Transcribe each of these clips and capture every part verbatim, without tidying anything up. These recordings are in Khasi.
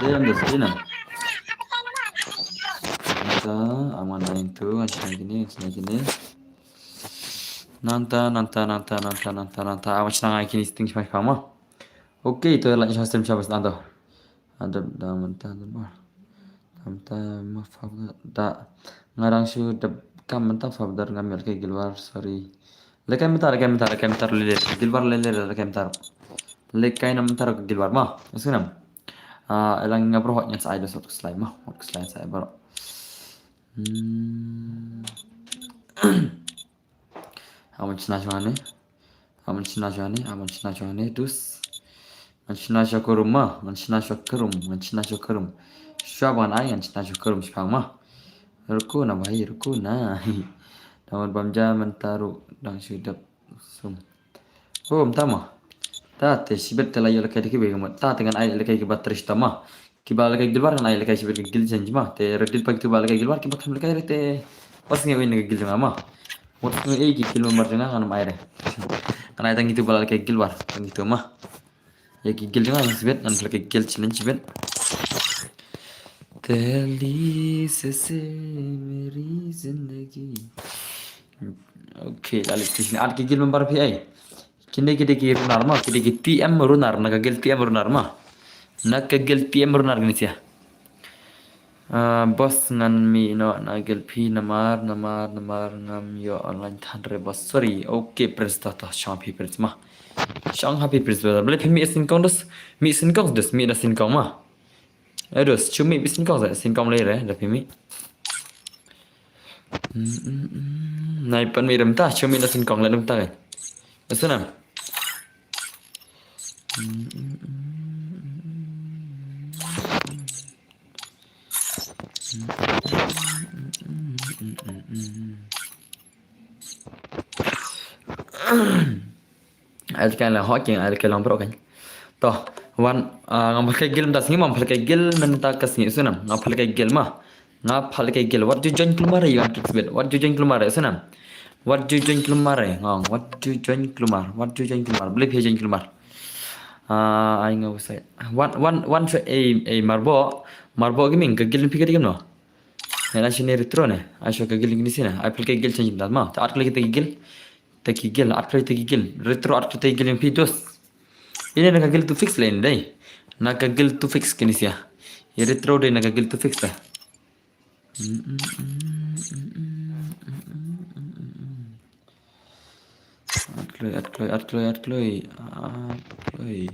Dei ym dei sdin. Nangta, aman nine two, ngan shna kine, ngan shna kine. Nangta, nangta, nangta, nangta, nangta, nangta, aman shna ngai kine sting shmai shmai ma. Okay, to la shna sting shmai nangta. Ada da mynta da ba. Mynta ma fa da. Ngarang shu da kam mynta fa da ngam ïa lehkai Gilwar, sorry. Lehkai mynta, lehkai mynta, lehkai mynta lele. Gilwar lele, lehkai mynta. Lehkai na mynta Gilwar ma. Maksud nam. Ah, elang ngam roh ngan sa ai da sot slime ma. Sot slime sa ai baroh. Hmm. Aman shna shwa ne. Aman shna shwa ne. Aman shna shwa ne. Dus. Ngan shna shwa kurum ma. Ngan shna shwa kurum. Ngan shna shwa kurum. Shwa ban ai ngan shna shwa kurum shpang ma. Ruku na bhai, ruku na. Damat bam ja mynta ruh dang shu dep sum. Oh, mynta ma. Ta te shibit te la ïoh lehkai da kiba ïoh ma. Ta te ngan ai lehkai kiba trista ma. Kiba lehkai Gilwar ngan ai lehkai shibit ka guild change ma. Te Reddit pa kitu ba lehkai Gilwar kiba kham lehkai re te. Pas ngi win ka guild jong nga ma. Wat ngi ei ki guild member jong nga ngan ai re. Ngan ai tang kitu ba lehkai Gilwar. Tang kitu ma. Ïa ki guild jong nga shibit ngan lehkai guild challenge shibit. Teli se se meri zindagi. Okay, la leh station. Ar ki guild member phi ai. Kine ki dei ki runar ma, ki dei ki T M runar, na ka guild T M runar ma. Na ka guild T M runar kine sia. Ah, boss, ngan mih noh na guild phi namar, namar, namar ngam ïoh online than re boss. Sorry. Okay Prince, to to shong ha phi Prince ma. Shong ha phi Prince. Balei phi mih synkong dus? Mih synkong dus, mih da synkong ma. Eh dus, shu mih synkong sa, synkong lei re da phi mih. Nai pan mih rem ta, shu mih da synkong lei rem ta kan. Asnam. Ai kan la hot king ai kan long bro kan. To, wan, ah, ngam phal kai guild mynta sngi ma, phal kai guild mynta ka sngi Asnam. Ngam phal kai guild ma. Ngam phal kai guild. Wat ju join klumar ïa kan kick bit. Wat ju join klumar Asnam. Wat ju join klumar ngong. Wat ju join klumar. Wat ju join klumar. Balei phi join klumar. Ah, ai nga website. Wan wan wan sa ei ei Marbo. Marbo Gaming ka guild phi ka dim no. Ne na shine retro ne. Ai shu ka guild kini sine. Ai phal kai guild change dat ma. Ta at klei ta guild. Ta ki guild, at klei ta ki guild. Retro at klei ta ki guild phi dos. Ine na ka guild to fix le ine dei. Na ka guild to fix kini sia. Ye retro dei na ka guild to fix dei. At kloi, at kloi, at kloi, at kloi, at kloi.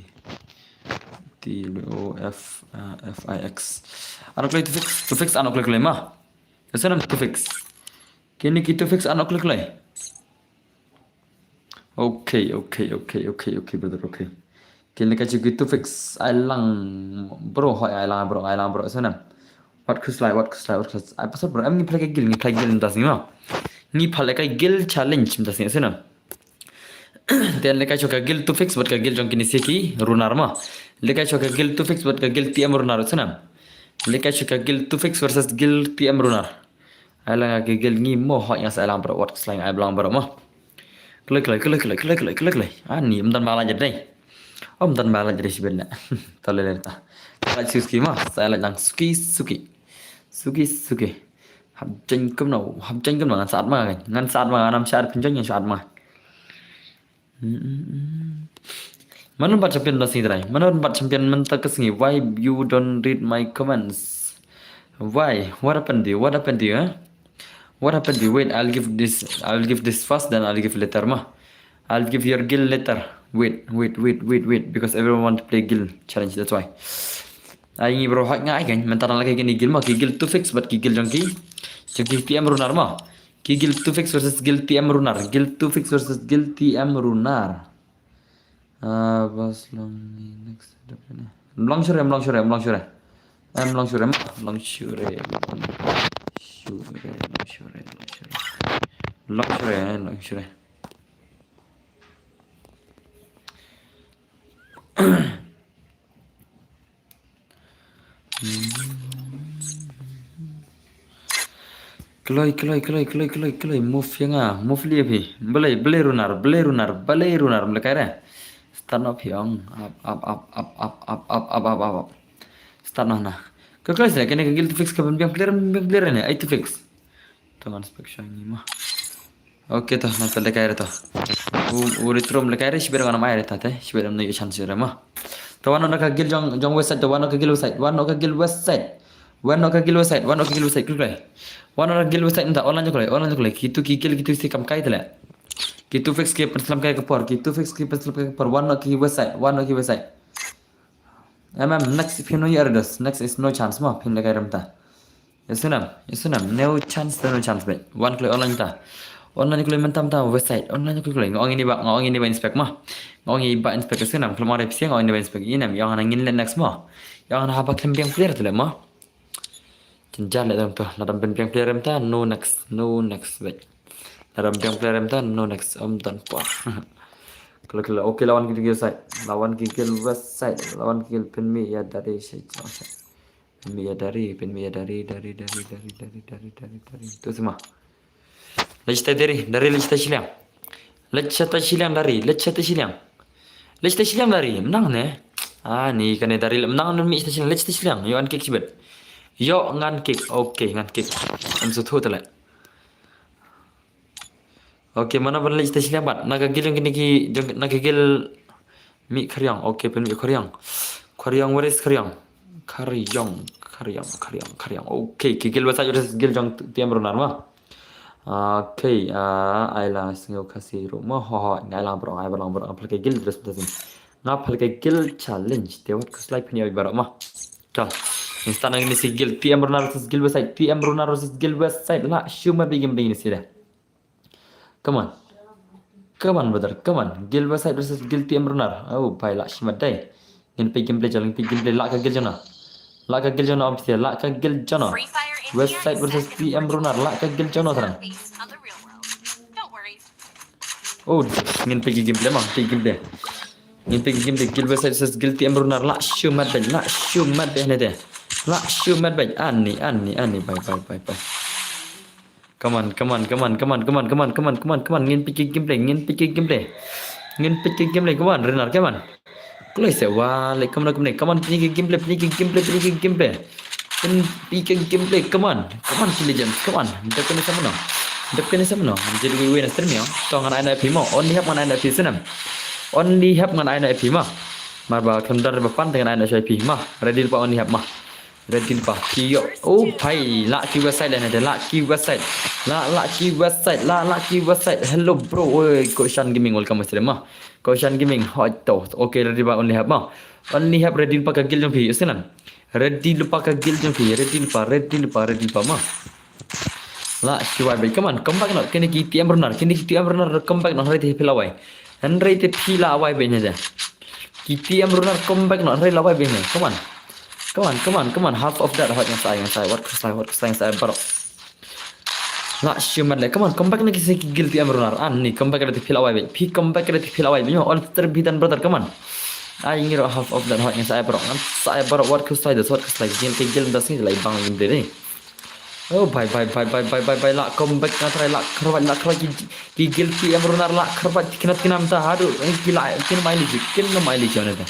T W O F, uh, F I X. At kloi to fix, to fix ano kloi kloi ma. Asnam to fix. Kini ki to fix ano kloi kloi. Okay, okay, okay, okay, okay, brother, okay. Kini ka ju ki to fix. Ai lang bro, hoi ai lang bro, ai lang bro Asnam. Wat khuslai, wat khuslai, wat khuslai. Ai pasal bro, em ngi phal kai guild, ngi phal kai guild mynta sngi ma. Ngi phal kai guild challenge mynta sngi Asnam. Te lehkai shuh ka guild to fix bad ka guild jong kini sia ki runar ma. Lehkai shuh ka guild to fix bad ka guild T M runar Asnam. Lehkai shuh ka guild to fix versus guild T M runar. Ai lang ki guild ngi mo hoi nga sa ai lang bro, wat khuslai ai lang bro ma. Kloi kloi kloi kloi kloi kloi kloi kloi. Ani mynta ma la jadai. Om mynta ma la jadai sibet na. Tale le ta. Tale suki ma, sa la jang suki suki. Suki suki. Hap jeng kumno, hap jeng kumno ngan sat ma ngan. Ngan sat ma ngan am sat pynjeng ngan sat ma. Mano bat champion da sing trai. Mano bat champion mynta ka sngi. Why you don't read my comments? Why? What happened to you? What happened to you, huh? What happened to you? Wait, I'll give this, I'll give this first, then I'll give later ma. I'll give your guild later. Wait, wait, wait, wait, wait, because everyone want to play guild challenge, that's why. Ai ngi bro hak ngai kan, mynta la kai kini guild ma, ki guild to fix bad ki guild jong ki. Jong ki T M runar ma. Ki guild to fix versus guild T M runar. Guild to fix versus guild T M runar. Ah, bas long ni next step ni. Long shure, long shure, long shure. Em long shure, long shure. Shure, long shure, long shure. Long shure, long shure. Kloi, kloi, kloi, kloi, kloi, kloi, move ïa nga, move leh phi. Balei, balei runar, balei runar, balei runar, mlehkai re. Start noh phi ong, ap, ap, ap. Start noh na. Ka kloi se, kane ka guild to fix ka ban biang player, biang player ne, ai to fix. To ngan spek shang ni ma. Okay to, ngan pynlehkai re to. U, u retro mlehkai re, shibit ngan am ai re to te, shibit am na ïoh chance re ma. To wan noh ka guild jong, jong west side, to wan noh ka guild west side, wan noh ka guild west side. Wan noh ka guild west side, wan noh ka guild west side, kloi kloi. Wan noh ka guild west side mynta, online kloi, online kloi. Kitu ki guild kitu si kam kai tele. Kitu fix ki pynslem kai ka por, kitu fix ki pynslem kai ka por, wan noh ki west side, wan noh ki west side. Em, em, next phin no ïa re dos, next is no chance ma, phin lehkai re mynta. Ïa Sunam, ïa Sunam, no chance, no chance beit. Wan kloi online ta. Online kloi mynta mynta website. Online kloi kloi. Nga ong ïa ini ba, nga ong ïa ini ba inspect ma. Nga ong ïa ini ba inspect Sunam. Kloi ma re pisa nga ong ïa ini ba inspect. Ïa nam, ïa nga ngin leh next ma. Ïa nga haba khlem biang player tu leh ma. Jynjar leh dam tu. Lada biang player mynta, no next, no next beit. Lada biang player mynta, no next. Ym don por. Kloi kloi. Okay, lawan ki website. Lawan ki website. Lawan ki pynmih ïa dari sha. Pynmih ïa dari, pynmih ïa dari, dari, dari. Tu sima. Leit sha dari, dari leit sha shiliang. Leit sha shiliang dari, leit sha shiliang. Leit sha shiliang dari, mynta ne. Ah, ni kane dari mynta ne mih sha shiliang, leit sha shiliang. Ïoh ngan kick shibit. Ïoh ngan kick, okay, ngan kick. Em suthu tele. Okay, mano ban leit sha shiliang pat. Na ka guild jong kine ki, jong, na ka guild mih Khariang. Okay, pynmih Khariang. Khariang, where is Khariang? Khariang, Khariang, khariang, khariang. Okay, ki guild website, guild jong T M Runar ma. Okay, ah, ai la sngew Khasi ruh ma, ho, ho, ngai lang bro, ngai bro, bro, apel ki guild dress betul sih. Nga apel ki guild challenge, te wat khuslai phin ïa bro ma. Chal. Instan ngin ïa si guild T M Runar versus guild website, T M Runar versus guild website, la shu ma bigim bigim si deh. Come on. Come on, brother. Come on. Guild website versus guild T M Runar. Oh, bhai, la shimat dai. Ngin peit gameplay jong, ngin peit gameplay, la ka guild jong no. La ka guild jong no, obviously, la ka guild jong no. Website versus T M Runar, la ka guild jong no, terang. Oh, ngin peit gameplay ma, peit gameplay. Ngin peit gameplay, guild website versus guild T M Runar, la shimat dai, la shimat dai ne dai. La shimat dai. Ani, ani, ani, bhai, bhai, bhai, bhai. Come on, come on, come on, come on, come on, come on, come on, come on, come on. Ngin peit ki gameplay, ngin peit ki gameplay. Ngin peit ki gameplay, come on, Runar, come on. Kloi se wa, like, come on, come on, come on, peit ki gameplay, peit ki gameplay, peit ki gameplay. Peit ki gameplay, come on. Come on, ki legend, come on. Dep kane sama no. Dep kane sama no. Jadi wi wi na stream yo. To ngan ai na F P mo. Only hap ngan ai na F P snem. Only hap ngan ai na F P ma. Mar ba khlem don re ba pan te ngan ai na F P ma. Ready pa only hap ma. Ready pa. Ki yo. Oh, bhai. La ki website la ne de. La ki website. La, la ki website. La, la ki website. Hello, bro. Oi, Koshan Gaming. Welcome, stream ma. Koshan Gaming. Hoi to. Okay, ready pa only hap ma. Only hap ready pa ka guild jong phi. Isnan. Ready pa ka guild jong phi. Ready pa, ready pa, ready pa ma. La, ki wai bai. Come on, come back no. Kine ki T M Runar. Kine ki T M Runar. Come back no. Hynrei te phi la wai. Hynrei te phi la wai bai ne de. Ki T M Runar, come back no. Hynrei la wai bai ne. Come on. Come on, come on, come on. Half of that. Hot ngan sai, ngan sai. Wat ku sai, wat ku sai, ngan sai. Bro. La shimat le. Come on, come back na ki se ki guild T M Runar. Ani, come back na te phi la wai bai. Phi come back na te phi la wai bai. All star bidan, brother. Come on. Ai ngi ro half of that. Hot ngan sai, bro. Ngan sai, bro. Wat ku sai, das, wat ku sai. Guild, ki guild das ni lai bang guild de. Oh, bhai, bhai, bhai, la come back na trai, la kharwai, la kharwai ki, ki guild T M Runar, la kharwai ki khnat ki nam ta, haduh, eh, ki la, kin mai li ji, kin mai li ji ne ta.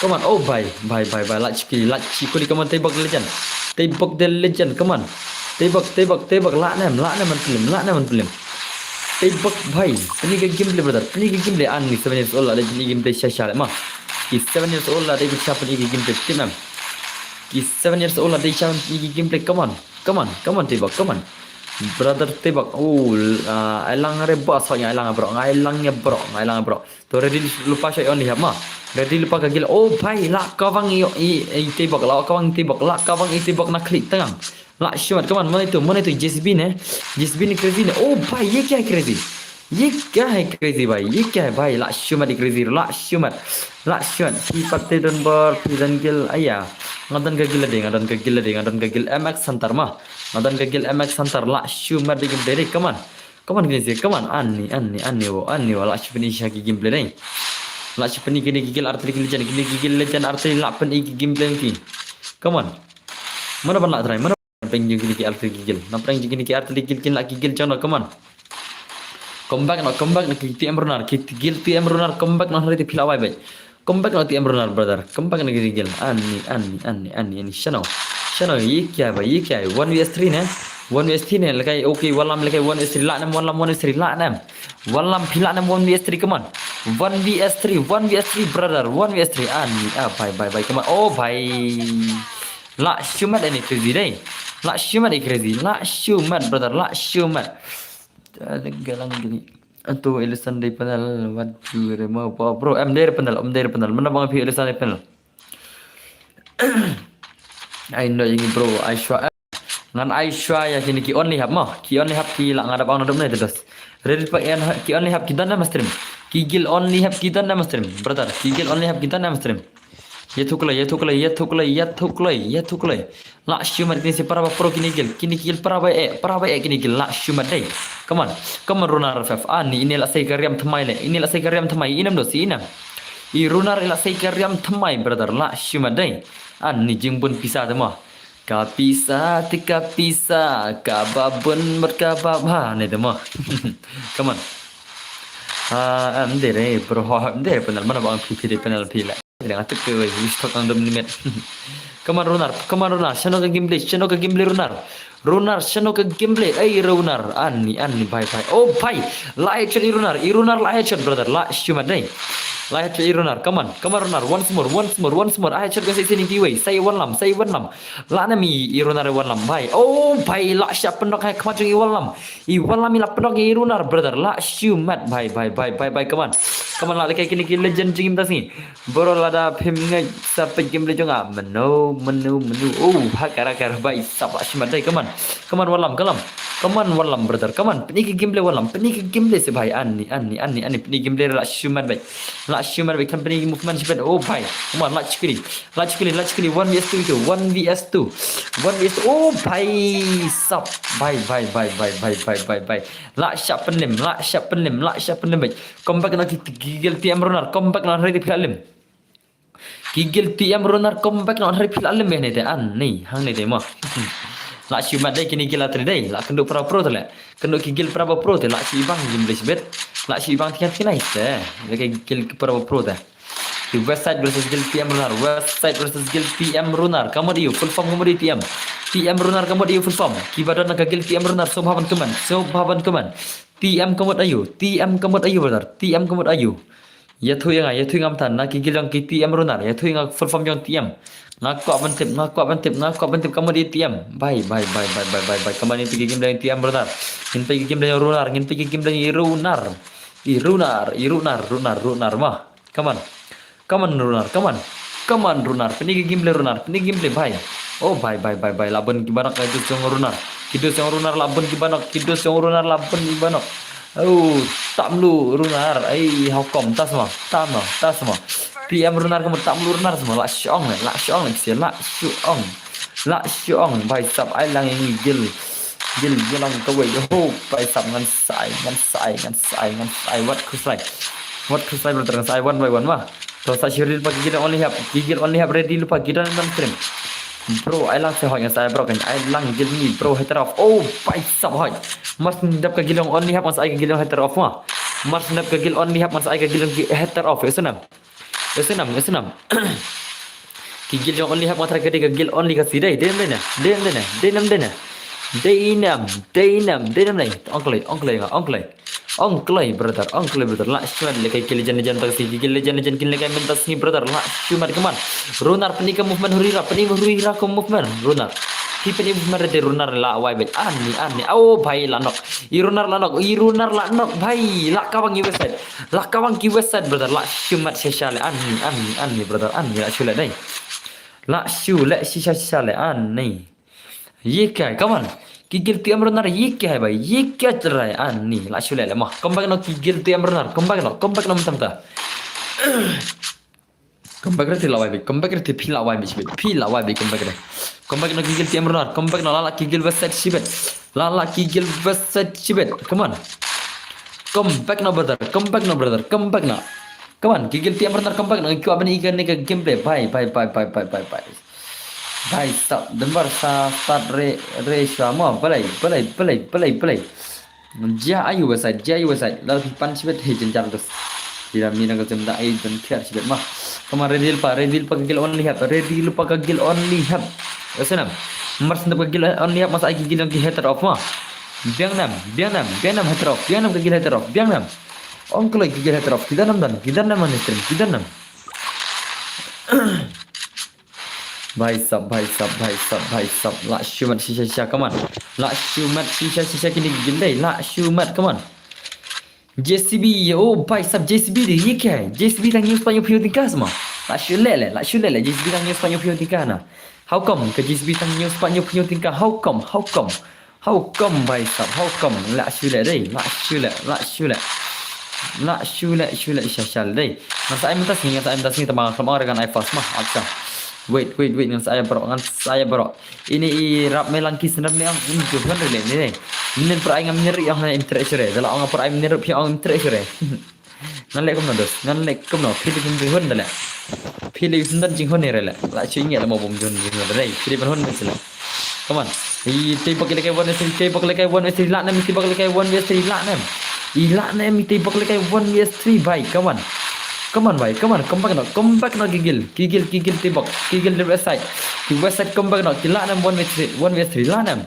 Come on, oh, bhai, bhai, bhai, bhai, la chiki, la chikuli, come on, Tebok the legend. Tebok the legend, come on. Tebok, Tebok, Tebok, la nem, la nem man film, la nem man film. Tebok, bhai, pynïa ka gameplay, brother, pynïa ka gameplay, ani seven years old la, pynïa ka gameplay sha sha le ma. Ki seven years old la, dei sha pynïa ka gameplay, tip em. Ki seven years old la dei sha pynïa ki gameplay. Come on. Come on. Come on, Tebok. Come on. Brother Tebok. Oh, ah, ai lang re bro. Sorry, ai lang bro. Ai lang ya bro. Ai lang bro. To ready lupa shot only hap ma. Ready lupa ka guild. Oh, bhai, la kawang i, i, i Tebok. La kawang i Tebok. La kawang i Tebok na klik tangang. La shimat. Come on. Mana itu? Mana itu? J C B ne? J C B ne crazy ne. Oh, bhai, ye kya hai crazy? Ye kya hai crazy bhai? Ye kya hai bhai? La shimat i crazy, la shimat. La shimat. Phi pat te don bor, phi don guild, aya. Nga don ka guild dei, nga don ka guild dei, nga don ka guild M X Hunter ma. Nga don ka guild M X Hunter, la shimat i gameplay dei, come on. Come on, guys, come on. Ani, ani, ani wo, ani wo, la shimat i sha ki gameplay dei. La shimat i kine ki guild artillery ki legend, kine ki guild legend artillery la pynïa ki gameplay ki. Come on. Mana ban la try, mana Peng jong kine ki artillery ki guild. Na peng jong kine ki artillery ki guild kin la ki guild jong no, come on. Come back no, come back no ki T M Runar, ki guild T M Runar, come back no hynrei te phi la wai bai. Come back no T M Runar, brother. Come back no ki guild. Ani, ani, ani, ani, ani. Shano. Shano, ye kya bhai, ye kya hai? One V S three ne? One V S three ne? Lekai, okay, Wallam lekai one V S three. La nem, Wallam one V S three. La nem. Wallam phi la nem one V S three, come on. One V S three, one V S three, brother. One V S three. Ani, ah, bhai, bhai, bhai. Come on. Oh, bhai. La shimat ani crazy dei. La shimat ani crazy. La shimat, brother. La shimat. Ada galang gini. Antu Elisan dei panel. Waduh, rema. Bro, em dei panel, em dei panel. Mana bang phi Elisan dei panel? Ai no, ini bro. Aishwa. Ngan ai shwa ïa kine ki only hap mo. Ki only hap ki la nga da bang na dum ne te dos. Ready pa en ki only hap ki don na stream. Ki guild only hap ki don na stream. Brother, ki guild only hap ki don na stream. Ye thuklai, ye thuklai, ye thuklai, ye thuklai, ye thuklai. La shimat kine si para ba pro kine guild. Kine guild para ba e, para ba e kine guild la shimat dei. Come on. Come on, Runar F F. Ani ine la sei ka riam thymmai le. Ine la sei ka riam thymmai. Inem dos, inem. I Runar la sei ka riam thymmai, brother. La shimat dei. Ani jingbun pisa te mo. Ka pisa te ka pisa, ka ba bun bad ka ba bha ne te mo. Come on. Ah, em dei re, bro, em dei panel, mana bang phi phi dei panel phi la. Dei nga tip ke wei, wis thok ang dum limit. Come on, Runar, come on, Runar, shano ka gameplay, shano ka gameplay, Runar. Runar, shano ka gameplay? Ei, Runar. Ani, ani, bhai, bhai. Oh, bhai. La headshot i Runar. I Runar la headshot, brother. La shu mat dei. La headshot i Runar. Come on. Come on, Runar. Once more. Once more. Once more. A headshot ka sa sini kiwei. Sa i wallam. Sa i wallam. La nam i, i Runar i wallam, bhai. Oh, bhai. La shah pyndonkam ha khmat jong i wallam. I wallam i la pyndonkam i Runar, brother. La shu mat, bhai, bhai, bhai, bhai, bhai. Come on. Come on, la lehkai kine ki legend jong ngi mynta sngi. Bro, lada phim ngeit sa peit gameplay jong nga. Mynno, mynno, mynno. Oh, ha kara kara, bhai sab, la shu mat dei. Come on. Come on, wallam, wallam. Come on, wallam, brother. Come on, pyni ki gameplay, wallam. Pyni ki gameplay se, bhai. Ani, ani, ani, ani. Pyni gameplay, la shu mat, bhai. La shu mat, bhai. Kan pyni movement se, bhai. Oh, bhai. Come on, la shu kili. La shu kili, la shu kili. One versus two itu. One versus two. One versus two. Oh, bhai sab. Bhai, bhai, bhai, bhai. La shah pynlem, la shah pynlem, la shah pynlem, bhai. Come back noh ki, ki guild T M Runar. Come back noh, hynrei phi la lem. Ki guild T M Runar, come back noh, hynrei phi la lem, bhai, hangne te. Ani, hangne te mo. La shu mat dei kine ki guild la trei dei. La kynduh para pro te leh. Kynduh ki guild para pro te. La shu ibang gameplay shibit. La shu ibang tyngan tynai te. Lehkai guild para pro te. Ki West Side versus guild T M Runar. West Side versus guild T M Runar. Ka mut aiu, full form ka mut aiu, T M. T M Runar ka mut aiu, full form. Kiba don na ka guild T M Runar, sngewbha ban comment. Sngewbha ban comment. T M ka mut aiu. T M ka mut aiu, brother. T M ka mut aiu. Ïathuh ïa nga, ïathuh ïa nga mynta na ki guild jong ki T M Runar, ïathuh ïa nga full form jong T M. Nga kwah ban tip, nga kwah ban tip, nga kwah ban tip ka mut aiu T M. Bhai, bhai, bhai, bhai, bhai, bhai. Ka mut aiu ki gameplay T M Runar. Ngin peit ki gameplay Runar, ngin peit ki gameplay Runar. I Runar, i Runar, Runar, Runar, ma. Come on. Come on, Runar, come on. Come on, Runar. Pyni ki gameplay, Runar. Pyni ki gameplay, bhai. Oh, bhai, bhai, bhai, bhai. La bun kiba nok, ki dos jong Runar. Ki dos jong Runar la bun kiba nok. Ki dos jong Runar la bun kiba nok. Oh, tam lu Runar. Ai, how come? Tas mo, tam mo, tas mo. T M Runar ka mut tam lu Runar mo. La shong, la shong, la shong. La shong. Bhai sab, ai lang ïa ngi guild. Guild, guild lang kawei. Ho, bhai sab, ngan sa ai, ngan sa ai, ngan sa ai, ngan sa ai. Wat khuslai. Wat khuslai, brother, ngan sa ai one by one ma. To sa shu reel pat ki guild only hap. Ki guild only hap ready lypa, ki don ban stream. Bro, ai lang se hoi, ngan sa ai bro, kan ai lang guild ni, bro, hater off. Oh, bhai sab hoi. Mar shu dep ka guild only hap, ngan sa ai ka guild hater off ma. Mar shu dep ka guild only hap, ngan sa ai ka guild hater off. Ïa snam. Ïa snam, ïa snam. Ki guild jong only hap nga tharai ka dei ka guild only ka si dei. Dei nam dei ne? Dei nam dei ne? Dei nam dei ne? Dei nam, dei nam, dei nam dei. Ong kloi, ong kloi nga, ong kloi. Ong kloi, brother, ong kloi, brother. La shu mat lehkai ki legend, legend ta ka sngi, ki legend, legend kin lehkai mynta sngi, brother. La shu mat, come on. Runar, pyni ka movement Hurira, pyni Hurira ka movement, Runar. Phi pyni movement re te Runar la wai beit. Ani, ani. Oh, bhai la nok. I Runar la nok, i Runar la nok, bhai. La kawang i West Side. La kawang ki West Side, brother. La shu mat shisha le. Ani, ani, ani, brother. Ani, la shu le dei. La shu le shisha, shisha le. Ani. Ïa kai, come on. Ki guild T M Runar, ïa kai bhai. Ïa kai trai. Ani, la shu le le ma. Come back noh ki guild T M Runar. Come back noh, come back noh mynta mynta. Come back re te la wai beit, come back re te phi la wai beit shibit, phi la wai beit, come back re. Come back noh ki guild T M Runar, come back noh, la la ki guild West Side shibit. La la ki guild West Side shibit. Come on. Come back noh brother, come back noh brother, come back noh. Come on, ki guild T M Runar, come back noh, ki kwah ban ïa kane ka gameplay. Bhai, bhai, bhai. Bhai sab, dei namar sa start re, re shuwa mo, balei, balei, balei, balei, balei. Jia aiu West Side, jia aiu West Side. Lada phi pan shibit, hei, jynjar dus. Phi da mi na ka jam da ai, don't care shibit ma. Come on, ready lypa, ready lypa ka guild only hap, ready lypa ka guild only hap. Ïa snam. Mar shu dep ka guild only hap, ngan sa ai ki guild jong ki hater off ma. Biang nam, biang nam, biang nam hater off, biang nam ka guild hater off, biang nam. Ong kloi ki guild hater off, ki don nam don, ki don nam ha stream, ki don nam. Bhai sab, bhai sab, bhai sab, bhai sab. La shu mat shisha shisha, come on. La shu mat shisha shisha kine ki guild dei. La shu mat, come on. J C B, oh bhai sab, J C B dei, ye kya hai? J C B tang ïoh spah hynñiew phew tyngka sma. La shu leh leh, la shu leh leh, J C B tang ïoh spah hynñiew phew tyngka na. How come ka J C B tang ïoh spah hynñiew phew tyngka? How come? How come? How come bhai sab? How come? La shu leh dei, la shu leh, la shu leh. La shu leh, shu leh shisha shisha dei. Ngan sa ai mynta sngi, ngan sa ai mynta sngi, tang ba nga khlem ong re ngan ai fast ma. Acha. Wait, wait, wait, ngan sa ai baroh, ngan sa ai baroh. Ine i rap me lang ki syndon ne ong, um, ju hon re le ne. Ine por ai ngam nyer ong im treh shure. Da la ong por ai nyer ong im treh shure. Ngan leh kumno dos, ngan leh kumno. Phi leh kim ju hon da leh. Phi leh syndon jing hon ne re leh. La shu ngi leh mo bum jun jing hon re. Phi leh ban hon me sila. Come on. I tei bok lehkai one v three, tei bok lehkai one v three, lah nem, i tei bok lehkai one v three, lah nem. I lah nem, i tei bok lehkai one v three, bhai. Come on. Come on, bhai. Come on. Come back now. Come back now, ki guild. Ki guild, ki guild tei bok. Ki guild left side. Ki West Side come back now. Ki lah nem one v three, one v three, lah nem.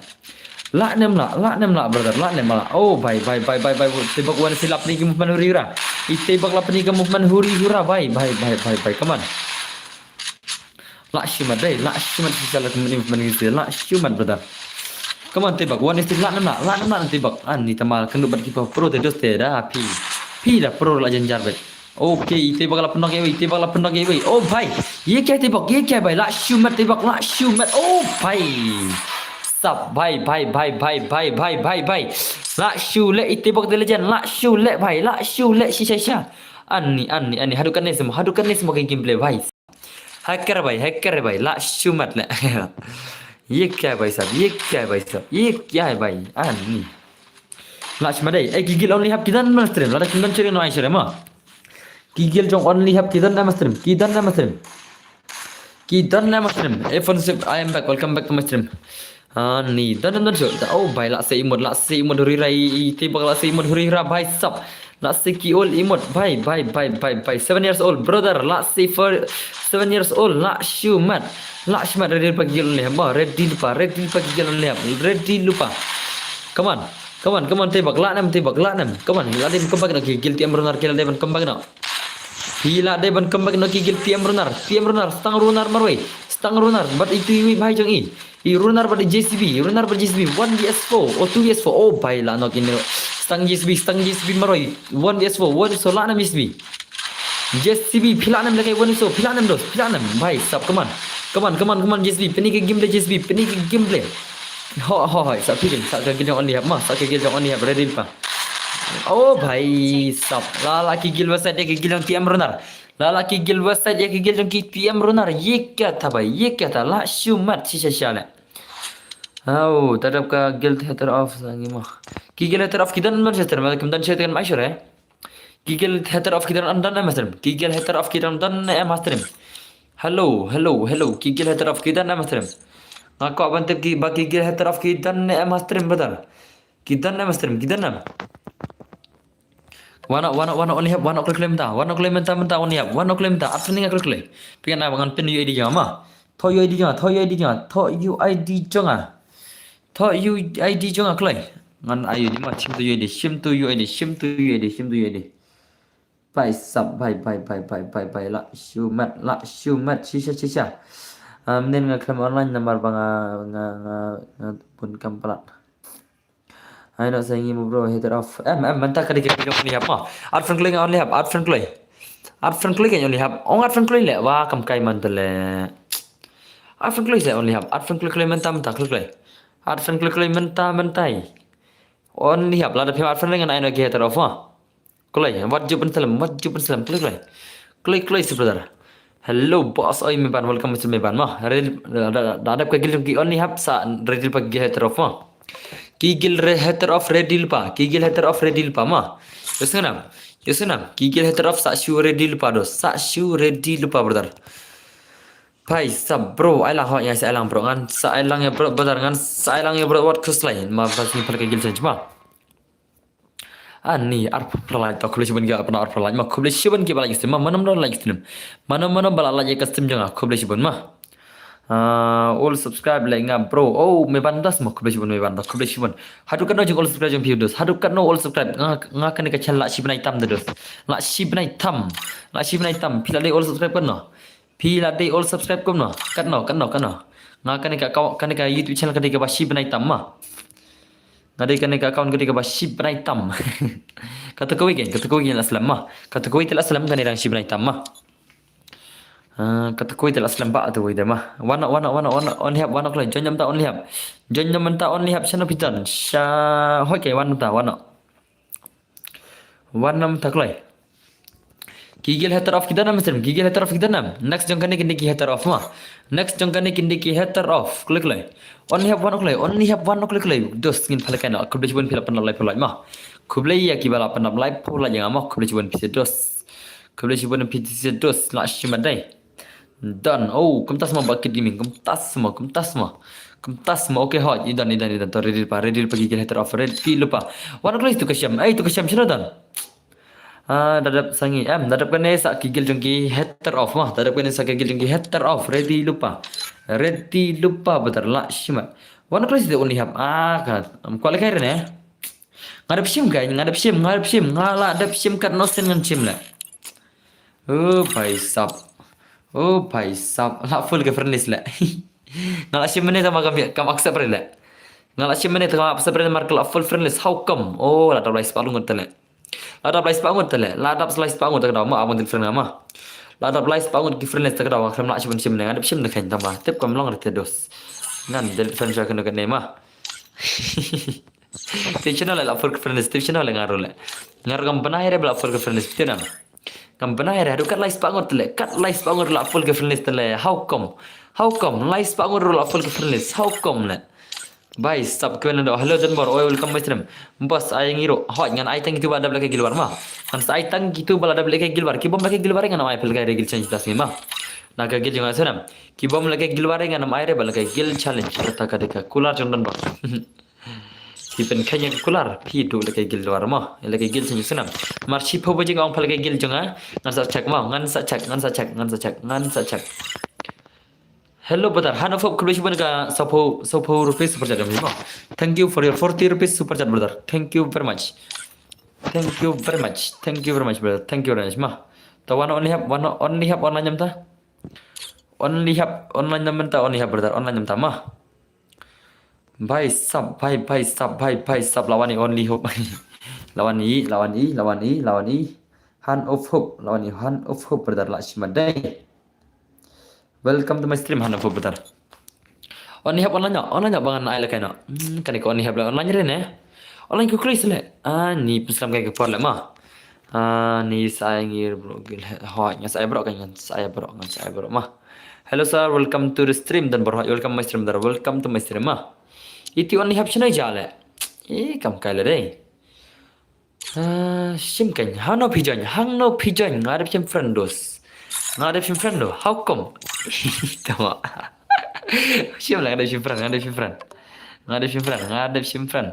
Lah nem lah, lah nem lah brother, lah nem lah. Oh bhai, bhai, bhai, bhai, bhai. Tebak wan si lap ni ka movement huri hura. I tebak lap ni ka movement huri hura bhai, bhai, bhai, bhai, bhai. Come on. Lah shimat dei, lah shimat si shala ka movement huri hura. Lah shimat brother. Come on tebak wan si lah nem lah, lah nem lah tebak. Ani tama kyndup bad ki pa pro te dos te da phi. Phi da pro la janjar bhai. Okay, i tebak la pynok iwei, i tebak la pynok iwei. Oh bhai, ye kya tebak, ye kya bhai, lah shimat tebak, lah shimat. Oh bhai. Sap bhai, bhai, bhai, bhai. Lah shu le i tebak de legend, lah shu le bhai, lah shu le shisha sha. Ani, ani, ani, haduh kane semua, haduh kane semua ka gameplay bhai. Hacker bhai, hacker bhai, lah shimat le. Ye kya bhai sab, ye kya bhai sab, ye kya bhai, ani. Lah shimat dei, eh, ki guild only hap ki don ma stream, lada kim don chiri no ai share ma. Ki guild jong only hap ki don ma stream, ki don ma stream. Ki don ma stream. Eh, phone sip, I am back, welcome back to my stream. Ani, don don don show. Oh bhai, lah se emote, lah se emote huri rai, tebak lah se emote huri ra bhai sab. Lah se ki ol emote bhai, bhai, bhai, bhai, bhai. Seven years old brother, lah se for seven years old, lah shimat. Lah shimat ready pa ki guild only hap, ready lupa, ready pa ki guild only hap, ready lupa. Come on. Come on, come on, tebak, lah nem, tebak, lah nem. Come on, lah dem, come back no ki guild T M Runar, ki lah dem, come back no. Phi lah dei ban come back no ki guild T M Runar. T M Runar, stang Runar marwei. Stang Runar, bad itu iwi bhai jong i. I Runar bad J C B, Runar bad J C B, one V S four, oh two V S four, oh bhai lah nok ini. Stang J C B, stang J C B marwei, one V S four, one V S four lah nem J C B. J C B, phi lah nem lagi one V S four, phi lah nem dos, phi lah nem. Bhai, sab, come on. Come on, come on, come on, J C B, pynlong ka gameplay, J C B, pynlong ka gameplay. Ho, ho, ho, sab phi jeng, sab ka guild jong only hap ma, sab ka guild jong only hap, ready pa. Oh bhai sab, la la ki guild website ïa ki guild jong T M Runar. La la ki guild website ïa ki guild jong ki T M Runar. Ye kya tha bhai, ye kya tha, lah shimat shisha sha le. Au, tadap ka guild hater off sa ngi mo. Ki guild hater off ki don man share ma, kim don share kan ma share eh. Ki guild hater off ki don don ma stream. Ki guild hater off ki don don ma stream. Hello, hello, hello. Ki guild hater off ki don ma stream. Nga kwah ban tip ki ba ki guild hater off ki don ma stream brother. Ki don ma stream, ki don ma. Wano, wano, wano, only hap, wano klik klik mynta, wano klik mynta, mynta, only hap, wano klik mynta, at sini klik klik. Pia na ngan pin U I D jong ma. Tho U I D jong, tho U I D jong, tho U I D jong. Tho U I D jong klik. Ngan ai U I D ma, shim tu U I D, shim tu U I D, shim tu U I D, shim tu U I D. Bhai sab, bhai, bhai, bhai, bhai, bhai, bhai, lah shimat, lah shimat, shisha, shisha. Um, nen nga khlem online number ba nga, nga, nga, nga bun kam palat. Ai no sa ngi mo bro, hater off. Em, em, mynta ka dei ka guild jong only hap ma. At friend kloi only hap, at friend kloi. At friend kloi only hap. Ong at friend kloi le, wa kam kai man tele. At friend kloi se only hap. At friend kloi mynta mynta kloi kloi. At friend kloi mynta mynta. Only hap, lada phi at friend ngan ai no ki hater off ma. Kloi, wat ju pynslem, wat ju pynslem, kloi, kloi. Kloi, kloi, si brother. Hello, boss, oi, me ban, welcome, Mister Me ban, ma. Ready, da, da, da, da, ka guild ki only hap sa, ready pa ki hater off, ma. Ki guild re hater off, ready pa. Ki guild hater off, ready pa, ma. Yo snam, yo snam. Ki guild hater off, sa shu ready pa, dos. Sa shu ready pa, brother. Bhai, sa bro, ai lang ho, ya, sa ai lang bro, ngan, sa ai lang ya bro, brother, ngan, sa ai lang ya bro, wat kuslai, ma, bas ni pala ka guild change, ma. Ani, arphew like, to khublei shibun ki arphew like, ma khublei shibun ki ba like stream, ma mano mano like stream. Mano mano ba like ka stream jong nga, khublei shibun ma. Ah, all subscribe like nga bro. Oh, me ban das ma khublei shibun, me ban das khublei shibun. Haduh katno jong all subscribe jong phi dos. Haduh katno all subscribe. Nga, nga kane ka channel la shi bnai tam de dos. La shi bnai tam. La shi bnai tam. Phi la dei all subscribe katno. Phi la dei all subscribe kumno? Katno, katno, katno. Nga kane ka account, kane ka YouTube channel ka dei kaba shi bnai tam ma. Nga dei kane ka account ka dei kaba shi bnai tam. Kata kawei kein, kata kawei kein la slem ma. Kata kawei te la slem kane dang shi bnai tam ma. Ah, kata kawei te la slem ba kata kawei te ma. Wano, wano, wano, wano, only hap, wano kloi. Join jam ta only hap. Join jam ta only hap, shano phi don. Sha, hoi ke, wano ta, wano. Wan nam ta kloi. Ki guild hater off ki don nam stream, ki guild hater off ki don nam. Next jong kane kine ki hater off ma. Next jong kane kine ki hater off. Kloi kloi. Only hap one kloi, only hap one kloi kloi. Dos ngin phalak kana. Khublei shibun phi la pynlap lai pynlap ma. Khublei ïa ki ba la pynlap lai pynlap ïa nga ma. Khublei shibun phi se dos. Khublei shibun phi se dos. La shi ma dei. Done. Oh, kumta sma ba kit gaming. Kumta sma, kumta sma. Kumta sma. Okay, hot. I done, i done, i done. To ready pa, ready pa ki guild hater off. Ready lupa. Wan kloi tu ka shem. Ai, tu ka shem shino done. Ah, dadap sangi. Em, dadap kane sa ki guild jong ki hater off ma. Dadap kane sa ki guild jong ki hater off. Ready lupa. Ready lupa betul la shimat. Wan kloi site only hap. Ah, ka. Am kwah lehkai re ne. Nga dep shim kai, nga dep shim, nga dep shim, nga la dep shim kat no sen ngan shim leh. Oh, bhai sab. Oh, bhai sab. La full ka friend list leh. Nga la shim mynne tang ma kam, kam accept re leh. Nga la shim mynne tang ma accept re mar ka la full friend list. How come? Oh, la dap lai spah ngut te leh. La dap lai spah ngut te leh. La dap lai spah ngut te ka daw ma, abang delete friend nga ma. La dap lai spah ngut ki friend list te ka daw, khlem lah shim shim ne, nga dep shim ne khein tang ma. Tip kam long re te dos. Ngan delete friend sha kano kane ma. Tip shano leh la full friend list, tip shano leh nga ruh leh. Nga ruh kam bnai re ba la full friend list, tip nam. Kam bnai re, haduh kat lai spah ngut te leh, kat lai spah ngut la full friend list te leh. How come? How come? Lai spah ngut ruh la full friend list. How come leh? Bhai sab kmen do. Hello Donbor, oi welcome my stream. Boss, ai ngi ruh. Hoi, ngan ai tang kitu ba dap lehkai guild war ma. Ngan sa ai tang kitu ba la dap lehkai guild war. Ki bym lehkai guild war ngan ai phi lehkai re guild challenge das ngi ma. Na ka guild jong nga snem. Ki bym lehkai guild war ngan ai re ba lehkai guild challenge. Kata ka dei ka kular jong Donbor. Ki pynkheiñ ïa ka kular, phi duh lehkai guild war ma. Lehkai guild challenge snem. Mar shiphew baje nga ong phi lehkai guild jong nga. Ngan sa check ma, ngan sa check, ngan sa check, ngan sa check, ngan sa check. Hello brother, Hand of Hope, khublei shibun ka sawphew, sawphew rupees super chat jong phi mo. Thank you for your forty rupees super chat brother. Thank you very much. Thank you very much. Thank you very much brother. Thank you very much ma. Ta wan only hap, wan only hap online jam ta. Only hap online jam ta, only hap brother, online jam ta ma. Bhai sab, bhai, bhai sab, bhai, bhai sab, la wan i only hope. La wan i, la wan i, la wan i, la wan i. Hand of Hope, la wan i Hand of Hope brother, la shim dei. Welcome to my stream, Hand of Hope brother. Only hap online no, online no ba ngan ai lehkai no. Hmm, kane ka only hap leh online re ne. Online ka kloi seh leh. Ah, ni pynslem kai ka por leh ma. Ah, ni sa ai ngi bro gil he. Hoi, ngan sa ai bro, ngan sa ai bro, ngan sa ai bro ma. Hello sir, welcome to the stream Donbor. Hoi, welcome my stream brother. Welcome to my stream ma. Iti only hap shano ja leh. Eh, kam kai leh dei. Ah, shim kan. Hangno phi join, hangno phi join. Nga dep shim friend dos. Nga dep shim friend do. How come? Tama. Shim lah, nga dep shim friend, nga dep shim friend. Nga dep shim friend, nga dep shim friend.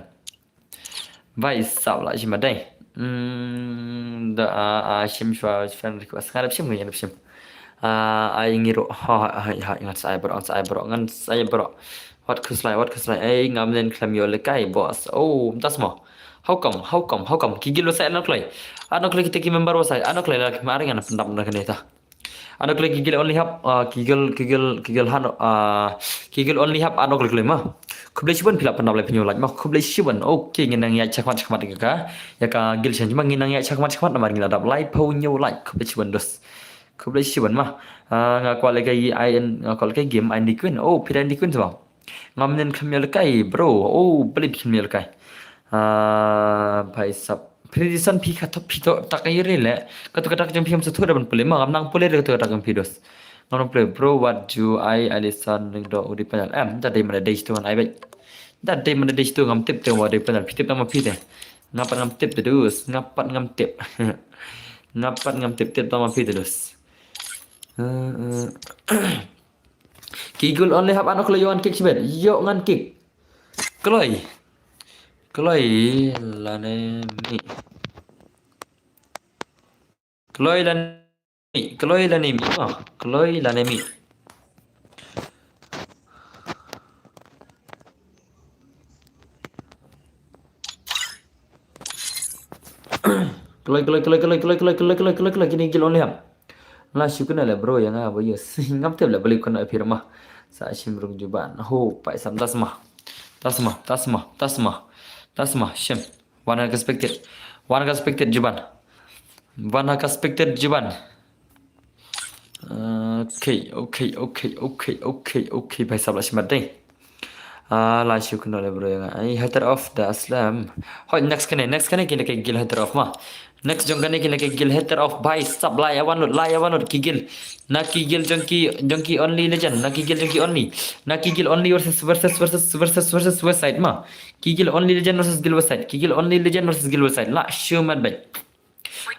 Bhai sab, la shim dei. Hmm, da, ah, ah, shim shwa friend request. Nga dep shim, nga dep shim. Ah, ai ngi ruh. Ha, ha, ha, ha, ngan sa ai bro, ngan sa ai bro, ngan sa ai bro. Wat khuslai, wat khuslai. Ei, ngam nen khlem ïoh lehkai, boss. Oh, das mo. How come? How come? How come? Ki guild website ano kloi. Ano kloi kita ki member website. Ano kloi la ki ma ring ano pyndap na kane ta. Ano kloi ki guild only hap, ah, ki guild, ki guild, ki guild hano, ah, ki guild only hap ano kloi kloi ma. Khublei shibun phi la pyndap lai phi ñiew like ma. Khublei shibun. Okay, ngin nang ïa check mat check mat ka. Ïa ka guild shan ma ngin nang ïa check mat check mat namar ngin la dap lai phew ñiew like. Khublei shibun dos. Khublei shibun ma. Ah, nga kwah lehkai ai, nga kwah lehkai game Andy Queen. Oh, phi da Andy Queen seh ba. Ngam nen khlem ïoh lehkai, bro. Oh, balei phi khlem ïoh lehkai. Ah, bhai sab. Phi dei san phi khato phi to tak ai re leh. Kato ka tak jong phi ngam sa thuh da ban pule ma, ngam nang pule re kato ka tak jong phi dos. Ngam nang pule, bro, wat ju ai Alisson Lyngdoh u dei panel. Em, da dei ma da dei shitu ngan ai beit. Da dei ma da dei shitu ngam tip te wa dei panel. Phi tip tang ma phi te. Nga pat ngam tip te dos. Nga pat ngam tip. Nga pat ngam tip, tip tang ma phi te dos. Eh, eh. Ki guild only hap ano kloi ïoh ngan kick shibit. Ïoh ngan kick. Kloi. Kloi lane mih. Kloi lane mih. Kloi lane mih. Oh, kloi lane mih. Kloi, kloi, kloi, kine guild only hap. La shu kena leh bro ïa nga ba yes. Ngam tip leh balei kena appear ma. Sa shim rung juban. Ho, pai sam das ma. Das ma, das ma, das ma. Das ma, shim. Wan ka spectate. Wan ka spectate juban. Wan ka spectate juban. Okay, okay, okay, okay, okay, okay. Bhai sab la shim dei. Ah, la shu kena leh bro ïa nga. Ai, hater off da aslam. Hoi, next kane, next kane kine ki guild hater off ma. Next jong kane kine ki guild hater off bhai sab la ïa wan lut, la ïa wan lut ki guild. Na ki guild jong ki, jong ki only legend, na ki guild jong ki only. Na ki guild only versus, versus, versus, versus, versus website ma. Ki guild only legend versus guild website. Ki guild only legend versus guild website. La shu mat bhai.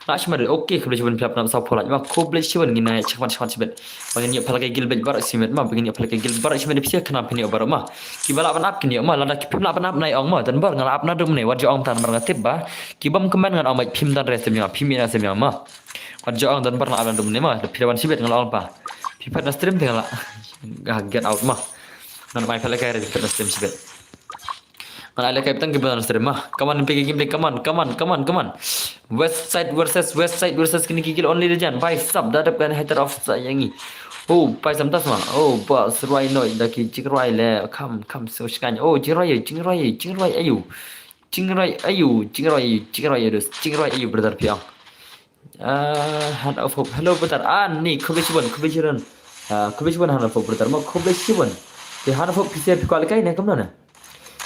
Lah shim ri, okay, khublei shibun phi la pynap saw phew like ma, khublei shibun ngin nang ïa check mat check mat shibit. Ba ngin ïoh pha la ka guild beit baroh shibit ma, ba ngin ïoh pha la ka guild baroh shibit phi khnang phin ïoh baroh ma. Kiba lah ban ap kin ïoh ma, lada phim lah ban ap nai ong ma, Donbor nga la ap naduh mynne, wat ju ong tan namar nga tip ba. Ki bym comment ngan ong ma phim don re sem ïa nga, phim ïa nga sem ïa nga ma. Wat ju ong Donbor nga la ap naduh mynne ma, da phi da wan shibit nga la ong pa. Phi phet na stream te nga la. Ah, get out ma. Ngan ai phi la kai re, phi la stream shibit. Ngan ai la kai tang ki ban stream ma. Come on, phi ki gameplay, come on, come on, come on, come on. West Side versus West Side versus kine ki Guild Only Legend. Bhai sab, da dap kan hater of sa yangi. Oh, bhai sam tas ma. Oh, ba serai noi da ki jingrwai le. Come, come, so shkan. Oh, jingrwai, jingrwai, jingrwai ayu. Jingrwai ayu, jingrwai ayu, jingrwai ayu, jingrwai ayu, brother phi ong. Ah, Hand of Hope. Hello, brother. Ah, ni, khublei shibun, khublei shibun. Ah, khublei shibun, Hand of Hope, brother. Ma, khublei shibun. Ki Hand of Hope, phi sia phi kwah lehkai ne kumno ne?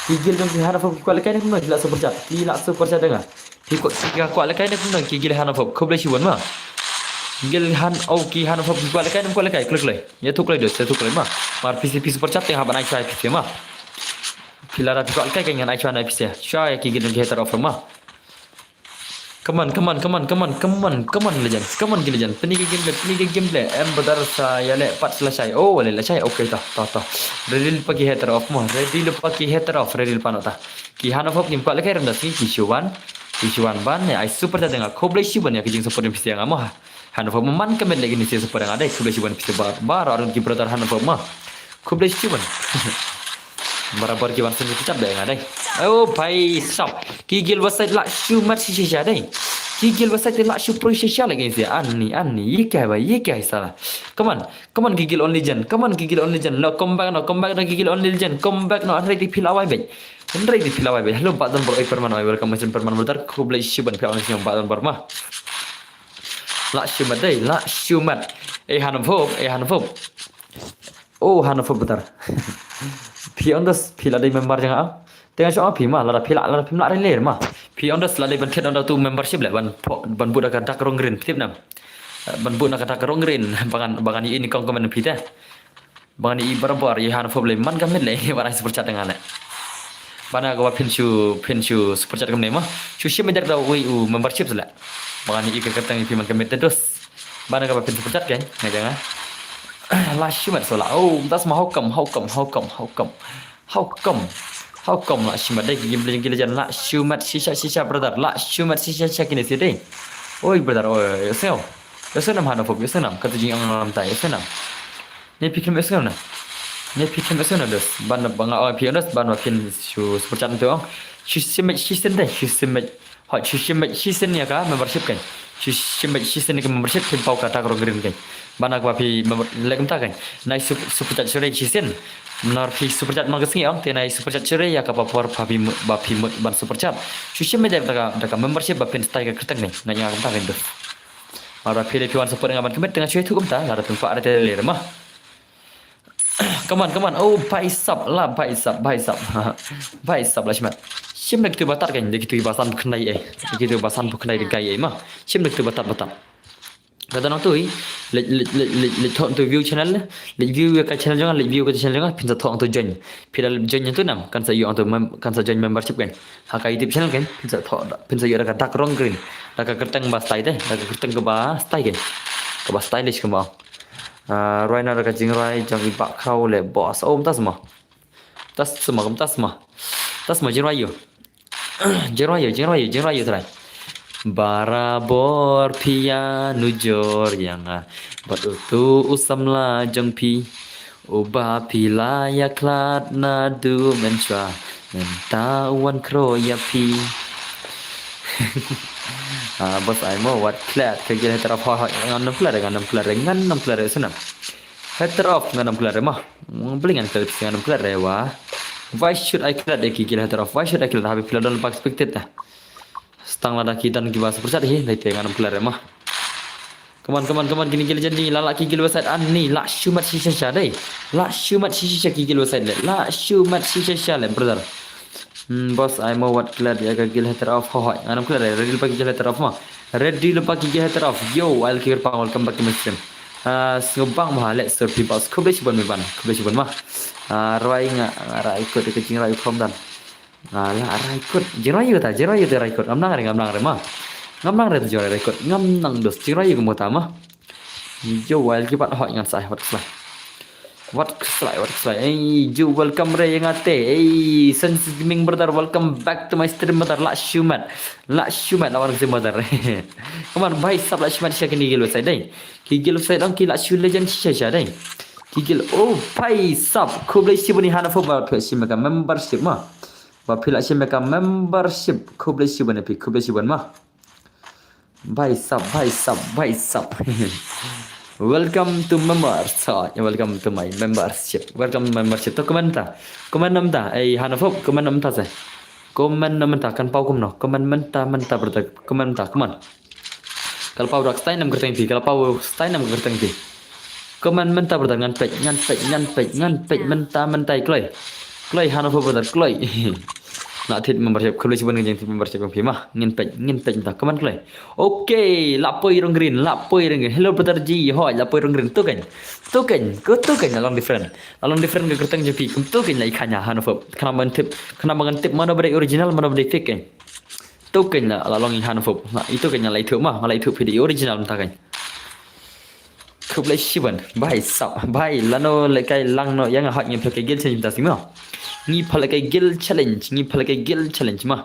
Ki Guild jong ki Hand of Hope, ki kwah lehkai ne kumno? Ki la super chat. Ki la super chat nga. Phi kwah, phi kwah lehkai ne kumno? Ki Guild Hand of Hope. Khublei shibun ma. Guild Hand, oh, ki Hand of Hope, ki kwah lehkai ne kwah lehkai? Klik leh. Ïathuh leh, ïathuh leh ma. Mar phi sia phi super chat te nga ban ai shwa phi sia ma. Phi lada phi kwah lehkai ngan ai shwa na phi sia. Shwa ïa ki Guild jong ki hater of ma. Come on, come on, come on, come on, come on, come on, legends. Come on, ki legend. Pynlong ki gameplay, pynlong ki gameplay. Em, brother, sa ïaleh pat lashai. Oh, ïaleh lashai. Okay, ta, ta, ta. Ready lypa ki hater of mo. Ready lypa ki hater of. Ready lypa noh ta. Ki Hand of Hope ngim kwah lehkai rem da sngi, ki shu wan. Ki shu wan ban ne ai super chat nga. Khublei shibun ïa ki jingsupport jong phi sia nga mo. Hand of Hope man ka met leh kine sia support nga dei. Khublei shibun phi sia ba. Baroh arngut ki brother Hand of Hope mo. Khublei shibun. Barabor ki wan sngewthuh kjat ba nga dei. Oh, bhai sab. Ki Guild West Side la shu mat shisha dei. Ki Guild West Side la shu pro shisha lagi si. Ani, ani. Ye kya hai bhai? Ye kya hai sala? Come on. Come on, ki Guild Only Legend. Come on, ki Guild Only Legend. Lo, come back no, come back no, ki Guild Only Legend. Come back no, hynrei te phi la wai beit. Hynrei te phi la wai beit. Hello, Badon Bor, oi, Perman, oi, welcome, Mister Perman, brother. Khublei shibun phi ong sngewbha, Badon Bor ma. La shu mat dei, la shu mat. Eh, Hand of Hope, eh, Hand of Hope. Oh, Hand of Hope, brother. Phi ong dos, phi la dei member jong nga. Te nga shu ong phi ma, lada phi la, lada phim lah re ler ma. Phi ong dos la dei ban khet ong da tu membership leh, ban pho-, ban bud da ka dak rong green, tip nam. Ban bud da ka dak rong green, ba ngan, ba ngan ïohi nyngkong comment phi te. Ba ngan ïohi barabor, ïa Hand of Hope leh, man ka met leh, ba ngan ai super chat nga leh. Bana kaba phin shu, phin shu super chat kumne ma. Shu shim ïa da uwei u membership leh. Ba ngan ïohi ka kyrteng phi man ka met te dos. Bana kaba phin super chat kan, nga jang ah. La shu mat so la. Oh, das ma, how come, how come, how come, how come? How come? How come la shu mat dei ki Guild jong ki Legend la shu mat shisha shisha brother, la shu mat shisha shisha kine sia dei. Oi brother, oi, ïohsngew. Ïohsngew nam Hand of Hope, ïohsngew nam, kata jingong nam tai, ïohsngew nam. Ne phi khlem ïohsngew na. Ne phi khlem ïohsngew na dos. Ban ba nga ong phi dos, ban ba phin shu super chat tu ong. Shu shim mat shisien dei, shu shim mat. Hooid, shu shim mat shisien ïa ka membership kan. Shu shim mat shisien ïa ka membership, phin paw ka dak rong green kan. Bana kaba phi member leh kumta kan. Nai sup-, super chat shuh re shisien. Namar phi super chat man ka sngi ong, te nai super chat shuh re ïa kaba por ba phi mut, ba phi mut ban super chat. Shu shim mat da ka, da ka membership ba phin stai ka kyrteng kan. Nga ong kumta kan dos. Mar ba phi leh phi wan support nga ban commit, te nga shu ïathuh kumta, lada phin kwah re te ler ma. Come on, come on. Oh, bhai sab, la bhai sab, bhai sab. Bhai sab la shu mat. Shim da kitu ba tad kan, da kitu ba san phew khyndai eh. Da kitu ba san phew khyndai ryngkai eh ma. Shim da kitu ba tad ba tad. Kata nangtu hi, leit, leit, leit, leit, leit thoh tu view channel, leit view ka channel jong nga, leit view ka channel jong nga, phin sa thoh tu join. Phi da join tu nam, kan sa ïoh tu mem-, kan sa join membership kan. Ha ka YouTube channel kan, phin sa thoh, phin sa ïoh da ka dak rong green. Da ka kyrteng ba stai te, da ka kyrteng kaba stai kan. Kaba stylish kumba. Ah, rwai na da ka jingrwai jong i Bah Khraw leh boss. Oh, mynta sma. Mynta sma, mynta sma. Mynta sma jingrwai ïoh. Jingrwai ïoh, jingrwai ïoh, jingrwai ïoh trai. Barabor phi ïa nujor ïa nga. Bad utu u samla jong phi. Uba phi la ïa khlad naduh mynshwa. Mynta u wan khroh ïa phi. Ah, boss ai mo wat khlad ka Guild hater of, hooid, ngan ym khlad, ngan ym khlad, ngan ym khlad, snam. Hater of, ngan ym khlad ma. Bling ngan khlad, ngan ym khlad wa. Why should I khlad ïa ki Guild hater of? Why should I khlad? Haba phi la don ba expected ta. Tang lada ki don kiba super chat hi, dei te ngan ym khlad ma. Come on, come on, come on, kine ki Legend ni, la la ki Guild West Side ani, la shu mat shisha shisha dei. La shu mat shisha shisha ki Guild West Side leh. La shu mat shisha shisha leh, brother. Hmm, boss, ai mo wat khlad ïa ka Guild hater of, hooid. Ngan ym khlad, ready lypa ki Guild hater of ma. Ready lypa ki Guild hater of. Yo, I'll keep pang, welcome back to my stream. Ah, sngewbang ma, let's serve boss. Khublei shibun mi ban. Khublei shibun ma. Ah, rwai nga, nga rai kut ka jingrwai u khom dan. Ah, la rai kut. Jingrwai ïoh ta, jingrwai ïoh ta rai kut. Ngam nang re, ngam nang re ma. Ngam nang re ta jingrwai rai kut. Ngam nang dos jingrwai ïoh ka mo ta ma. Yo, I'll keep pat, hooid, ngan sa ai wat kslai. Wat kslai, wat kslai. Ey, ju welcome re ïa nga te. Ey, Sense Gaming brother, welcome back to my stream brother. La shu mat. La shu mat, la wan ksem brother. Come on, bhai sab la shu mat sha kine ki Guild West Side dei. Ki Guild West Side ong ki la shu Legend shisha shisha dei. Ki gil, oh, bhai sab, khublei shibun ïa hana pho ba phi la shim ka membership ma. Ba phi la shim ka membership, khublei shibun ïa phi, khublei shibun ma. Bhai sab, bhai sab, bhai sab. Welcome to member. So, welcome to my membership. Welcome membership. To comment ta. Comment nam ta. Ei, hana pho, comment nam ta se. Comment nam ta, kan paw kumno. Comment mynta, mynta brother. Comment ta, come on. Ka la paw dak style nam kyrteng phi, ka la paw style nam kyrteng phi. Comment mynta brother, ngan peit, ngan peit, ngan peit, ngan peit mynta, mynta kloi. Kloi hana pho brother, kloi. La thied membership, khublei shibun ka jingthied membership jong phi ma. Ngin peit, ngin peit mynta, comment kloi. Okay, la poi rong green, la poi rong green. Hello brother ji, hoi, la poi rong green. Tu kan. Tu kan, ko tu kan la long different. La long different ka kyrteng jong phi, kum tu kan la i khana hana pho. Khnang ban tip, khnang ban tip mano ba dei original, mano ba dei fake kan. Tu kan la, la long i hana pho. Na, itu kan la ithuh ma, la ithuh phi dei original mynta kan. Khublei shibun, bhai sab, bhai, lano lehkai lang noh ïa nga, hot ngi pha lehkai gil challenge mynta sngi ma. Ngi pha lehkai gil challenge, ngi pha lehkai gil challenge ma.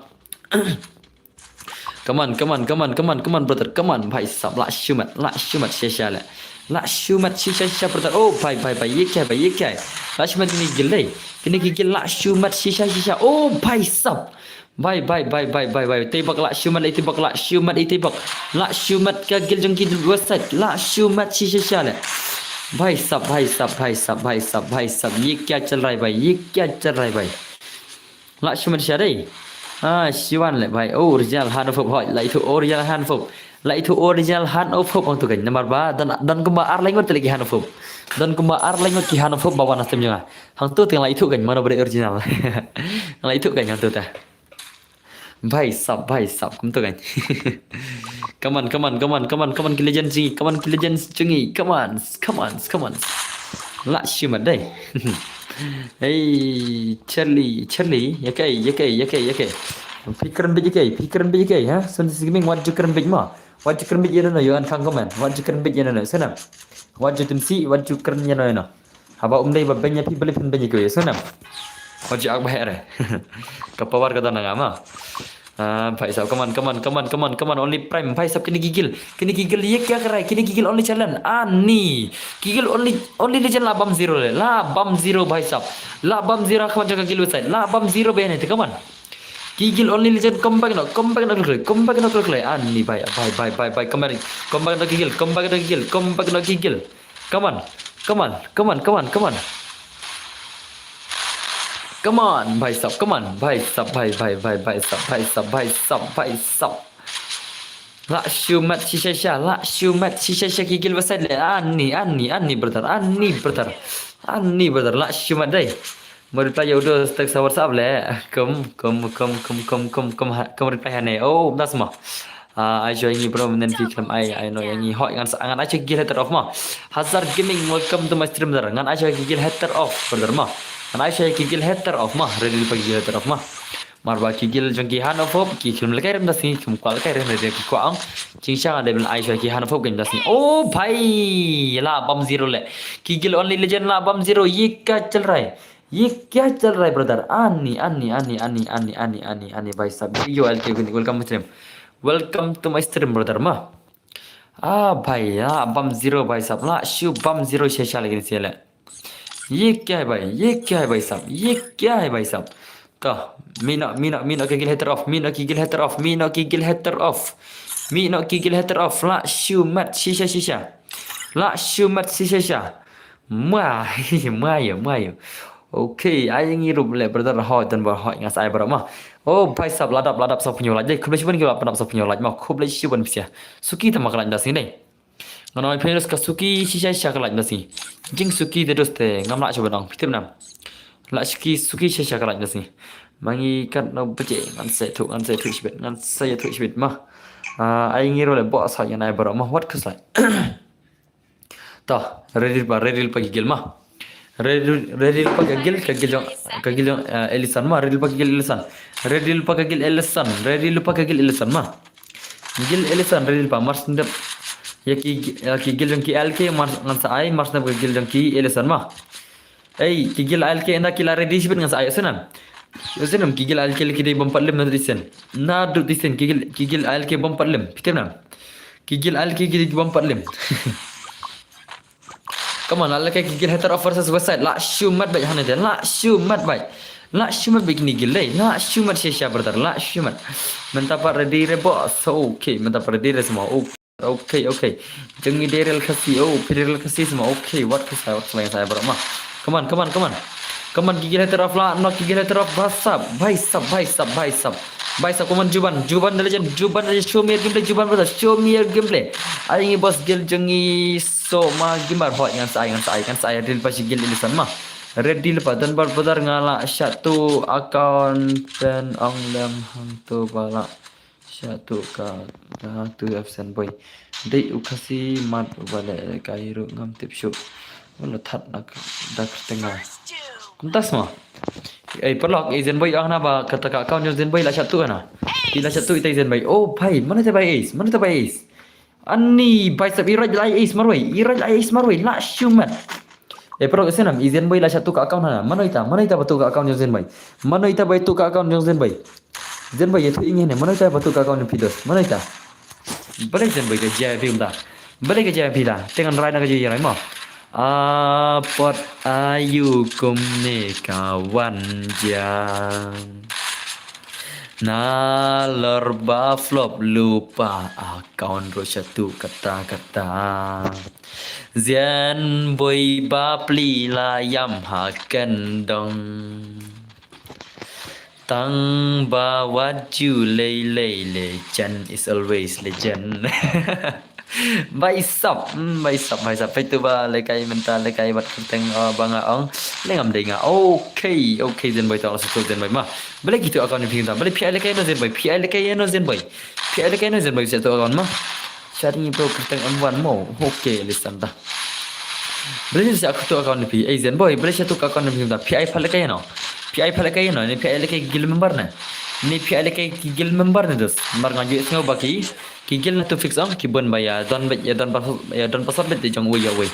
Come on, come on, come on, come on, come on, brother, come on, bhai sab, la shu mat, la shu mat shisha le. La shu mat shisha shisha, brother. Oh, bhai, bhai, bhai, ye kya hai, bhai, ye kya hai? La shu mat kine ki gil dei. Kine ki gil la shu mat shisha shisha. Oh, bhai sab. Bhai, bhai, bhai, bhai, bhai, bhai. Tei bak la shu mat, tei bak la shu mat, tei bak. La shu mat ka gil jong ki website. La shu mat shisha shisha le. Bhai sab, bhai sab, bhai sab, bhai sab, bhai sab. Ye kya chal raha hai, bhai? Ye kya chal raha hai, bhai? La shu mat shisha dei. Ah, shiwan le, bhai. Oh, original hana pho, hoi. La ithuh original hana pho. La ithuh original hana pho hangtu kan. Namar ba don, don kumba ar lai ngut te ki hana pho. Don kumba ar lai ngut ki hana pho ba wan ha stem jong nga. Hangtu te la ithuh kan mano ba dei original. La ithuh kan hangtu te. Bhai sab, bhai sab, kumtu kan. Come on, come on, come on, come on, come on, ki legend jong ngi, come on, ki legend jong ngi, come on, come on, come on. La shu mat dei. Hey, Charlie, Charlie, ïa kaei, ïa kaei, ïa kaei, ïa kaei. Phi kren beit ïa kaei, phi kren beit ïa kaei, ha? Sun Gaming, wat ju kren beit ma. Wat ju kren beit ïano ïano, ïa un khang comment. Wat ju kren beit ïano ïano, sngewbha. Wat ju tim si, wat ju kren ïano ïano. Haba um dei ba beiñ ïa phi, balei phin beiñ ïa kiwei, sngewbha. Wat ju ak ba heh re. Ka power ka don na nga ma. Ah, bhai sab, come on, come on, come on, come on, come on, only prime, bhai sab, kine ki gil, kine ki gil, ye kya kar raha hai, kine ki gil only challenge, ani, ki gil only, only legend la bam zero le, la bam zero, bhai sab, la bam zero, come on, jaka gil website, la bam zero, bhai, ani, come on. Ki gil only legend, come back no, come back no, come back no, ani, bhai, bhai, bhai, bhai, bhai, come back, come back no, ki gil, come back no, ki gil, come back no, ki gil. Come on, come on, come on, come on, come on. Come on, bhai sab, come on, bhai sab, bhai, bhai, bhai, bhai sab, bhai sab, bhai sab, bhai sab. La shu mat shisha shisha, la shu mat shisha shisha ki gil website le. Ani, ani, ani, brother, ani, brother. Ani, brother, la shu mat dei. Mo reply ïa u dos text ha WhatsApp le. Kum, kum, kum, kum, kum, kum, kum, ha, kum reply hane. Oh, das mo. Ah, ai shuwa ïa ngi bro, mynnin phi khlem ai, ai no ïa ngi, hoi, ngan sa, ngan ai shuwa ki gil hater off ma. Hazard Gaming, welcome to my stream, brother. Ngan ai shuwa ki gil hater off, brother ma. Ngan ai shuwa ki gil hater off ma. Ready lypa ki gil hater off ma. Mar ba ki gil jong ki hana pho, ki khlem lehkai rem da sngi, khlem kwah lehkai rem, ready ki kwah ong. Jingshisha nga dei ban ai shuwa ki hana pho, ki da sngi. Oh, bhai, la bam zero le. Ki gil only legend la bam zero, ye kya chal raha hai? Ye kya chal raha hai, brother? Ani, ani, ani, bhai sab. Yo, L K, welcome to stream. Welcome to my stream, brother ma. Ah, bhai, la bam zero, bhai sab. La shu bam zero shisha shisha le kine ki le. Ye kya hai, bhai? Ye kya hai, bhai sab? Ye kya hai, bhai sab? To, mih noh, mih noh, mih noh ki gil hater off, mih noh ki gil hater off, mih noh ki gil hater off. Mih noh ki gil hater off. La shu mat shisha shisha. La shu mat shisha shisha. Ma, ma ïa, ma ïa. Okay, ai ngi ruh le, brother, hoi, don ba hoi, nga sa ai baroh ma. Oh, bhai sab, la dap, la dap saphew hynñiew like. Dei, khublei shibun ki la dap saphew hynñiew like ma. Khublei shibun phi sha. Suki tang ma ka like da sngi dei. Nga ong phi, ka suki shisha shisha ka like da sngi. Jingsuki te doste, ngam lah shuh ban ong, phi tip nam. La suki, suki shisha shisha ka like da sngi. Ma ngi katno baje, ngan sa ïathuh, ngan sa ïathuh shibit, ngan sa ïathuh shibit ma. Ah, ai ngi ruh le, bok sa ngan ai baroh ma, wat khuslai. To, ready lypa, ready lypa ki gil ma. Ready, ready lypa ka gil, ka gil jong, ka gil jong, eh, Ellison ma, ready lypa ka gil Ellison. Ready lypa ka gil Ellison, ready lypa ka gil Ellison ma. Gil Ellison, ready lypa, mar shen dep. Ïa ki, ïa ki gil jong ki L K, mar ngan sa ai, mar shen dep ka gil jong ki Ellison ma. Ei, ki gil L K ynda ki la ready shibit ngan sa ai, ïohsnam. Ïohsnam, ki gil L K ki dei bym pat lem naduh disen. Naduh disen, ki gil, ki gil L K bym pat lem. Phi tip nam. Ki gil L K ki dei bym pat lem. Come on, la lehkai ki guild hater of versus Westside. La shu mat beit hangne te. La shu mat beit. La shu mat beit kine ki guild dei. La shu mat shisha brother. La shu mat. Mynta pat ready re boss. Okay, mynta pat ready re semua. Okay, okay. Jong ngi Daryl Khasi. Oh, Federal Khasi semua. Okay, wat ka sa, wat ka sa, bro ma. Come on, come on, come on. Come on, ki guild hater of la, no, ki guild hater of bhai sab, bhai sab, bhai sab, bhai sab. Bhai sab, come on, Juban, Juban the legend, Juban the legend, show me your gameplay, Juban brother, show me your gameplay. Ai ngi boss guild jong ngi so ma gimbar hoi ngan sa ai, ngan sa ai, ngan sa ai, ready pa shi guild ilisan ma. Ready pa don bar brother nga la shatu account pen ong lem hangtu ba la. Shatu ka, da tu absent boy. Dei u Khasi mat u ba lehkai ruh ngam tip shuh. Wala that na ka, da kyrteng nga. Kumta sma. Ei paralok, ei Zenboy ah na ba kata ka account jong Zenboy la shatu na. Ki la shatu ita Zenboy. Oh bhai, mano ita bhai Ace? Mano ita bhai Ace? Ani bhai sab, i raj la Ace marwei. I raj la Ace marwei. La shu mat. Ei paralok, i snam, i Zenboy la shatu ka account hana. Mano ita, mano ita ba tu ka account jong Zenboy? Mano ita ba tu ka account jong Zenboy? Zenboy, ïathuh ïa ngi ne, mano ita ba tu ka account jong phi dos? Mano ita? Balei Zenboy ka jia phi kumta? Balei ka jia phi da? Te ngan rai na ka jia rai mo. A pot ayu kumne ka wan jia. Nalor ba flop lypa account ruh shatu katta katta. Zenboy bapli la ïam ha kyndong. Tang ba wat ju lei lei, legend is always legend. Bhai sab, hmm, bhai sab, bhai sab. Peit tu ba lehkai mynta, lehkai bad kyrteng, uh, ba nga ong. Lei ngam dei nga. Okay, okay, Zenboy, tang la shatu Zenboy ma. Balei kitu account phi kumta? Balei phi ai lehkai no Zenboy? Phi ai lehkai no Zenboy? Phi ai lehkai no Zenboy shatu account ma? Shatu ngi bro kyrteng M one mo. Okay, listen da. Balei shatu account phi? Ei Zenboy, balei shatu account phi kumta? Phi ai pat lehkai no? Phi ai pat lehkai no? Ne phi ai lehkai guild member ne? Ne phi ai lehkai guild member ne dos? Mar nga ju sngew ba ki Ki guild na tu fix ong, ki bun ba ïa don beit, ïa don ba, ïa don ba sat beit jong uwei ïa uwei.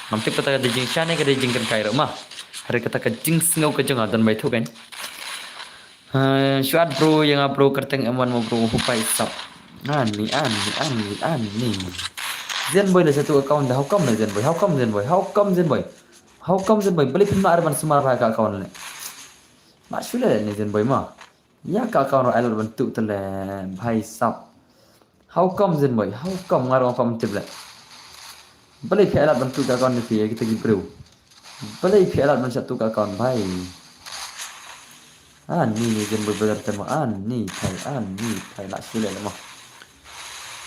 Ngam tip kata ka dei jingshane ka dei jingkynkai ruh ma. Hynrei kata ka jingsngew ka jong nga don ba ïathuh kan. Ha, shuat bro, ïa nga bro, kyrteng M one mo bro, hupai sap. Ani, ani, ani, ani. Zenboy la shatu account da, how come la Zenboy? How come Zenboy? How come Zenboy? How come Zenboy? Balei phim lah ban sumar ha ka account ne? Ba shu leh ne Zenboy ma. Ïa ka account ruh ai lad ban tuh te le bhai sap. How come Zenboy? How come nga ruh ngam tip le. Balei phi ai lad ban tuh ka account phi ïa kita ki briew? Balei phi ai lad ban shatu ka account bhai? Ani ni Zenboy brother te mo ani bhai ani bhai la shu le mo.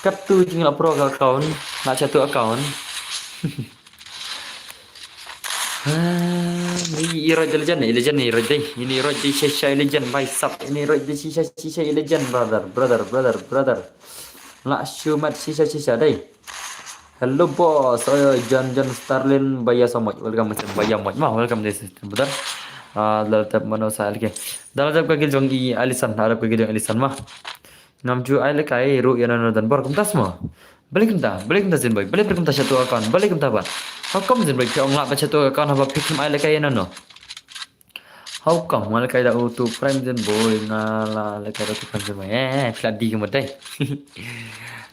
Katto jingla pro ka account, la shatu account. Ah, ni i roj da legend, i legend i roj dei. Ini i roj dei shisha i legend bhai sap. Ini i roj dei shisha shisha i legend brother, brother, brother, brother. La shu mat shisha shisha dei. Hello boss, oh, John John Starlin baya samoj. Welcome Mister baya moj ma, welcome this brother. Ah, la tap mano sa alke. Da la tap ka guild jong i Alison, da la tap ka guild jong Alison ma. Ngam ju ai lehkai ruh ïa nano don bor kumta sma. Balei kumta, balei kumta Zenboy, balei phi kumta shatu account, balei kumta ba. How come Zenboy phi ong lah ban shatu account haba phi khlem ai lehkai ïa nano. How come nga lehkai da utu Prime Zenboy, nga la lehkai da utu Prime Zenboy. Eh, phi la dih kumta.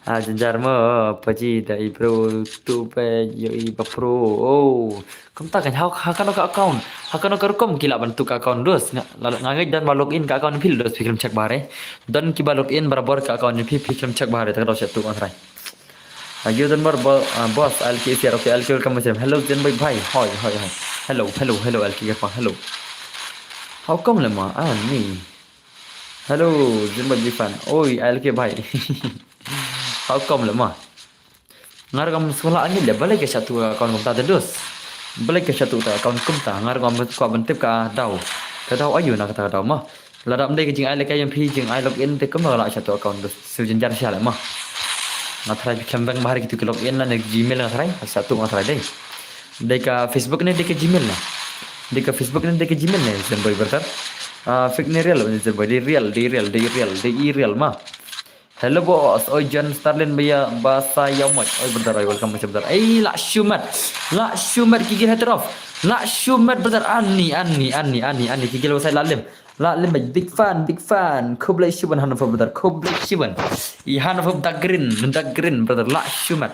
Ah, jynjar mo, paji da i bro tu pe ïohi ba pro. Oh. Kumta kan ha, ha kano ka account, ha kano ka rukom ki lah ban tuh ka account dos. Nga, la, nga ngeit don ba log in ka account phi dos phi khlem check bha re. Don kiba log in barabor ka account phi phi khlem check bha re ta ka dei shatu nga trai. Agi don bar bo-, ah, boss alki siar okay alki welcome Mister. Hello Zenboy bhai. Hoi hoi hoi. Hello hello hello alki ka pang hello. How come le ma ani. Hello Zenboy big fan. Oi alki bhai. How come le ma. Nga ruh ngam sngewlah ngi le balei ka shatu ka account kumta te dos. Balei ka shatu ka account kumta nga ruh ngam kwah ban tip ka daw. Ka daw ayu na kata ka daw ma. Lada ym dei ka jingai lehkai jong phi jingai log in te kumno la shatu account dos. Shu jynjar sha le ma. Nga tharai phi khlem bang bha ïa kitu ki log in lane Gmail nga tharai. Shatu nga tharai dei. Dei ka Facebook ne dei ka Gmail ne. Dei ka Facebook ne dei ka Gmail ne Zenboy brother. Ah, fake ne real ne Zenboy dei real dei real dei real dei i real ma. Hello boss, oi John Starlin baya basa ya moj. Oi brother, oi welcome brother. Ei la shu mat. La shu mat ki guild hater of. La shu mat brother ani ani ani ani ani ki guild basa la lem. La lem big fan, big fan. Khublei shibun Hanover brother. Khublei shibun. I Hanover dark green, dark green brother. La shu mat.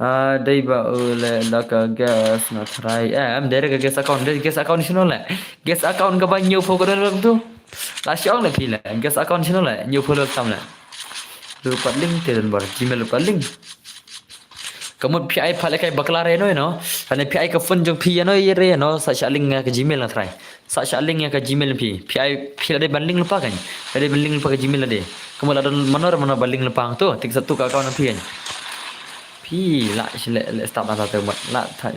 Ah, dei ba u le la ka guest nga try. Eh, em dei ka guest account, dei guest account shano le. Guest account ka ba hynñiew phew ka don lang tu. La shong le phi le. Guest account shano le. Hynñiew phew le tam le. Ruh pat link te don bar Gmail ruh pat link. Ka mut phi ai pat le kai bakla re no no. Kane phi ai ka phone jong phi no ye re no sa sha link ka Gmail nga try. Sa sha link ïa ka Gmail phi. Phi ai phi la dei ban link lypa kan. La dei ban link lypa ka Gmail la dei. Ka mut la don mano re mano ban link lypa tu. Tik sa tu ka account phi kan. Phi la shi le le start na ta mat la ta.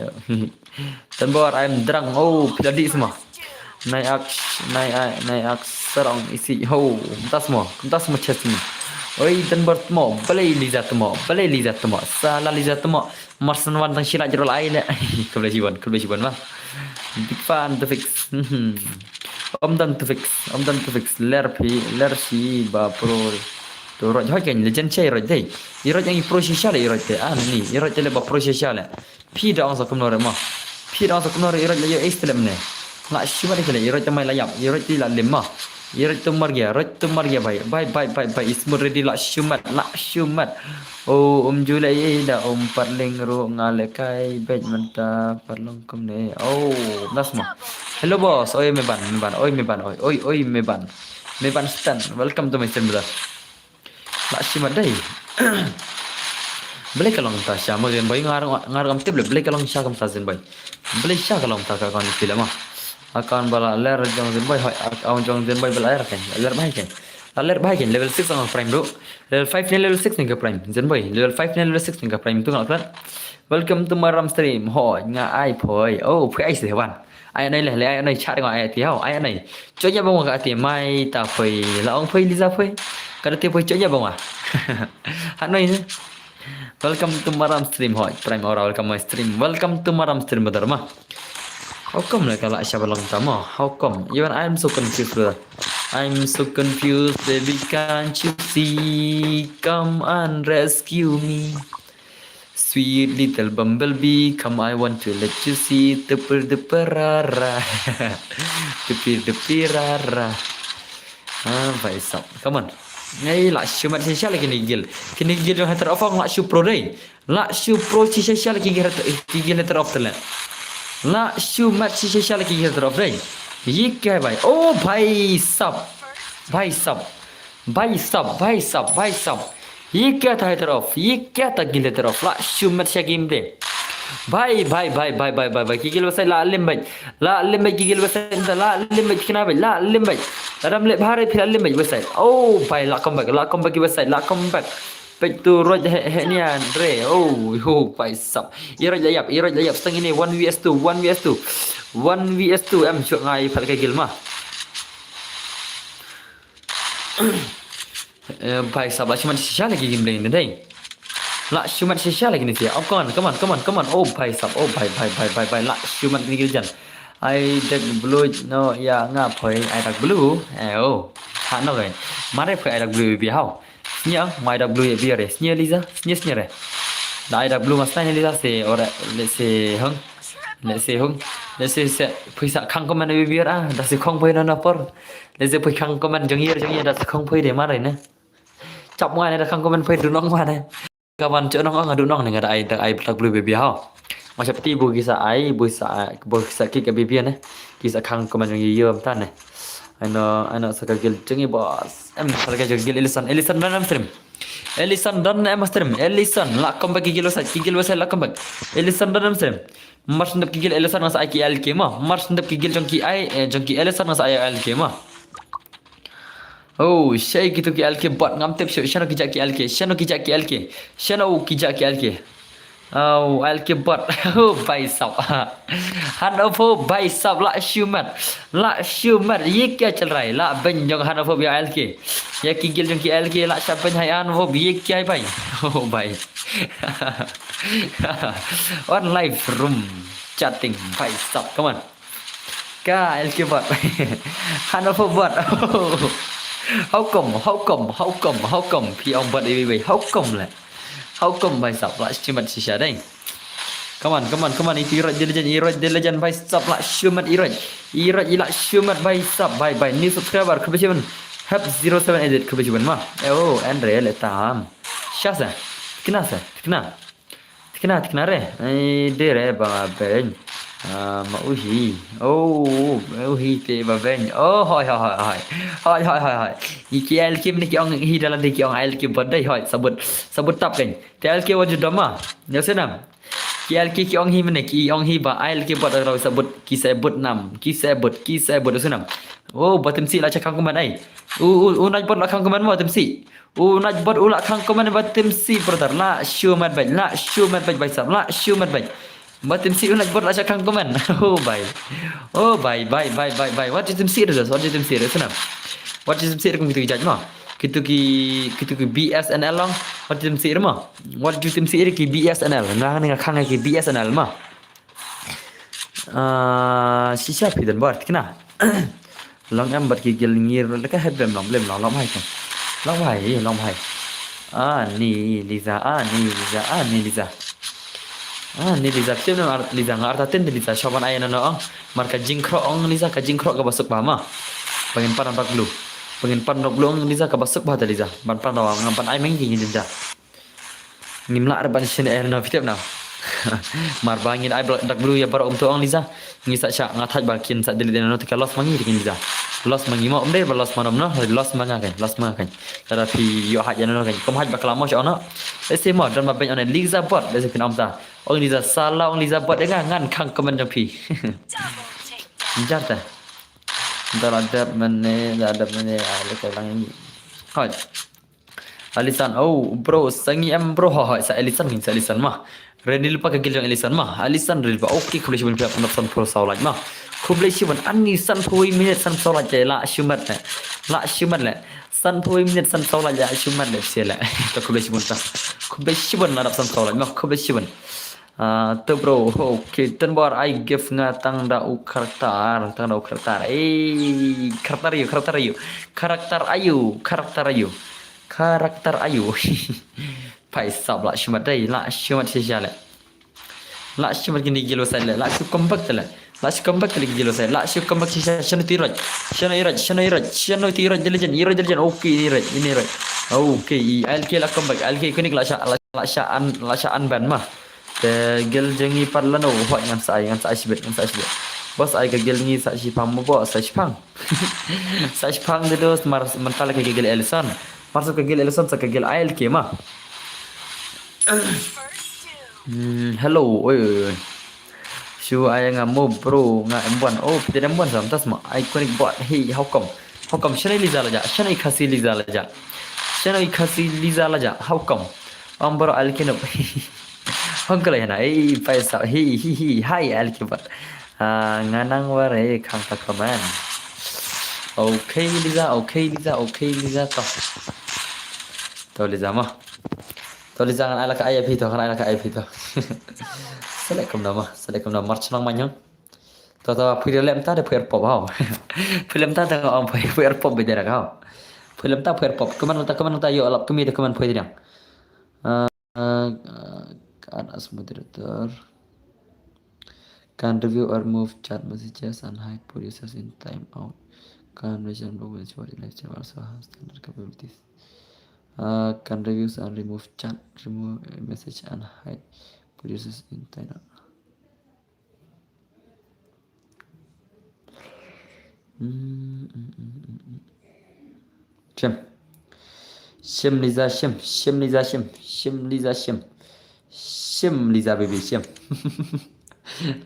Tan bor I'm drunk. Oh phi la di semua. Nai ak nai ai nai ak serong isi ho. Kumtas mo. Kumtas mo chest mo. Oi tan bor mo. Balai Liza mo. Balai Liza mo. Sala Liza mo. Marsan wan tang shila jero lai le. Khublei shibun, khublei shibun ma. Big fan to fix. Om dan to fix, om dan to fix. Ler phi, ler shi ba pro. To roj hoj kan legend che roj dei. I roj yang i pro shisha le i roj te. Ah ni, i roj te le ba pro shisha le. Phi da ong sa kumno re ma. Phi da ong sa kumno re i roj le yo ace te le mne. La shu ma de le i roj te mai la yap, i roj te la lim ma. I roj te mar gya, roj te mar gya bai. Bai bai bai bai. Ismut ready la shu mat, la shu mat. Oh um ju le i da um pat ling ru nga le kai bej menta pat long kumne. Oh nas ma. Hello boss, oi me ban, me ban, oi me ban, oi oi oi me ban. Me ban stan. Welcome to my stream brother. La shi ma dei. Blei ka long ta sha ma zin bai ngar ngar kam tip le blei ka long sha kam ta zin bai. Blei sha ka long ta ka kon pila ma. Akan bala ler jong zin bai hoi akan jong zin bai bala er kan. Ler bai kan. La ler bai kan level six ang prime bro. Level five ne level six ne ka prime. Zin bai level five ne level six ne ka prime tu ngak plan. Welcome to my ram stream. Hoi nga ai phoi. Oh phoi ai se wan. Ai anai leh leh ai anai chat ngo ai ti hau ai anai. Cho nya bang ka ti mai ta phoi la ong phoi Liza phoi. Ka ti phoi cho nya bang. Ha noi ne. Welcome to Maram stream hoi. Prime Aura welcome my stream. Welcome to Maram stream brother ma. How come like la sha ba long ta ma? How come? Even I'm so confused brother. I'm so confused baby can't you see? Come and rescue me. Sweet little bumblebee, come I want to let you see. Tupur dupur ra ra. Tupir dupir ra ra. Ah, bhai sab. Come on. Ngai la shu mat shisha le kini gil. Kini gil jong hater of la shu pro dei. La shu pro shisha le kini gil hater of le. La shu mat shisha le kini gil hater of dei. Ye kya bhai? Oh bhai sab. Bhai sab. Bhai sab, bhai sab, bhai sab. Ye kya tha hater of? Ye kya tha gil hater of? La shu mat sha game de. Bhai bhai bhai bhai bhai bhai bhai ki gil website la lim bhai. La lim bhai ki gil website la lim bhai kina bhai la lim bhai. Adam le bhare phi la lim bhai website. Oh bhai la come back la come back ki website la come back. Back to roj he he nian re. Oh ho bhai sab. I roj la yap i roj la yap stang ini one vs two one vs two. One vs two em shuk ngai phat ka gil ma. Eh, bhai sab la shu mat shisha le ki game play ni dei. La shu mat shisha le ki ni sia. Oh, come on, come on, come on, come on. Oh, bhai sab. Oh, bhai, bhai, bhai, bhai, bhai. La shu mat ni ki jan. Ai dak blue no ya nga phoi ai dak blue. Eh, oh. Ha no gai. Mare phoi ai dak blue bi hau. Snya mai dak blue bi re. Snya Liza. Snya snya re. Da ai dak blue mas nai Liza se ora le se hung. Le se hung. Le se se phoi sa khang comment bi bi ra. Da se khong phoi no na por. Le se phoi khang comment jong yer jong yer da se khong phoi de mare ne. Chap ngwa ne da khang comment phoi du nong ngwa ne. Ka ban cho nong nga du nong ne nga da ai da ai blak blue baby hau. Ma chap ti bu ki sa ai bu sa bu sa ki ka baby ne. Ki sa khang comment jong yer ta ne. Ano ano sa ka gil jong i boss. Em sa ka jong gil Ellison Ellison dan em stream. Ellison dan em stream. Ellison la kom ba ki gil sa ki gil sa la kom ba. Ellison dan em stream. Mar sendap ki gil Ellison nga sa ai ki L K ma. Mar sendap ki gil jong ki ai eh, jong ki Ellison nga sa ai L K ma. Oh, shai ki tu ki L K bot ngam tip shu shano ki jak ki L K. Shano ki jak ki L K. Shano ki jak ki L K. Oh, L K bot. Oh, bhai sab. Han of ho bhai sab la shu mat. La shu mat. Ye kya chal rai. La ben jong han of ho ya L K. Ya ki gil jong ki L K la sha ben hai han of ho ye kya bhai. Oh, bhai. On live room chatting bhai sab. Come on. Ka L K bot. Han of ho bot. How come? How come? How come? How come? Phi ong bot iwi iwi. How come le? How come bhai sab la shu mat shisha dei. Come on, come on, come on. Itu Iroj the legend, Iroj the legend bhai sab la shu mat Iroj. Iroj la shu mat bhai sab bhai bhai. New subscriber khublei shibun. Hep zero seven edit khublei shibun ma. Eh, oh, Andre le tam. Sha sa. Kena sa. Kena. Kina, kina re. Ai, de re ba beng. Ah, ma uhi. Oh, uhi te ba beng. Oh, hoi, hoi, hoi, hoi. Hoi, hoi, hoi, hoi. Ki L K mynne ki ong hi da lade ki ong L K bot dei, hoi. Sabut, sabut tap kan. Te L K wat ju doma. Ïa sdang. Ki L K ki ong hi mynne ki ong hi ba L K bot da raw sabut ki sabut nam. Ki sabut, ki sabut sdang. Oh, ba Tim Sih la shah khang kumne ai. U, u, u Nightbot la khang kumne mo Tim Sih. U Nightbot u la khang kumne ba Tim Sih brother. La shu mat bait, la shu mat bait, bait sap, la shu mat bait. Ba Tim Sih u Nightbot la shah khang kumne. Oh bai. Oh bai, bai, bai, bai, bai. Wat ju Tim Sih re, wat ju Tim Sih re sdang. Wat ju Tim Sih re kum kitu ki jait mo. Kitu ki, kitu ki B S N L long. Wat ju Tim Sih re mo. Wat ju Tim Sih re ki B S N L. Nga, nga khang ki B S N L mo. Ah, shisha phi don bor kina. Long em bad ki gel ngir le ka hebem long blem long long hai kan. Long hai, long hai. Ah, ni Liza, ah, ni Liza, ah, ni Liza. Ah, ni Liza, phi don ar-, Liza nga arta tin ni Liza, shaban ai na no ong. Mar ka jingkro ong Liza, ka jingkro ka ba suk ba ma. Pangin pan rak blue. Pangin pan rak blue ong Liza, ka ba suk ba da Liza. Ban pan rak, ngan pan ai meng ki ni Liza. Ngim lah re ban shin er no fitep na. Mar ba ngin ai dak blue ïa baroh um to ong Liza. Ngi sa sha nga thaj ba kin sa delete no te ka loss ma ngi te kin Liza. Loss ma ngi mo um dei ba loss ma nom no, loss ma nga kan, loss ma nga kan. Lada phi ïoh haj ïa no kan. Kum haj ba klam mo sha no. Ese mo don ba beng on Liza bot, ese phin om ta. Ong Liza sala, ong Liza bot de nga ngan khang comment jong phi. Jar ta. Da la dep mynne, da la dep mynne, ai le ka lang. Hoj. Alisson, oh, bro, sa ngi em, bro, hoi, hoi, sa Alisson, sa Alisson ma. Ready lypa ka gel jong Alisson ma. Alisson, ready lypa. Okay, khublei shibun phi ap nap san phew saw like ma. Khublei shibun, ani san phew minute san saw like la shu mat le. La shu mat le. San phew minute san saw like la shu mat le, sha le. To khublei shibun ta. Khublei shibun la dap san saw like ma. Khublei shibun. Ah, to bro, okay, ten bor ai gift nga tang da u karakter, tang da u karakter. Eh, karakter ayu, karakter ayu. Karakter ayu, karakter ayu. Karakter ayu. Paisap la shu mat dei, la shu mat shisha le. La shu mat kini gilo sai le, la shu comeback le. La shu comeback le gilo sai, la shu comeback shisha, shano ti roj. Shano i roj, shano i roj, shano ti roj, diligent, i roj, diligent. Okay, ini roj, ini roj. Okay, i L K la comeback, L K kunik la sha, la, la sha an, la sha an ban ma. Te gel jong ngi pat lano, hoi ngan sa ai, ngan sa ai shibit, ngan sa ai shibit. Bos ai ka gel ngi sa shipang mo bo, sa shipang. Sa shipang de dos, mar, mental ka gel Alisson. Mar sa ka gel Alisson, sa ka gel L K ma. Hmm, hello, oi, oi, oi. Shu ai nga mo bro, nga M one. Oh, pide M one sa, tas ma. Iconic bot, hey, how come? How come? Shano i Liza la ja, shano i Khasi Liza la ja. Shano i Khasi Liza la ja, how come? Om bro L K nup. Hong kala hena, eh, paisa, hi, hi, hi, hi, L K bot. Ah, nga nang ware khang ta comment. Okay, Liza, okay, Liza, okay, Liza, to. To, Liza, ma. To, Liza, ngan ai la ka I P to, ngan ai la ka I P to. Select kumno, ma, select kumno, march nang manyang. To, to, phi lem ta de phi er pop, hau. Phi lem ta de, um, phi, phi er pop, bidera, hau. Phi lem ta phi er pop. Comment ta, comment ta, yo, lap, kami de comment phi de. Ah, ah, add as moderator. Can review or move chat messages and hide, put users in timeout. Can version block when short in lecture also has standard capabilities. Uh, can reviews and remove chat, remove message and hide, put users in timeout. Mm, mm, mm, mm, mm. Shim. Shim Liza shim. Shim Liza shim. Shim Liza shim. Shim Liza baby shim.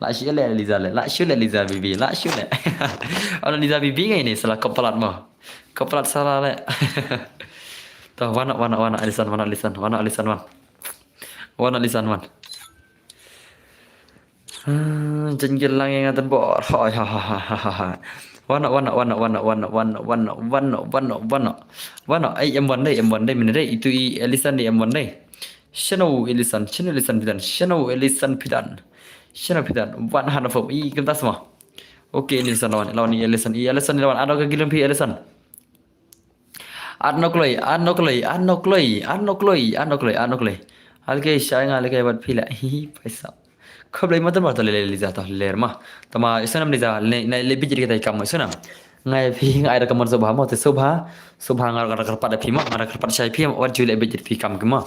La shu le Liza le. La shu le Liza baby. La shu le. Ono Liza baby ngai ni sala kop palat mo. Kop palat sala le. To, wan, wan, wan, Alisson, wan, Alisson, wan, Alisson, wan. Wan, Alisson, wan. Ah, jengkel lang ïa nga ten bor. Hoi, ha, ha, ha, ha, ha. Wano, wano, wano, wano. Wano, ai M one dei, M one dei, mynne dei. Itu i Alisson dei M one dei. Shano Alisson, shano Alisson phi don, shano Alisson phi don. Shano phi don, wan hano fo, i kumta sma. Okay, Alisson lawan, lawan i Alisson, i Alisson lawan, ado ka gilum phi Alisson. Ar nokloi, ar nokloi, ar nokloi, ar nokloi, ar nokloi, ar nokloi. Alke shai nga leke bat pila. Hihi, paisa. Khoblei ma tama to le Liza to ler ma. Tama isnam Liza le, na le bijit kita kam isnam. Ngai phi ngai da kamon sobha mo te sobha. Sobha ngar ngar pat phi ma, ngar pat shai phi ma, wat ju le bijit phi kam ki ma.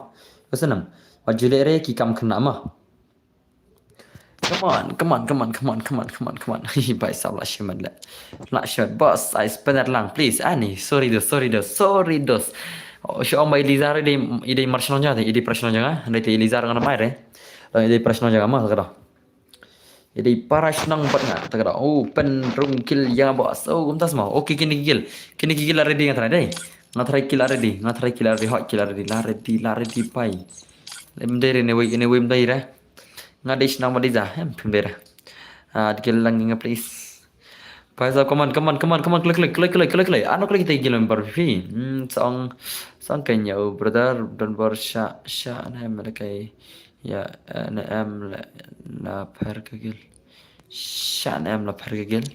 Isnam. Wat ju le re ki kam kena ma. Come on, come on, come on, come on, come on, come on, come on. Hi, bhai sahab, la shimet le. La shimet, boss, ai spinner lang, please. Ani, sorry dos, sorry dos, sorry dos. Oh, shu ong ba i Liza re, i dei mar shnong jong nga, i dei para shnong jong nga, i dei i Liza re ngan mai re. Long i dei para shnong jong nga ma, kata. I dei para shnong bad nga, kata. Oh, pynrung kill ïa nga, boss. Oh, kumta sma. Okay, kine ki kill. Kine ki kill already nga try dei. Nga try kill already, nga try kill already, hot kill already, la ready, la ready pai. Em dei re, anyway, anyway, em dei re. Nga dei shnong ba dei za, em, phim dei re. Ah, kill lang nga, please. Bhai sahab, come on, come on, come on, come on, click, click, click, click, click, click. Ano click kita gila member fi. Hmm, song, song kenya, oh, brother, don bor sha, sha, na em le kai. Ya, eh, na em le, la pher ka gil. Sha, na em la pher ka gil.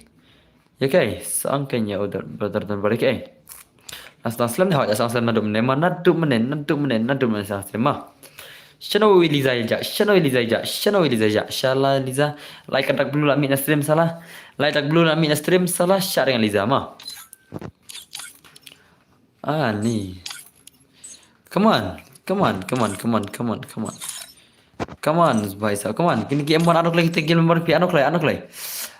Ya kai, song kenya, oh, brother, don bor kai. Las, las, lem ne hot, ya, song, song, na dum ne ma, na dum ne, na dum ne, na dum ne, song, song, ma. Shano i Liza ja, shano i Liza ja, shano i Liza ja, shala Liza, lai ka dak blue la mih na stream shala, lai dak blue la mih na stream shala, sha ring Liza ma. Ah, ni. Come on, come on, come on, come on, come on, come on. Come on, bhai sahab, come on. Kini ki em wan anok lai kita gil member pi anok lai, anok lai.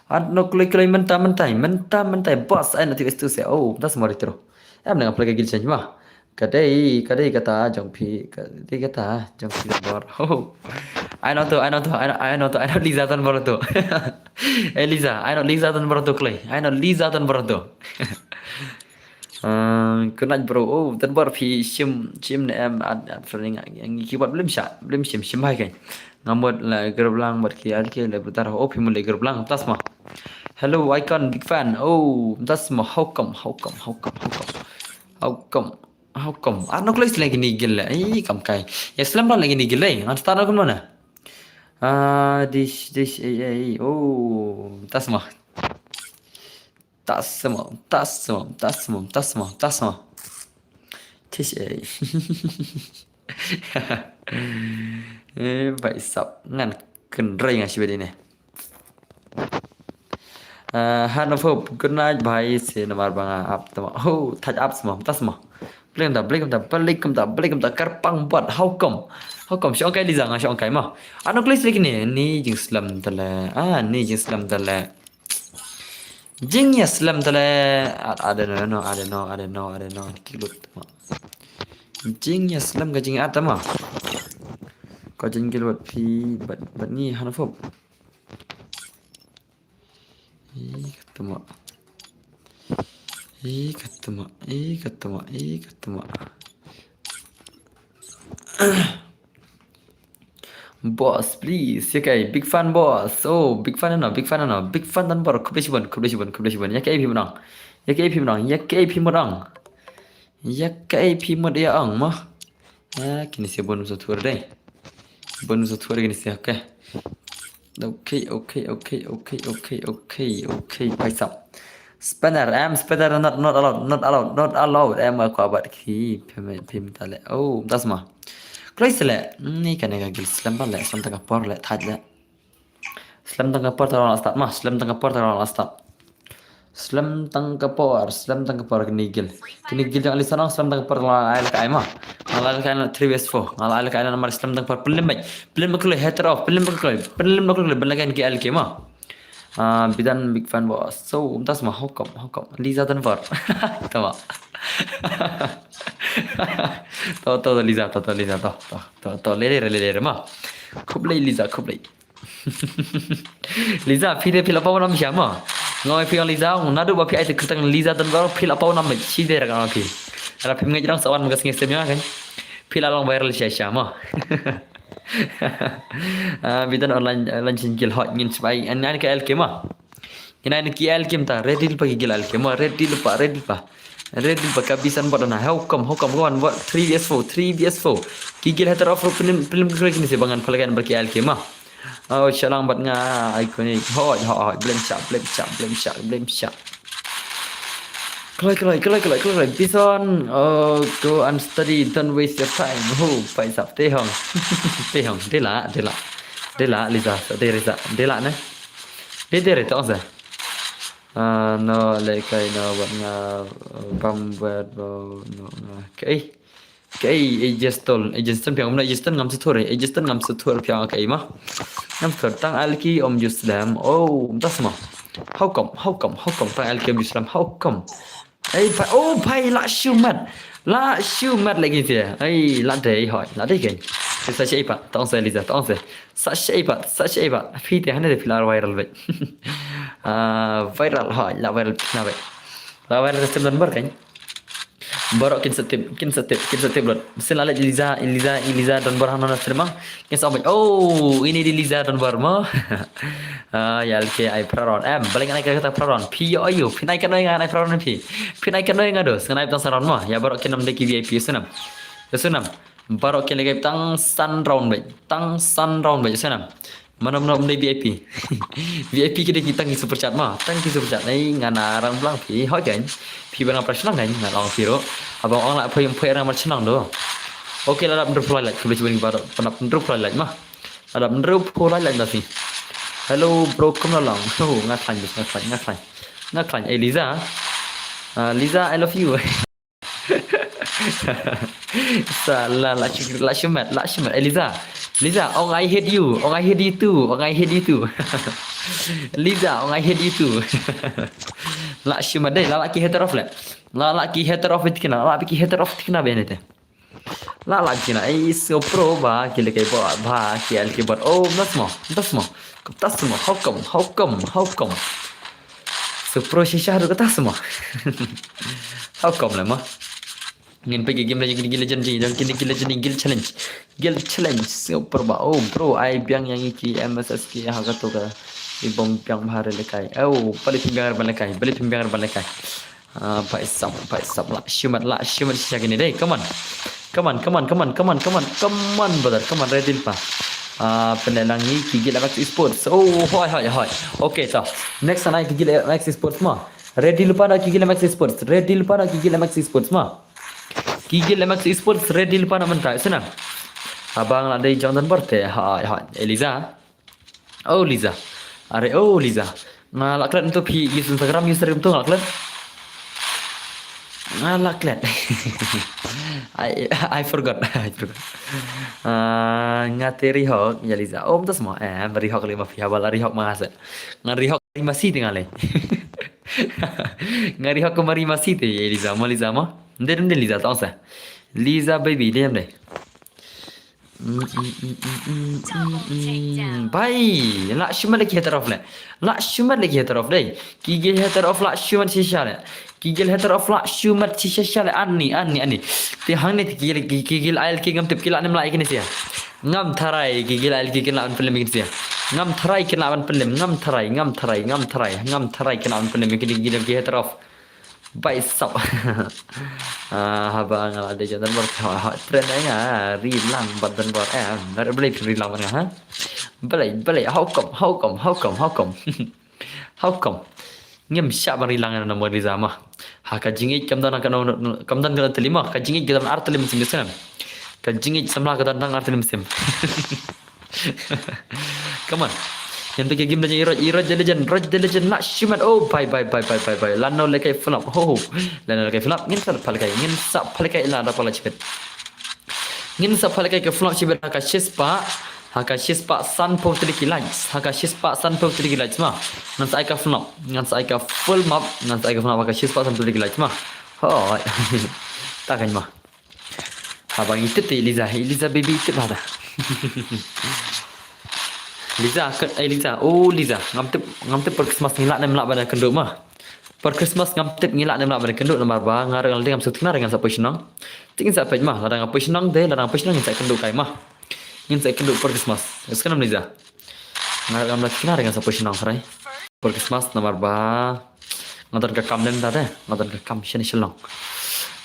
Anok lai, lai, menta, menta, menta, menta, boss, ai na ti vestu se. Oh, das mari tro. Em nang play ka gil change ma. Kadei, kadei kata jong phi, kadei kata jong phi bor. Oh. Ai no to, ai no to, ai no, ai no to, ai no Liza tan bor to. Eh, Liza, ai no Liza tan bor to klei. Ai no Liza tan bor to. Ah, good night, bro. Oh, tan bor phi shim, shim ne em at, at feeling ngi ki wat blim sha, blim shim, shim hai kai. Nga mut la grup lang bad ki alke le putar. Oh, phi mut le grup lang, tas ma. Hello, Icon, big fan. Oh, tas ma, how come, how come, how come, how come? How come? How come? Ano klei sleng kini gil le. Ai, kam kai. Ya slem ba le kini gil le. Ngan start na kumno na. Ah, dish, dish, eh, eh, eh. Oh, tas ma. Tas ma, tas ma, tas ma, tas ma, tas ma. Tish, eh. Eh, bhai sahab, ngan kynrei nga shi bad ine. Ah, Hanofop, good night, bhai, se namar ba nga ap tama. Ho, thaj ap sma, tas ma. Blik kumta, blik kumta, blik kumta, blik kumta, kyrpang bad, how come? How come? Shong kai Liza nga shong kai ma. Ano klei slek ne, ni jing slem tale. Ah, ni jing slem tale. Jing ya slem tale. I, I don't know, I don't know, I don't know, I don't know. Ki lut ma. Jing ya slem ka jing at ma. Ko jing gil wat phi, bad, bad ni Hanofop. Ih, katma. Ih, katma. Ih, katma. Ih, katma. Boss, please. Ya kai, big fan, boss. Oh, big fan ano, big fan ano. Big fan tan bor. Khublei shibun, khublei shibun, khublei shibun. Ya kai phi mrang. Ya kai phi mrang. Ya kai phi mrang. Ya kai phi mut ya ang ma. Ya, kini se bonus thur dei. Bonus thur kini se, okay. Okay, okay, okay, okay, okay, okay, okay, paisa. Spinner, em, spinner, not, not allowed, not allowed, not allowed. Em, aku abat ki, pim, pim tale. Oh, tas ma. Kloi sele. Ni kane ka gil slem ba le, slem tang ka por le, thaj le. Slem tang ka por ta la start ma, slem tang ka por ta la start. Slem tang ka por, slem tang ka por kini gil. Kini gil jang ali sanang, slem tang ka por la ai la kai ma. La ai la kai na three vs four. La ai la kai na mar slem tang ka por pelim bai. Pelim ba kloi, hater off, pelim ba kloi, pelim ba kloi, ben la kai ki L K ma. Ah, Bidan big fan boss. So, um tas ma, how come, how come? Liza dan var. Tama. To, to, to, Liza, to, to, Liza, to, to, to, to, lele, lele, ma. Khublei, Liza, khublei. Liza, phi de phi la paw nam sha ma. Ngoi phi ong Liza, ong nadu ba phi ai te kyrteng Liza dan baru phi la paw nam shi de ra kan phi. Ra phi ngai jrang sawan ma ka sngi sem ya kan. Phi la long viral sha sha ma. Ah, Bidan online, online shin gil hot ngin sbai. An an ka L K ma. Ngin ai ki L K ma ta, ready pa ki gil L K ma, ready pa, ready pa. Ready pa ka bisan bot na. How come, how come, go on, what? Three vs four, three vs four. Ki gil hater off, pelim, pelim kini se bangan palagan ba ki L K ma. Oh, shalang bat nga iconic. Hoi, hoi, hoi. Blame shot, blame shot, blame shot, blame shot. Kloi, kloi, kloi, kloi, kloi, kloi. Bison, oh, go and study. Don't waste your time. Ho, paisa, te hong. Te hong, de la, de la. De la, Liza, de Liza, de la ne. De, de, de, de, de. Ah, no, le kai no, bat nga, uh, bam, bat, bo, no, nga. Okay. Kaei, ei Justin, ei Justin phi ong kumno, ei Justin ngam sngewthuh, ei Justin ngam sngewthuh phi ong kaei mo. Ngam sngewthuh, tang alki ym ju slem. Oh, mynta sma. How come, how come, how come, tang alki ym ju slem, how come. Ei, bhai, oh, bhai, la shu mat. La shu mat lagi te. Ei, la dei hoi, la dei kein. Sa sha ei pat, tang sa Eliza, tang sa. Sa sha ei pat, sa sha ei pat. Phi te hane te phi la viral beit. Ah, viral hoi, la viral phi na beit. La viral ka stem don bor kein. Baroh kin sa tip, kin sa tip, kin sa tip lut. Sien la leit Eliza, Eliza, Eliza don bor hangno na stream. Kin sa ong beit, oh, ini dei Eliza don bor mo. Ah, ïa lehkai ai phra round. Em, balei ngan ai kata phra round. Phi ïoh ïoh, phin ai katno ïa nga, ngan ai phra round phi. Phin ai katno ïa nga do, ngan ai tang san round mo. Ïa baroh kin ym dei ki V I P, ïa sngewbha. Ïa sngewbha. Baroh kin lehkai tang san round beit, tang san round beit, ïa sngewbha. Mano mano ym dei V I P. V I P ki dei ki tang ki super chat mo, tang ki super chat. Ei, ngan arang blang phi, hoi kein. Phi ban ngam phra shnong kein, ngan ong phi ruh. Haba ong lah phi ym phi arang mar shnong do. Okay, la dap hynriewphew lai lait, khublei shibun baroh, la dap hynriewphew lai lait mo. La dap hynriewphew lai lait da phi. Hello bro, kumno long? Oh, nga khlaiñ, nga khlaiñ, nga khlaiñ. Nga khlaiñ, eh, Liza. Ah, Liza, I love you. Sa la, la shu, la shu mat, la shu mat. Eh, Liza. Liza, ong I hate you, ong I hate you too, ong I hate you too. Liza, ong I hate you too. La shu mat dei, la la ki hater off le. La la ki hater off beit kina, la la ki hater off kina beit ne te. La la kina, ei, so pro ba ki lehkai bot, ba ki lehkai bot. Oh, mynta sma, mynta sma. Kumta sma, how come, how come, how come. So pro shisha ruh kata sma. How come le mo. Ngin peit ki game Legend, ki game Legend, ki game Legend, Guild Challenge. Guild Challenge, so pro ba. Oh, bro, ai biang ïa ngi ki M S S ki ha kato ka. I bom biang bha re lehkai. Oh, balei phim biang re ban lehkai, balei phim biang re ban lehkai. Ah, bhai sap, bhai sap, la shu mat, la shu mat shisha kine dei. Come on. Come on, come on, come on, come on, come on, come on, brother. Come on, ready lypa. Ah, pynlehlang ïa ki Guild M X Esports. Oh, hoi, hoi, hoi. Okay, to. Next ngan ai ki Guild M X Esports mo. Ready lypa na ki Guild M X Esports. Ready lypa na ki Guild M X Esports mo. Ki Guild M X Esports ready lypa na mynta. Sngewbha. Haba nga la dei jong don bor te. Hoi, hoi. Eliza. Oh, Liza. Are, oh, Liza. Nga la klet ntu phi use Instagram username tu nga la klet. Nga la klet. I, I forgot. I forgot. Ah, nga te Rihok, ïa Liza. Oh, mynta sma. Eh, Rihok lei ma phi haba la Rihok ma nga se. Nga Rihok Mari Masi te nga lei. Nga Rihok Mari Masi te, ïa Liza mo, Liza mo. Ym dei, ym dei Liza, tang sa. Liza baby, dei ym dei. Mm, mm, mm, mm, mm, mm, mm. Bhai, la shu mat le ki hater off le. La shu mat le ki hater off dei. Ki Guild hater off la shu mat shisha le. Ki Guild hater off la shu mat shisha le. Ani, ani, ani. Te hangne te ki Guild, ki, ki Guild I L K ngam tip ki la ne ym lah ïa kine shisha. Ngam tharai ki Guild I L K kin lah ban pynlem ïa kine shisha. Ngam tharai kin lah ban pynlem, ngam tharai, ngam tharai, ngam tharai, ngam tharai kin lah ban pynlem ïa kine ki Guild ki hater off. Bhai sap. Ah, haba nga la dei jong don bor, ha, ha, trend ai nga, ri lang bad don bor, eh, nga balei phin ri lang bad nga, ha? Balei, balei, how come, how come, how come, how come? How come? Ngim shah ban ri lang na mo Liza mo. Ha ka jingïeit kam don ka no, kam don ka no tylli mo, ka jingïeit ka don ar tylli mynsiem, ïa sngewbha. Ka jingïeit samla ka don tang ar tylli mynsiem. Come on. Ngin peit ka game Legend, Roj, Roj the Legend, Roj the Legend, la shu mat. Oh, bye, bye, bye, bye, bye, bye. Lano lehkai flop. Ho, ho. Lano lehkai flop. Ngin sa pha lehkai, ngin sa pha lehkai la da pala chibit. Ngin sa pha lehkai ka flop chibit ha ka shispah. Ha ka shispah sanphew tylli ki likes. Ha ka shispah sanphew tylli ki likes mo. Ngan sa ai ka flop. Ngan sa ai ka full map. Ngan sa ai ka flop ha ka shispah sanphew tylli ki likes mo. Hoi. Ta kan mo. Haba ngi tip te Eliza, Eliza baby tip haba. Liza, ka, eh, Liza, oh Liza, ngam tip, ngam tip por Christmas ngi lah ne ym lah ban ïakynduh mo. Por Christmas ngam tip ngi lah ne ym lah ban ïakynduh namar ba nga ruh nga la dei ngam sngewtynnat re ngan sa poi shnong. Te ngin sa peit mo, lada nga poi shnong te, lada nga poi shnong ngin sa ïakynduh kai mo. Ngin sa ïakynduh por Christmas. Ïa sngewbha Liza. Nga ruh ngam la tynnat re ngan sa poi shnong hynrei. Por Christmas namar ba nga don ka kam lem ta te, nga don ka kam shane sha Shillong.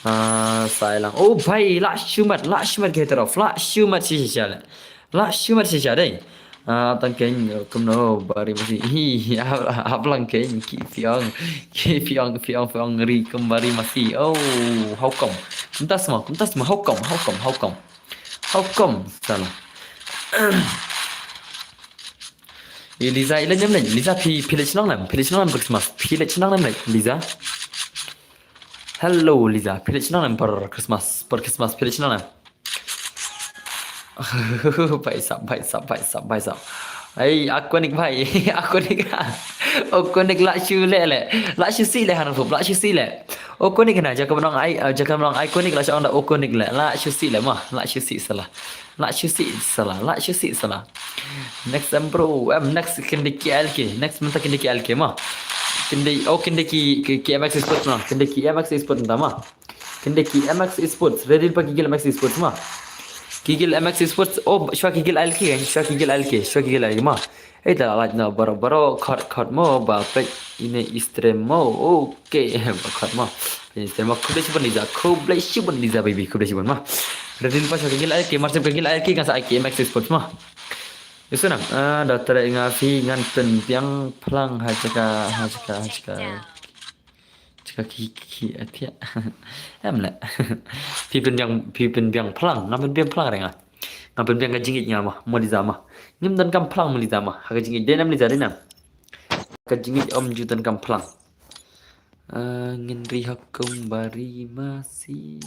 Ah, sa ai lang. Oh bhai, la shu mat, la shu mat ki hater off, la shu mat shisha le. La shu mat shisha dei. Ah, tang kein kumno Mari Masi. Hi, hi, hap, hap lang kein ki phi ong, ki phi ong, phi ong, phi ong ri kum Mari Masi. Oh, how come? Kumta sma, kumta sma, how come, how come, how come? How come? Salah. Eh, Liza, i leit ne ym leit? Liza, phi, phi leit shnong ne ym? Phi leit shnong ne ym Christmas? Phi leit shnong ne ym leit, Liza? Hello Liza, phi leh shnong ne por Christmas, por Christmas phi leh shnong ne? Bhai sab, bhai sab, bhai sab, bhai sab. Ei, Iconic bhai, Iconic. Iconic la shu leh leh. La shu sih leh hanang pup, la shu sih leh. Iconic na, jaka nong ai, jaka nong Iconic la shu ong da Iconic leh. La shu sih leh ma, la shu sih sala. La shu sih sala, la shu sih sala. Next em bro, em next kinde ki L K, next mynta kinde ki L K ma. Kinde, oh kinde ki, ki, ki M X Esports ma, kinde ki M X Esports mynta ma. Kinde ki M X Esports, ready pa ki gil M X Esports ma. Ki gil M X Esports, oh shwa ki gil L K, shwa ki gil L K, shwa ki gil L K ma. Ei da lait na baro baro khot khot mo ba pek ine i stream mo. Okay, ba khot mo. Pek ine i stream mo. Khublei shibun Liza, khublei shibun Liza baby, khublei shibun ma. Ready pa shwa ki gil L K, mar shem ki gil L K kan sa ai ki M X Esports ma. Ïa sngewbha, ah, da trei nga phi ngan pynbiang phlang ha jaka, ha jaka, ha jaka. Jaka ki, ki, ki, eh, thiah. Em leh. Phi pynbiang, phi pynbiang phlang, nga pynbiang phlang re nga. Nga pynbiang ka jingïeit nga ma, mo Liza ma. Ngim donkam phlang mo Liza ma. Ha ka jingïeit dei nam Liza dei nam. Ka jingïeit ym ju donkam phlang. Ah, ngin ri ha kum bari masi.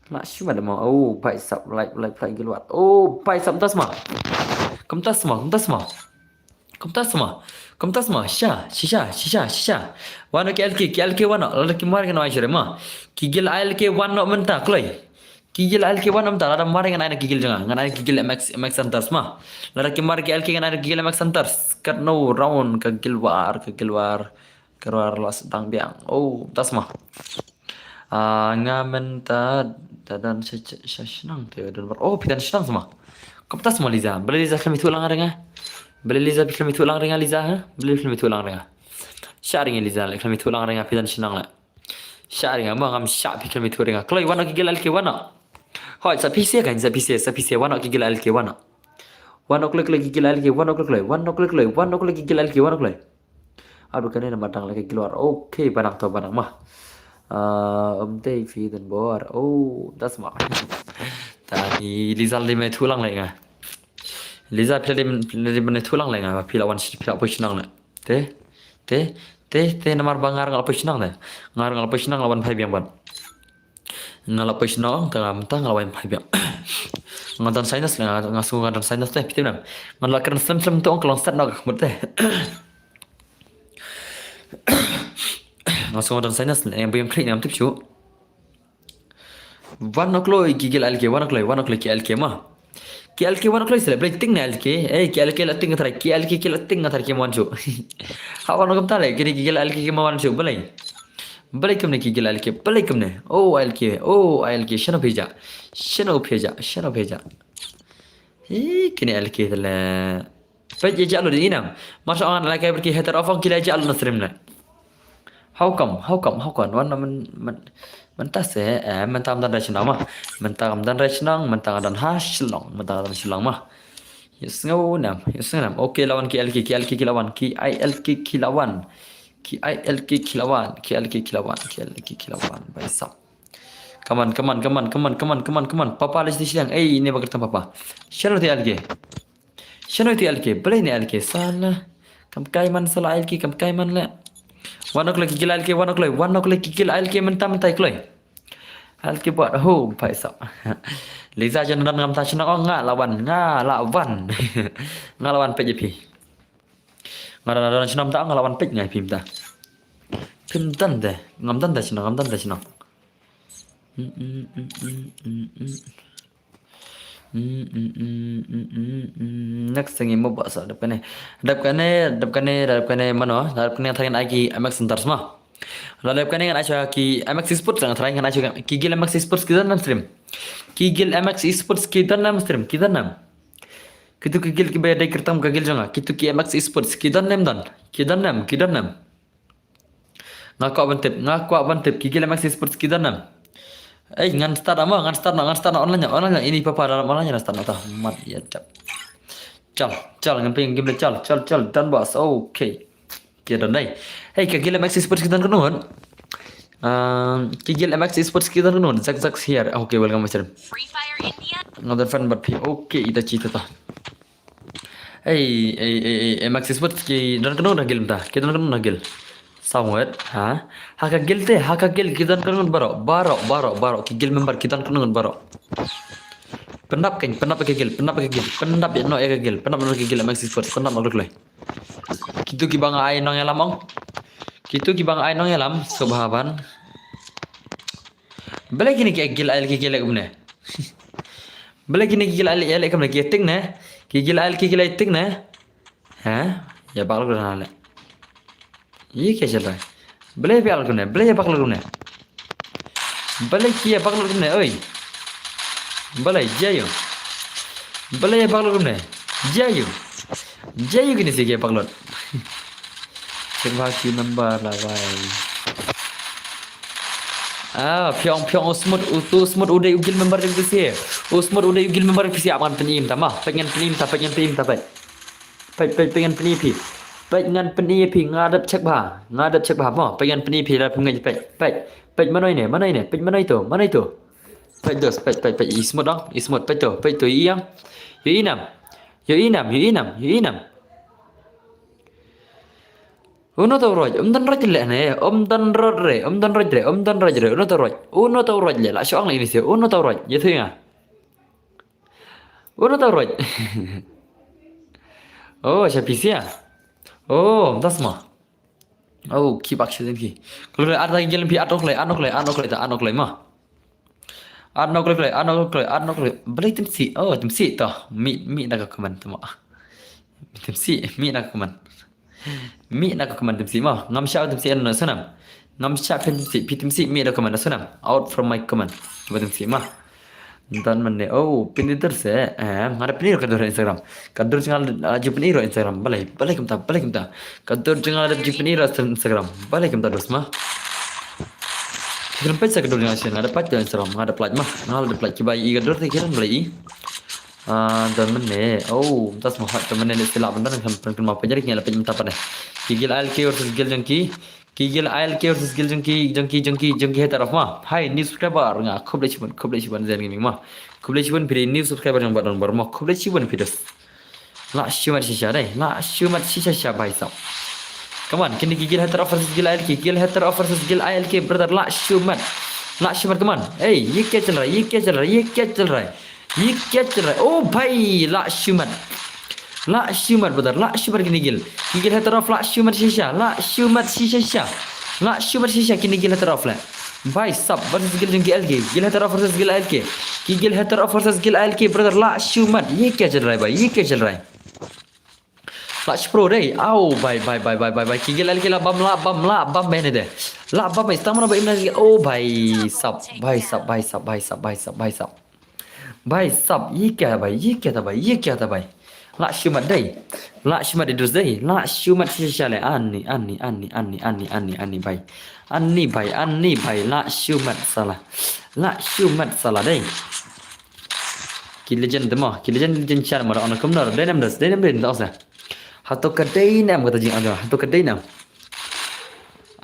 La shu ma da ma. Oh, bhai sab, like, like, like, gilwat. Oh, bhai sab, kumta sma. Kumta sma, kumta sma. Kumta sma. Kumta sma. Sha, shisha, shisha, shisha. Wan ki L K, ki L K wan. Lada ki mar ngan ai shuh re ma. Ki gil L K wan mynta, kloi. Ki gil L K wan mynta, lada mar ngan ai na ki gil jong nga. Ngan ai ki gil M X, M X Hunters ma. Lada ki mar ki L K ngan ai na ki gil M X Hunters. Katno round ka gilwar, ka gilwar. Ka gilwar la sdang biang. Oh, kumta sma. Ah, nga mynta da don sha, sha, sha shnong te don bar. Oh, phi don shnong sma. Kumta sma Liza. Balei Liza khlem ïathuh lang re nga. Balei Liza phi khlem ïathuh lang re nga Liza ha. Balei khlem ïathuh lang re nga. Sha re nga Liza, leh khlem ïathuh lang re nga phi don shnong leh. Sha re nga ma ngam sha phi khlem ïathuh re nga. Kloi wan ki gil L K wan. Hoi, sa phi se kan, sa phi se, sa phi se wan ki gil L K wan. Wan kloi kloi ki gil L K, wan kloi kloi, wan kloi kloi, wan kloi ki gil L K, wan kloi. Adu kane na madang lagi keluar. Okay, banang to banang mah. Ah, um te fi dan bor. Oh, das mah. Tani Liza le me thulang le nga. Liza phi le me thulang le nga. Phi la wan phi la poi shnong le. Te, te, te, te namar ba nga la poi shnong le. Nga la poi shnong la wan phai biang ban. Nga la poi shnong, te nga mynta nga la wan phai biang. Nga don sinus, nga, nga sngew nga don sinus te, phi tip ne em. Nga la kren slem slem to ong ka long sat noh ka khmut te. Nga sngew nga don sinus, nga biang khlieh ne ngam tip shuh. Wan kloi ki gil L K, wan kloi, wan kloi ki L K ma. Ki L K wan kloi sele, balei ting ne L K. Eh, ki L K la ting nga tharai, ki L K ki la ting nga tharai kim wan shuh. Ha wan kumta le, kine ki gil L K kim wan shuh, balei. Balei kumne ki gil L K, balei kumne. Oh, L K, oh, L K, shano phi jah. Shano phi jah, shano phi jah. Hi, kine L K te le. Peit ïa jah lut ïa i nam. Mar shu ong like bad ki hater of ong ki la jah lut na stream ne. How come? How come? How come? Wan mynta se, eh, mynta ngam don re shnong ma. Mynta ngam don re shnong, mynta nga don ha Shillong, mynta nga don Shillong ma. Ïa sngew nam, ïa sngew nam. Okay, la wan ki L K, ki L K ki la wan, ki I L K ki la wan. Ki I L K ki la wan, ki L K ki la wan, ki L K ki la wan. Bhai sab. Come on, come on, come on. Papa leh sdang. Ei, ne ba kyrteng papa. Shano te L K. Shano te L K, balei ne L K, sala. Kam kai man sala L K, kam kai man le. Wan kloi ki gil L K, wan kloi, wan kloi ki gil L K mynta mynta kloi. L K bad, ho, bhai sab. Liza jan don ngam ta shnong nga la wan, nga la wan. Nga la wan peit ïa phi. Nga don don shnong ta nga la wan peit nga ïa phi mynta. Phim don te, ngam don te shnong, ngam don te shnong. Next thing mo ba sa dep kane. Dep kane, dep kane, dep kane mano, dep kane thang ai ki M X Hunters ma. La dep kane ngan ai sha ki M X Esports ngan thang ai sha ki gil M X Esports ki don nam stream. Ki gil M X Esports ki don nam stream, ki don nam. Kitu ki gil ki ba dei kyrteng ka gil jong nga. Kitu ki M X Esports ki don nam don. Ki don nam, ki don nam. Nga kwah ban tip, nga kwah ban tip ki gil M X Esports ki don nam. Ei, ngan start mo, ngan start noh, ngan start noh online, online, ini papa dalam online ngan start noh ta. Mat ïa dep. Chal, chal, ngan pynkim le chal, chal, chal, done boss. Okay. Ki don dei. Hey, ki gil M X Esports ki don kano? Um, ki gil M X Esports ki don kano? Zak Zak here. Okay, welcome my stream. Free Fire India. Nga don fan bad phi. Okay, ita chita ta. Ei, ei, ei, ei, M X Esports ki don kano na gil mynta? Ki don kano na gil? Sawet, ha? Ha ka guild te, ha ka guild ki don kano baroh, baroh, baroh, baroh, ki guild member ki don kano baroh. Pyndap kein, pyndap ïa ka guild, pyndap ïa ka guild, pyndap ïa no ïa ka guild, pyndap no ïa ka guild, Maxi Sport, pyndap no kloi. Kitu kiba nga ai nongïalam ong. Kitu kiba nga ai nongïalam, sngewbha ban. Balei kine ki guild ai ki guild kumne. Balei kine ki guild ai ki guild kumne, ki ting ne. Ki guild ai ki guild ting ne. Ha? Ïa bak lok na le. Ïa ke jadai. Balei bak lok ne, balei bak lok ne. Balei ki ïa bak lok ne, oi. Balei jayo. Balei bak lok ne. Jayo. Jayo kine si ki bak lok. Check bha ki member la bhai. Ah, phi ong, phi ong u Smut, utu u Smut u dei u guild member jong phi si. U Smut u dei u guild member jong phi si, ap ngan pyni mynta ma. Peit ngan pyni mynta, peit ngan pyni mynta, peit. Peit, peit, peit ngan pyni phi. Peit ngan pyni phi, nga dep check bha. Nga dep check bha mo. Peit ngan pyni phi, la phi ngan peit. Peit, peit mano ine, mano ine, peit mano ito, mano ito. Peit dos, peit, peit, peit, i Smut dong, i Smut, peit to, peit to, i ïang. Ïohi nam. Ïohi nam, ïohi nam, ïohi nam. Uno to u Roit, um don Roit leh ne, um don Roit re, um don Roit re, um don Roit re, uno to u Roit, uno to u Roit leh, la shu ong leh ini si, uno to u Roit, ïathuh ïa nga. Uno to u Roit. Oh, sha phi sia. Oh, das ma. Oh, ki bak sha ki. Kloi ar ta ki lem phi, ar no kloi, ar no kloi, ar no kloi ta, ar no kloi ma. Ar no kloi kloi, ar no kloi kloi, ar no kloi kloi. Balei tim si? Oh, tim si to. Mih, mih na ka comment to mo. Tim si, mih na ka comment. Mih na ka comment tim si mo. Ngam shah tim si no sanam. Ngam shah phi tim si, phi tim si, mih na ka comment no sanam. Out from my comment. Ba tim si mo. Don mynne, oh, pyni dur se. Eh, nga da pyni ka dur Instagram. Ka dur jong nga la ju pyni ro Instagram. Balei, balei kumta, balei kumta. Ka dur jong nga la ju pyni ro Instagram. Balei kumta dos ma. Ki kren peit sa ka dur jong nga shen, nga da peit ka Instagram, nga da peit ma, nga da peit ki bai i ka dur te ki kren balei i. Ah, don mynne, oh, mynta sngewhad ka mynne ne sila ban don kan pyn ma pynjari ki la peit mynta pat ne. Ki guild I L K versus guild jong ki. Ki guild I L K versus guild jong ki, jong ki, jong ki, jong ki hater of ma. Hai, new subscriber nga, khublei shibun, khublei shibun Zen Gaming ma. Khublei shibun phi dei new subscriber jong ba don bor ma, khublei shibun phi dos. La shu mat shisha dei, la shu mat shisha sha bhai sab. Come on, kine ki guild hater of versus guild I L K, guild hater of versus guild I L K, brother, la shu mat. La shu mat, come on. Hey, ye kya chal raha hai, ye kya chal raha hai, ye kya chal raha hai? Ye kya chal raha hai? Oh bhai, la shu mat. La shu mat, brother, la shu mat kine guild. Ki guild hater of la shu mat shisha, la shu mat shisha sha. La shu mat shisha kine guild hater of la. Bhai sab versus guild jong ki I L K, guild hater of versus guild I L K. Ki guild hater of versus guild I L K, brother, la shu mat. Ye kya chal raha hai bhai, ye kya chal raha hai? La shu pro dei. Au, bhai, bhai, bhai. Ki guild I L K la bam, la bam, la bam bene de. La bam, stamina ba imna. Oh, bhai sab, bhai sab, bhai sab, bhai sab, bhai sab, bhai sab. Bhai sab, ye kya hai bhai, ye kya tha bhai, ye kya tha bhai. La shu mat dei. La shu mat idus dei. La shu mat shisha le. Ani, ani, ani, ani, ani, ani, ani bhai. Ani bhai, ani bhai. La shu mat sala. La shu mat sala dei. Ki legend te mo, ki legend, legend shar mo, da ono kumno, dei nam das, dei nam dei das. Hato ka dei nam kata jingong, hato ka dei nam.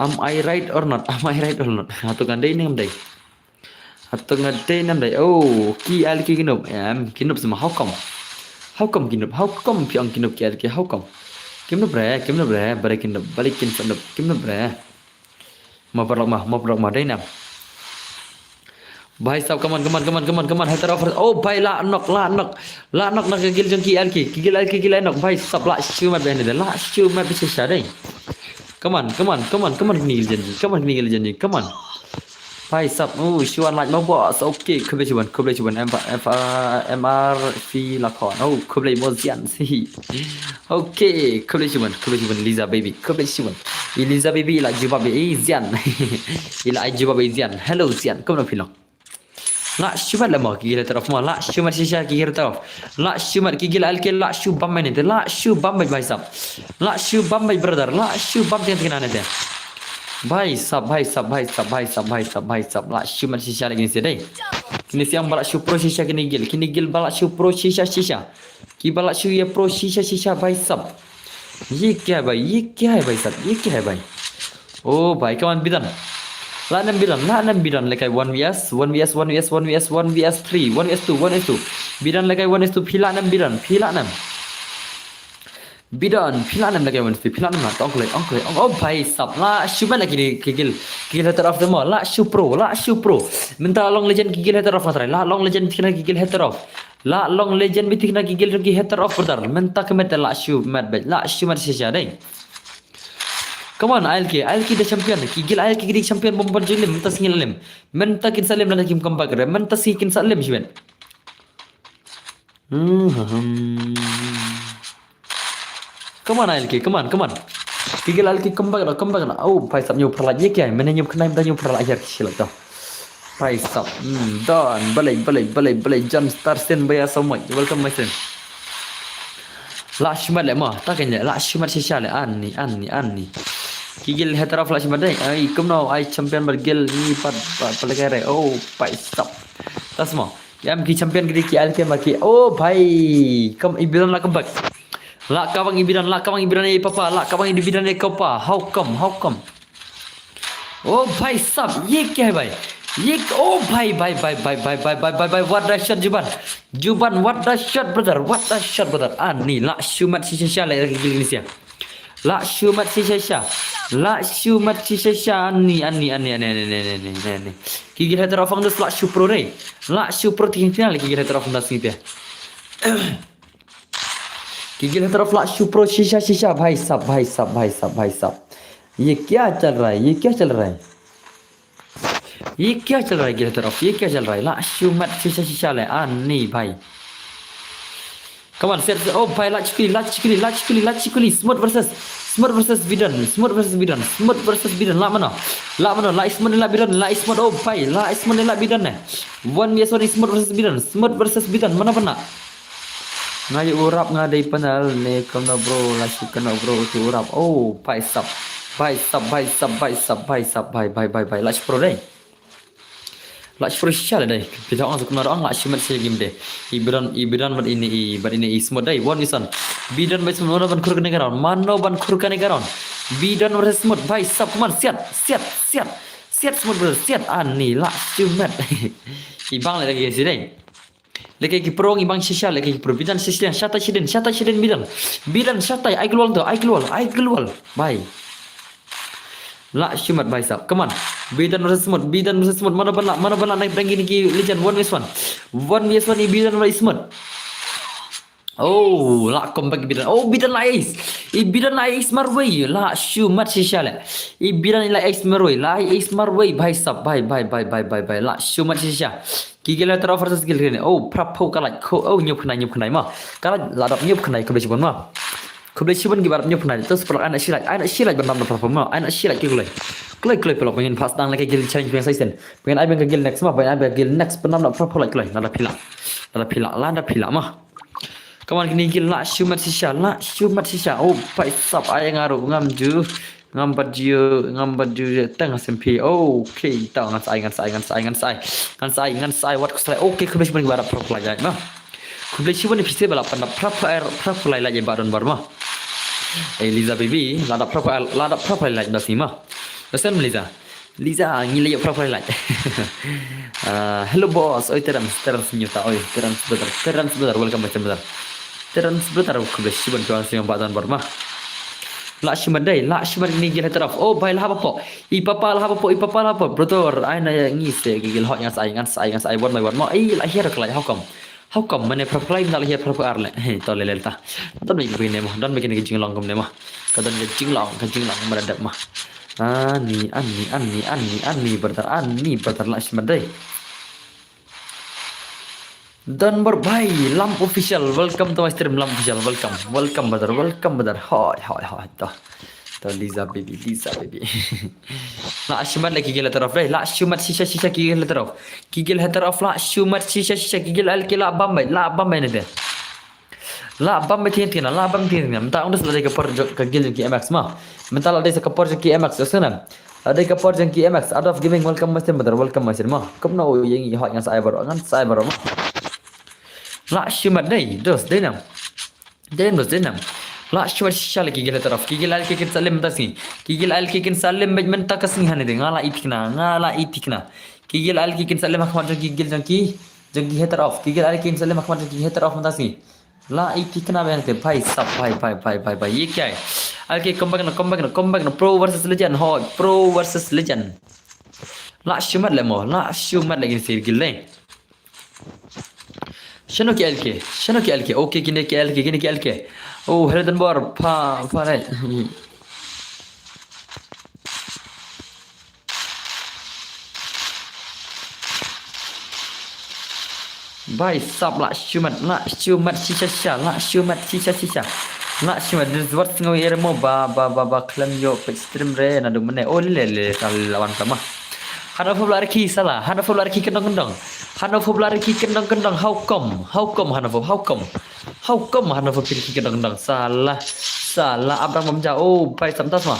Am I right or not? Am I right or not? Hato ka dei nam dei. Hato ka dei nam dei. Oh, ki I L K ki noob, em, ki noob sma, how come? How come ki noob? How come phi ong ki noob ki I L K? How come? Kim noob re, kim noob re, balei kin noob, balei kin noob, kim noob re. Mo paralok ma, mo paralok ma, dei nam. Bhai sab, come on, come on, come on, come on, come on, hater of, oh bhai, la knock, la knock, la knock na ka guild jong ki I L K, ki guild I L K ki la knock, bhai sab, la shu mat bene de, la shu mat bene shisha dei. Come on, come on, come on, come on, kine ki legend, come on, kine ki legend, come on. Bhai sab, oh, shu wan like mo boss, okay, khublei shibun, khublei shibun, M R, M R F la khon, oh, khublei mo Zian, si. Okay, khublei shibun, khublei shibun, Liza baby, khublei shibun. I Liza baby i la jubab i Zian. I la ai jubab i Zian. Hello Zian, kumno phi long? La shu mat la mo, ki guild hater of mo, la shu mat shisha ki guild hater of. La shu mat ki guild I L K, la shu bam bene de, la shu bam bhai sab. La shu bam bhai brother, la shu bam tiang tiang ne de. Bhai sab, bhai sab, bhai sab, bhai sab, bhai sab, bhai sab. La shu mat shisha lagi ni si dei. Kine si ong ba la shu pro shisha kine guild, kine guild ba la shu pro shisha shisha. Ki ba la shu ïa pro shisha shisha bhai sab. Ye kya hai bhai, ye kya hai bhai sab, ye kya hai bhai. Oh bhai, come on, bidan. La nam bidan, la nam bidan, lekai one V S, one V S, one V S, one V S, one V S three, one V S two, one V S two. Bidan lekai one V S two, phi la nam bidan, phi la nam. Bidon, phi la lem lagi Wednesday, phi la lem na, ong kloi, ong kloi, ong, oh, bhai sab, la shu met lagi ki guild, ki guild Hater of the Mall, la shu pro, la shu pro. Mynta long legend ki guild Hater of Mall, la long legend ki guild Hater of. La long legend bitik na ki guild ki Hater of brother. Mynta ka met la shu met beit, la shu met shisha dei. Come on, I L K, I L K the champion, ki guild I L K ki champion bom ban julim, mynta sngi la lem. Mynta kin sa lem lada kim comeback re, mynta sngi kin sa lem shibet. Hmm, hmm, hmm. Come on, I L K, come on, come on. Ki guild I L K, come back na, come back na. Oh, bhai sab, ñiew pyrlak, ye kya? Mane ñiew khnai, mane ñiew pyrlak, ayer ki shilak to. Bhai sab, hmm, don, balai, balai, balai, balai, John Star Sen, bhaiya so much. Welcome, my friend. La shu met le ma, ta kan le, la shu met shisha le, ani, ani, ani. Ki guild Hater of la shu met dei, ai, kumno, ai champion bad guild ni pat, pat, pat lagare. Oh, bhai sab. Tas mo. Em ki champion ki dei ki I L K ma ki. Oh bhai, kam i Bidon la comeback. La kawang i Bidon, la kawang i Bidon e papa, la kawang i Bidon e kopa. How come? How come? Oh bhai sab, ye kya hai bhai? Ye k-, oh bhai, bhai, bhai, what the shot, Juban. Juban, what the shot, brother? What the shot, brother? Ani, la shu met shisha le ki guild ni sia. La shu met shisha. La shu met shisha. Ani, ani, ani, ani, ani, ani, ani, ani. Ki guild Hater of Angus la shu pro re. La shu pro tin final ki guild Hater of Angus ni pia. Ki guild Hater of la shu pro shisha, shisha, bhai sab, bhai sab, bhai sab, bhai sab. Ye kya chal raha hai? Ye kya chal raha hai? Ye kya chal raha hai, guild Hater of? Ye kya chal raha hai? La shu met shisha, shisha le. Ani, bhai. Come on, set, set. Oh, bhai, la chikuli, la chikuli, la chikuli, la chikuli. Smooth versus, Smooth versus Bidon, Smooth versus Bidon, Smooth versus Bidon. La mano, la mano, la Smooth la Bidon, la Smooth, oh bhai, la Smooth la Bidon ne. One versus one, Smooth versus Bidon, Smooth versus Bidon. Mano pynah? Nga ïa u rap nga dei panel ne kumno bro, la shu kano bro, tu u rap. Oh, bhai sab, bhai sab, bhai sab, bhai sab, bhai sab, bhai, bhai, bhai, bhai. La shu pro dei. La shu pro shisha le dei. Phi thaw ong sa kumno ong, la shu met shisha game dei. I Bidon, i Bidon bad ine i, bad ine i Smooth dei. One versus one. Bidon bad Smooth, mano ban khur kane ka round? Mano ban khur kane ka round? Bidon versus Smooth. Bhai sab, come on, siat, siat, siat. Siat Smooth brother, siat. Ani, la shu met. I bang le lagi si dei. Leke ki pro ngi bang shisha, leke ki pro. Bidon shisha, shatai shidin, shatai shidin Bidon. Bidon shatai, ai glwal to, ai glwal, ai glwal. Bhai. La shu met bhai sab. Come on. Bidon versus Smooth, Bidon versus Smooth. Mano ban lah, mano ban lah, naik dang ini ki legend, one versus one. One versus one, i Bidon versus Smooth. Oh, la comeback Bidon. Oh, Bidon la ace. I Bidon la ace marwei. La shu met shisha le. I Bidon la ace marwei. La ace marwei. Bhai sab, bhai, bhai, bhai. La shu met shisha. Ki guild Hater of versus guild kine. Oh, prap pho ka lait ko. Oh, ñiup khnai, ñiup khnai ma. Ka lait la dap ñiup khnai, khublei shibun ma. Khublei shibun ki ba dap ñiup khnai. Tus pelak anak shilait, anak shilait ban dam da prap pho ma. Anak shilait ki kulai. Kulai, kulai pelak pengin pas dang lagi guild challenge pengin saisen. Pengin ai beng ka guild next ma, pengin ai beng ka guild next, pendam da prap pho lait kulai. Lada phi lah. Lada phi lah, lada phi lah ma. Come on, kine guild la shu met shisha, la shu met shisha. Oh, bhai sab, ai nga ruh ngam ju. Ngam bat ju, ngam bat ju, teng asim phi. Oh, okay, tau ngan sai, ngan sai, ngan sai, ngan sai. Ngan sai, ngan sai, wat ku sai. Okay, khublei shibun ki ba dap prap pho lait ma. Khublei shibun phi se ba la pan dap prap pho, prap pho lait ba don bar ma. Eh, Liza baby, la dap prap pho, la dap prap pho lait ba si ma. Listen, Liza. Liza, ngi la ïoh prap pho lait. Ah, hello boss, oi Terence, Terence nyuta, oi Terence brother, Terence brother, welcome back brother. Terence brother, khublei shibun ki ba don bar ma. La shu met dei, la shu met kine guild Hater of. Oh bhai, la hap pho. I papa la hap pho, i papa la hap pho. Brother, ai na ngi se ki guild hot, ngan sai, ngan sai, ngan sai, one by one ma. Ai la hiar ka lait, how come? How come? Mane prap pho lait na la hiar prap pho ar le. Hey, to le le ta. Don me ki ne mo, don me ki ne ki jinglong kum ne mo. Ka don ka jinglong, ka jinglong ma da dep ma. Ani, ani, ani, ani, ani, brother, ani, brother, la shu met dei. Don bar bhai, Lam Official, welcome to my stream, Lam Official, welcome, welcome brother, welcome brother, hoi, hoi, hoi, to, to Liza baby, Liza baby. La shu met le ki guild Hater of dei, la shu met shisha shisha ki guild Hater of, ki guild Hater of la shu met shisha shisha ki guild I L K la bam beit, la bam beit ne de. La bam beit tieng tieng, la bam tieng tieng. Mynta ong des la dei ka por jong ka guild jong ki M X ma. Mynta la dei sa ka por jong ki M X, sa na. La dei ka por jong ki M X, Art of Gaming, welcome my stream brother, welcome my stream ma. Kumno ïa ngi hot ngan sai baroh, ngan sai baroh ma. La shu met dei, dos, dei nam. Dei nam, dos, dei nam. La shu met shisha le ki guild Hater of, ki guild I L K kin sa lem mynta sngi. Ki guild I L K kin sa lem beit mynta ka sngi hangne de, nga la i thikna, nga la i thikna. Ki guild I L K kin sa lem ha khmat jong ki guild jong ki, jong ki Hater of. Ki guild I L K kin sa lem ha khmat jong ki Hater of mynta sngi. La i ki kena ben te bhai sab bhai bhai bhai bhai bhai. Ye kya hai? Okay, come back na, come back na, come back na. Pro versus legend, hoi, pro versus legend. La shu mat le mo, la shu mat le kine sir gil le. Shano ki L K, shano ki L K. Okay, kine ki L K, kine ki L K. Oh, hello Donbor, pha pha le. Bhai sab la shu mat, la shu mat shisha shisha, la shu mat shisha shisha. La shu mat, this what sngaw ere mo ba ba ba ba khlem yo page stream re na du mane. Oh le le, ka la wan ka ma. Hano phob la rki sala, hano phob la rki kendong kendong. Hano phob la rki kendong kendong, how come? How come hano phob, how come? How come hano phob rki kendong kendong? Sala, sala, abang bam ja. Oh, bhai sab tas ma.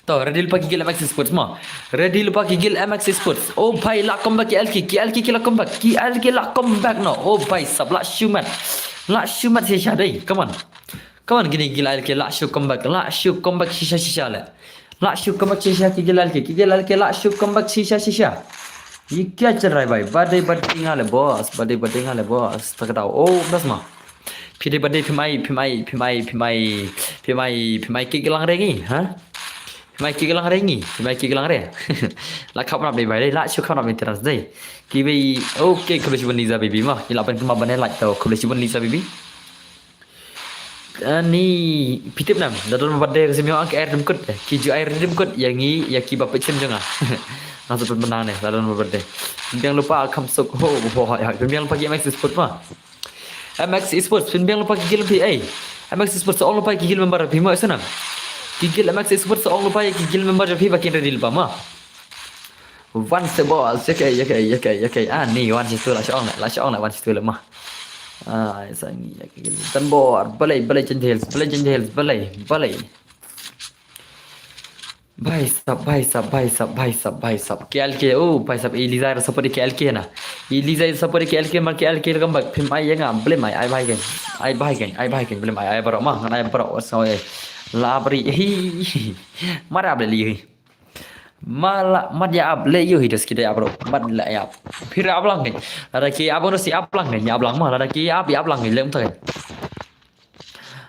To, ready lypa ki gil M X Esports mo. Ready lypa ki gil M X Esports. Oh bhai, la come back ki L K, ki L K ki la come back. Ki L K la come back no. Oh bhai sab, la shu mat. La shu mat shisha dei. Come on. Come on, kine ki gil L K la shu come back. La shu come back shisha shisha le. La shu come back shisha ki gil L K. Ki gil L K la shu come back shisha shisha. Ye kya chal raha hai bhai? Birthday birthday nga le boss. Birthday birthday nga le boss. Takdau. Oh, bas ma. Phi dei birthday phim ai, phim ai, phim ai, phim ai, phim ai, phim ai cake lang re ngi, ha? Phim ai cake lang re ngi, phim ai cake lang re. La khap nap dei bhai dei, la shu khap nap dei terus dei. Ki bei, okay, khublei shibun Liza baby ma. Ngi la ban kynmaw ban ai like to, khublei shibun Liza baby. Ani, phi tip nam, da don birthday ka sim ïa ang ka ai rim kut, ki ju ai rim kut, ïa ngi, ïa ki ba peit sim jong nga. Nga sut pynbna ne, da don birthday. Pynbiang lypa kham suk, ho, ho, ho, ho, pynbiang lypa ki M X Esports ma. M X Esports, pynbiang lypa ki gil phi, ei. M X Esports, sa ong lypa ki gil member phi mo, suna. Ki gil M X Esports, sa ong lypa ki gil member phi ba kin ready lypa ma. Wan se boss, ïa kei, ïa kei, ïa kei, ïa kei. Ah, ni, wan se tu la shu ong le, la shu ong le, wan se tu le ma. Ah, sa ngi, ïa kei. Tan bor, balei, balei change heels, balei change heels, balei, balei. Bhai sab, bhai sab, bhai sab, bhai sab, bhai sab. K L K, oh, bhai sab, Eliza support K L K na. Eliza support K L K, ma K L K come back. Phim ai ïa nga, blem ai, ai bhai keng. Ai bhai keng, ai bhai keng, blem ai, ai baroh ma, ngan ai baroh, what's no, eh. La bri, hi, hi. Mara ap le li, hi. Mala, mat ïa ap le, yu, hi, dos ki dei ap baroh. Mat la ïa ap. Phir ap lang keng. Lada ki ap baroh si ap lang keng, ïa ap lang ma. Lada ki ap, ïa ap lang keng, lem ta keng.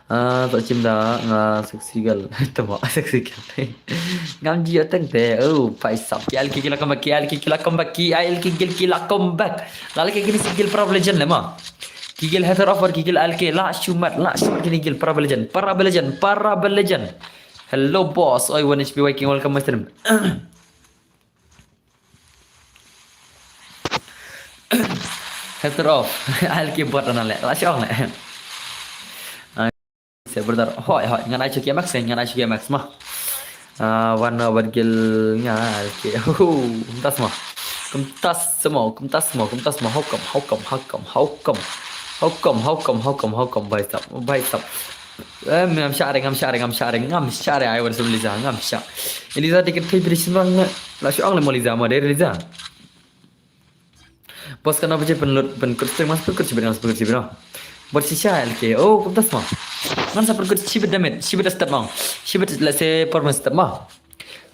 Ah, to chim da nga sexy girl. Tama sexy girl. Ngam ji ateng te. Oh, bhai sab. K L K ki la come back, K L K ki la come back, K L K ki la come back. Lale ki kini si gil para legend le ma. Ki gil hater offer, ki gil L K la shu mat, la shu mat kini gil para legend, para legend, para legend. Hello boss. Oi, one H P Viking, welcome my stream. Hater of. I'll keep bot analek. La shu ong le. Ah, se brother. Hoi, hoi. Ngan ai shu K M X, ngan ai shu K M X ma. Ah, wan no bad gil nga ke. Hu, kumtas ma. Kumtas mo, kumtas mo, kumtas mo. How come, how come, how come, how come? How come, how come, how come, how come, bhai sab, bhai sab. Eh, ngam shah re, ngam shah re, ngam shah re, ngam shah re, ai wan sum Liza, ngam shah. Eliza dikit thei bri shimrang na. La shu ong le mo Liza mo, dei Liza. Boss, kano baje pynlut, pynkut stream, mas pynkut shibit, mas pynkut shibit, no. Bot shisha L K. Oh, kumtas ma. Ngan sa pynkut shibit da miet, shibit da step ma. Shibit, let's say, por men step ma.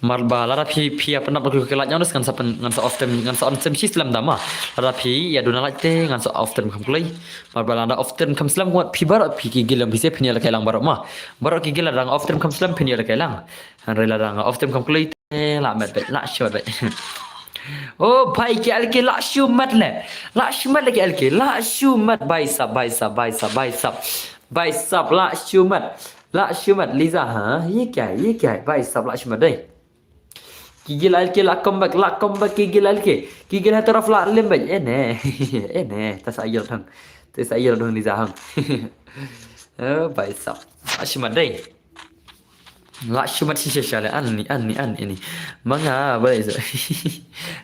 Mar ba lada phi, phi ïa pynap ki light nong, ngan sa pyn, ngan sa off stream, ngan sa on stream shi slem da ma. Lada phi ïa duna light te, ngan sa off stream kham kloi. Mar ba lada off stream kham slem, ngat phi baroh phi ki gil phi se phin ïa la kai lang baroh ma. Baroh ki gil lada off stream kham slem phin ïa la kai lang. Hynrei lada off stream kham kloi te la met beit, la shu met beit. Oh bhai, K L K la shu met le. La shu met le K L K, la shu met, bhai sab, bhai sab, bhai sab, bhai sab. Bhai sab, la shu met. La shu met, Liza, ha? Ye kya, ye kya, bhai sab, la shu met dei. Ki gil L K la come back, la come back, ki gil L K. Ki gil hater of la lim beit. Eh ne. Eh ne, ta sa ïoh thang. Ta sa ïoh thang Liza hang. Eh, bhai sab. La shu met dei. La shu met shisha shisha le, ani, ani, ani, ani. Ma nga, balei sa.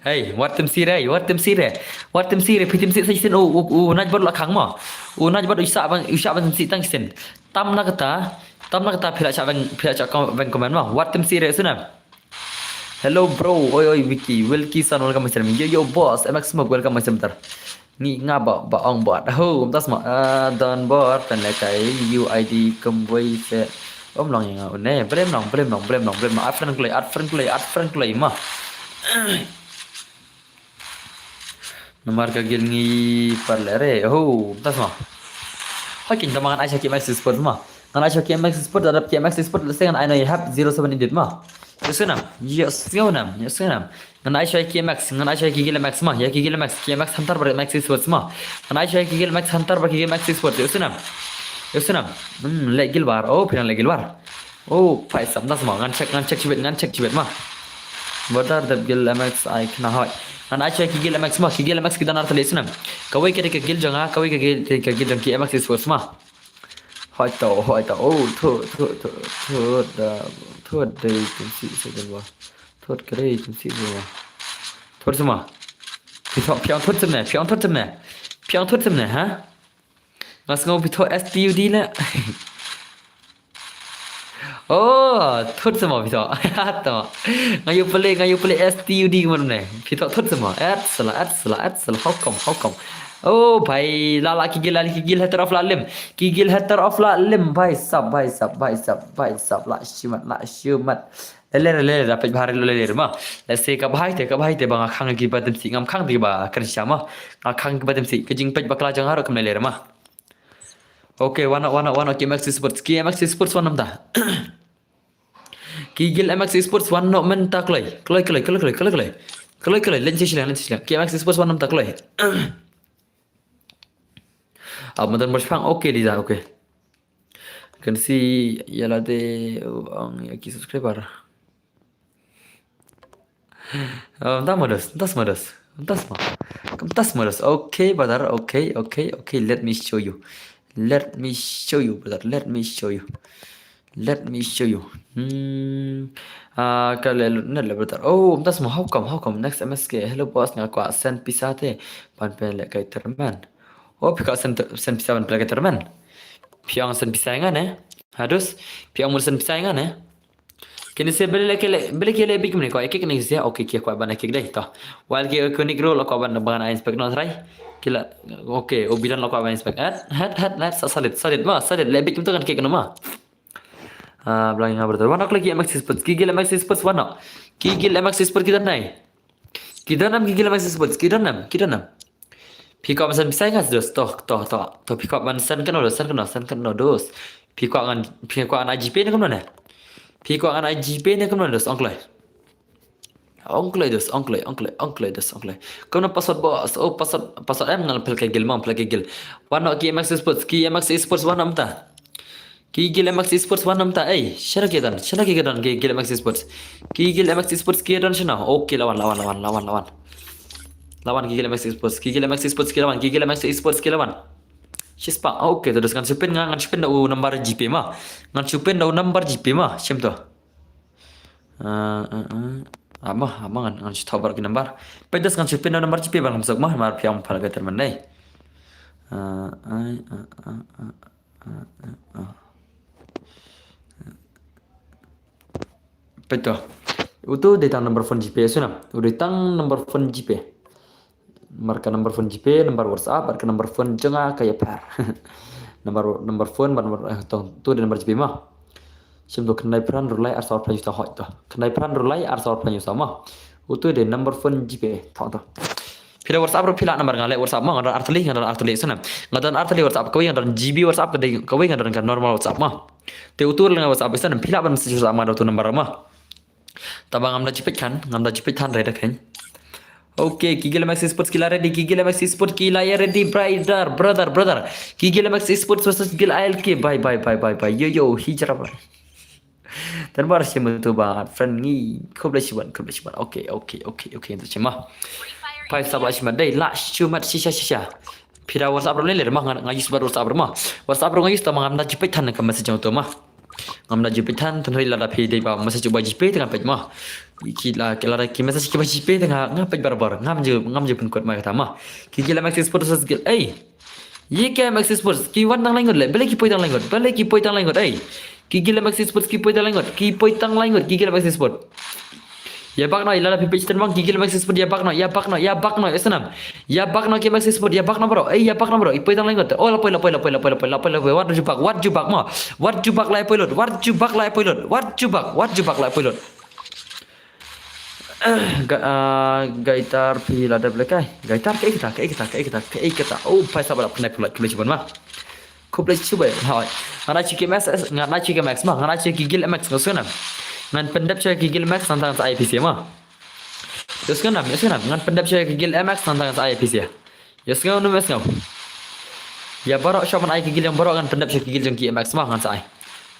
Hey, wat tim sire, wat tim sire. Wat tim sire, phi tim sire sa shisien, u, u, u, naj bad la khang ma. U, naj bad u shah bang, u shah bang tim sire tang shisien. Tam na kata, tam na kata phi la shah bang, phi la shah kom-, bang comment ma. Wat tim sire suna. Hello bro, oi oi Wiki, Wilkison, welcome my stream. Yo yo boss, M X Smoke, welcome my stream tar. Ngi nga ba, ba ong bot. Ho, kumtas ma. Ah, don bot, pen le kai, U I D, kumwei se. Om long ïa nga, une, blem long, blem long, blem long, blem long. Add friend kloi, add friend kloi, add friend kloi, ma. Namar ka guild ngi par leh re. Oh, tas ma. Hoi kin tama ngan ai sha K M X Esports ma. Ngan ai sha K M X Esports, adap K M X Esports, leh se ngan ai na i hap zero seven edit ma. Yo sunam, yo sunam, yo sunam. Ngan ai sha K M X, ngan ai sha K M X ma, ya K M X, K M X Hunter bar K M X Esports ma. Ngan ai sha K M X Hunter bar K M X Esports, yo sunam. Yo sunam. Hmm, leh guild bar. Oh, phi nang leh guild bar. Oh, phaisam, tas ma, ngan check, ngan check shibit, ngan check shibit ma. Brother, dep guild M X ai khana hoi. Ngan ai sha ki guild M X ma, ki guild M X ki don ar tylli, yo sunam. Kawei ka dei ka guild jong nga, kawei ka guild, ka guild jong K M X Esports ma. Hoi to, hoi to. Oh, thut, thut, thut, thut, da, thut dei kum si sa guild bar. Thut ka dei kum si guild bar. Thut sa ma. Phi thot, phi ong thut sa ne, phi ong thut sa ne. Phi ong thut sa ne, ha? Nga sngew phi thoh S T U D leh. Oh, thut sa ma phi thoh. Tama. Nga ïoh pule, nga ïoh pule S T U D kumno ne. Phi thoh thut sa ma. Et sala, et sala, et sala. How come, how come? Oh, bhai, la la ki guild, la ki guild hater of la lim. Ki guild hater of la lim, bhai sab, bhai sab, bhai sab, bhai sab. La shimat, la shimat. Lele, lele, da peit bha re lele ma. Lehse ka bha te, ka bha te ba nga khang ki ba tim si, ngam khang ki ba kren sha ma. Nga khang ki ba tim si, ka jingpeit bakla jong nga ruh kam lele ma. Okay, wan noh, wan noh, wan noh, K M X Esports, K M X Esports wan noh mynta. Ki guild M X Esports wan noh mynta kloi. Kloi, kloi, kloi, kloi, kloi, kloi. Kloi, kloi, len shisha, len shisha. K M X Esports wan noh mynta kloi. Ah, mynta bar shipang, okay, Liza, okay. Kan si ïa lade, oh, ang ïa ki subscriber. Oh, tas ma dos, tas ma dos, tas ma. Kam tas ma dos. Okay, brother, okay, okay, okay. Let me show you. Let me show you, brother. Let me show you. Let me show you. Hmm. Ah, ka le ne le brother. Oh, tas ma, how come, how come? Next M S K. Hello boss, nga kwah send pisa te. Ban pynleh kai tournament. Oh, phi kwah send, send pisa ban pynleh kai tournament. Phi ong send pisa ïa nga ne? Ha dos. Phi ong mut send pisa ïa nga ne? Kine se bele leh kele, bele kele bik mene ko ek ek ne se, okay, ki kwah ban ek ek dei to. While ki iconic role kwah ban ban inspect no try. Kila, okay, obidan kwah ban inspect. Hat, hat, hat, hat, sa solid, solid ma, solid, leh bik to kan ek no ma. Ah, blang nga brother. Wan noh leh ki M X Esports, ki guild M X Esports wan noh. Ki guild M X Esports ki don nai. Ki don nam ki guild M X Esports, ki don nam, ki don nam. Phi kwah ban send pisa ïa nga dos, to, to, to, to, phi kwah ban send kano dos, send kano, send kano dos. Phi kwah ngan, phi kwah ngan ai GPay ne kumno ne? Phi kwah ngan ai GPay ne kumno dos, ong kloi. Ong kloi dos, ong kloi, ong kloi, ong kloi dos, ong kloi. Kumno password boss, oh password, password em ngan pynleh kai guild ma, pynleh kai guild. Wan noh ki M X Esports, ki M X Esports wan noh mynta. Ki guild M X Esports wan noh mynta, ei, shano ki don, shano ki don, ki guild M X Esports. Ki guild M X Esports ki don shano, okay, la wan, la wan, la wan, la wan, la wan. La wan ki guild M X Esports, ki guild M X Esports ki la wan, ki guild M X Esports ki la wan. Shispah, okay, to dos ngan shu pyn nga, ngan shu pyn da u number GPay ma. Ngan shu pyn da u number GPay ma, shim to. Ah, ah, ah. Ah, ma, ah, ma ngan, ngan shu thoh baroh ki number. Peit dos ngan shu pyn da u number GPay ba ngam suk ma, namar phi ong pynleh kai tournament dei. Ah, ai, ah, ah, ah. Peit to. Utu dei tang number phone GPay, yo sunam. Utu dei tang number phone GPay. Namar ka number phone GPay, number WhatsApp, bad ka number phone jong nga ka ïapher. Number, number phone, bad number, eh, to, utu dei number GPay ma. Shim to khyndai phra hynriew lai arsaw arphew hynñiew saw, hoi to. Khyndai phra hynriew lai arsaw arphew hynñiew saw ma. Utu dei number phone GPay, to, to. Phi da WhatsApp ruh phi lah namar nga leh WhatsApp ma, nga don ar tylli, nga don ar tylli, yo sunam. Nga don ar tylli WhatsApp, kawei nga don GB WhatsApp, ka dei, kawei nga don ka normal WhatsApp ma. Te utu leh nga WhatsApp, yo sunam, phi lah ban message WhatsApp ma da utu number ma. Taba ngam da ju peit than, ngam da ju peit than re da khein. Okay, ki guild M X Esports ki la ready, ki guild M X Esports ki la ïa ready, brother, brother, brother. Ki guild M X Esports versus guild ILK, bye, bye, bye, bye, bye. Yo, yo, hijra, bye. Tan bar shim tu ba friend ngi, khublei shibun, khublei shibun. Okay, okay, okay, okay, tu shim ma. Pai sab la shim dei, la shim mat shisha, shisha. Phi da WhatsApp ruh leh leh ma, nga, nga use bad WhatsApp ruh ma. WhatsApp ruh nga use, tama ngam da ju peit than ka message jong utu ma. Ngam da ju peit than, tang hynrei lada phi dei ba message uba GPay te nga peit ma. Ki la, ki lada ki message kiba GPay te nga, nga peit barabor. Ngam ju, ngam ju pynkut ma kata ma. Ki guild M X Esports versus guild, ei. Ïa ki M X Esports, ki wan tang lai ngut leh, balei ki poi tang lai ngut, balei ki poi tang lai ngut, ei. Ki guild M X Esports ki poi tang lai ngut, ki poi tang lai ngut, ki guild M X Esports. Ïa bak noh, ïa lada phi peit shiteng bang, ki guild M X Esports, ïa bak noh, ïa bak noh, ïa bak noh, ïa snam. Ïa bak noh ki M X Esports, ïa bak noh baroh, ei, ïa bak noh baroh, i poi tang lai ngut. Oh, la poi, la poi, la poi, wat ju bak, wat ju bak ma. Wat ju bak la poi lut, wat ju bak la poi lut, wat ju bak, wat ju bak la poi lut. Ga- ah, guitar phi la dep lehkai. Guitar kaei kata, kaei kata, kaei kata, kaei kata. Oh, phi sa ba la pynai pynlait, khublei shibun ma. Khublei shibun. Hoi. Ngan ai sha ki M X, ngan ai sha ki M X ma, ngan ai sha ki guild M X, nga sngewsih. Ngan pyndep sha ki guild M X, ngan tang sa ai pisa ma. Ïa sngewsih, ïa sngewsih. Ngan pyndep sha ki guild M X, ngan tang sa ai pisa. Ïa sngew, ym ïa sngew. Ïa baroh sha ban ai ki guild jong baroh, ngan pyndep sha ki guild jong ki M X ma, ngan sa ai.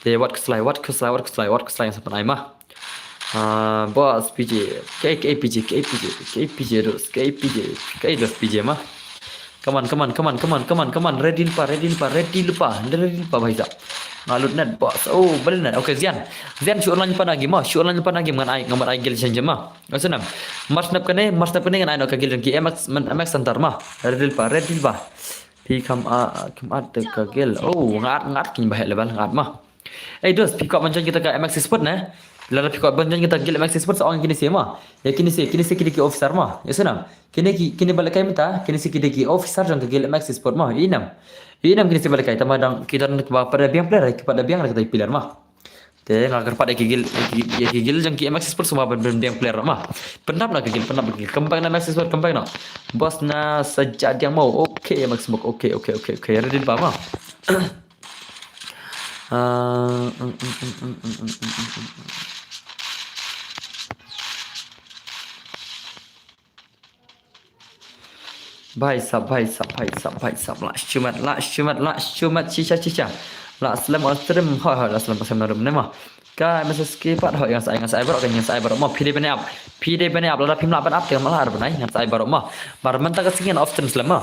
Te wat khuslai, wat khuslai, wat khuslai, wat khuslai, ngan sa pynai ma. Ah, boss P J, K K P J, K P J, K P J, dos, K P J, K dos P J ma. Come on, come on, come on, come on, come on, come on. Ready lypa, ready lypa, ready lypa, ready lypa, bhai sahab. Nga lut net, boss. Oh, balei net. Okay, Zian. Zian, shu online lypa na game ma, shu online lypa na game, ngan ai, ngan ai guild shen shen ma. Ngan sa nam. Mar shen kane, mar shen kane ngan ai noh ka guild jong ki M X, man, M X Center ma. Ready lypa, ready lypa. Phi kham a, kham at ka guild. Oh, ngat, ngat kin ba heh level, ngat ma. Eh, dos, phi kwah ban join kita ka M X Esport ne? Lada phi kwah ban join kita guild M X Esport, sa ong kine shi ma. Ïa kine shi, kine shi ki dei ki officer ma. Ïa sngewsih. Kine ki, kine ba lehkai mynta, kine shi ki dei ki officer jong ka guild M X Esport ma. Ïa nam. Ïa nam kine shi ba lehkai, tang ba dang ki don kiba pat da biang player, kiba pat da biang da kita player ma. Te nga kyrpad ïa ki guild, ïa ki, ïa ki guild jong ki M X Esport sngewbha ban, ban biang player ma. Pyndap noh ka guild, pyndap noh ka guild. Come back noh M X Esport, come back noh. Boss na sa jah diang mo. Okay, M X Smoke. Okay, okay, okay, okay. Ready lypa ma. Ah, mm, mm. Bhai sahab, bhai sahab, bhai sahab, bhai sahab. Lah shu mat, lah shu mat, lah shu mat, shisha, shisha. Lah slem on stream, hoi, hoi, lah slem, slem na room ne ma. Ka message ki pat, hoi, ngan sa ai, ngan sa ai baroh, ngan sa ai baroh ma. Phi dei ban ap, phi dei ban ap, lada phim lah ban ap, te ngam lah ar ban ai, ngan sa ai baroh ma. Mar mynta ka sngi ngan off stream slem ma.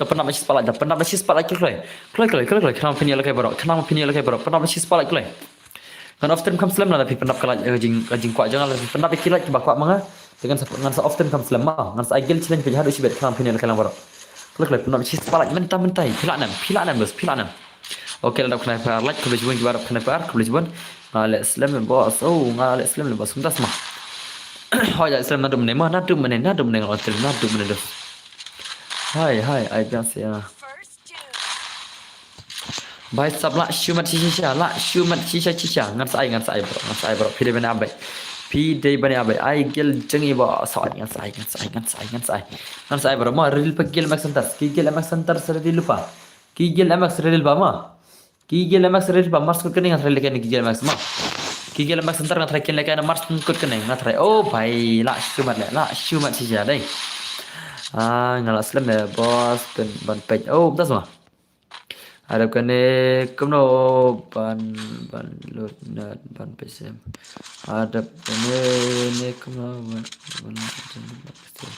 To pyndap shi spotlight, to pyndap shi spotlight kloi kloi. Kloi kloi, kloi kloi, khnang phin ïalehkai baroh, khnang phin ïalehkai baroh, pyndap shi spotlight kloi. Ngan off stream kham slem lada phi pyndap ka light, eh, jing, ka jingkwah jong nga, lada phi pyndap ïa ki light kiba kwah ma nga. Te ngan sa, ngan sa off stream kham slem ma. Ngan sa ai guild challenge phi haduh shibit khnang phin ïalehkai lang baroh. Kloi kloi, pyndap shi spotlight mynta mynta. Phi lah nam, phi lah nam, dos, phi lah nam. Okay, la dap kane pa like, khublei shibun kiba dap kane pa, khublei shibun. Nga leh slem boss. Oh, nga leh slem boss. Mynta sma. Hoi, leh slem naduh mynne ma, naduh mynne, naduh mynne nga off stream, naduh mynne dos. Hai, hai, ai biang sia. Bhai sahab lah shu mat shisha, lah shu mat shisha shisha. Ngan sa ai, ngan sa ai baroh, ngan sa ai baroh. Phi dei ban ap beit. Phi dei ban ap beit. Ai guild jong i ba sa ai, ngan sa ai, ngan sa ai, ngan sa ai, ngan sa ai. Ngan sa ai baroh ma, ready lypa guild M X Center. Ki guild M X Center sa ready lypa. Ki guild M X ready lypa ma. Ki guild M X ready lypa, mar shu kut kane nga try lehkai ki guild M X ma. Ki guild M X Center nga try kin lehkai na mar shu kut kane nga try. Oh bhai, lah shu mat leh, lah shu mat shisha dei. Ah, nga lah slem leh boss, pyn ban peit. Oh, mynta sma. Hadap kane kumno ban, ban lut net ban peit sim. Hadap kane ne kumno ban, ban, ban peit sim.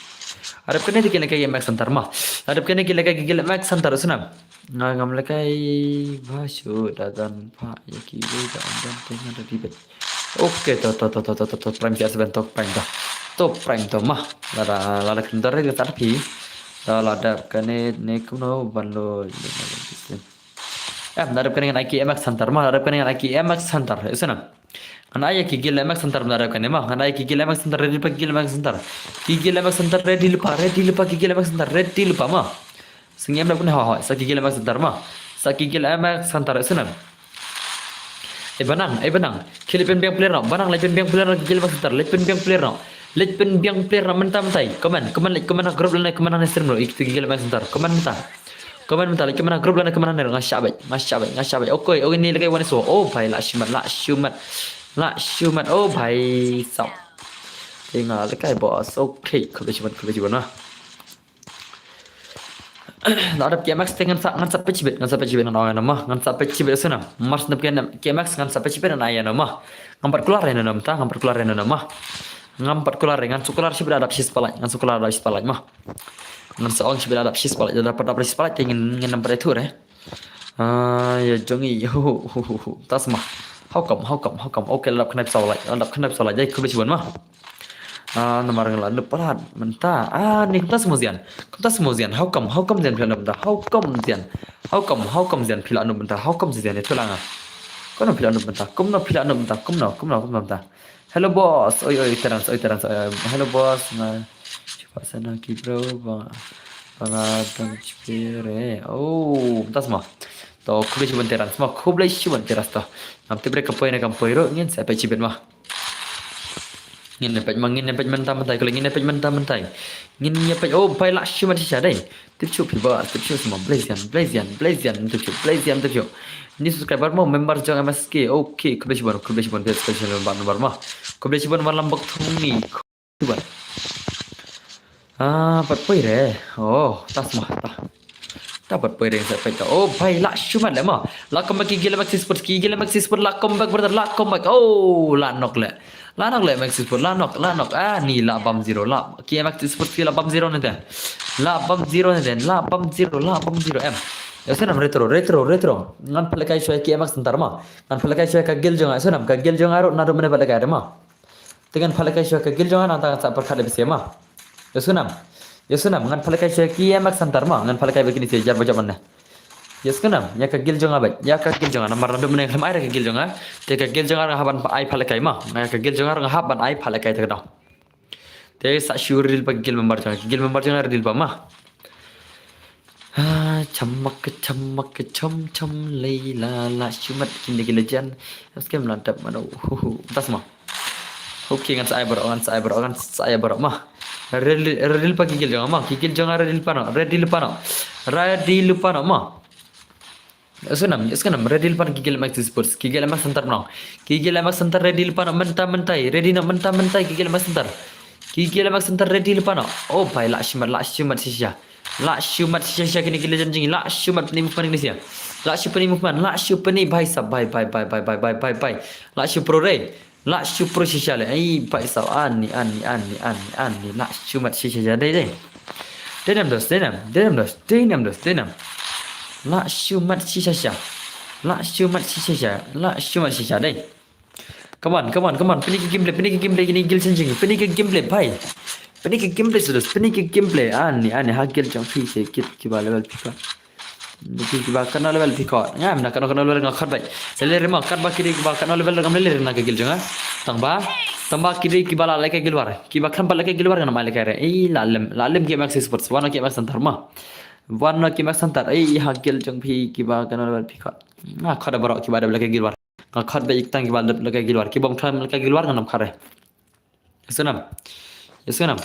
Hadap kane te ki lehkai ki M X Center ma. Hadap kane ki lehkai ki guild M X Center, snam. Nga ngam lehkai ba shu da don pha ïa kiwei, da don te nga da dibet. Okay, to, to, to, prime siar seben to, prime to. To, prime to ma. Lada, lada kyndoh re ka sat phi. To, lada kane ne kumno ban lo. Em, lada kane ngan ai ki M X Center ma, lada kane ngan ai ki M X Center. Ïa sngewsih. Ngan ai ki guild M X Center, lada kane ma. Ngan ai ki guild M X Center, ready lypa guild M X Center. Ki guild M X Center, ready lypa, ready lypa, ki guild M X Center, ready lypa ma. Sngewbha ban hoi hoi, sa ki guild M X Center ma. Sa ki guild M X Center, ïa sngewsih. Eh, Banang, eh, Banang. Ki leit pynbiang player noh. Banang, leit pynbiang player noh, ki guild M X Center. Leit pynbiang player noh. Leit pynbiang player noh mynta mynta. Comment, comment, leit comment ha group lane comment ha stream ruh. Ïa ki guild M X Center. Comment mynta. Comment mynta, leit comment ha group lane comment ha stream ruh. Nga shah beit, nga shah beit, nga shah beit. Okay, okay, ni lehkai wan so. Oh bhai, lah shu mat, lah shu mat. Lah shu mat. Oh bhai, sap. Te nga lehkai boss. Okay, khublei shibun, khublei shibun ma. Lada dep ki M X te ngan sa, ngan sa peit shibit, ngan sa peit shibit, ngan ong ïa no ma, ngan sa peit shibit ïa sngewsih. Mar shu dep ki M-, ki M X ngan sa peit shibit, ngan ong ïa no ma. Ngam pat kular ïa no mynta, ngam pat kular ïa no ma. Ngam pat kular, ngan sa kular shibit lada dap shi spotlight, ngan sa kular lada dap shi spotlight ma. Ngan sa ong shibit lada dap shi spotlight, lada pat dap shi spotlight te ngin, ngin ym pat ïathuh re. Ah, ïa jong i, hu, hu, hu, hu. Mynta sma. How come, how come, how come? Okay, la dap khyndai spotlight, la dap khyndai spotlight. Jai, khublei shibun ma. Ah, namar nga la noob palat mynta. Ah, ni kumta sma Zian. Kumta sma Zian. How come, how come Zian phi la noob mynta? How come Zian? How come, how come Zian phi la noob mynta? How come Zian, ïathuh lang ah. Kumno phi la noob mynta? Kumno phi la noob mynta? Kumno, kumno, kumno mynta? Hello boss. Oi, oi, Terence, oi, Terence, oi, oi. Hello boss. Nga shu pat send ha ki bro ba, ba nga don shipir eh. Oh, mynta sma. To, khublei shibun Terence ma, khublei shibun Terence to. Ngam tip re ka poi ne kam poi ruh, ngin sa peit shibit ma. Ngin ïa peit ma, ngin ïa peit mynta mynta, kule ngin ïa peit mynta mynta. Ngin ïa peit, oh, bai lah shimet shisha dei. Tip shuh phi ba, tip shuh sma, Blazian, Blazian, Blazian, tip shuh, Blazian, tip shuh. New subscriber mo, member jong M S K. Okay, khublei shibun, khublei shibun, khublei shibun, member, member mo. Khublei shibun, member Lambok Thung ni. Shibun. Ah, pat poi re. Oh, tas mo, ta. Ta pat poi re sa peit ta. Oh, bai, lah shimet le mo. Lah comeback ki gila Maxi Sports, ki gila Maxi Sports, lah comeback brother, lah comeback. Oh, lah nok le. Lah nok le Maxi Sports, lah nok, lah nok. Ah, ni lah bam zero, lah. Ki Maxi Sports ki lah bam zero ne te. Lah bam zero ne te, lah bam zero, lah bam zero em. Ïa sngewbha retro, retro, retro. Ngan pynlehkai shuwa ki M X Center mo. Ngan pynlehkai shuwa ka guild jong nga, ïa sngewbha ka guild jong nga ruh naduh mynne pat lehkai re mo. Te ngan pynlehkai shuwa ka guild jong nga nangta ngan sa pyrkhat da bisi mo. Ïa sngewbha. Ïa sngewbha, ngan pynlehkai shuwa ki M X Center mo, ngan pynlehkai bad kine shi jar ba jop mynne. Ïa sngewbha, ïa ka guild jong nga bad, ïa ka guild jong nga, namar naduh mynne ngam ai re ka guild jong nga. Te ka guild jong nga nga hap ban ai pynlehkai mo. Nga ka guild jong nga nga hap ban ai pynlehkai te ka dang. Te sa shu redeal pat ki guild member jong nga, ki guild member jong nga redeal pat mo. Ah, chamak chamak chom chom leila lah shimet kine ki legend. Em skhem lah dap mano. Hu hu. Tas mo. Okay, ngan sa ai baroh, ngan sa ai baroh, ngan sa ai baroh mo. Redeal, redeal pat ki guild jong nga mo. Ki guild jong nga redeal pat no, redeal pat no. Redeal pat no mo. Ïa sngewbha, ïa sngewbha, redeal pat ki guild Maxi Sports, ki guild Max Center mo. Ki guild Max Center redeal pat no mynta mynta, ready no mynta mynta, ki guild Max Center. Ki guild Max Center redeal pat no. Oh bai, lah shimet, lah shimet shisha. Lah shimet shisha shisha kine ki legend jong ngi, lah shimet pyni movement kine shisha. Lah shu pyni movement, lah shu pyni bai sab, bai, bai, bai. Lah shu pro re. Lah shu pro shisha le. Ai bai sab, ani, ani, ani, ani, ani. Lah shimet shisha shisha dei, dei. Dei nam dos, dei nam, dei nam dos, dei nam dos, dei nam. Lah shimet shisha shisha. Lah shimet shisha shisha. Lah shimet shisha dei. Come on, come on, come on. Pyni ki gameplay, pyni ki gameplay, kine ki guild jong ngi. Pyni ki gameplay, bai. Pyni ki gameplay sudos, pyni ki gameplay. Ani, ani, ha guild jong phi te kit kiba level phi khot. Phi kiba katno level phi khot. Ngam da katno, katno level nga khot bai. Lele re mo, katba ki dei kiba katno level ngam lele re na ka guild jong nga. Tang ba, tang ba ki dei kiba la lehkai guild war. Kiba khlem pat lehkai guild war ngam ai lehkai re. Ei, la lem, la lem ki Maxi Sports. Wan ki Max Center mo. Wan ki Max Center. Ei, ha guild jong phi kiba katno level phi khot. Nga khot da baroh kiba da lehkai guild war. Nga khot beit tang kiba lehkai guild war. Ki bym khlem lehkai guild war ngan ym khot re. Ïa sngewbha. Ïa sngewbha.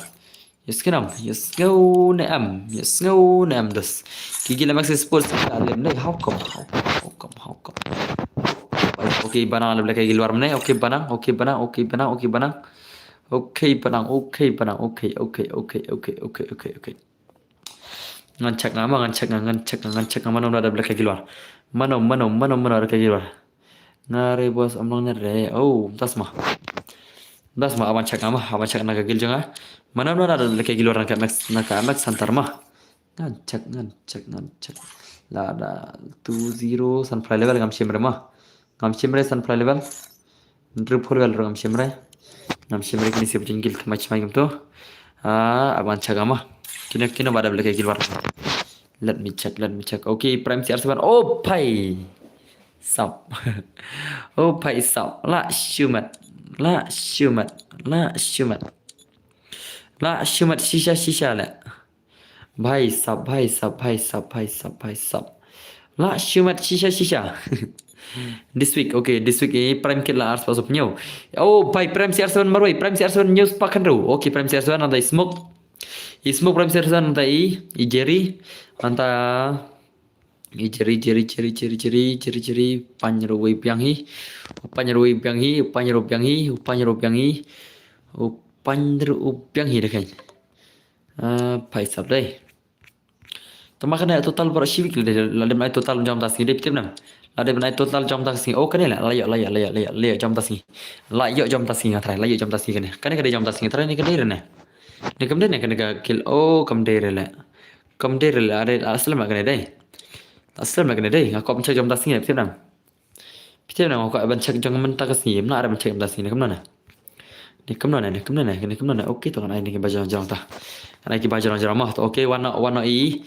Ïa sngewbha. Ïa sngewbha em. Ïa sngewbha em dos. Ki guild Maxi Sports ki la lem ne, how come? How come? How come? How come? Okay, ba nang lehkai guild war ne. Okay, ba nang. Okay, ba nang. Okay, ba nang. Okay, ba nang. Okay, ba nang. Okay, ba nang. Okay, okay, okay, okay, okay, okay, okay. Ngan check nga ma, ngan check nga, ngan check nga, ngan check nga, mano mano da lehkai guild war. Mano, mano, mano, mano lehkai guild war. Nga re boss, ym long ne re. Oh, das ma. Das ma, aban check nga ma, aban check na ka guild jong nga. Mano mano da lehkai guild war na ka Max, na ka Max Center ma. Ngan check, ngan check, ngan check. Lada two zero, san phra level ngam shim re ma. Ngam shim re san phra level. Hynriew phew level ruh ngam shim re. Ngam shim re, kine shi ba jingkit thymmai thymmai kumto. Ah, aban check nga ma. Kino kino ba da lehkai guild war. Let me check, let me check. Okay, Prime C R seven. Oh, phai sab. Oh, phai sab. Lah shimet. Lah shimet. Lah shimet. Lah shimet shisha shisha le. Bhai sab, bhai sab, bhai sab, bhai sab, bhai sab. Lah shimet shisha shisha. This week, okay, this week eh Prime kit la arspah sawphew hynñiew. Oh, bhai, Prime C R seven marwei, Prime C R seven hynñiew spah khynriew. Okay, Prime C R seven nangta i Smoke. I Smoke, Prime C R seven nangta i, i Jerry. Nangta i Jerry, Jerry, Jerry, Jerry, Jerry, Jerry, Jerry. Pynroi biang hi. Pynroi biang hi, pynroi biang hi, pynroi biang hi. Pynroi biang hi da kane. Ah, phai sab dei. Tang ba kane total baroh shi wik dei, la dep ai total jong ta sngi dei, phi tip nam. La dep ai total jong ta sngi. Oh, kane la, la ïoh, la ïoh, la ïoh, la ïoh, la ïoh jong ta sngi. La ïoh jong ta sngi nga trai, la ïoh jong ta sngi kane. Kane ka dei jong ta sngi trai, ne ka dei re ne. Ne kam dei ne kane ka kill. Oh, kam dei re le. Kam dei re le, are, aslam kane dei. Aslam kane dei, nga kwah ban check jong ta sngi, phi tip nam. Phi tip nam, nga kwah ban check jong mynta ka sngi, mla are ban check mynta sngi, ne kumno ne. Ne kumno ne, ne kumno ne, ne kumno ne. Okay, to ngan ai ne kiba jrong jrong ta. Ngan ai kiba jrong jrong mo. To okay, wan noh, wan noh i.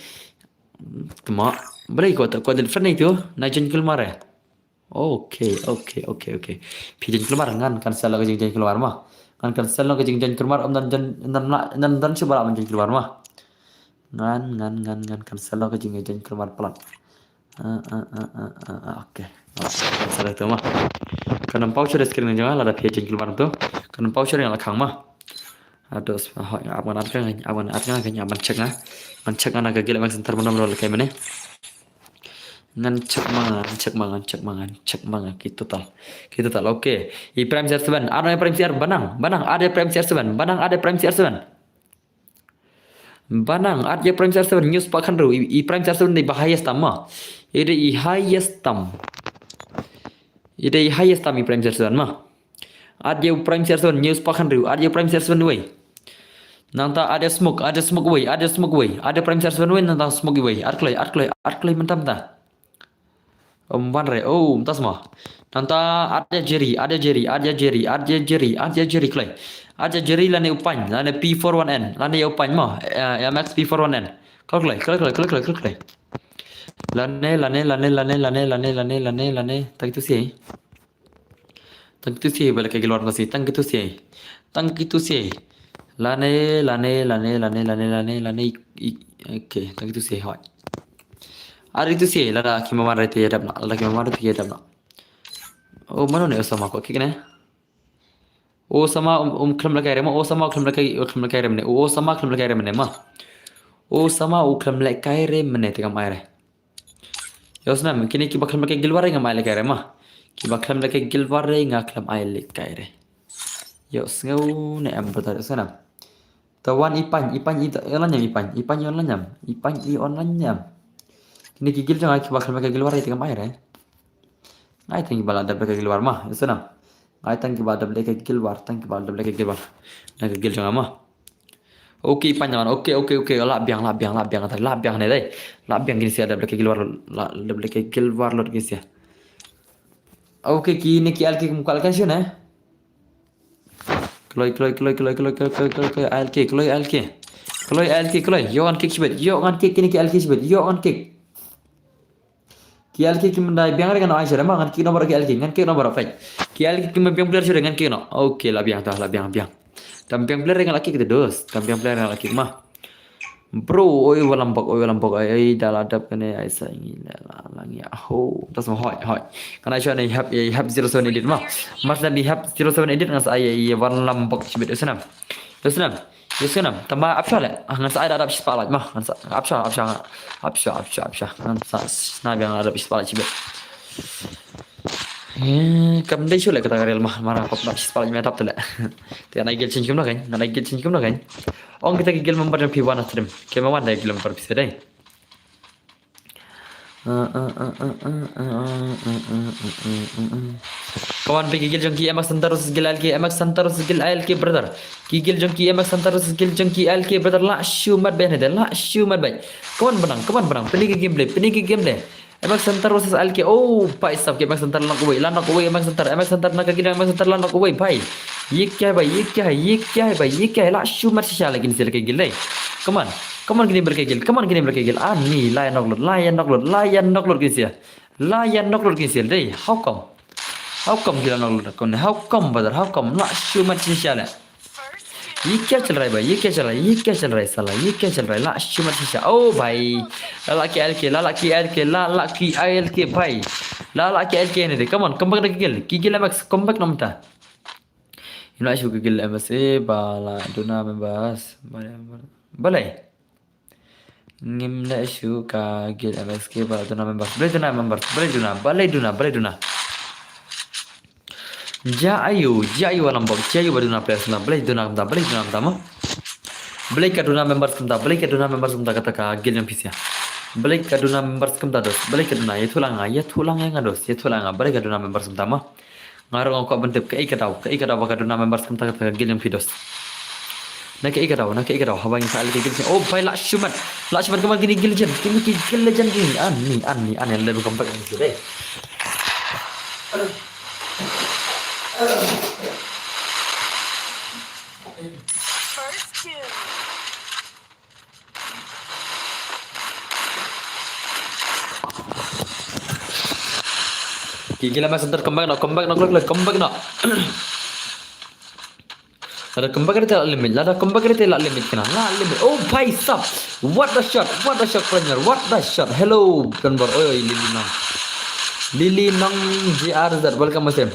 Tma. Balei ko ta, ko dei friend itu, na join kulmar eh. Okay, okay, okay, okay. Phi join kulmar, ngan cancel ka jing join kulmar mo. Ngan cancel ka jing join kulmar, ym don, don, don, don, don shuh ba la ban join kulmar mo. Ngan, ngan, ngan, ngan cancel ka jing join kulmar palat. Ah, ah, ah, ah, ah, ah, okay. Cancel tu mo. Kan nampak sudah screen jong nga, lada phi join kulmar tu. Kan paw shuh ïa la khang ma. Ados, hoi, nga ap ngan at ka, nga ap ngan at ka, nga ap ngan check nga. Ngan check nga na ka guild MX Center mynno mynno lehkai mynne. Ngan check ma nga, ngan check ma nga, ngan check ma nga, ngan check ma nga ki total. Ki total, okay. I Prime C R seven, at i Prime C R, Banang, Banang, at i Prime C R seven, Banang, at i Prime C R seven. Banang, at i Prime C R seven, hynñiew spah khyndai, i, i Prime C R seven dei ba highest tam ma. I dei i highest tam. I dei i highest tam i Prime C R seven ma. At i Prime C R seven, hynñiew spah khyndai, at i Prime C R seven wei. Nangta at i Smoke, at i Smoke wei, at i Smoke wei, at i Prime C R seven wei, nangta Smoke wei, at kloi, at kloi, at kloi mynta mynta. Um, ban re, oh, mynta sma. Nangta at i Jerry, at i Jerry, at i Jerry, at i Jerry, at i Jerry kloi. At i Jerry lane u Pine, lane P four one N, lane u Pine ma, eh, MX P four one N. Kloi, kloi, kloi, kloi, kloi, kloi, kloi. Lane, lane, lane, lane, lane, lane, lane, lane, lane. Tang tu si. Tang tu si, balik ke luar nasi. Tang tu si. Tang tu si. Lane, lane, lane, lane, lane, lane, lane. I, i, okay, tang tu si, hoi. Ari tu si, lada ki maman rete yadap na, lada ki maman rete yadap na. Oh, mano ne Osama ko, kik ne? Osama um, um khlem lehkai re ma, Osama khlem lehkai, khlem lehkai re mynne. Osama khlem lehkai re mynne ma. Osama u khlem lehkai re mynne te kam ai re. Ïa u snem, kine kiba khlem lehkai guild war re ngam ai lehkai re ma. Kiba khlem lehkai guild war re nga khlem ai lehkai re. Ïa u sngew ne em brother, ïa u snem. Ta wan i Pine, i Pine i ta, i online ñiam i Pine, i Pine i online ñiam, i Pine i online ñiam. Kine ki guild jong nga kiba khlem lehkai guild war re te kam ai re. Nga ai tang kiba la dep lehkai guild war ma, ïa u snem. Nga ai tang kiba dep lehkai guild war, tang kiba dep lehkai guild war. Na ka guild jong nga ma. Okay, Pine, okay, okay, okay, lah biang, lah biang, lah biang, lah biang ne dei. Lah biang kine sia dep lehkai guild war, lah dep lehkai guild war lot kine sia. Okay, kine ki alki kum ka alki shu ne. Kloi, kloi, kloi, alki, kloi, alki. Kloi alki, kloi. Ïoh ngan kick shibit, ïoh ngan kick kine ki alki shibit, ïoh ngan kick. Ki alki ki mynta biang re ngan ai shuh re ma, ngan kick noh baroh ki alki, ngan kick noh baroh peit. Ki alki ki mynta biang player shuh re ngan kick noh. Okay, lah biang ta, lah biang, biang. Tam biang player re ngan la kick te dos, tam biang player re ngan la kick ma. Bro, oi walambok, oi walambok, oi, oi, da la dap kane, ai sa ngi la, la, la ngi, aho. Tas ma hoi, hoi. Kan ai shuh ne hap, hap zero seven edit ma. Mas dan di hap zero seven edit ngan sa ai, ai, walambok shibit, ïa u snem. Ïa u snem. Ïa u snem. Tama ap shuh le. Ah, ngan sa ai da dap shi spotlight ma. Ngan sa ap shuh, ap shuh. Ap shuh, ap shuh, ap shuh. Ngan sa snipe ïa nga da dap shi spotlight shibit. Eh, kam dei shuh le kata ka rel ma, mara pop dap shi spotlight me tap te le. Te ngan ai guild change kumno kan, ngan ai guild change kumno kan. Ong kita ki guild member jong phi wan ha stream. Ki ma wan da guild member phi sa dei. Kawan, phi ki guild jong ki MX Center versus guild A L K, MX Center versus guild A L K brother. Ki guild jong ki MX Center versus guild jong ki A L K brother. Lah shu mat bad ne de, lah shu mat bad. Kawan benang, kawan benang. Pynlong ki gameplay, pynlong ki gameplay. MX Center versus A L K. Oh, bhai sab ki MX Center la knock away, la knock away MX Center, MX Center na ka guild MX Center la knock away, bhai. Ye kya hai bhai, ye kya hai, ye kya hai bhai, ye kya hai. Lah shu mat shisha la kine sia la ka guild dei. Come on, come on kine ber ka guild, come on kine ber ka guild. Ani, la ïa knock lut, la ïa knock lut, la ïa knock lut kine sia. La ïa knock lut kine sia dei. How come? How come ki la knock lut kine? How come brother? How come? Lah shu mat shisha la. Ye kya chal raha hai bhai, ye kya chal raha hai, ye kya chal raha hai sala, ye kya chal raha hai, lah shu mat shisha. Oh bhai. La lah ki A L K, la lah ki A L K, la lah ki A L K bhai. La lah ki A L K ne de. Come on, come back da ka guild. Ki guild MX, come back noh mynta. Ym lah shu ka guild M S A ba la duna members. Balei? Ngim lah shu ka guild M S K ba la duna members. Balei duna members? Balei duna? Balei duna? Balei duna? Ja ayu, ja ayu walambok, ja ayu ba duna players kumta, balei duna kumta, balei duna kumta mo? Balei ka duna members kumta, balei ka duna members kumta kata ka guild jong phi sia. Balei ka duna members kumta dos, balei ka duna, ïathuh lang nga, ïathuh lang nga dos, ïathuh lang nga, balei ka duna members kumta mo? Nga ruh nga kwah ban tip kaei ka daw, kaei ka daw ba ka duna members kumta kata ka guild jong phi dos. Na kaei ka daw, na kaei ka daw, haba ngi sa lehkai guild. Oh bhai lah shu mat, lah shu mat, come on kine guild legend, kine ki guild legend kine. Ani, ani, ani, lehkai comeback ni dei. First kill. Ki guild MX Center comeback noh, comeback noh, comeback noh. Lada comeback rate la limit, lada comeback rate la limit kane, la limit. Oh bhai sab. What the shot, what the shot, player, what the shot. Hello, Dunbar. Oi, oi, Lily Nong. Lily Nong G R Z, welcome, my friend.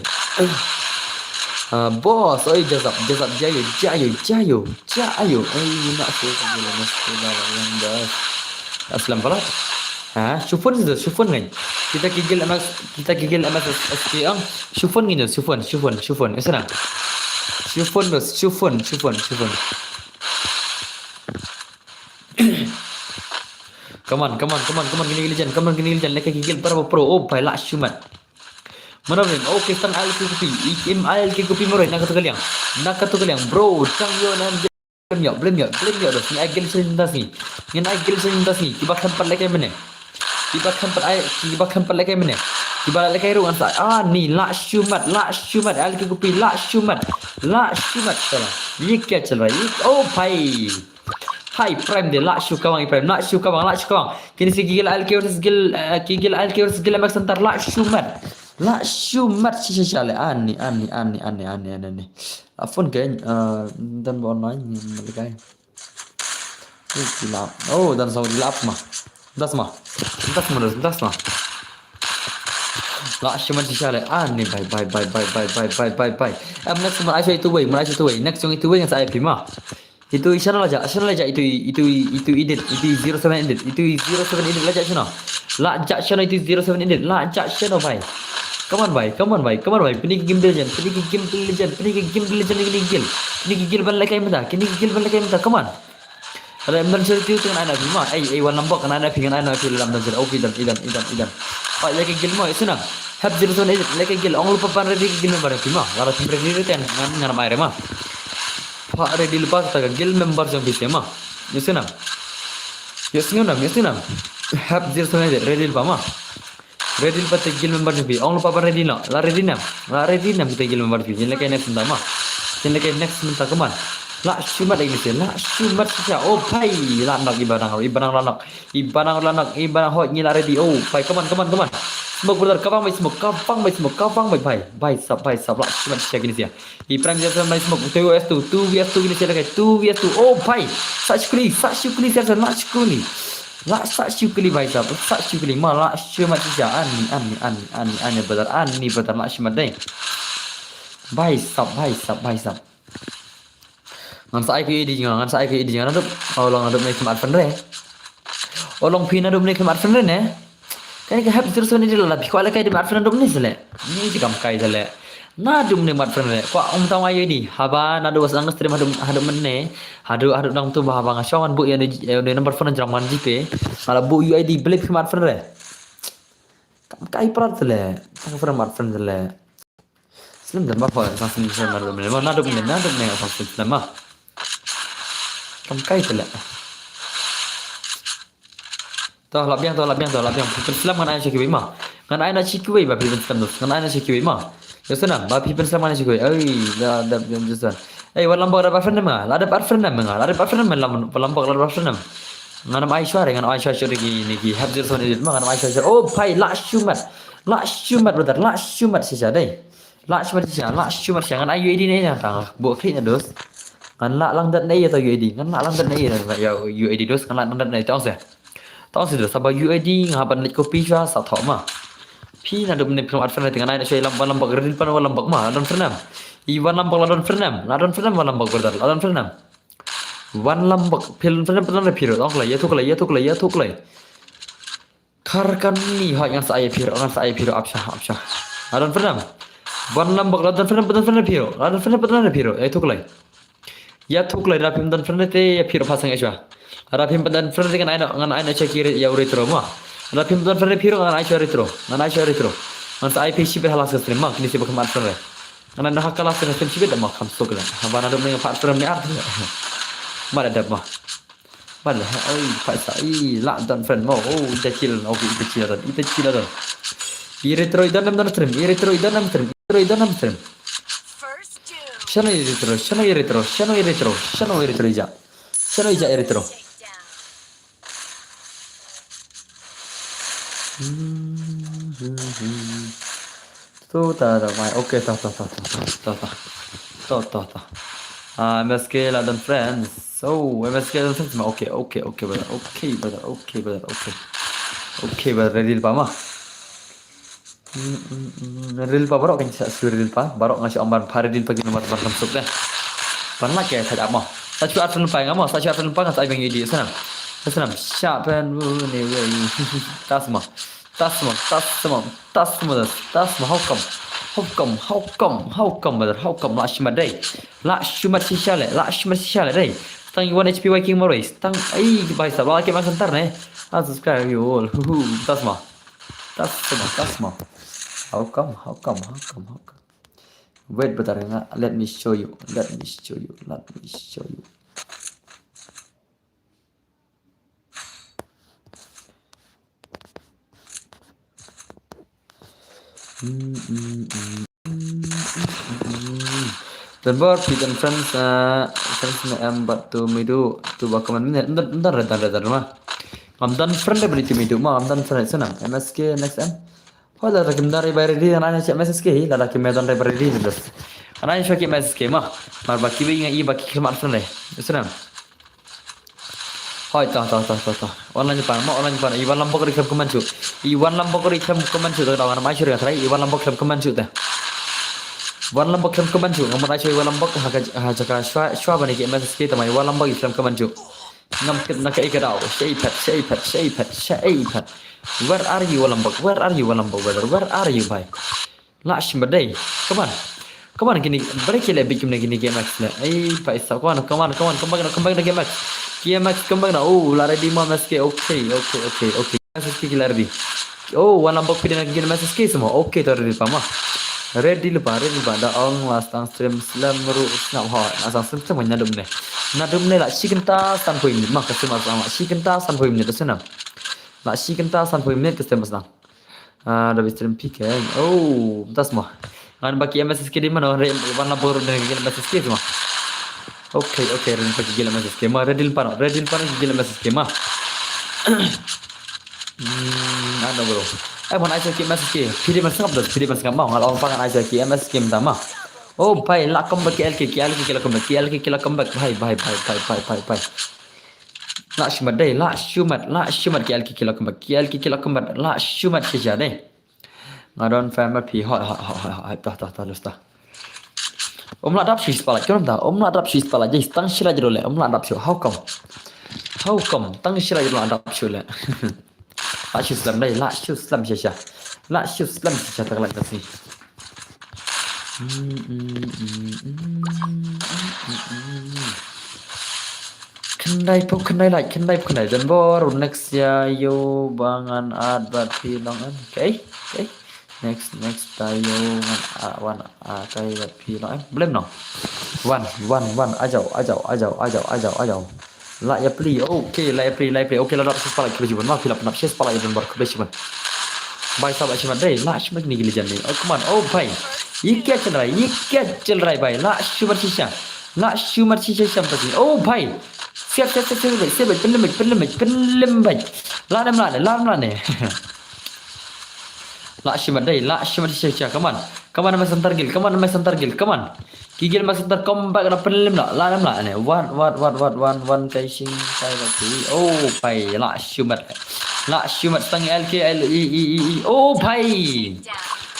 Ah, boss, oi, jazab, jazab, jayo, jayo, jayo, jayo. Oi, nak suruh lagi lah, nak suruh dah, yang dah. Aslam pala. Ha, shufun tu, shufun kan? Kita gigil M S, kita gigil M S S K ang. Shufun gini, shufun, shufun, shufun. Esa na. Shufun tu, shufun, shufun, shufun. Come on, come on, come on, come on, gini gili jan, come on, gini gili jan, leka gigil para pro, oh, pai lah shumat. Mana ring, oh, Kristan ail ke kupi, ikim ail ke kupi maroi, na katu kaliang, na katu kaliang, bro, tang yo nan blem yo, blem yo, blem yo, dos, ni ail gil sin das ni, ni ail gil sin das ni, kiba kan pat leka mene, kiba kan pat ail, kiba kan pat leka mene, kiba leka ru ngan sa, ah, ni, lah shumat, lah shumat, ail ke kupi, lah shumat, lah shumat, salah, ye kya chal raha hai, oh, bhai. Hai Prime de, lah shu kawang i Prime, lah shu kawang, lah shu kawang. Kini si gigil ail ke versus gil, eh, gigil ail ke versus gil M X Center, lah shu mat. Lah shu mat si si si le. Ani, ani, ani, ani, ani, ani, ani. Ah, phone ke, eh, dan ba online ni malikai. Ni gila. Oh, dan saw dilap ma. Das ma. Das ma, das, das ma. Lah shu mat si si le. Ani, bye, bye, bye. Em, next man, I show itu way, man, I show itu way. Next yang itu way yang saya pima. Itu i channel aja, channel aja itu, itu, itu edit, itu zero seven edit, itu zero seven edit la ja channel. La ja channel itu zero seven edit, la ja channel bhai. Come on bhai, come on bhai, come on bhai. Pini ki game legend, pini ki game legend, pini ki game legend, pini ki game. Pini ki game ban lekai mata, pini ki game ban lekai mata. Come on. Ada em dan cerita itu kan aina pima. Eh, eh, wan lambok kan aina pima, aina pima dalam dan cerita. Okay, dan, idan, idan, idan. Pak ya ke game mo, itu na. Hap zero seven edit, lekai game. Ong lupa pan ready game ban pima. Wala pim ready ten ngan ngan mai rema. Pak ready lepas ta ka guild member jong phi ma. Ïa sngew nam. Ïa sngew nam, ïa sngew nam. Hap zero seven ready lepas ma. Ready lepas ta guild member jong phi. Ong lepas ba ready no. La ready nam. La ready nam kita guild member jong phi. Jin lekai next mynta ma. Jin lekai next mynta, come on. La shu mat lagi sih. La shu mat sih. Oh bhai, la nok iba nang, iba nang la nok. Iba nang la nok, iba nang hot ngi la ready. Oh bhai, come on, come on, come on. Smoke brother, kawang bhai smoke, kawang bhai smoke, kawang bhai bhai. Bhai sab, bhai sab, la shu mat sih kini sih. I Prime Jason mai smoke two vs two, two vs two kini sih lagi, two vs two. Oh bhai, sa shu kili, sa shu kili Jason, la shu kili. La sa shu kili bhai sab, sa shu kili ma, la shu mat sih. Ani, ani, ani, ani, ani brother, ani brother, la shu mat dei. Bhai sab, bhai sab, bhai sab. Ngan sa ai ki di jinganga, ngan sa ai ki di jinganga, nadup, oh long nadup ne ki mat friend re. Oh long phi nadup ne ki mat friend re ne. Kai ka hap zero seven edit la, phi kwah leh kai da mat friend nadup ne sele. Ni ji kam kai sele. Nadup ne mat friend re. Kwah ong tang ai di. Haba nadup was nang stream hadup, hadup mynne. Hadup, hadup nang tu ba haba nga shong ngan buh ïa ne, ïa ne number phone jong man ji pe. Nga la buh U I D blip ki mat friend re. Kam kai prat sele. Kam friend mat friend sele. Slem dan ba ko sa slem slem nadup ne. Nadup ne, nadup ne sa slem slem ma. Kam kai sele. To, lap biang to, lap biang to, lap biang. Phi pynslem ngan ai sha kiwei ma. Ngan ai na sha kiwei ba phi pynslem to. Ngan ai na sha kiwei ma. Ïa snam, ba phi pynslem ngan ai sha kiwei. Ai, la dep ïa jistan. Ei, wan lambok la dep friend ma. La dep friend ma nga. La dep friend ma lam, wan lambok la dep friend ma. Ngan ai shwa re, ngan ai shwa shwa ki ni ki. Hap zero seven edit ma, ngan ai shwa shwa. Oh, bhai, la shu mat. La shu mat brother, la shu mat shisha dei. La shu mat shisha, la shu mat shisha. Ngan ai U I D ne ïa tang. Bo kri na dos. Ngan la lang dat ne ïa ta U I D. Ngan la lang dat ne ïa ta U I D dos. Ngan la lang dat ne ïa ta ong se. Tang sida saba U I D nga ban leit copy sha sa thok ma. Phi nadup ne phi mat friend te ngan ai na shoi lam wan lambok ready pan wan lambok ma. La don friend nam. I wan lambok la don friend nam. La don friend nam wan lambok brother. La don friend nam. Wan lambok phi don friend nam phi don re phi ro. Ong klai ïa thuk klai ïa thuk klai ïa thuk klai. Kar kan ni hoi ngan sa ai phi ro ngan sa ai phi ro ap sha ap sha. La don friend nam. Wan lambok la don friend nam phi don friend nam phi ro. La don friend nam phi don re phi ro. Ïa thuk klai. Ïa thuk lai, lada phim don friend te ïa phi ruh phasang ïa shuwa. Lada phim don friend te ngan ai noh, ngan ai noh sha ki re-, ïa u retro mo. Lada phim don friend phi ruh ngan ai shuwa retro. Ngan ai shuwa retro. Ngan sa ai phi shibit ha last ka stream mo, kine shibit kham mat friend re. Ngan ai noh ha ka last ka stream shibit da mo kham suk le. Haba naduh mynne nga pat friend ne ar. Mat da dep mo. Mat le, ai, pat sa, i, la don friend mo. Oh, ita chill, okay, ita chill don, ita chill don. I retro i don nam don stream, i retro i don nam stream, i retro i don nam stream. Shano i retro, shano i retro, shano i retro, shano i retro ija. Shano ija i retro. Tu ta ta mai. Okay, ta ta ta ta ta ta ta. Ta ta ta. Ah, M S K la don friends. Oh, M S K la don friends ma. Okay, okay, okay brother. Okay brother. Okay brother. Okay. Okay brother. Ready pa ma. Reel pa baroh kan sa su reel pa baroh nga shu amban pa reel pa gin mat ban kan suk deh. Ban la ke sa ap mo. Sa shu at sun pa nga mo sa shu at sun pa nga sa bang idi sana. Sana sha pen wu ne we. Tas mo. Tas mo tas mo tas mo tas tas mo how come? How come? How come? How come brother? How come la shimat dai? La shimat shisha le la shimat shisha le dai. Tang one H P wa king marois tang ai bai sa la ke ma santar ne. Unsubscribe you all. Hu hu tas mo. Tas mo tas mo. How come? How come? How come? How come? Wait brother nga let me show you. Let me show you. Let me show you. Don bor pi don friends friends me em bat tu midu tu ba comment minute ndan ndan redan redan ma. Ngam don friend de beli tu midu ma ngam don friend sana M S K next em. Hoi lada kim don rai bai ready ana nya M S K hi lada kim don rai bai ready ni dos. Ana nya ki M S K ma. Mar ba ki bai nga i ba ki khmat friend de. Sana. Hoi ta ta ta ta ta ta. Online pan ma online pan. Iwan lambok ri khlem keman chu. Iwan lambok ri khlem keman chu ta wan ma shuri ta. Iwan lambok khlem keman chu ta. Wan lambok khlem keman chu. Ngam ai chu iwan lambok ha ka ha jaka shwa shwa bani ki M S K ta ma iwan lambok khlem keman chu. Ngam kit na ka ika daw. Shei phat shei phat shei phat shei phat. Where are you iwan lambok? Where are you iwan lambok brother? Where are you bhai? Lashma dei. Come on. Come on kini break le big kini kini K M X le. Ei paisa. Come on, come on, come on, come back na, come back na K M X. K M X, come back na. Oh, la ready mo M S K. Okay, okay, okay, okay. M S K ki la ready. Oh, wan lambok pide na kini M S K semua. Okay, to ready pa ma. Ready lepa, ready lepa. Da ong last time stream slam ru snap ho. Last time stream semua nadum ne. Nadum ne la shi kynta san poi minit ma customer sama. Shi kynta san poi minit sana. La shi kynta san poi minit customer sana. Ah, da bi stream P K. Oh, tas mo. Ngan baki M S S K di mano re wan la bor de gil M S S K ma. Okay, okay, ren baki gil M S S K ma, ready pa, ready pa gil M S S K ma. Hmm, ano bro. Ai pon ai ki M S S K. Pidi man sangap dos, pidi man sangap ma. Ngal ong pa ngan ai ki M S S K mta ma. Oh, bhai, la comeback ki L K, ki L K, ki la comeback, ki L K, ki la comeback, bhai, bhai, bhai. La shumat dei, la shumat, la shumat ki L K ki la kumbat, ki L K ki la kumbat, la shumat shisha dei. Nga don fan ma phi hot hot hot hot hot ta ta ta ta. Um la dap shi spala, kyo ta, um la dap shi spala, jai tang shila jero le, um la dap shi, how come? How come? Tang shila jero la dap shi le. La shu slam dei, la shu slam shisha. La shu slam shisha ta kalak ta si. Khyndai phew khyndai like, khyndai phew khyndai. Don bor, next year ïoh ba ngan at bad phi long em. Okay, okay. Next, next ta ïoh ngan at wan at bad phi long em. Blem no. Wan, wan, wan. Ajaw, ajaw, ajaw, ajaw, ajaw, ajaw. La ïa pli. Okay, la ïa pli, la ïa pli. Okay, la dap shi spala ki jiban. Ma phi la pnap shi spala ïa don bor ki jiban. Bhai sab ashi mat dei, la shi mat ni gili jan ni. Oh, come on. Oh, bhai. Ye kya chal raha hai? Ye kya chal raha hai, bhai? La shi mat shisha. La shi mat shisha sham pasi. Oh, bhai. Siap, siap, siap, siap, bhai. Siap, bhai. Penlem, bhai. Penlem, bhai. Penlem, bhai. La nem, la nem, la nem, la nem. La shi mat dei, la shi mat shisha. Come on. Come on, mai santar gil. Come on, mai santar gil. Come on. Ki gil mai santar, come back na, penlem na. La nem la ne. Wan, wan, wan, wan, wan, wan, kai shing, kai la ki. Oh, bhai, la shumat. La shumat tang L K L E E E E. Oh, bhai.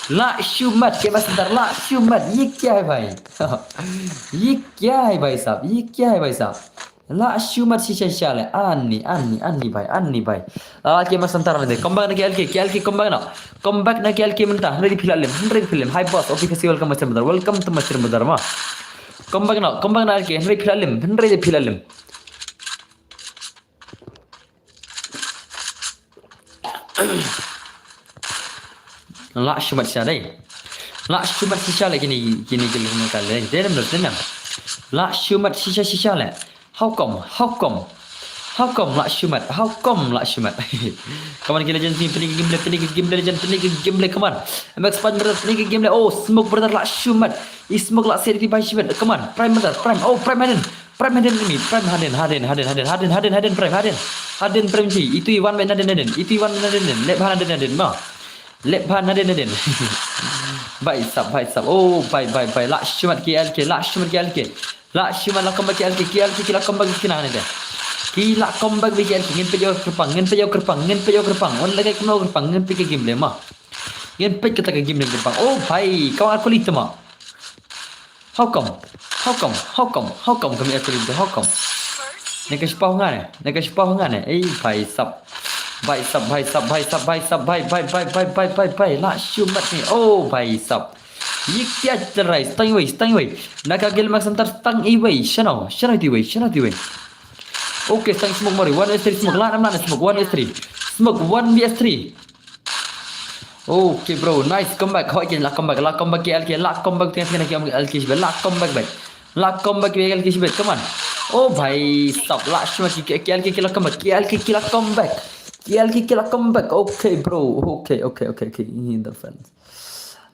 La shumat ke mai santar, la shumat. Ye kya hai, bhai? Ye kya hai, bhai sahab? Ye kya hai, bhai sahab? La shumat shisha shisha le. Ani, ani, ani, bhai, ani, bhai. Ah, ke mai santar ne. Come back na ke L K, ke L K, come back na. Come back na ke L K mynta. Hynrei phi la lem, hynrei phi la lem. Hi boss, O P Festival, welcome to my stream, brother. Welcome to my stream, brother ma. Come back na, come back na L K, hynrei phi la lem, hynrei phi la lem. La shumat shisha dei. La shumat shisha le kini, kini gil kini kal dei. Denem, denem. La shumat shisha shisha le. How come? How come? How come la shumat? How come la shumat? Come on, ki legend ni, pynlem ki gameplay, pynlem ki gameplay, legend, pynlem ki gameplay, come on. M X Punch brother, pynlem ki gameplay. Oh, smoke brother, la shumat. I smoke la seri di bai shumat. Come on, prime brother, prime. Oh, prime hadin. Prime hadin ni, prime hadin, hadin, hadin, hadin, hadin, hadin, hadin, prime hadin. Hadin prime ji. Itu i wan men hadin hadin. Itu i wan men hadin hadin. Lep hadin hadin hadin ma. Lep bha nadin nadin. Bhai sab, bhai sab. Oh, bhai, bhai, bhai. La shumat ki L K, la shumat ki L K. La shumat la comeback ki L K, ki L K ki la comeback ki na ne de. Ki la comeback ki L K. Ngin peit ïa u kyrpang, ngin peit ïa u kyrpang, ngin peit ïa u kyrpang. Wan lagi kumno kyrpang, ngin peit ki gameplay ma. Ngin peit kata ka game lane kyrpang. Oh bhai, ka wan earthquake te ma. How come? How come? How come? How come ka mih earthquake te? How come? Ne ka shipaw nga ne. Ne ka shipaw nga ne. Ei bhai sap. Bhai sap, bhai sap, bhai sap, bhai sap, bhai, bhai, bhai, bhai, bhai, bhai, bhai. Lah shu mat ne. Oh bhai sap. Ye kya chal raha hai? Stay away, stay away. Na ka gil mak santar stay away. Shano, shano ti away, shano ti away. Okay, stay smoke mari. One v three smoke. Lah nam lah smoke. One v three. Smoke one v three. Okay bro, nice comeback. Hoi kin la comeback, la comeback ki L K, la comeback ki L K, la comeback back. La comeback ki L K shibet, come on. Oh bhai sab, la shmat ki L K ki la comeback, ki L K ki la comeback. Ki L K ki la comeback. Okay bro, okay, okay, okay, okay. In the fans.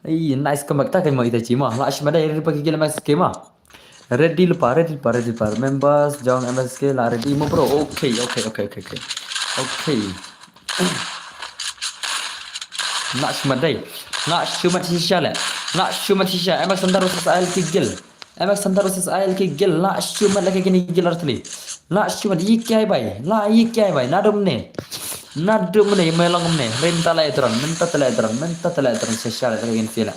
Ei, nice comeback ta kan mo ita chi ma. La shmat dai ripa ki la mas ke ma. Ready lupa, ready lupa, ready lupa. Members, jong M S K la ready mo bro. Okay, okay, okay, okay, okay. Okay. Lah shmat dai. Lah shmat shisha le. Lah shmat shisha. M S Sandar versus I L K Gill. M S Sandar versus I L K Gill. Lah shmat lagi kini Gill artli. Lah shmat yi kya hai bhai. Lah yi kya hai bhai. Nadum ne. Nadum ne, melong ne. Rinta lai tron. Menta lai tron. Menta lai tron. Shisha le lagi kini sila.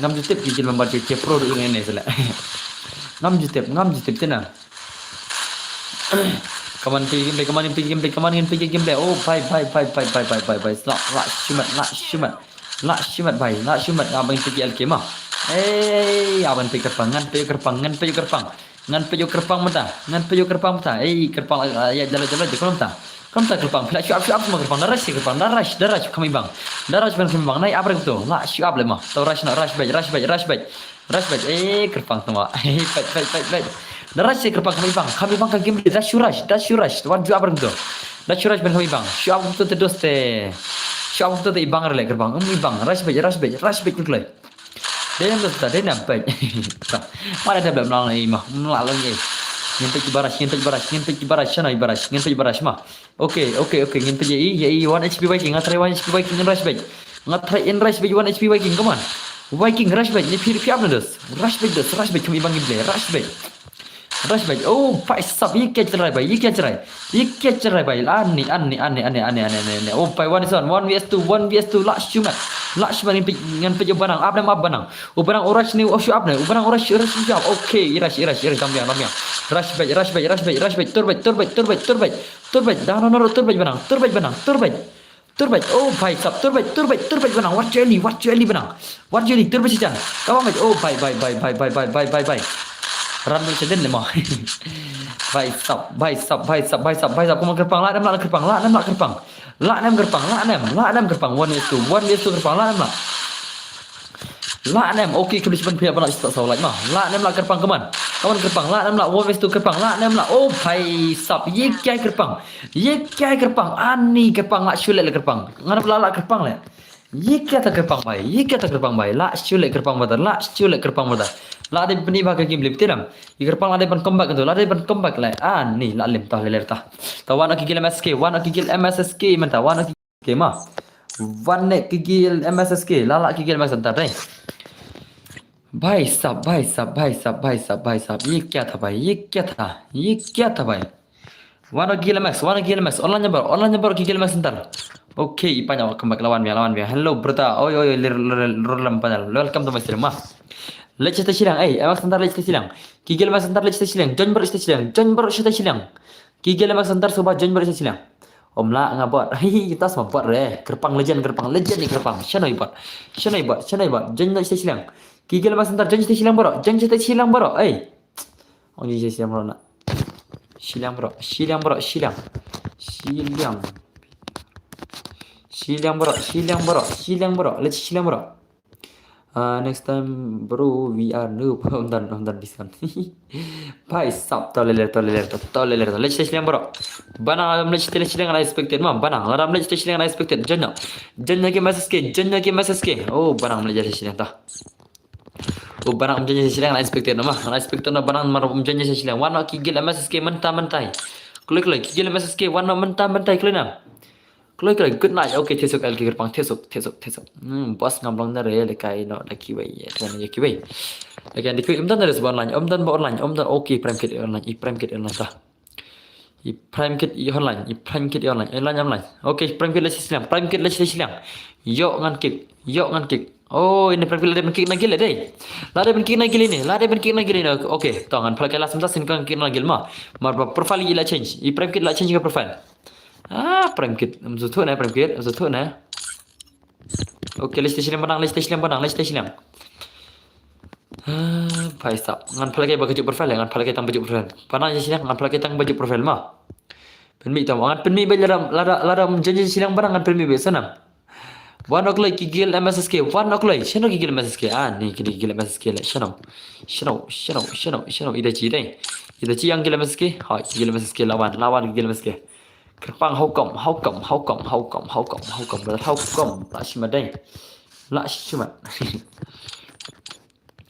Ngam jutip ki jil member ki pro du ne sila. Ngam jutip, ngam jutip tina. Kaman pi game play, kaman pi game play, kaman pi game play. Oh bhai, bhai, bhai. Lah, lah shmat, lah shmat. Lah shmat bhai, lah shmat. Abang pi L K ma. Eh, abang pi kyrpang, ngan pi kyrpang, ngan pi kyrpang. Ngan pi kyrpang mata, ngan pi kyrpang mata. Eh, kyrpang ya jalo jalo je kolom ta. Kolom ta kyrpang, pila shu ap shu ap ma kyrpang. Darai shi kyrpang, darai, darai kami bang. Darai ban kami bang. Nai abang tu. Lah shu ap le ma. Tau rush na, rush back, rush back, rush back. Rush back, eh, kyrpang tama. Eh, fight, fight, fight, fight. Da rush kyrpang kami bang, kami bang ka game da shu rush, da shu rush. Wan ju abang tu. Da shu rush ban kami bang. Shu abang tu te dos te. Shu abang tu te ibang rele kyrpang. Um ibang, rush back, rush back, rush back klai. Dai nam da, dai nam back. Mana da blam lang ni ma. Mla lang ni. Ngin pek baras, ngin pek baras, ngin pek baras, sana baras, ngin pek baras ma. Okay, okay, okay. Ngin pek ya i, ya i one H P Viking, ngatrai one H P Viking, rush back. Ngatrai in rush back, one H P Viking, come on. Viking, rush back, ni phi phi ap na dos. Rush back dos, rush back, kami bang ible, rush back. Rush back, oh, bhai sab, ye kya chal raha hai bhai, ye kya chal raha hai. Ye kya chal raha hai bhai, ani, ani, ani. Oh, bhai, one is one, one V S two, one V S two, lah shmat. Lah shmat, ngan pek, ngan pek banang, ap nam ap banang. Oh, banang, oh, rush ni, oh, shu ap ni, oh, banang, oh, rush, rush, shu ap. Okay, rush, rush, rush, dam yang, dam yang. Rush back, rush back, rush back, rush back, tur back, tur back, tur back, tur back. Tur back, dah, no, no, tur back banang, tur back banang, tur back. Tur back, oh bhai sab, tur back, tur back, tur back banang, wat jeli, wat jeli banang. Wat jeli, tur back sijan. Kawang back, oh bhai, bhai, bhai. Ran back sijan le ma. Bhai sab, bhai sab, bhai sab, bhai sab, bhai sab. Kumang kyrpang, lah nam lah kyrpang, lah nam lah kyrpang. Lah nam kyrpang, lah nam, lah nam kyrpang. One is two, one is two kyrpang, lah nam lah. Lah nem, okay, kibli ban pia ban lah stop saw like ma. Lah nem lah kyrpang kaman. Kaman kyrpang, lah nem lah, one is two kyrpang, lah nem lah. Oh bhai sab, ye kya kyrpang. Ye kya kyrpang, ani kyrpang, lah shu le kyrpang. Ngan lah lah kyrpang le. Ye kya ta kyrpang bhai, ye kya ta kyrpang bhai. Lah shu le kyrpang bata, lah shu le kyrpang bata. Lah de pni ba ka game lip tinam. Ye kyrpang lah de ban comeback tu, lah de ban comeback le. Ani lah lim ta le ta. Ta wan ki gil M S K, wan ki gil M S S K menta, wan ki Okay ma. Wan ne ki gil M S S K, lala ki gil M S S K dai. Bhai sab, bhai sab, bhai sab, bhai sab, bhai sab. Ye kya tha bhai, ye kya tha, ye kya tha bhai. Wan ki gil M S, wan ki gil M S, online number, online number ki gil M S Center. Okay, i panya welcome back lawan bia, lawan bia. Hello brother. Oi oi oi, lir lir lir lam panya. Welcome to my stream ma. Lech ta silang, eh, M S Center lech ta silang. Ki gil M S Center lech ta silang. Join bro ta silang. Join bro ta silang. Ki gil M S Center suba join bro ta silang. Om la nga bot. Hi hi, tas ma bot re. Kyrpang legend, kyrpang legend ni kyrpang. Shanoi bot. Shanoi bot, shanoi bot. Join na sita silang. Ki gil mas ntar join sita silang bro. Join sita silang bro. Ei. Ong join sita silang bro na. Silang bro, silang bro, silang. Silang. Silang bro, silang bro, silang bro. Let's silang bro. Uh, next time bro, we are noob. Ong done, ong done this one. Bhai sab, tolele, tolele, tolele, tolele. Let's test lang bro. Banang lam let's test lang unexpected ma. Banang lam let's test lang unexpected. Join na. Join na ki M S S K, join na ki M S S K. Oh, banang let's test lang ta. Oh, banang join na sila unexpected ma. Unexpected na banang mar join na sila. Wan na ki gil M S S K menta mentai. Klik klik ki gil M S S K wan na menta mentai klik na. Kloi kloi, good night. Okay, thesuk L K kyrpang, thesuk, thesuk, thesuk. Hmm, boss ngam long na re, lekai no da kiwei, ya, tuan ya kiwei. Lekai da kiwei, um dan na res online, um dan ba online, um dan, okay, Prime Kit online, i Prime Kit online ta. I Prime Kid i online, i Prime Kid i online, online, online. Okay, Prime Kid la shisha shiliang, Prime Kid la shisha shiliang. Ïoh ngan kick, ïoh ngan kick. Oh, ine Prime Kid la dep kick na gil dei. La dep kick na gil ine, la dep kick na gil ine. Okay, to ngan pynlait ka last mynta sien kan kick na gil ma. Mar ba profile i la change, i Prime Kid la change ka profile. Ah, Prime Kid, ym sngewthuh ne Prime Kid, ym sngewthuh ne. Okay, la shisha shiliang ba nang, la shisha shiliang ba nang, la shisha shiliang. Ah, phaisa. Ngan pynlait ba ka juk profile, ngan pynlait tang ba juk profile. Ba nang shisha shiliang, ngan pynlait tang ba juk profile ma. Pynmih tang, ngan pynmih ba lada, lada, lada ym jan shisha shiliang ba nang ngan pynmih ba sha nang. Wan ok lai ki gil M S S K, wan ok lai. Shano ki gil M S S K? Ah, ni ki gil M S S K le. Shano. Shano, shano, shano, shano. Ida chi dei. Ida chi ïa ki gil M S S K. Ha, ki gil M S S K lawan, lawan ki gil M S S K. Kyrpang, how come, how come, how come, how come, how come, how come, brother, how come? La shimet dei. La shimet.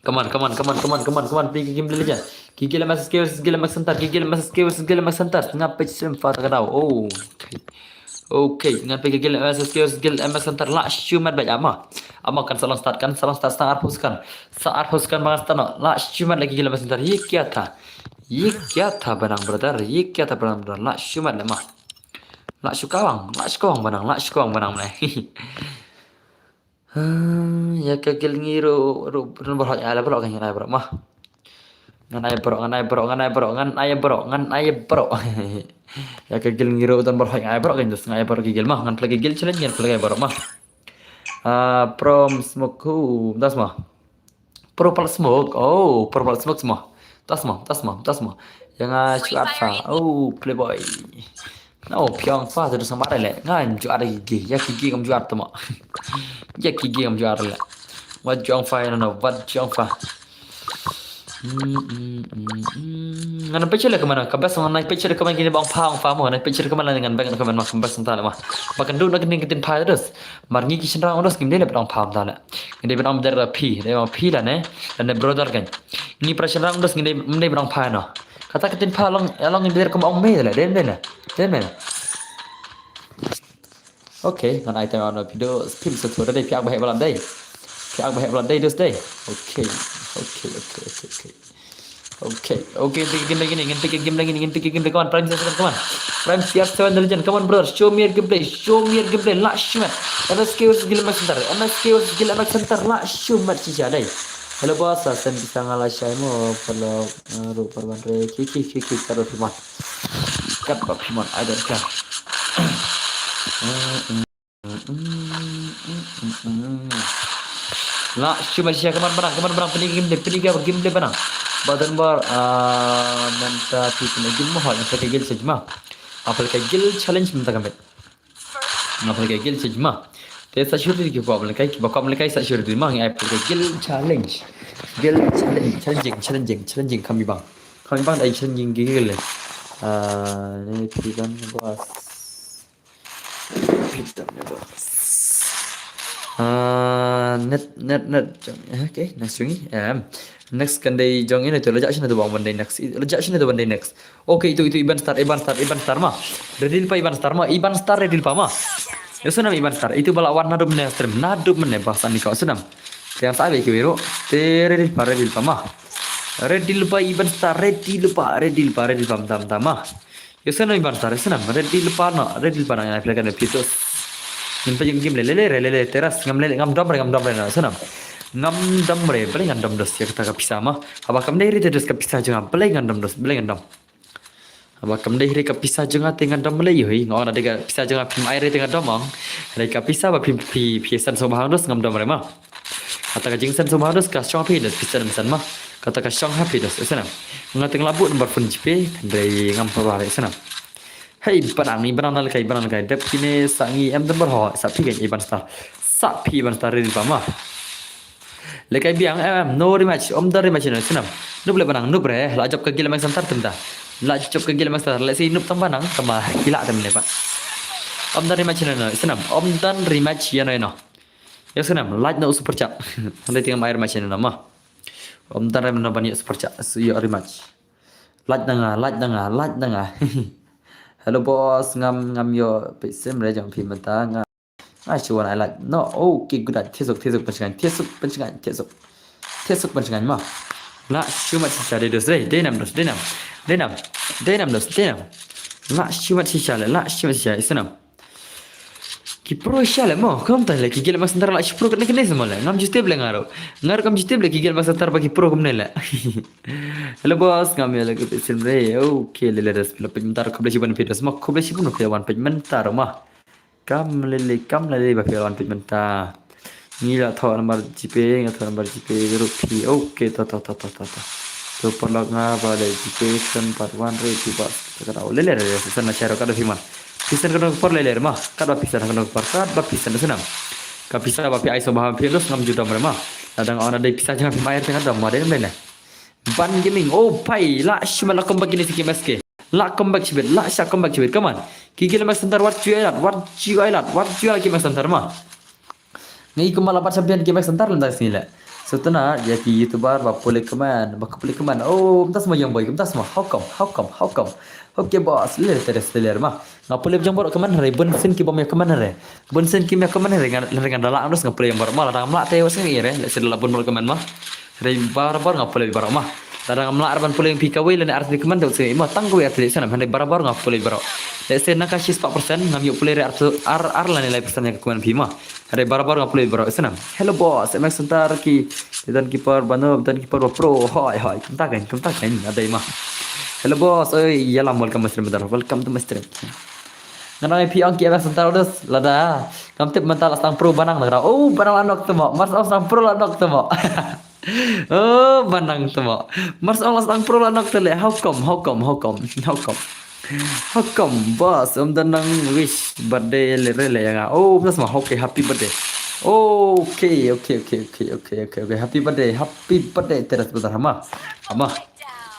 Come on, come on, come on, come on, come on, come on. Play game, play legend. Ki gil M S S K versus gil M X Center, ki gil M S S K versus gil M X Center. Nga peit sim fa ta ka daw. Oh, okay. Okay, ngan peit ki gil M S S K versus gil M X Center. La shimet bad ama. Ama kan sa long start, kan sa long start, sa arphew second. Sa arphew second ba ngan start noh. La shimet la ki gil M X Center. Ye kya tha? Ye kya tha ba nang, brother? Ye kya tha ba nang, brother? La shimet la ma. La shu kawang, la shu kawang ba nang, la shu kawang ba nang ne. Hmm, ïa ka gil ngi ruh, ruh, ruh baroh ïa la baroh kan ngan ai baroh ma. Ngan ai baroh, ngan ai baroh, ngan ai baroh, ngan ai baroh, ngan ai baroh. Ïa ka gil ngi ruh don baroh ngan ai baroh kan dus ngan ai baroh ki gil ma. Ngan pynlait ki gil challenge, ngan pynlait baroh ma. Ah, Prom Smoke, who? Das ma. Purple Smoke. Oh, Purple Smoke mo. Tas mo, tas mo, tas mo. Ïa nga shu at fa. Oh, Playboy. Oh, Pyong fa tu sang bare le. Nga shu at ki gi. Ïa ki gi ngam shu at mo. Ïa ki gi ngam shu at le. Wat jong fa no, wat jong fa. Hmm, hmm, hmm, hmm. Ngan picture le kemana? Ka best ngan picture le kemana kini bang pha ong fa mo. Ngan picture kemana ngan bang kemana ma ka best nta le ma. Ba kan du na kini kitin pha terus. Mar ngi ki shynrang u dos ngim dei leh ba dang pham ta leh. Ngi dei ba dang bder da phi, dei ma phi lane, lane brother kan. Ngi para shynrang u dos ngim dei, ngim dei ba dang pham no. Kata ka tin pha long, long ngim bder kum ong me leh, dei me leh. Dei me leh. Okay, ngan ai time ano phi do, phi so tu dei phi ak ba heh balat dei. Phi ak ba heh balat dei dos dei. Okay, okay, okay, okay, okay. Okay, okay, ngan pick a game lagi ni, ngan pick a game lagi ni, ngan pick a game lagi ni. Come on, Prime seven, come on. Prime C R seven the legend, come on, brother. Show me your gameplay, show me your gameplay. Lah, show me. M S K versus Gil M X Center, M S K versus Gil M X Center. Lah, show me, shisha dai. Hello, boss. Sa sen pisang ala shai mo, palo, uh, ru parwan re. Ki, ki, ki, ki, kat ba phi mon. Kat ba phi mon, I don't care. Uh, uh. Lah, shu ma shisha, come on, ba nang, come on, ba nang, pynlait game, pynlait game, game, ba nang. Ba don bar, ah, mynta phi pynlait game mo, hoi, pynlait game challenge ma. Pynlait game challenge mynta ka met. Pynlait game challenge ma. Te sa shu ready ki ba pynlait, ki ba pynlait sa shu ready ma, ngi ai pynlait game challenge. Game challenge, challenging, challenging, challenging, kami bang. Kami bang, ai challenging gil. Ah, ni phi ban boss. Ah, net, net, net. Okay, next jong ngi. Em, next kan dei jong ngi ne tu, la jah shane tu bang ban dei next. La jah shane tu ban dei next. Okay, itu, itu Iban Star, Iban Star, Iban Star ma. Ready pa Iban Star ma, Iban Star ready pa ma. Ïa snam Iban Star, itu ba la wan naduh mynne stream, naduh mynne ba san ni ka snam. Te ngan sa ai ba ki wei ruh. Te ready pa, ready pa ma. Ready pa Iban Star, ready pa, ready pa, ready pa, tam, tam ma. Ïa snam Iban Star, ïa snam, ready lypa noh, ready lypa noh, ngan ai pynlait ka phi dos. Ngin pynlait game le, le, le, le, le, terrace, ngam le, ngam dom re, ngam dom re noh, ïa snam. Ngam dom re, balei ngan dom dos, ïa kata ka pisa ma. Haba kam dei re te dos ka pisa jong nga, balei ngan dom dos, balei ngan dom. Haba kam dei re ka pisa jong nga te ngan dom le, ïohi, nga ong na dei ka pisa jong nga phim ai re te ngan dom ong. Dei ka pisa ba phi, phi, phi san sngewbha dos, ngam dom re ma. Kata ka jingsan sngewbha dos ka shong ha phi dos, phi san san ma. Kata ka shong ha phi dos, ïa snam. Nga teng la buh number phone GPay, hynrei ngam pynbha ïa snam. Hei, ba nang ni, ba nang na lehkai, ba nang lehkai. Dep kine sa ngi em don bar ho, sa phi kein Iban Star. Sa phi Iban Star ready pa ma. Lehkai biang, em, em, no rematch, ym don rematch ïa no, ïa snam. Noob le ba nang, noob re, la jop ka Gil M X Center te mynta. La jop ka Gil M X Center, lehse i noob tang ba nang, tang ba ki lah te mynne ba. Ym don rematch ïa no, ïa snam. Ym don rematch ïa no, ïa no. Ïa snam, like noh u super chat. Hynrei te ngam ai rematch ïa no ma. Ym don re mano ban ïoh super chat, ïoh rematch. Like na nga, like na nga, like na nga. Hello boss, ngam, ngam ïoh peit sim re jong phi mynta nga. Nga shu wan ai like. No, okay, good night. Thiah suk, thiah suk, pynshngaiñ, thiah suk, pynshngaiñ, thiah suk. Thiah suk, pynshngaiñ ma. Lah, shu mat shisha, dei dos, dei, dei nam dos, dei nam. Dei nam, dei nam dos, dei nam. La shimet shisha le, la shimet shisha, i snam. Ki pro shisha le mo, kumta le, ki gel Max Thunder la shi pro kane kane mo le. Ngam ju tip le nga ruh. Nga ruh kam ju tip le ki gel Max Thunder ba ki pro kumne le. Hello boss, ngam ïa la ka peit sien re. Okay, le le res, la peit mynta ruh khublei shibun phi res mo, khublei shibun phi wan peit mynta ruh mo. Kam lele, kam lele ba phi wan peit mynta. Ngi la thoh nambar GPay, nga thoh nambar GPay ruh phi. Okay, to to to to to to. To paralok nga ba leh GPay kan pat wan re phi ba. Ka dau lele re, sa na share ka da phi man. Pisa ka dong por lele re ma. Kat ba pisa ka dong por, kat ba pisa na snam. Ka pisa ba phi ai so ba phi los ngam ju dom re ma. Lada nga ong na dei pisa jong phi mai re nga dom ma dei ne. Ban Gaming, oh pai, la shim la comeback kine si ki M S K. La comeback shibit, la sha comeback shibit, come on. Ki gel Max Thunder, wat ju ai lad, wat ju ai lad, wat ju ai lad ki Max Thunder ma. Ngi kumba la bat champion ki Max Thunder lem da sngi le. So tena, ïa ki YouTuber ba pule kmen, ba pule kmen. Oh, mynta sma young boy, mynta sma, how come, how come, how come? Okay boss, le teres teler ma. Nga pule jong baroh kmen hynrei bun sien ki bym ïa kmen hynrei. Bun sien kim ïa kmen hynrei ngan, hynrei ngan da lah nus nga pule jong baroh ma, lada ngam lah te wat sngi re. Lehse da lah bun baroh kmen ma. Hynrei barabor nga pule baroh ma. Lada ngam lah re ban pule ïa phi kawei lane ar tylli kmen te wat sngi ma, tang kawei ar tylli snam, hynrei barabor nga pule baroh. Lehse na ka shispah percent ngam ïoh pule re ar, ar, ar lane lai percent ïa ka kmen phi ma. Hynrei barabor nga pule baroh snam. Hello boss, M X Center ki, dan keeper bano, dan keeper ba pro. Hoi hoi, kumta kan, kumta kan, adai ma. Hello boss, oi, ïalam, welcome to my stream, brother. Welcome to my stream. Nga nang ïa phi ong ki M X Center orders lada. Ngam tip mynta la sdang pro ba nang la. Oh, ba nang la nok te mo. Mar sdang pro la nok te mo. Oh, ba nang te mo. Mar sdang la sdang pro la nok te le. How come? How come? How come? How come? How come? Boss, ym da nang wish birthday le re le ïa nga. Oh, boss ma, okay, happy birthday. Okay, okay, okay, okay, okay, okay, okay. Happy birthday, happy birthday, Teras Batar Hama. Hama.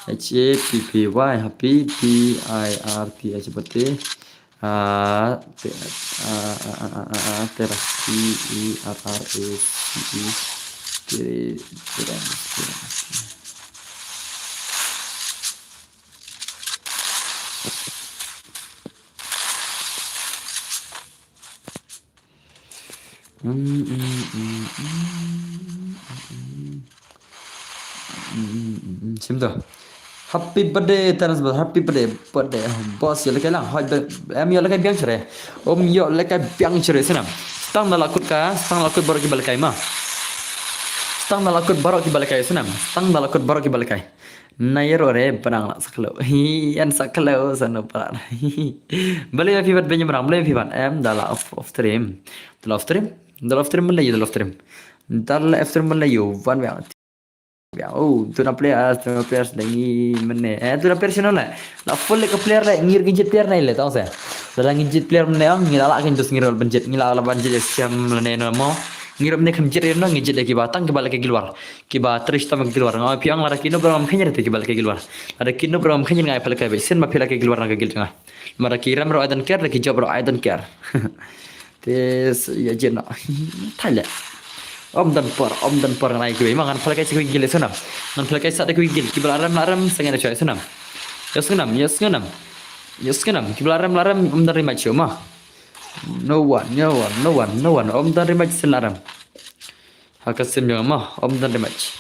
H A P P Y, happy, B I R T H, birthday. Ah, te-, ah, ah, ah, ah, ah, Teras, T E R R A C E. Te-, Teras, Teras. Mm, mm, mm, mm, mm. Mm, mm, mm, mm. Sim to. Happy birthday, Terence Boss. Happy birthday, birthday. Boss, ïoh lehkai lang. Hoi, be-, em ïoh lehkai biang shere. Em ïoh lehkai biang shere snam. Stang da la kut ka, stang da la kut baroh kiba lehkai ma. Stang da la kut baroh kiba lehkai snam. Stang da la kut baroh kiba lehkai. Nai ro re, Bnang la saklo. Hi, an saklo, sano para. Balei ma phi bat ben Bnang, balei ma phi bat em, da la off, off stream. Da la off stream, da la off stream mynne, da la off stream. Da la off stream mynne, wan biang. Biang, oh, tu na players, tu na players lagi mynne. Eh, tu na players no le. La full le ka player le, ngir ngi jied player ne le, tang se. Da la ngi jied player mynne, ngi la la kin dus ngir ban jied, ngi la la ban jied siam le ne no mo. Ngir mynne kham jied no, ngi jied kiba tang kiba lehkai guild war. Kiba trei shitom ha ka guild war. Nga phi ong lada ki noob ruh ngam khynñiar te kiba lehkai guild war. Lada ki noob ruh ngam khynñiar nga ai pha lehkai beit. Sien ma phi lehkai guild war na ka guild jong nga. Lada ki rem ruh I don't care, lada ki jop ruh I don't care. Te s-, ïa jin na. Thai le. Ym don por, ym don por ngan ai kiwei ma ngan pha lehkai sa kiwei guild snam. Ngan pha lehkai sa da kiwei guild kiba la rem la rem sa ngan ai snam. Ïa snam, ïa snam. Ïa snam. Kiba la rem la rem ym don rematch ma. No one, no one, no one, no one. Ym don rematch sien la rem. Ha ka stream jong nga ma, ym don rematch.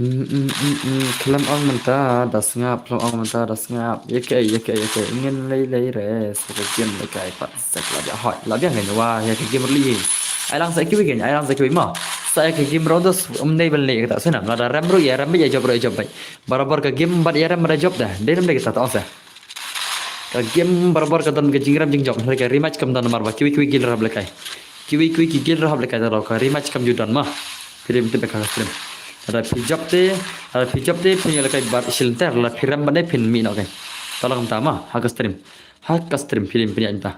Mm, mm, mm, mm. Khlem ong mynta da sngap, khlem ong mynta da sngap. Ïa kaei, ïa kaei, ïa kaei. Ngin lei lei re, sa ka game lehkai pat. Sa ka la biang hoi, la biang ngin wa, ïa ka game ruh lei. Ai lang sa kiwei ngin, ai lang sa kiwei ma. Sa ïa ka game ruh dos, ym dei ban leh kata snam. Lada rem ruh ïa rem beit, ïa jop ruh ïa jop beit. Barabor ka game bad ïa rem bad ïa jop da. Dei rem dei kata tang sa. Ka game barabor ka don ka jingrem jingjop, hynrei ka rematch kam don namar ba kiwei kiwei guild ruh hap lehkai. Kiwei kiwei ki guild ruh hap lehkai, te ka rematch kam ju don ma. Phi dei ban tip ïa ka stream. Lada phi jop te, lada phi jop te phin ïoh lehkai bad shilynter, lada phi rem bad ne phin mih noh kein. Te la kumta ma, ha ka stream. Ha ka stream phi dei ban pynïaid mynta.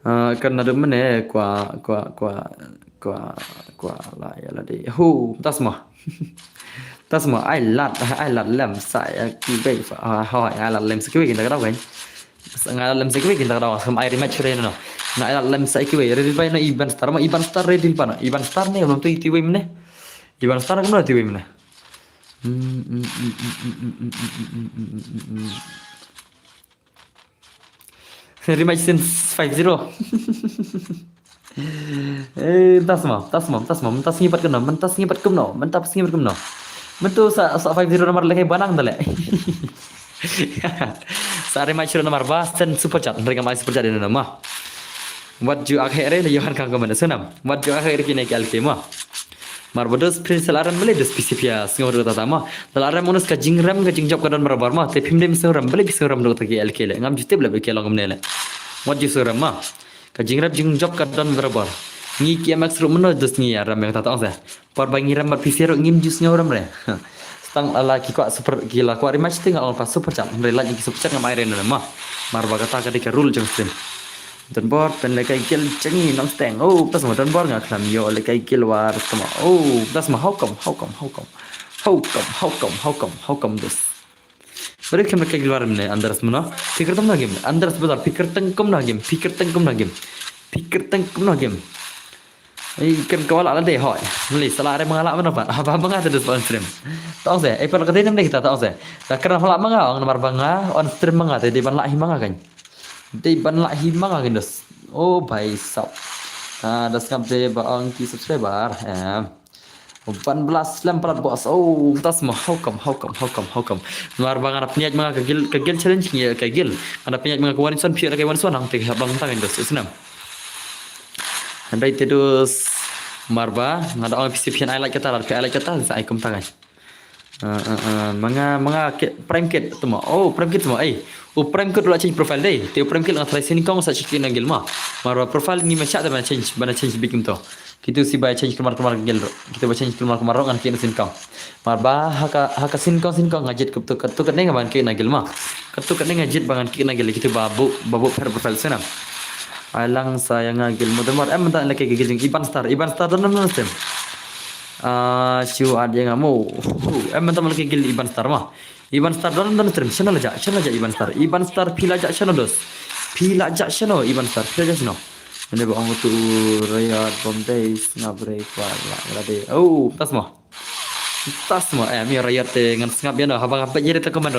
Ah, kan naduh mynne kwah, kwah, kwah, kwah, kwah la ïa la dei. Hu, mynta sma. Mynta sma, ai lad, ai lad lem sa ïa kiwei, ah, hoi, ai lad lem sa kiwei kynta ka daw kein. Sa nga lad lem sa kiwei kynta ka daw, sa ai rematch re no. Nga ai lad lem sa kiwei, ready bai no Iban Star, ma Iban Star ready pa no. Iban Star ne, belum tu iti wei mynne. Iban Star kumno iti wei mynne. Hmm, hmm, hmm. Rematch since five zero. Eh, mynta sma, mynta sma, mynta sma, mynta sngi pat kumno, mynta sngi pat kumno, mynta sngi pat kumno. Mynta sa, sa five zero namar lehkai Bnang da le. Sa re ma shuh namar ba send super chat, hynrei ngam ai super chat ïa no ma. Wat ju ak heh re la Johan Kangkam ne snam. Wat ju ak heh re kine ki L K ma. Mar ba dos prin sel arem bele dos P C P ya sngew ruh tata ma. Dal arem unus ka jingrem ka jingjop ka don barabar ma. Te phim dem sngew rem bele phi sngew rem ruh ta ki L K le. Ngam ju tip le ba ki long kumne le. Wat ju sngew rem ma. Ka jingrem jingjop ka don barabar. Ngi ki M X ruh mano dos ngi ya rem ya tata ong se. Par ba ngi rem bad P C ruh ngim ju sngew rem re. Stang la ki kwah super ki la kwah rematch te nga ong pa super chat. Hynrei like ki super chat ngam ai re na ma. Mar ba kata ka dei ka rule jong stream. Donbor pynlehkai guild jong ngi Nongsteng. Oh, blas mo Donbor nga khlem ïoh lehkai guild war tama. Oh, blas mo how come, how come, how come. How come, how come, how come, how come this? Bari khlem lehkai guild war ne Andres mo no. Pikir tang na game. Andres bazar pikir tang kum na game. Pikir tang kum na game. Pikir tang kum na game. Ai kan ka wala la dei hoi. Meli sala re mangala mana pat. Apa manga te dus on stream. Tong se, ai pat ka dei nam dei kita tong se. Da kena hala manga ong namar ba nga on stream manga te dei ban la hi manga kan. Dei ban la hi manga kan dus. Oh bhai sab. Ah, da sngap dei ba ong ki subscriber. Eh. Ban blas lem palat bos. Oh, tas ma how come, how come, how come, how come. Namar ba nga da pynïaid manga ka guild, ka guild challenge ngi ka guild. Nga da pynïaid manga ka Warrington phi ka Warrington nang te hap lang tang kan dus. Isnam. Hynrei te dus mar ba nga da ong phi sip hian ai like kata, lada phi ai like kata sa ai kumta kan. Ah, ah, ah, manga, manga kit, prime kit tuma. Oh, prime kit tuma. Ai. U prime kit u la change profile dei. Te u prime kit la nga try sien kong sa chiki na guild ma. Mar ba profile ngi ma cha da ba change, ba change big kumto. Kitu si ba change kulmar kulmar ka guild. Kitu ba change kulmar kulmar ngan kit na sien kong. Mar ba ha ka, ha ka sien kong sien kong nga jied katu katu kat ne nga ban kit na guild ma. Katu kat ne nga jied ba ngan kit na guild kitu ba bu, ba bu pher profile sien am. Ai lang sa ïa nga guild mo Donbor em mynta lehkai guild jong Iban Star, Iban Star don don stream. Ah, shu ad ïa nga mo. Em mynta lehkai guild Iban Star ma. Iban Star don don stream. Shano la ja, shano la ja Iban Star. Iban Star phi la ja shano dos. Phi la ja shano Iban Star, phi la ja shano. Ane ba ong tu Rayot Bombay sngap re kwa la la de. Oh, tas ma. Tas ma, eh, mi Rayot te ngan sngap ïa no, haba ngam peit ïa te tang kumar.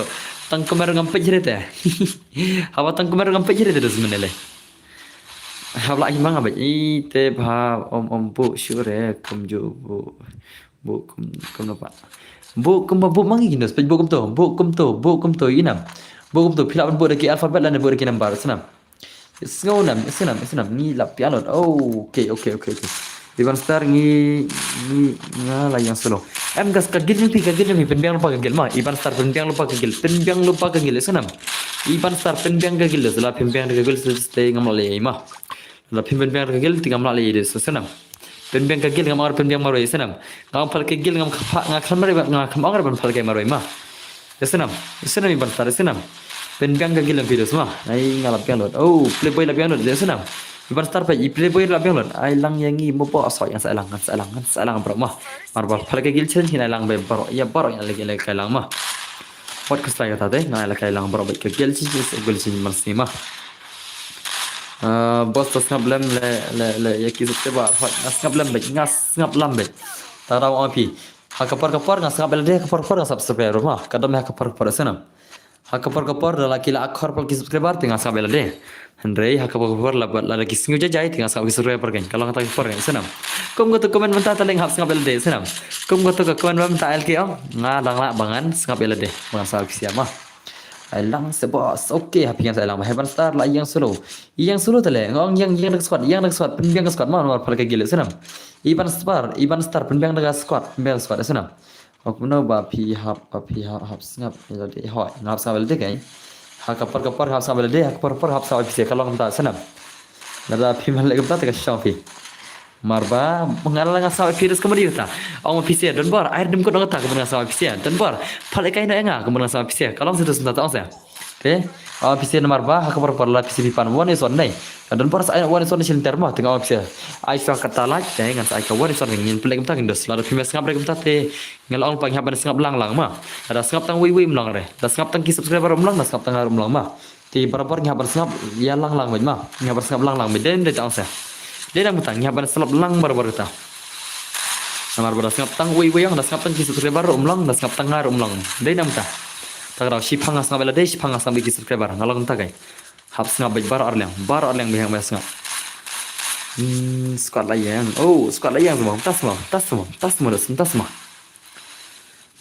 Tang kumar ngam peit ïa te. Haba tang kumar ngam peit ïa te dus mynne le. Haba la hi manga beit, i te ba om om bu shu re kum ju bu. Bu kum kum no pa. Bu kum ba bu mangi kin dus, peit bu kum to, bu kum to, bu kum to inam. Bu kum to, phi lah ban bu da ki alphabet lane bu da ki number, snam. Sngew nam, sngew nam, sngew nam, ngi lap piang lut. Oh, okay, okay, okay, okay. Iban Star ngi, ngi, nga la ïeng solo. Em gas ka guild jong phi, ka guild jong phi, pynbiang lypa ka guild ma. Iban Star pynbiang lypa ka guild, pynbiang lypa ka guild, sngew nam. Iban Star pynbiang ka guild, la pynbiang ka guild, stay ngam la lei ma. La pynbiang ka guild, te ngam la lei de, sngew nam. Pynbiang ka guild, ngam ong pynbiang marwei, sngew nam. Ngam phal ka guild, ngam kha, nga khlem marwei, nga khlem ong ban phal ka marwei ma. Sngew nam, sngew nam Iban Star, sngew nam. Pynbiang ka guild lang phi dus ma. Ai nga la biang lut. Oh, playboy la biang lut, sngew nam. Iban Star pa, i playboy la biang lut. Ai lang ïa ngi mo ba asoi ngan sa lang, ngan sa lang, ngan sa lang bro ma. Mar ba phal ka guild challenge ngan ai lang ba bro, ïa bro ngan lehkai lang ma. Wat ka style kata te, ngan ai lehkai lang bro ba ka guild challenge, guild challenge mar sni ma. Ah, bos ta sngap lem le, le, le, ïa ki sngap ba, nga sngap lem beit, nga sngap lem beit. Ta raw ong phi. Ha ka por ka por nga sngap ïa lade, ha ka por ka por nga sngap subscriber ma. Ka dom ha ka por ka por sngew nam. Ha ka por ka por da la ki la akhor pal ki subscriber te nga sngap ïa lade. Hynrei ha ka por ka por la, la ki sngew jai jai te nga sngap ki subscriber kan. Ka long ta ka por kan sngew nam. Kum kato comment mynta ta leng hap sngap ïa lade sngew nam. Kum kato ka comment mynta L K ong nga dang lah ba ngan sngap ïa lade. Ba ngan sngap ki siam ma. Ai lang se bos. Okay, happy ngan sa ai lang ba Iban Star la ïeng solo. Ïeng solo tale. Nga ong ïeng, ïeng da ka squad, ïeng da ka squad, pynbiang ka squad ma, namar phal ka guild sngew nam. Iban Star, Iban Star pynbiang da ka squad, pynbiang ka squad sngew nam. Ong kumno ba phi hap, ba phi hap, hap sngap ïa lade. Hoi, nga hap sngap ïa lade kai. Ha ka por ka por hap sngap ïa lade, ha ka por ka por hap sngap ïa phi se ka long kumta sngew nam. Lada phi man leh kumta te ka shong phi. Mar ba nga la nga sngap ïa phi dus kumno kata. Ong phi se Donbor, ai dim kut ong kata kumno nga sngap ïa phi se Donbor. Phal ïa kai na ïa nga kumno nga sngap ïa phi se. Ka long se dus kumta ong se. Te ong phi se namar ba ha ka por ka por la phi se phi pan one is one nei. Ka Donbor sa ai one is one nei shin ter ma te nga ong phi se. Ai sa kata lait te ngan sa ai ka one is one ngin pynleh kumta ngin dus. Lada phi me sngap re kumta te nga la ong pa ngi hap ban sngap lang lang ma. Lada sngap tang wei wei um long re. Lada sngap tang ki subscriber um long, lada sngap tang ngar um long ma. Te barabor ngi hap ban sngap ïa lang lang beit ma. Ngi hap ban sngap lang lang beit. Dei, dei tang se. Dei dang beit ngi hap ban sngap lang barabor kata. Namar ba da sngap tang wei wei ong, da sngap tang ki subscriber um long, da sngap tang ngar um long. Dei dang beit. Ta ka daw shiphang nga sngap ïa lade, shiphang nga sngap ïa ki subscriber. Nga long kumta kai. Hap sngap beit baroh arliang, baroh arliang beit hap sngap. Hmm, squad la ïeng. Oh, squad la ïeng semua. Tas semua, tas semua, tas semua, tas semua.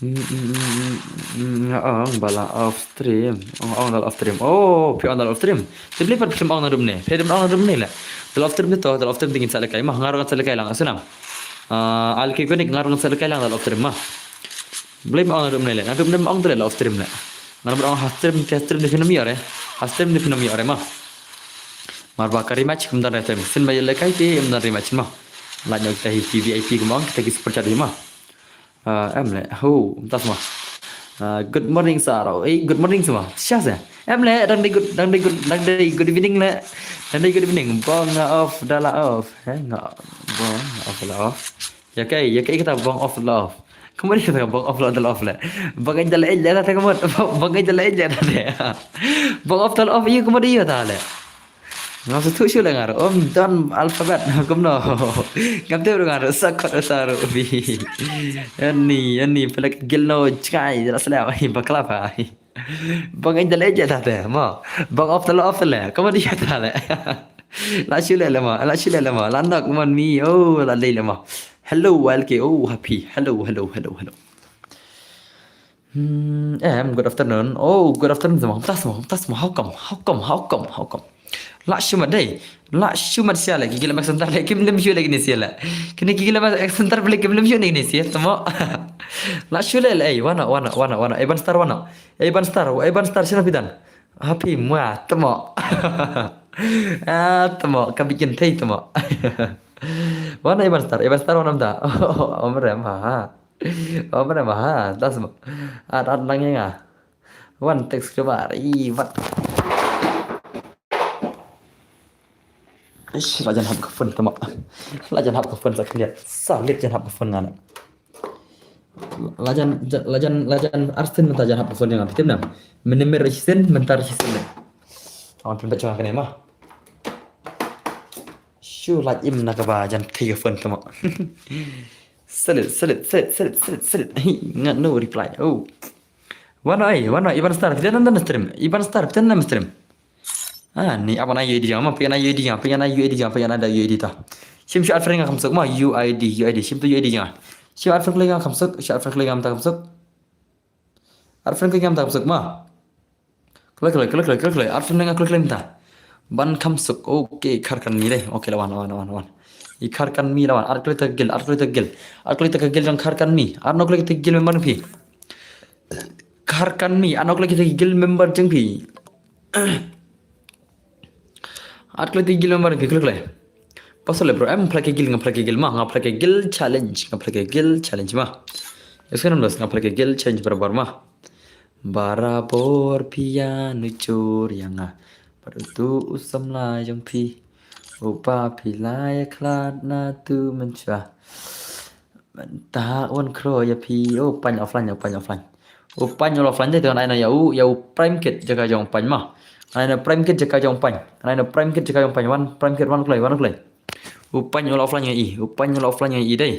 Mm, mm, mm, mm, mm, nga ong ba la off stream. Ong, ong da la off stream. Oh, phi ong da la off stream. Te balei pat phim ong naduh mynne? Phi dang ong naduh mynne leh. Da la off stream te to, da la off stream te ngin sa lehkai ma. Nga ruh ngan sa lehkai lang, Sunam. Ah, Alki Konik, nga ruh ngan sa lehkai lang da la off stream ma. Balei phim ong naduh mynne leh. Naduh mynne phim ong te leh la off stream leh. Nga ruh ong ha stream, te ha stream te phin ym ïoh re. Ha stream te phin ym ïoh re ma. Mar ba ka rematch kum don re stream. Sien ba ïa lehkai te ym don rematch ma. Lait noh kita hi ki V I P kum ong, kita ki super chat hi ma. Ah, em leh. Ho, mynta sma. Ah, good morning, sir. Oh, eh, good morning sma. Sha se. Em leh, dang dei good, dang dei good, dang dei good evening leh. Dang dei good evening. Bong nga off, da la off. Eh, nga bong nga off, da la off. Ïa kaei, ïa kaei kata bong off, da la off. Kumno ïa kata bong off, da la off leh. Bong nga da la off leh, kata kumno. Bong nga da la off leh, kata. Bong off, da la off, ïa kumno ïa kata leh. Nga sngewthuh shuh leh nga ruh. Ym don alphabet kumno. Ngam tip ruh nga ruh sa kot sa ruh bi. Ani, ani pelek gil no jngai la slem ai bakla pa ai. Bang ai dale ja ta te mo. Bang off tale off tale. Kumno ïa ta leh. La shu leh leh mo. La shu leh leh mo. La nok mon mi. Oh, la leh leh mo. Hello, L K. Oh, happy. Hello, hello, hello, hello. Hmm, em, good afternoon. Oh, good afternoon, Zama. Kumta, Zama. Kumta, Zama. How come? How come? How come? How come? La shu mat dei. La shu mat sia leh. Ki gila mak center leh. Kim lem shu leh kini sia leh. Kini ki gila mak center leh. Kim lem shu leh kini sia. Tamo. La shu leh leh. Eh, wana, wana, wana, wana. Eh, Ban Star, wana. Eh, Ban Star. Eh, Ban Star. Sina pidan. Happy mua. Tamo. Ah, tamo. Ka bikin tei tamo. Wana, eh, Ban Star. Eh, Ban Star, wana mta. Oh, omre ma. Omre ma. Das mo. At, at lang ya nga. Wan text keluar. Ih, wat. Ish, la jan hap ka phone tama. La jan hap ka phone sa khyndiat. Sa lit jan hap ka phone nga na. La jan, la jan, la jan arsien mynta jan hap ka phone nga. Phi tip ne? Mynne mer shisien, mynta shisien ne. Awan pynbeit jong nga kane ma. Shu la im na kaba jan thei ka phone tama. Salit, salit, salit, salit, salit, salit. Hi, nga no reply. Oh. Wan ai, wan ai, Iban Star, phi dang na stream. Iban Star, phi dang na stream. Ah, ni aban ai U I D jong nga, phi ngan ai U I D jong nga, phi ngan ai U I D jong nga, phi ngan ai da U I D ta. Shim shu add friend nga kham suk ma, U I D, U I D, shim tu U I D jong nga. Shim add friend khlei nga kham suk, shim add friend khlei nga mynta kham suk. Add friend khlei nga mynta kham suk ma. Khlei, khlei, khlei, khlei, khlei, khlei. Add friend nga khlei, khlei mynta. Ban kham suk. Okay, Kharkan mi dei. Okay, la wan, la wan, la wan, la wan. I Kharkan mi la wan. Add khlei ta guild, add khlei ta guild. Add khlei ta guild jong Kharkan mi. Add no khlei ta guild member phi. Kharkan mi, add no khlei ta guild member jong phi. Add khlei ta guild member phi, khlei, khlei. Pasal le bro, em phlei ka guild, nga phlei ka guild ma, nga phlei ka guild challenge, nga phlei ka guild challenge ma. Yes, kan nga phlei ka guild challenge barabor ma. Barabor phi ïa nujor ïa nga. Bad utu u samla jong phi. U ba phi la ïa khlad na tu mynshwa. Mynta wan khro ïa phi. Oh, Paiñ offline, oh, Paiñ offline. Oh, Paiñ offline dei, te ngan ai noh ïa u, ïa u Prime Kid jaka jong Paiñ ma. Ngan ai noh Prime Kid jaka jong Paiñ. Ngan ai noh Prime Kid jaka jong Paiñ. Wan Prime Kid, wan kloi, wan kloi. U Paiñ offline ïa i. U Paiñ offline ïa i dei.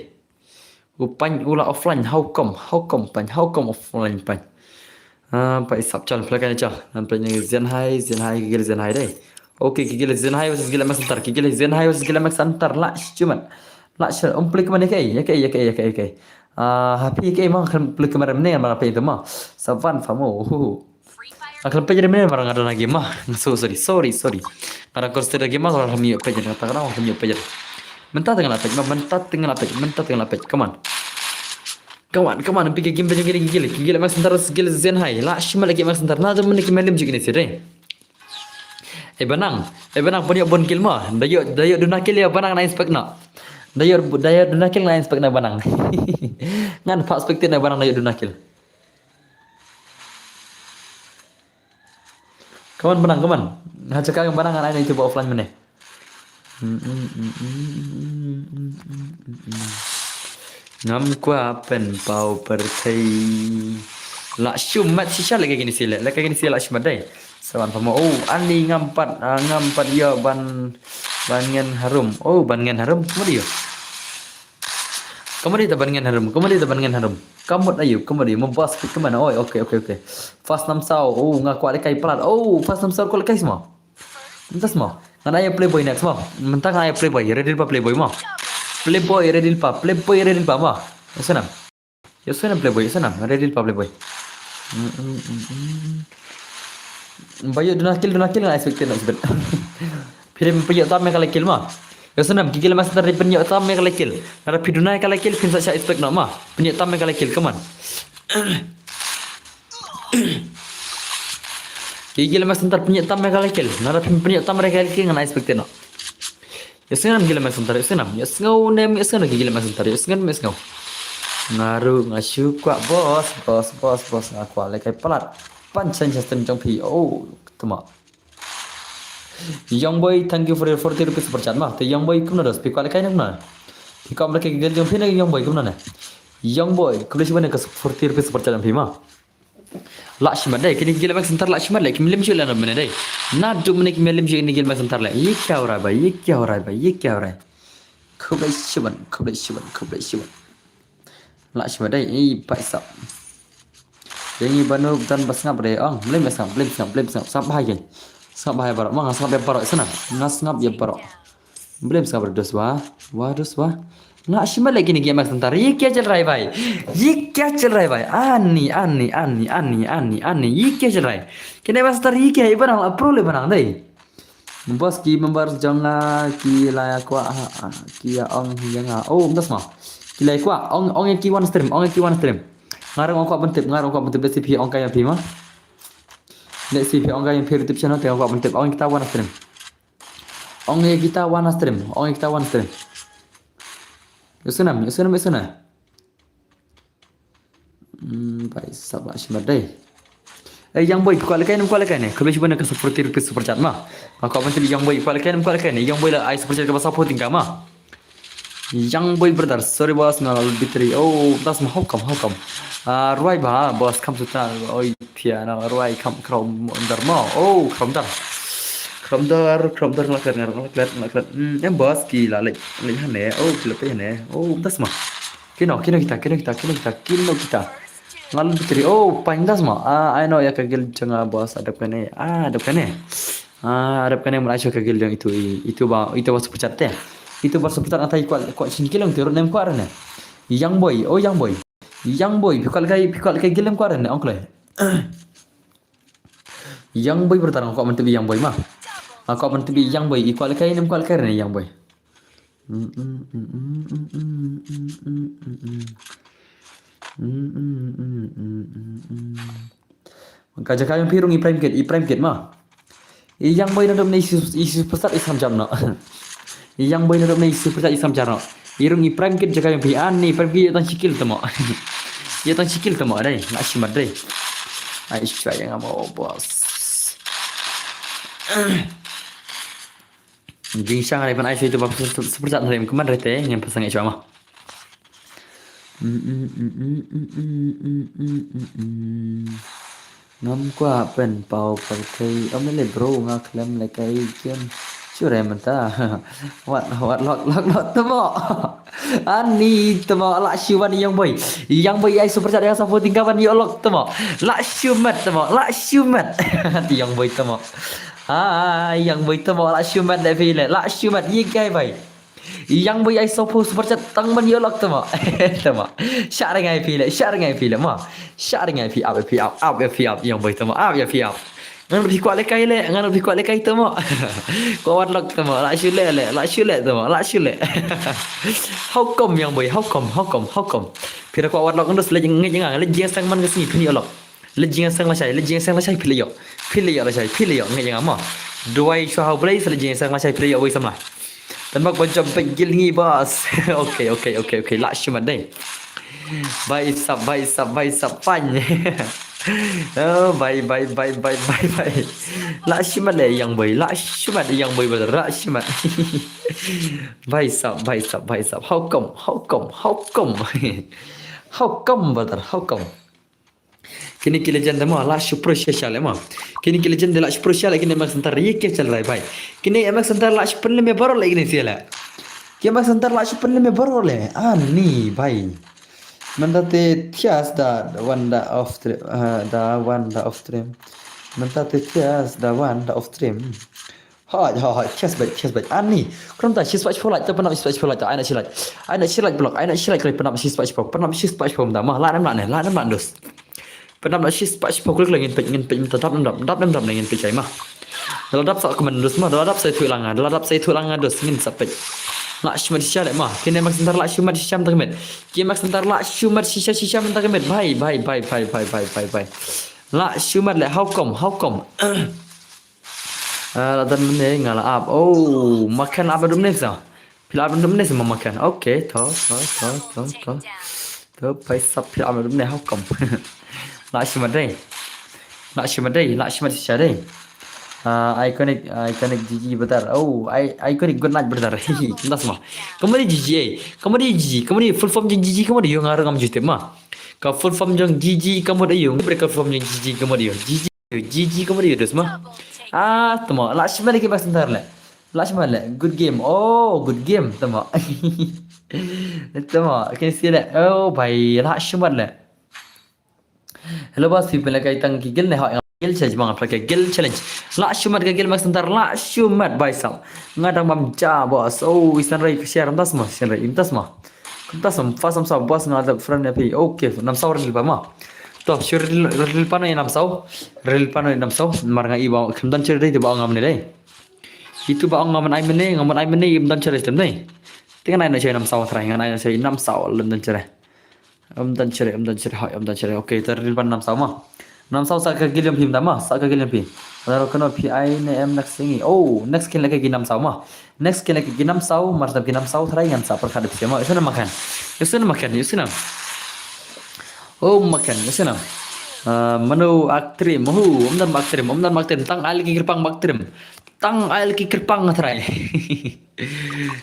U Paiñ u la offline, how come, how come Paiñ, how come offline Paiñ. Ah, pa isap chal, phlei ka chal. Nan phlei ni Zenhai, Zenhai, ki gila Zenhai dei. Okay, ki gila Zenhai versus gila Max Center, ki gila Zenhai versus gila Max Center. La shu mat. La shu, um phlei ka mane kai, ya kai, ya kai, ya kai, ya kai. Ah, happy kai ma, kan phlei ka mane mane, mane phlei tu ma. Savan famo. Hu. Nga khlem peit ïa mynne namar nga don ha game ma. Sorry, sorry, sorry. Nga dang concentrate ha game ma, nga khlem ïoh peit ïa kata, nga khlem ïoh peit ïa. Mynta te nga la peit ma, mynta te nga la peit, mynta te nga la peit. Come on. Come on, come on. Phi ka game peit ïa ki gila, ki gila Max Center, gila Zenhai. La shu mat la ki Max Center. Na don mynne ki mane lim ju kine sih dei. Eh Banang, eh Banang, pynïoh bun kill ma. Da ïoh, da ïoh duna kill ïa Banang, na inspect na. Da ïoh, da ïoh duna kill, na inspect na Banang. Ngan pa spectate na Banang da ïoh duna kill. Come on, Banang, come on. Ha jaka Banang ngan ai na ïa u ba offline mynne. Ngam kwah pynpaw pyrthei. La shu mat shisha leh kine sih leh. Leh kine sih la shu mat dei. Saban pamo. Oh, ani ngam pat, ah, ngam pat ïoh ban, ban ngen harum. Oh, ban ngen harum. Kumno ïoh? Kumno ïa ta ban ngen harum, kumno ïa ta ban ngen harum. Ka mut aïu, ka mut aïu, mo bas pit ka mut na, oi, okay, okay, okay. Fast Nam Saw, oh, nga kwah lehkai palat. Oh, Fast Nam Saw kwah lehkai sma. Mynta sma. Ngan ai Playboy next sma. Mynta ngan ai Playboy, ready pa Playboy ma. Playboy, ready pa, Playboy, ready pa ma. Sana. Ïa sngewbha playboy, ïa sngewbha. Ready pa playboy. Ba ïoh duna kill, duna kill nga expected na sibet. Phi dei pynïoh tam ïa ka la kill ma. Ïa sngewbha ki kill ma star dei pynïoh tam ïa ka la kill. Nara phi duna ïa ka la kill phin sa sha expect no ma. Pynïoh tam ïa ka la kill, come on. Ki gila ma center pynïoh tam ïa ka la kill. Nara pynïoh tam ïa ka la kill ngan expect no. Ïa sngewbha gila ma center, ïa sngewbha. Ïa sngewbha nem, ïa sngewbha ki gila ma center, ïa sngewbha, ïa sngewbha. Nga ruh nga shu kwah boss, boss, boss, boss nga kwah lehkai palat. Pan chen chen jong phi. Oh, tama. Young boy, thank you for your forty rupees super chat ma. Te young boy kumno dos, phi kwah lehkai ne kumno? Phi kwah lehkai gel jong phi ne young boy kumno ne? Young boy, khublei shibun ka forty rupees super chat jong phi ma. Lah shimet dei, kine ki gila ma center lah shimet leh, kim lem shuh leh na mene dei. Naduh mene kim lem shuh kine ki gila ma center leh. Ye kya ho raha hai bhai, ye kya ho raha hai bhai, ye kya ho raha hai. Khublei shibun, khublei shibun, khublei shibun. Lah shimet dei, i bhai sab. Ïa ngi ba nop don ba sngap re ong, blem sngap, blem sngap, blem sngap, sngap bha ïa. Sngap bha ïa baroh, ma nga sngap ïa baroh, sngap. Nga sngap ïa baroh. Blem sngap re dos wa, wa dos wa. Lah shimet leh kine ki ma center, ye kya chal raha hai bhai. Ye kya chal raha hai bhai. Ani, ani, ani, ani, ani, ani, ye kya chal raha hai. Kine ma center ye kya, i ba nang la pro le ba nang dei. Boss ki member jong nga ki la ïa kwah ha, ha, ki ïa ong ïa nga. Oh, ym da sma. Ki la ïa kwah ong, ong ïa ki wan stream, ong ïa ki wan stream. Nga ruh nga kwah ban tip, nga ruh nga kwah ban tip, let's see phi ong kai ïa phi ma. Let's see phi ong kai ïa phi YouTube channel te nga kwah ban tip, ong ïa kita wan stream. Ong ïa kita wan stream, ong ïa kita wan stream. Ïa sngewbha, ïa sngewbha, ïa sngewbha. Hmm, bhai sab lah shimet dei. Eh, young boy, phi kwah lehkai ne, kwah lehkai ne. Khublei shibun ka forty rupees super chat ma. Nga kwah ban tip young boy, kwah lehkai ne, kwah lehkai ne. Young boy la ai super chat kaba sawphew tyngka ma. Young boy brother, sorry boss, nga la lut battery. Oh, das ma, how come, how come? Ah, rwai ba, boss, kam suta, oi, pia, na rwai, kam, krom dar ma. Oh, krom dar. Krom dar, krom dar, nga klet, nga klet, nga klet. Hmm, em boss, ki la leh, leh hane. Oh, ki la pei hane. Oh, das ma. Kino, kino kita, kino kita, kino kita, kino kita. Nga lut battery. Oh, pain das ma. Ah, ai no ïa ka guild jong nga boss, adep kane. Ah, adep kane. Ah, adep kane, mula shu ka guild jong itu, i-, itu ba, itu ba super chat te. Itu ba super chat nga tai kwah, kwah shin kilong te ruh nem kwah rane. Young boy, oh young boy. Young boy, phi kwah lehkai, phi kwah lehkai guild nem kwah rane, ong kloi. Young boy brother, nga kwah ban tip young boy ma. Nga kwah ban tip young boy, i kwah lehkai nem kwah lehkai rane young boy. Ka jaka jong phi ruh ngi prime kit, i prime kit ma. I young boy naduh mynne i su, i super chat i sam jam noh. I young boy naduh mynne i super chat i sam jam noh. I ruh ngi prime kit jaka jong phi, ani prime kit ïa tang shi kill tamo. Ïa tang shi kill tamo dei, nga shimet dei. Ai shwa ïa nga mo boss. Jingshisha nga dei ban ai sha itu ba super chat na rim kman rete ngam pasang i shwa ma. Ngam kwah pynpaw pyrthei, ym lei bro, nga khlem lehkai game. Shu re mynta. Wat, wat lok, lok, lok tamo. Ani tamo, lah shu wan young boy. Young boy ai super chat ïa nga sawphew tyngka ban ïoh lok tamo. Lah shu met tamo, lah shu met. Ti young boy tamo. Ai young boy tamo, lah shu met de phi le, lah shu met, ye kai bhai. Young boy ai sawphew super chat tang ban ïoh lok tamo. Tamo. Shah ring ai phi le, shah ring ai phi le ma. Shah ring ai phi, ap ïa phi ap, ap ïa phi ap, young boy tamo, ap ïa phi ap. Ngan phi kwah lehkai le, ngan phi kwah lehkai tamo. Kwah wat lok tamo, lah shu le le, lah shu le tamo, lah shu le. How come young boy, how come, how come, how come? Phi da kwah wat lok ngan dus le ngeit nga, le jingsang man ka sngi phin ïoh lok. Le jingsang lashai, le jingsang lashai phi le ïoh. Phi le ïoh lashai, phi le ïoh ngeit nga ma. Duwai shuwa ha U Blei sa le jingsang lashai phi le ïoh wei samla. Tan bak ban jop bek gil ngi boss. Okay, okay, okay, okay. Lah shimet dei. Bhai sab, bhai sab, bhai sab pan. Oh, bhai, bhai, bhai, bhai, bhai, bhai. Lah shimet le young boy, lah shimet young boy brother, lah shimet. Bhai sab, bhai sab, bhai sab. How come, how come, how come? How come brother, how come? Kine ki legend ma lah shu pressure sha le ma. Kine ki legend lah shu pressure le kine M X Hunter ye ke chal rai bhai. Kine M X Hunter lah shu pynlem baroh le kine sia le. Ki M X Hunter lah shu pynlem baroh le. Ani bhai. Mynta te thias da wan da off stream, ah, da wan da off stream. Mynta te thias da wan da off stream. Hoi, hoi, hoi, chest bait, chest bait. Ani, krum ta, shi spah shiphew like, ta pynap shi spah shiphew like, ta, ai na shi like. Ai na shi like block, ai na shi like, krum pynap shi spah shiphew, pynap shi spah shiphew, ta, ma, la nem la ne, la nem la dus. Pynap na shi spah shiphew, klik la ngin peit, ngin peit, ta dap nem dap, dap nem dap ne ngin peit kai ma. Da la dap sa kmen dus ma, da la dap sa ithuh langa, da la dap sa ithuh langa dus, ngin sa peit. La shimet shisha le ma, kine mak sentar la shimet shisha mynta ka miet. Kine mak sentar la shimet shisha, shisha mynta ka miet. Bhai, bhai, bhai. La shimet le, how come, how come? Ah, la don mynne nga la ap. Oh, makan ap dum ne sa. Phi la ap dum ne sa makan. Okay, to, to, to, to, to. To, paisa phi la ap dum ne, how come? La shimet dei. La shimet dei, la shimet shisha dei. Ah, iconic, iconic G G brother. Oh, I, iconic good night brother. Kumta sma. Kamu di G G eh. Kamu di G G, kamu di full form jong G G, kamu di ïoh nga ruh ngam ju tip ma. Ka full form jong G G, kamu di ïoh. Ka full form jong G G, kamu di ïoh. G G. G G kamu di dus ma. Ah, tama. La shimet ki bak sentar le. La shimet le. Good game. Oh, good game. Tama. Tama. Can see le. Oh, bhai. La shimet le. Hello boss, phi pynlehkai tang ki guild ne hoi, guild challenge ma, pynlehkai guild challenge. La shimet ka guild mak sentar, la shimet bhai sal. Nga dang bam ja boss. Oh, isan rai ka share, mynta sma, isan rai, mynta sma. Mynta sma, fa sam sa boss nga dap friend ne phi. Okay, nam saw ril pa ma. To, shu ril, ril pa no nam saw. Ril pa no nam saw. Mar nga i ba, kham don chire dei ba ngam ne dei. Itu ba ngam ai mene, ngam ai mene, im don chire tem dei. Tingan ai na chire nam saw trai, ngan ai na chire nam saw, lem don chire. Em dan chere, em dan chere, hoi, em dan chere. Okay, ta ril pan nam saw ma. Nam saw sa ka guild jong phi mynta ma, sa ka guild jong phi. Laro kano phi ai ne em next singi. Oh, next kin lehkai ki nam saw ma. Next kin lehkai ki nam saw, mar sdang ki nam saw, tharai ngan sa pyrkhat da phi ma. Ïohsnam makan. Ïohsnam makan, ïohsnam. Oh, makan, ïohsnam. Ah, mano aktrim, hu, em dan aktrim, em dan aktrim. Tang ai ki kyrpang aktrim. Tang ai ki kyrpang tharai.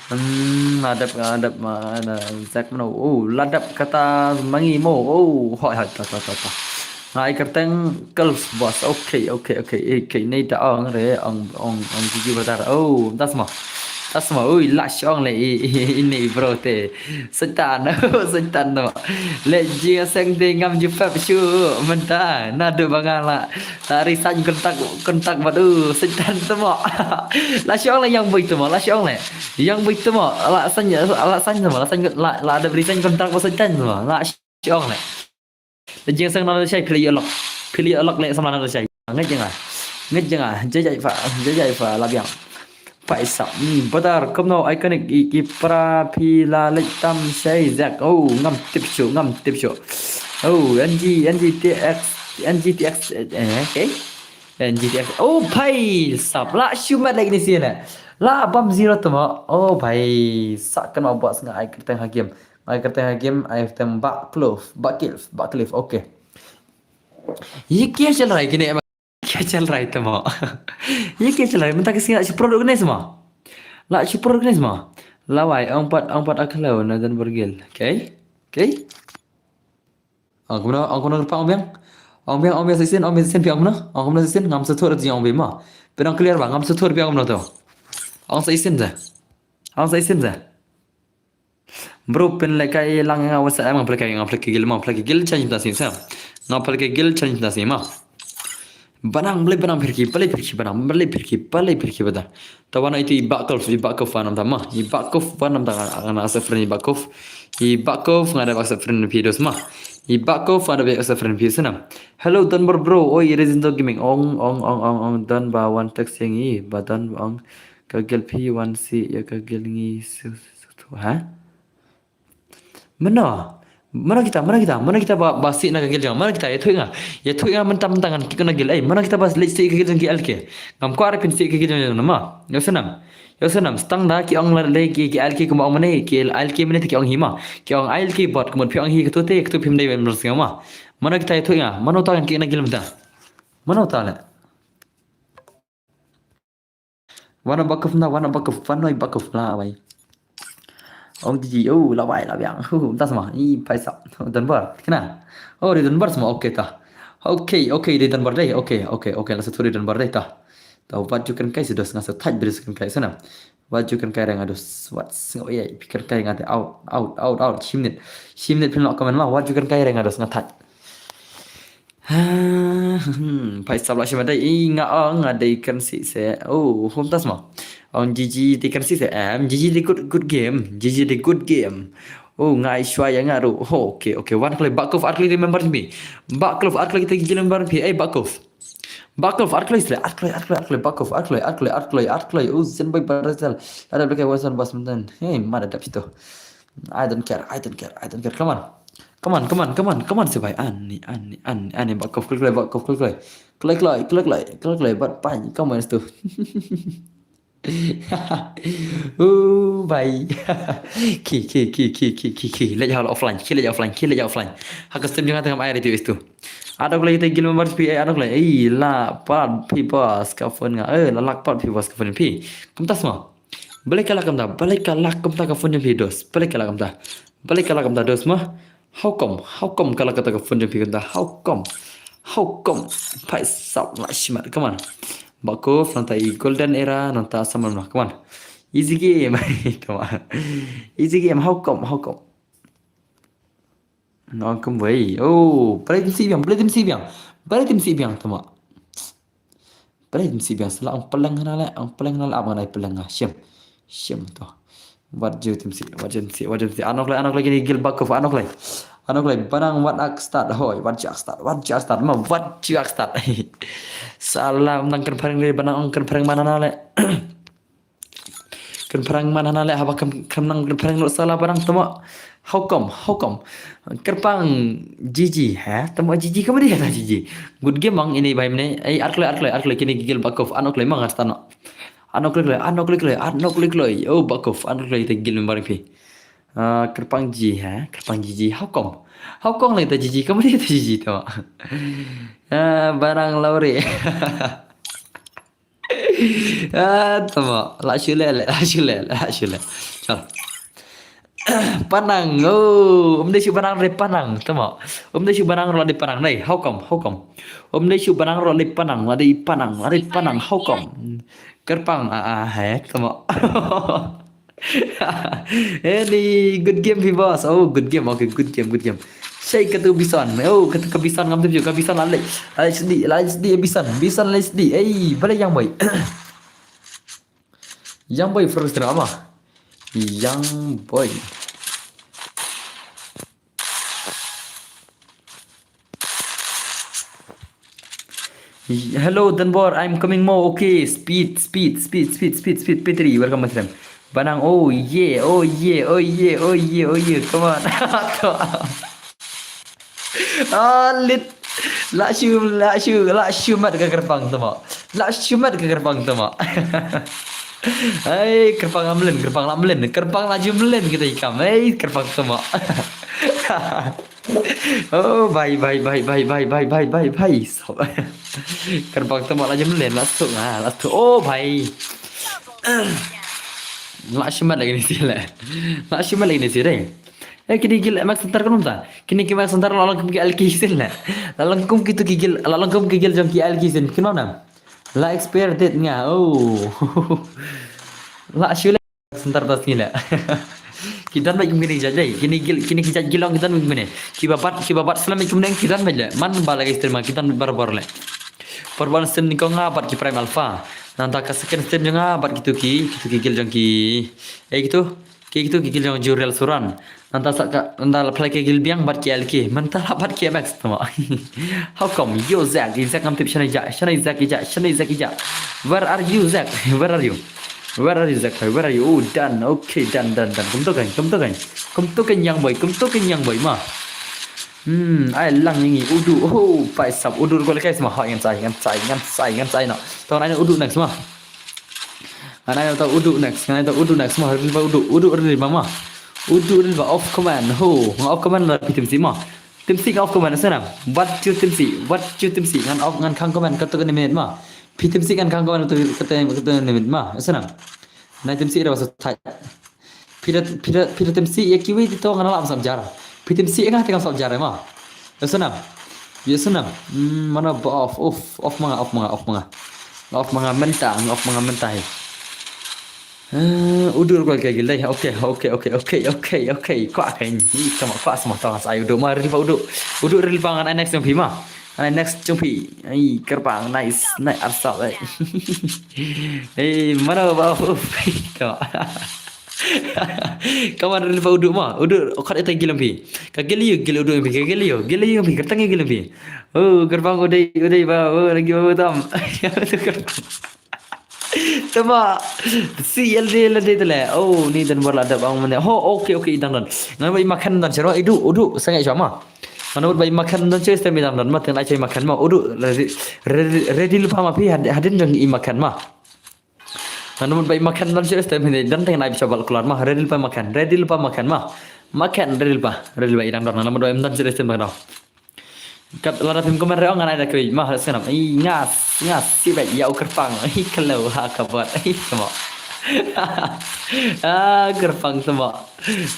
Hmm, la dep, la dep, ma, na, zak mano. Oh, la dep kata mangi mo. Oh, hoi, hoi, ta, ta, ta, ta. Nga ai kyrteng Gulf boss. Okay, okay, okay. Eh, okay, nei da ong re, ong, ong, ong G G brother. Oh, tas mo. Tas mo. Ui, la shong le i, i, i, i, nei bro te. Satan, oh, satan mo. Le jia seng te ngam ju pep shu. Mynta, naduh ba nga la. Tari san kontak, kontak bad u, satan tamo. La shong le yang bui tamo, la shong le. Yang bui tamo, la san, la san tamo, la san, la, la da bri san kontak bad satan tamo. La shong le. Le jing sang na le shai, pili olok. Pili olok le sama na le shai. Ngai jing ah. Ngai jing ah. Jai jai fa, jai jai fa, la biang. Paisa. Hmm, badar, kumno iconic i, i para phi la leit tam shai zak. Oh, ngam tip shu, ngam tip shu. Oh, N G, N G T X, N G T X, eh, okay. N G T X. Oh, bhai sab. La shimet lagi ni sini. La bam zero tamo. Oh, bhai. Sa kan ma buat nga ai kyrteng ha game. Ai kyrteng ha game, ai kyrteng Bak Clove, Bak Clove, Bak Clove. Okay. Ye kya chal raha hai kine? Kya chal raha hai tamo? Ye kya chal raha hai? Mynta ka sngi la shu pro organize ma. La shu pro organize ma. Lawai, ong pat, ong pat akhlo na dan bergil. Okay? Okay? Ong kumno, ong kumno kyrpang ong biang. Ong biang, ong biang sa shisien, ong biang sa shisien phi ong kumno. Ong kumno sa shisien, ngam sa thur ji ong biang ma. Pynong clear ba, ngam sa thur phi ong kumno to. Ong sa shisien sa. Ong sa shisien sa. Bro, pynlehkai lang nga WhatsApp, nga pynlehkai, nga pynlehkai guild, nga pynlehkai guild challenge mynta sngi sa. Nga pynlehkai guild challenge mynta sngi ma. Banang, balei banang phirki, balei phirki banang, balei phirki, balei phirki bada. Ta wan itu i Bak Clove, i Bak Clove wan namta ma. I Bak Clove wan namta nga, nga accept friend i Bak Clove. I Bak Clove nga da accept friend phi dos ma. I Bak Clove nga da accept friend phi sana. Hello, Donbor bro. Oi, Resident Gaming. Ong, ong, ong, ong, ong. Don ba wan text yang i, ba don ba ong. Ka guild phi wan si, ya ka guild ngi su, su, su, ha? Mano? Mano kita, mano kita, mano kita ba, ba sih na ka guild jong. Mano kita, ïathuh nga. Ïathuh nga mynta, mynta ngan kiew na guild. Ei, mano kita ba leit sih ka guild jong ki L K. Ngam kwah re phin sih ka guild jong nama. Ïohsnam. Ïohsnam, stang da ki ong la lei ki, ki L K kumba ong mane, ki L K mane te ki ong hi ma. Ki ong L K bot kumba phi ong hi katu te, katu phim dei ban bersama. Mano kita ïathuh nga. Mano ta ngan kiew na guild mynta. Mano ta le. Wan Bak Clove na, wan Bak Clove, wan Bak Clove la wai. Ong G G, oh, la wai, la biang. Hu, mynta sma, i paisa. Donbor, kena. Oh, di Donbor sma, okay ta. Okay, okay, di Donbor dei. Okay, okay, okay, la sa thuri Donbor dei ta. Ta wat ju kren kai si dos nga sa thait bri sa kren kai sana. Wat ju kren kai re nga dos. Wat sngo ye, pi kren kai nga te out, out, out, out. Shi minit. Shi minit phin lok comment ma. Wat ju kren kai re nga dos nga thait. Ah, hmm, peit sap lah shi ma dei, i nga ong nga dei kan si se. Oh, hum tas ma. Ong G G dei kan si se em. G G dei good, good game. G G dei good game. Oh, nga ai shwa ïa nga ruh. Oh, okay, okay. Wan kloi Bakov ar kloi remember me. Bakov ar kloi kita gigi remember me. Eh, Bakov. Bakov ar kloi sle. Ar kloi, ar kloi, ar kloi. Bakov ar kloi, ar kloi, ar kloi, ar kloi. Oh, zen boy Brazil. Ada blek wasan bas menten. Hey, mana dap situ. I don't care, I don't care, I don't care. Come on. Come on, come on, come on, come on, sipai. Ani, ani, ani, ani, Bakov, kloi, kloi, Bakov, kloi, kloi. Kloi, kloi, kloi, kloi, kloi, kloi, bat pany, come on, stu. Oh, bye. Ki, ki, ki, ki, ki, ki, ki. Leit ha offline, ki leit offline, ki leit offline. Ha ka stream jong nga tengah ai ready tu. Adok lei te gil member pi, eh, adok lei. Eh, la pat phi bas ka phone nga. Eh, la lak pat phi bas ka phone phi. Kumta sma. Balei ka lak kumta, balei ka lak kumta ka phone jong phi dos. Balei ka lak kumta. Balei ka lak kumta dos ma. How come? How come ka lak kumta ka phone jong phi kumta? How come? How come? Peit sap lah shi mat. Come on. Bakov, nangta i golden era, nangta samar ma. Come on. Easy game. Come on. Easy game. How come? How come? Nga ong kumwei. Oh, balei tim sih biang, balei tim sih biang. Balei tim sih biang, tama. Balei tim sih biang, sa la ong pyllein hana le, ong pyllein hana le, ap ngan ai pyllein nga, shim. Shim to. Wat ju tim sih, wat ju tim sih, wat ju tim sih. Anok lei, anok lei kine gil Bakov, anok lei. Anok lei, Banang wat ak start, hoi, wat ju ak start, wat ju ak start, ma, wat ju ak start. Sa la nang kren phareng lei, Banang ong kren phareng man hana le. Kren phareng man hana le haba kam, kam nang kren phareng lut sa la Banang tama. How come? How come? Kyrpang G G, ha? Tama G G kam dei kata G G. Good game mang ini bai mene. Ai ar kloi, ar kloi, ar kloi kine gigil Bakov. Anok lei mang ar stano. Anok lei kloi, anok lei kloi, anok lei kloi. Oh, Bakov, anok lei te gil member phi. Ah, kyrpang G G, ha? Kyrpang G G. How come? How come lei ta G G? Kam dei ta G G tama. Ah, Banang Laure. Ah, tama. La shu leh, la shu leh, la shu leh. Chal. Panang. Oh, um dei shu Banang re Panang, tama. Um dei shu Banang ro de Panang nei. How come? How come? Um dei shu Banang ro de Panang, la de Panang, la de Panang. How come? Kyrpang, ah, ah, he, tama. Any good game phi boss. Oh, good game. Okay, good game, good game. Shei katu Bison. Oh, katu ka Bison ngam tip ju. Ka Bison la leh. La leh sdi, la leh sdi Bison. Bison la leh sdi. Ei, balei Young Boy. Young Boy first drama. Young Boy. Hello, Denbor, I'm coming more. Okay, speed, speed, speed, speed, speed, speed, Petri, welcome, my friend. Banang, oh yeah, oh yeah, oh yeah, oh yeah, oh yeah, come on. Ah, lit. La shu, la shu, la shu mat ka kyrpang tama. La shu mat ka kyrpang tama. Ai, kyrpang la mlien, kyrpang la mlien, kyrpang la ju mlien kita ikam. Ai, kyrpang tama. Oh, bye, bye, bye. Kyrpang tama la ju mlien, la suk, ah, la suk. Oh, bye. La shu mat lagi ni sih le. La shu mat lagi ni sih dei. Eh, kini gil Max Center kan ta. Kini ki Max Center la long kum ki alki sih le. La long kum kitu ki gil, la long kum ki gil jong ki alki sih. Kin mam nam. La expire date nga. Oh. La shu le Center tas ni le. Ki don bad kum kini jat dei. Kini gil, kini ki jat gilong ki don bad kum ne. Ki ba bat, ki ba bat slam kum ne ki don bad le. Man ba lagi stream ki don bad bor bor le. Por ban stream ni ko nga bat ki Prime Alpha. Nangta ka second stream jong nga bat kitu ki, kitu ki gil jong ki. Eh, kitu. Ki kitu ki gil jong Jurial Suran. Nangta sa ka, nangta la play ki gil biang bat ki L K. Mynta la bat ki M X tama. How come? Yo, Zack, Zack ngam tip shane ja, shane Zack ja, shane Zack ja. Where are you, Zack? Where are you? Where are you, Zack? Where are you? Oh, done. Okay, done, done, done. Kumto kan, kumto kan. Kumto kan Young Boy, kumto kan Young Boy ma. Hmm, ai lang ngi udu. Oh, paisap udu ko lekai sma. Ha, ngan sai, ngan sai, ngan sai, ngan sai no. Tong ai udu next ma. Ngan ai tong udu next, ngan ai tong udu next ma. Rin ba udu, udu rin ba ma. Udu rin ba off command. Ho, nga off command la pi tim si ma. Tim si nga off command sana. What you tim si? What you tim si? Ngan off ngan khang command kato ka minute ma. Pi tim si ngan khang command kato kato minute ma. Sana. Nai tim si ira ba sa thai. Phi da, phi da, phi da tim si ïa kiwei de to nga la ap sap jar. Phi tim si ïa nga te ngam sap jar ma. Ïa sana. Ïa sana. Hmm, mana ba off, off, off ma nga, off ma nga, off ma nga. Off ma nga mynta, off ma nga mynta hi. Eh, udu ko ka gil dei. Okay, okay, okay, okay, okay, okay. Kwah kan. Ih, tama kwah sama tang sa udu ma ri ba udu. Udu ri ba ngan next jong phi ma. Ai, next jong phi. Ai, kyrpang, nice, nice, arsap, ai. Ai, mano ba, uf, to. Kaman ri ba udu ma, udu, khot ita gilem phi. Ka gil yu, gil udu phi, ka gil yu, gil yu phi, kyrteng yu gilem phi. Oh, kyrpang udu, udu ba, oh, lagi ba tam. Tama. Si el de, el de tele. Oh, ni dan bor la dap ang mane. Ho, okay, okay, idang dan. Ngan ba i makan dan chero, idu, udu, sangai chama. Mano ba i makan dan chero, stem idang dan, ma ten ai chai makan ma. Udu, ready, ready, ready lypa ma phi, had-, hadien jong i makan ma. Mano ba i makan dan chero, stem idang dan, ten ai chai bal kular ma. Ready lypa makan, ready lypa makan ma. Makan, ready lypa, ready lypa idang dan. Mano ba i dan chero, stem idang dan. Kat lada phim comment re ong ngan ai da kri ma ha snam. I ngas, ngas, si bai, ïa u kyrpang. I kelo ha ka bot. I tama. Ah, kyrpang tama.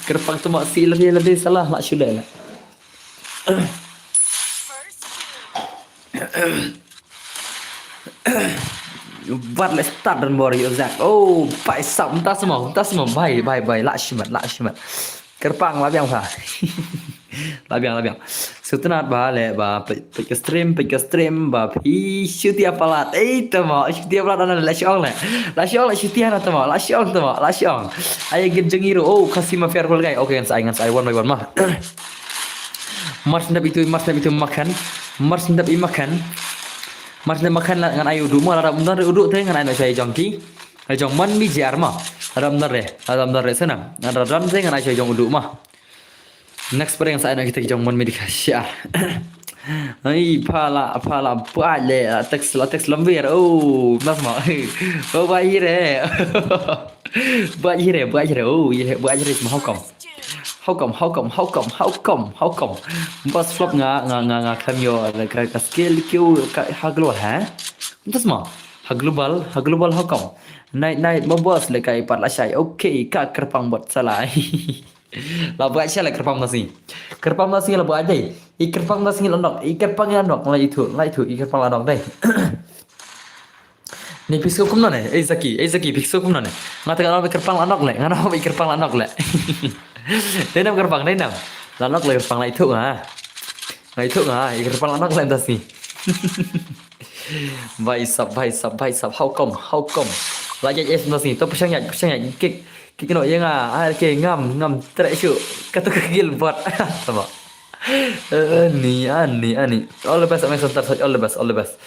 Kyrpang tama si lade, lade salah, lah shu leh lah. Bat leh start dan bor ïa u Zak. Oh, bai sap, mynta semua, mynta semua. Bai, bai, bai, lah shimat, lah shimat. Kyrpang, la biang pha. La biang, la biang. Sngewtynnat ba leh ba peit, peit ka stream, peit ka stream ba phi shu tia palat. Ei, tama, shu tia palat, ana leh shong leh. La shong leh, shu tia na tama, la shong tama, la shong. Ai git jong i ruh. Oh, Khasi Mafia Roll guy. Okay, ngan sa ai, ngan sa ai one by one ma. Mar shu dep itu, mar shu dep itu makan. Mar shu dep i makan. Mar shu dep makan la ngan ai udu ma, lada ym don re udu te ngan ai noh sha i jong ki. Ai jong man mi jar ma. Lada ym don re, lada ym don re sana. Lada don te ngan ai sha i jong udu ma. Next pyrshang sa ai noh kita ki jong man mi di ka share. Ai pha la, pha la ba le, la text, la text lam wir. Oh, nas ma. Ba ba hi re. Ba hi re, ba hi re. Oh, ye ba hi re ma, how come? How come, how come, how come, how come, how come? Boss flop nga, nga, nga, nga khlem ïoh ka, ka skill kiew ka ha global, ha? Mynta sma. Ha global, ha global how come? Night, night, ma boss le ka i pat la shai. Okay, ka kyrpang bot sala. La buat sha le kyrpang mynta sngi. Kyrpang mynta sngi la buat dei. I kyrpang mynta sngi la nok, i kyrpang la nok, la ithuh, la ithuh, i kyrpang la nok dei. Ni phi sngewbha kumno ne? Ei Zaki, ei Zaki, phi sngewbha kumno ne? Nga te nga ong ba i kyrpang la nok le, nga ong ba i kyrpang la nok le. Dei nam kyrpang, dei nam. La nok le kyrpang, la ithuh nga. La ithuh nga, i kyrpang la nok le mynta sngi. Bhai sab, bhai sab, bhai sab, how come, how come? La ïaid es mynta sngi, to pyrshang ïaid, pyrshang ïaid, kick, kick noh ïa nga, ah, okay, ngam, ngam treh shuh, kato ka gilbot. Tama. Ani, ani, ani. All the best, Amai Santar, all the best, all the best.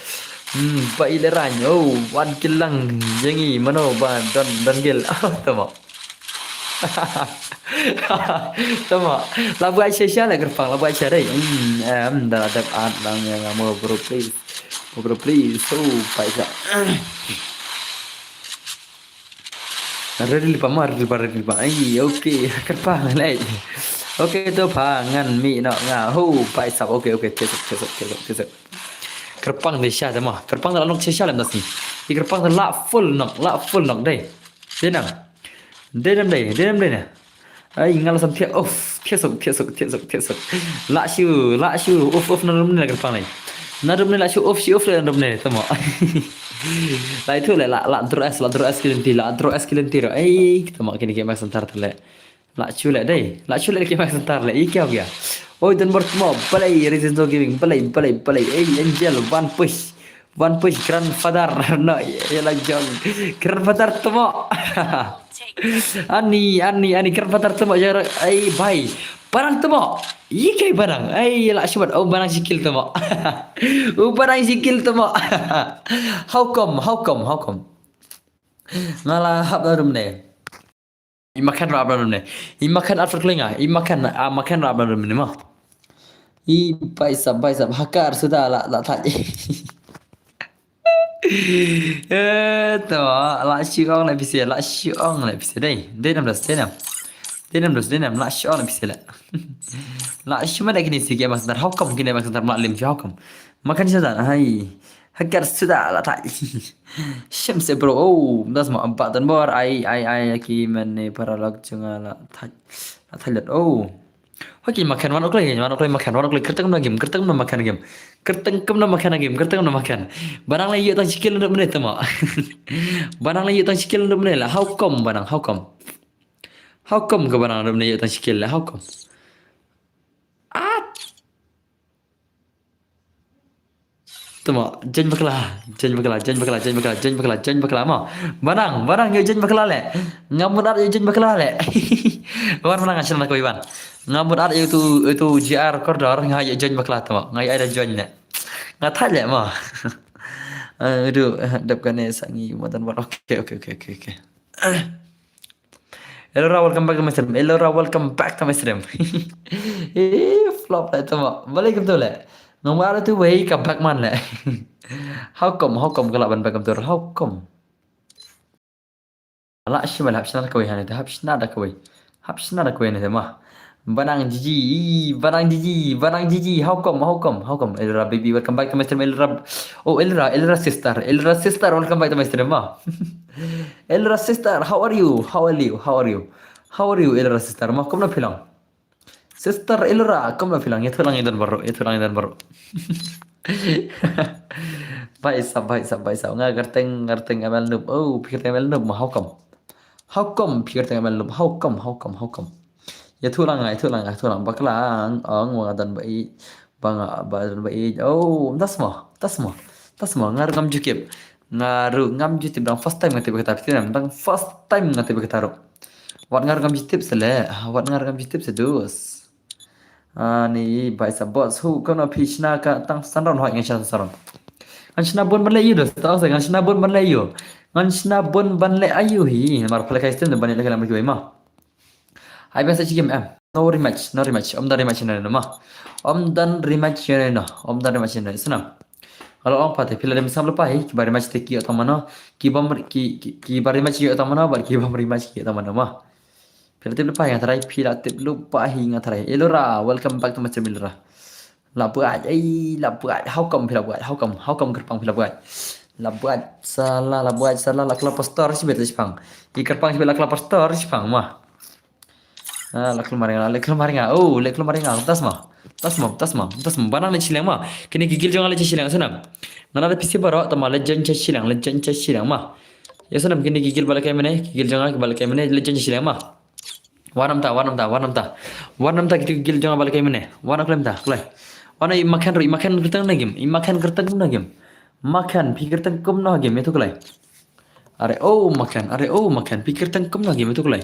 Hmm, ba i le rang, oh, wan kilang, ïa ngi, mano, ba, don, don gil. Tama. Tama. La buat shisha le kyrpang, la buat shisha dei. Hmm, em, da la dep at lang ïa nga mo bro, please. Mo bro, please. Oh, paisa. Ready lypa ma, ready lypa, ready lypa. Ai, okay, kyrpang lei. Okay, to pha ngan mih noh nga. Ho, paisa. Okay, okay, chesok, chesok, chesok, chesok. Kyrpang dei shisha te ma. Kyrpang da la nok shisha lem da sngi. I kyrpang da la full nok, la full nok dei. Dei nam. Dei nam dei, dei nam dei na. Ai, nga la sam thiah, uf, thiah sok, thiah sok, thiah sok, thiah sok. La shu, la shu, uf, uf, na rum ne la kyrpang lei. Na rum ne la shu, uf, shu, uf, le na rum ne, tama. La ithuh le, la, la draw S, la draw S ki lynti, la draw S ki lynti ro. Ai, tama, kine ki Amai Santar te le. La shu le dei, la shu le ki Amai Santar le, i kya ho gaya? Oi, don bor tama, balei, Resident Gaming, balei, balei, balei. Ei, Angel, Van Push. Van Push grandfather, no, ïa la jong. Grandfather tama. Ani, ani, ani, grandfather tama, jar, ai, bai. Barang tama. Ïa kai barang. Ai, la shu bat, oh, barang shikil tama. Oh, barang shikil tama. How come, how come, how come? Nga la hap na rum ne. I makan rap na rum ne. I makan after klinga. I makan, ah, makan rap na rum ne ma. I paisa, paisa. Hakar suda la, la thait. Eh, to, la shu ong le pise, la shu ong le pise dei. Dei nam das, dei nam. Dei nam das, dei nam, la shu ong le pise le. La shu ma dei kine si ki Amai Santar. How come kine Amai Santar ma lim shu, how come? Makan suda, hai. Hakar suda la thait. Shem se bro, oh, das ma empat dan bor, ai, ai, ai, ki mane paralok chunga la thait. La thait lat, oh. Hoki makan wan oklai, wan oklai makan, wan oklai kyrteng na game, kyrteng na makan game. Kyrteng kem na makan game, kyrteng na makan. Barang la yu tang shikil na mane tama. Barang la yu tang shikil na mane la, how come barang, how come? How come ka barang na mane yu tang shikil la, how come? At. Tama, jeng bakla, jeng bakla, jeng bakla, jeng bakla, jeng bakla, jeng bakla mo. Banang, banang ïoh jeng bakla leh. Nga mut ar ïoh jeng bakla leh. Wan banang nga shna kawei ban. Nga mut ar ïoh tu, tu G R Kordor nga ïoh jeng bakla tama. Nga ïoh ai da join leh. Nga thait leh mo. Aduh, dep kane sangi matan wan. Okay, okay, okay, okay, okay. Elora, welcome back to my stream. Elora, welcome back to my stream. Eh, flop leh tama. Balei kumto leh? Nga mut ar tu wei ka back man leh. How come? How come ka lah ban back kumto? How come? Lah shim leh hap shna da kawei hangne, hap shna da kawei. Hap shna da kawei hangne ma. Banang Gigi, banang Gigi, banang Gigi. How come? How come? How come? Elora baby, welcome back to my stream. Elora, oh Elora, Elora sister, Elora sister, welcome back to my stream ma. Elora sister, how are you? How are you? How are you? How are you, Elora sister? Ma, kumno phi long? Sister Elora, kumno phi long? Ïathuh lang ïa don baroh, ïathuh lang ïa don baroh. Bhai sab, bhai sab, bhai sab. Nga kyrteng, kyrteng M L Noob. Oh, phi kyrteng M L Noob ma, how come? How come phi kyrteng M L Noob? How come? How come? How come? Ïathuh lang, ïathuh lang, ïathuh lang. Bakla, ong, ong, ba nga don ba ïeit, ba nga, ba don ba ïeit. Oh, ym da sma, ym da sma, ym da sma. Nga ruh ngam ju tip. Nga ruh ngam ju tip, dang first time nga tip kata, phi tip ne em? Dang first time nga tip kata ruh. Wat nga ruh ngam ju tip se leh, wat nga ruh ngam ju tip se dus. Ani bhai sab, bots, hu, kumno phi shna ka tang san round? Hooid, nga shna tang san round. Ngan shna bun ban leh aïu dus, tang se ngan shna bun ban leh aïu. Ngan shna bun ban leh aïu hi, namar phi la kai stem ban leh ka lam kiwei ma. Hai, best game em. No rematch, no rematch. Ym don rematch ïa no. Ym don rematch ïa no. Ym don rematch ïa no. Snam. Hello, ong pat, phi la dem sam lypa hi, kiba rematch te ki ïoh tang mano, kiba, ki, ki, kiba rematch ki ïoh tang mano, bad kiba rematch ki ïoh tang mano ma. Phi la tip lypa hi nga tharai, phi la tip lypa hi nga tharai. Elora, welcome back to my stream Elora. La buat, ei, la buat. How come phi la buat? How come? How come kyrpang phi la buat? La buat, sala, la buat, sala, la kla pastor, shibit shipang. I kyrpang shibit la kla pastor, shipang ma. Ah, la klum maringa, la klum maringa. Oh, la klum maringa. Tasma. Tasma, tasma, tasma. Banang leh shileng ma. Kine ki guild jong nga leh shileng, snam. Ngan da pisi baroh, tama leh jan shileng, leh jan shileng ma. Ïa snam, kine ki guild ba la kai mynne, ki guild jong nga ba la kai mynne, leh jan shileng ma. Wan namta, wan namta, wan namta. Wan namta kito ki guild jong nga ba la kai mynne. Wan klem ta, klem. Wan i Makhen ruh, i Makhen kyrteng na game. I Makhen kyrteng kumno game. Makhen, phi kyrteng kumno game, ïathuh klem. Are, oh, Makhen, are, oh, Makhen, phi kyrteng kumno game, ïathuh klem.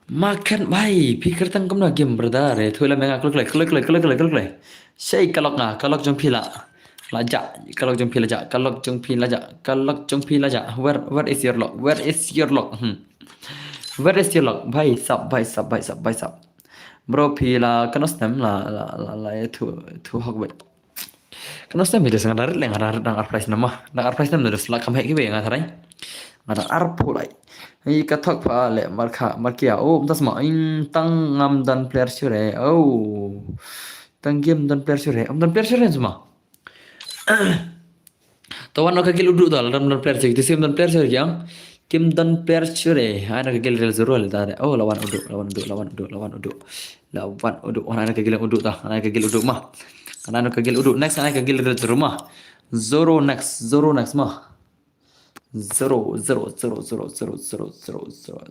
Makhen bhai, phi kyrteng kumno game, brother. Ïathuh lem ïa nga, klem, klem, klem. Shei, ka lok nga, ka lok jong phi la, la jah, ka lok jong phi la jah, ka lok jong phi la jah, ka lok jong phi la jah. Where, where is your lock? Where is your lock? Hmm. Where is your lock? Bhai sab, bhai sab, bhai sab, bhai sab. Bro, phi la kano snem la, la, la, la, eh, thu, thu hok bet. Kano snem hi des nga da rit leh, nga da rit dang ar prize nama. Dang ar prize nam da des la kam hek hi be nga tharai. Nga da ar phu lai. Hi ka thok pha leh mar kha, mar kia. Oh, ym da sma, ym tang ngam don player sure. Oh. Tang game don player sure. Ym don player sure sma. To wan ka guild u Duh to, la don player sure. Te sim don player sure kiang. Kim don player sure. Ai na ka guild rel zero le ta. Oh, la wan u Duh, la wan u Duh, la wan u Duh, la wan u Duh. La wan u Duh. Ai na ka guild u Duh ta. Ai na ka guild u Duh ma. Ai na ka guild u Duh. Next ai na ka guild rel zero ma. Zero next, zero next ma. Zero, zero, zero, zero, zero, zero, zero, zero.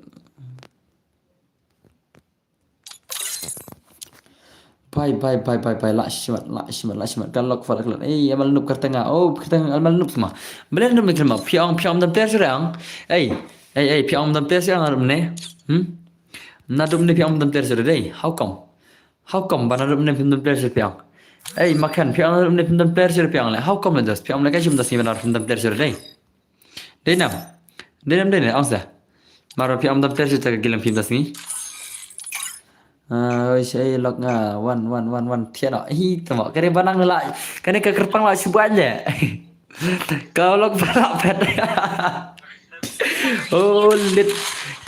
Bye, bye, bye, bye, bye. La shimat, la shimat, la shimat. Ka lok fa la klan. Ei, amal nup kyrteng nga. Oh, kyrteng amal nup sma. Belen nup ni kyrma. Phi ong, phi ong don player sure ong. Ei, ei, ei, phi ong don player sure ong ne. Hmm? Na dup ne phi ong don player sure dei. How come? How come ba na dup ne phi don player sure phi ong? Ei, Makhen, phi ong na dup ne phi don player sure phi ong le. How come le dos? Phi ong le ka shim dos ni ba na phi don player sure dei. Dei nam. Dei nam, dei nam, ong sa. Maro phi ong dam ter shuh ta ka guild phim ta sngi. Ah, oi, shei lok nga, wan, wan, wan, wan, thiah noh. Hi, tamo, kane ba nang la, kane ka kyrpang la shu buaid le. Ka lok fa la phet. Oh, lit.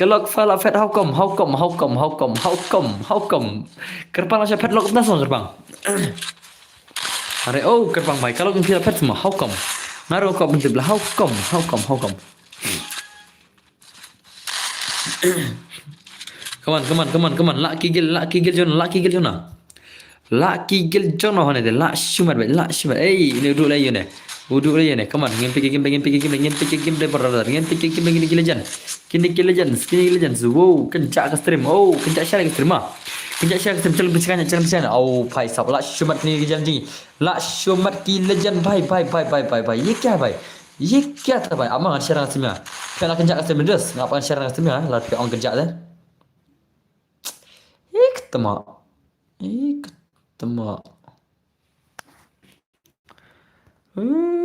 Ka lok fa la phet, how come, how come, how come, how come, how come, how come. Kyrpang la shu phet lok na song kyrpang. Are, oh, kyrpang bai, ka lok phi la phet sma, how come. Nga ruh ka ban tip la, how come, how come, how come. Come on, come on, come on, come on. Lucky guild, lucky guild jong, lucky guild jong na. Lucky guild jong na hone de, la shumar be, la shumar. Ei, ini udu la yune. Udu la yune. Come on, ngin pick game, ngin pick game, ngin pick game de brother. Ngin pick game, ngin guild legend. Kini guild legends, kini guild legends. Wow, kencak ka stream. Oh, kencak share ka stream ah. Kynjah share ka stream, challenge pynshngaiñ, challenge pynshngaiñ. Oh, bhai sahab, la shu mat kine ki jam jing. La shu mat ki legend, bhai, bhai, bhai. Ye kya, bhai? Ye kya tha, bhai? Ap ma ngan share nga stream ïa. Phi la kynjah ka stream, just. Nga ap ngan share nga stream ïa, la phi ong kynjah te. Iktma. Iktma. Hmm.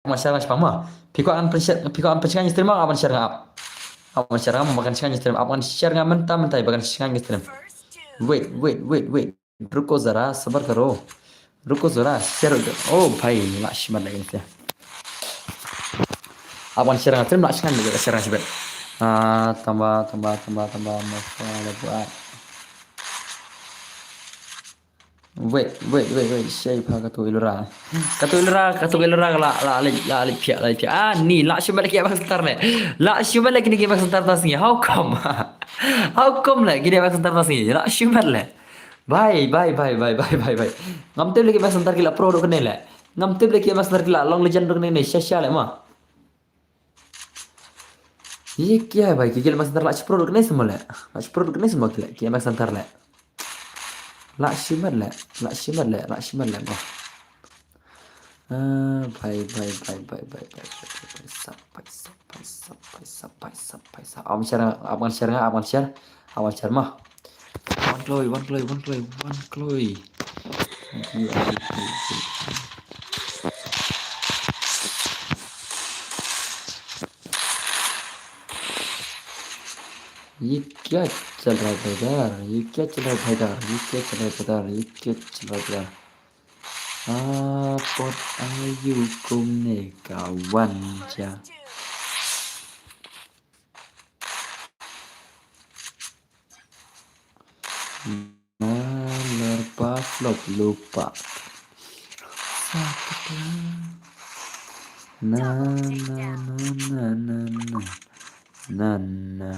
Ma share nga shipang ma. Phi kwah ngan pynshai, phi kwah ngan pynshai ngi stream ma, ap ngan share nga ap. Ap ngan share nga ma, ba kan shai ngi stream, ap ngan share nga mynta mynta ba kan shai ngi stream. Wait, wait, wait, wait. Ruko zara, sabar karo. Ruko zara, share. Oh bhai, la shimat lagi ngi. Ap ngan share nga stream, la shimat lagi share nga shibet. Ah, tamba, tamba, tamba, tamba, masa la buat. Wait, wait, wait, wait. Shei pha katu ilura. Katu ilura, katu ilura la, la, la, la, la, pia, la, pia. Ah, ni, la shu mat lagi abang sentar le. La shu mat lagi ni abang sentar tas ni. How come? How come le? Gini abang sentar tas ni. La shu mat le. Bye, bye, bye. Ngam tip lagi abang sentar ki la pro dok kene le. Ngam tip lagi abang sentar ki la long legend dok kene. Sha, sha le ma. Ye kya bhai, ki, ki la mat center la shu pro kene semua le. La shu pro kene semua ki le. Ki la mat center le. La shu mat le. La shu mat le. La shu mat le. Mo. Ah, bhai, bhai, bhai. Sap, bhai, sap, bhai, sap, bhai, sap, bhai, sap, bhai, sap. Ap ngan share, ap ngan share, ap ngan share. Ap ngan share ma. Wan kloi, wan kloi, wan kloi, wan kloi. ये क्या चल रहा है भाईदार? ये क्या चल रहा है भाईदार? ये क्या चल रहा है भाईदार? ये क्या चल रहा है भाईदार? Apot ayu kumne kawan ja. Nalar paslop lupa. Sakit lah. Na, na, na, na, na, na. Na, na.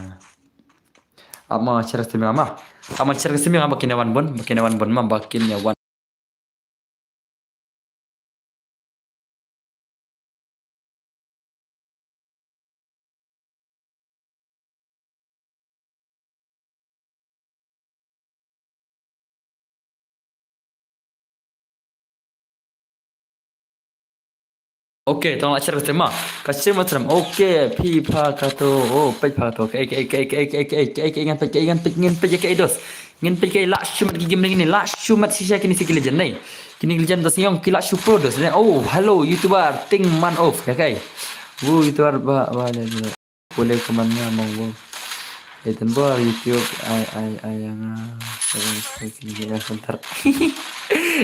Ap ma share stream ma. Ap ma share stream ma, ba kin ïa wan bun, ba kin ïa wan bun ma, ba kin ïa wan. Okay, tang la share ka stream ma. Ka stream ma stream. Okay, phi pha ka to. Oh, peit pha ka to. Kaei, kaei, kaei, ngan peit, kaei, ngan peit, ngan peit, ngan peit, kaei dos. Ngan peit kaei la shu mat ki game ni, la shu mat shisha kine ki legend ni. Kine ki legend da sing ki la shu pro dos. Oh, hello, YouTuber, ting man of, kaei. Wo, YouTuber, ba, ba, le, le. Boleh ke mana, monggo. Eten bor YouTube, ai, ai, ai, yang, ah, ai, ai, kini, kini, sebentar.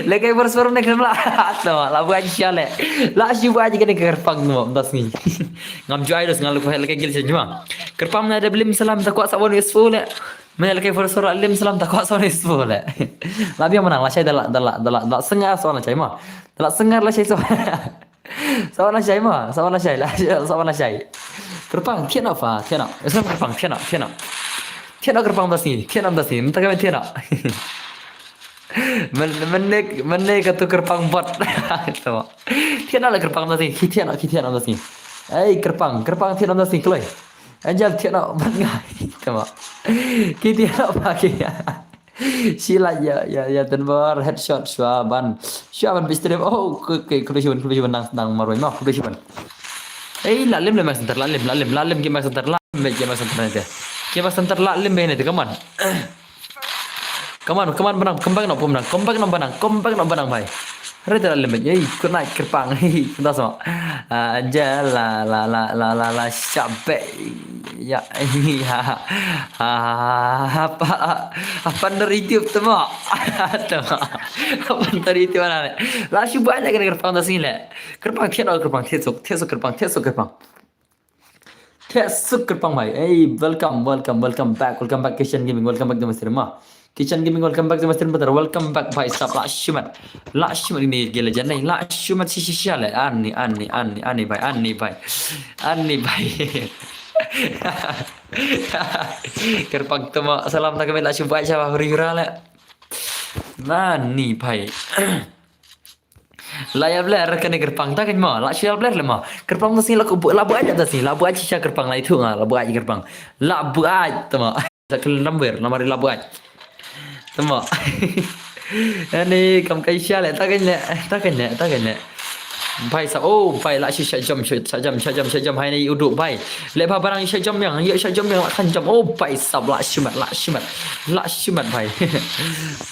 Lagi baru suara ni kena lah. Tama, la buat shisha le. La shu buat aja kene kyrpang tu, das ni. Ngam ju ai dos, ngan lu ko lagi gil sejuma. Kyrpang mana ada belim salam, tak kuat sawan isfo le. Mana lagi baru suara lim salam, tak kuat sawan isfo le. La biang menang, la shai da la, da la, da la, da la sengar sawan la shai ma. Da la sengar la shai sawan. Sawan la shai ma, sawan la shai la, sawan la shai. Kyrpang, thied noh pha, thied noh. Islam kyrpang, thied noh, thied noh. Thied noh kyrpang das ni, thied noh das ni. Mynta ka thied noh. Men, men ne, men ne ka tu kyrpang bot. Tama. Thied noh la kyrpang das ni, ki thied noh, ki thied noh das ni. Ei, kyrpang, kyrpang thied noh das ni, kloi. Angel thied noh bot nga. Tama. Ki thied noh pha ki. Shi la ya, ya, ya, ten bar headshot shwa ban. Shwa ban bistrim. Oh, ke, ke, khublei shibun, khublei shibun nang, nang marwei ma, khublei shibun. Ei, la lim, lim center, la lim, la lim, la lim ki center, la lim ki center ne te. Ki center la lim ne te, come on. Come on, come on, Banang, come back noh, Banang, come back noh, Banang, come back noh, Banang, bhai. Hare te la lim, ei, good night, kyrpang, hei, kumta sama. Ah, Angel, la, la, la, la, la, la, shabe. Ya, ha, ha, ha, ha, ha, apa, apa ntar YouTube tama, tama, apa ntar YouTube mana le? La shu buat aja kena kyrpang tas ni le. Kyrpang thied noh, kyrpang thied suk, thied suk kyrpang, thied suk kyrpang. Thied suk kyrpang bhai. Hey, welcome, welcome, welcome back, welcome back Kitchen Gaming, welcome back to my stream ma. Kitchen Gaming, welcome back to my stream brother. Welcome back bhai sahab, la shu mat. La shu mat ni gila janai. La shu mat shisha shisha le. Ani, ani, ani, ani bhai, ani bhai. Ani bhai. Kyrpang tama salam ta kami la shu bai sha huri hura le. Ani bhai. La ïa bler kane kyrpang ta kan mo. La shu ïa bler le mo. Kyrpang ta sini la ku la buat ta sini. La buat shisha kyrpang la itu nga. La buat kyrpang. La buat ta mo. Ta khlem wer, la mari la buat. Ta mo. Ani kam kai sha le ta kan le. Ta kan le, ta kan le. Bhai sab, oh bhai la shisha jam, shisha jam, shisha jam, shisha jam hai ni udu bhai. Le bha barang shisha jam yang, ya shisha jam yang la kan jam. Oh bhai sab la shimat, la shimat. La shimat bhai.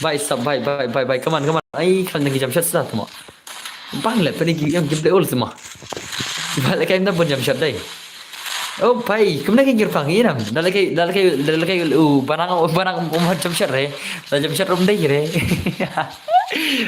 Bhai sab, bhai, bhai, bhai, bhai. Come on, come on. Ai kan ni jam shisha ta mo. Bang le pyniki yang game play ol sima. Bang le kai na bun jam shot dai. Oh pai, kumne ki kyrpang inam. Dale kai, dale kai, dale kai u banang, u banang um jam shot re. Dale jam shot rum dai re.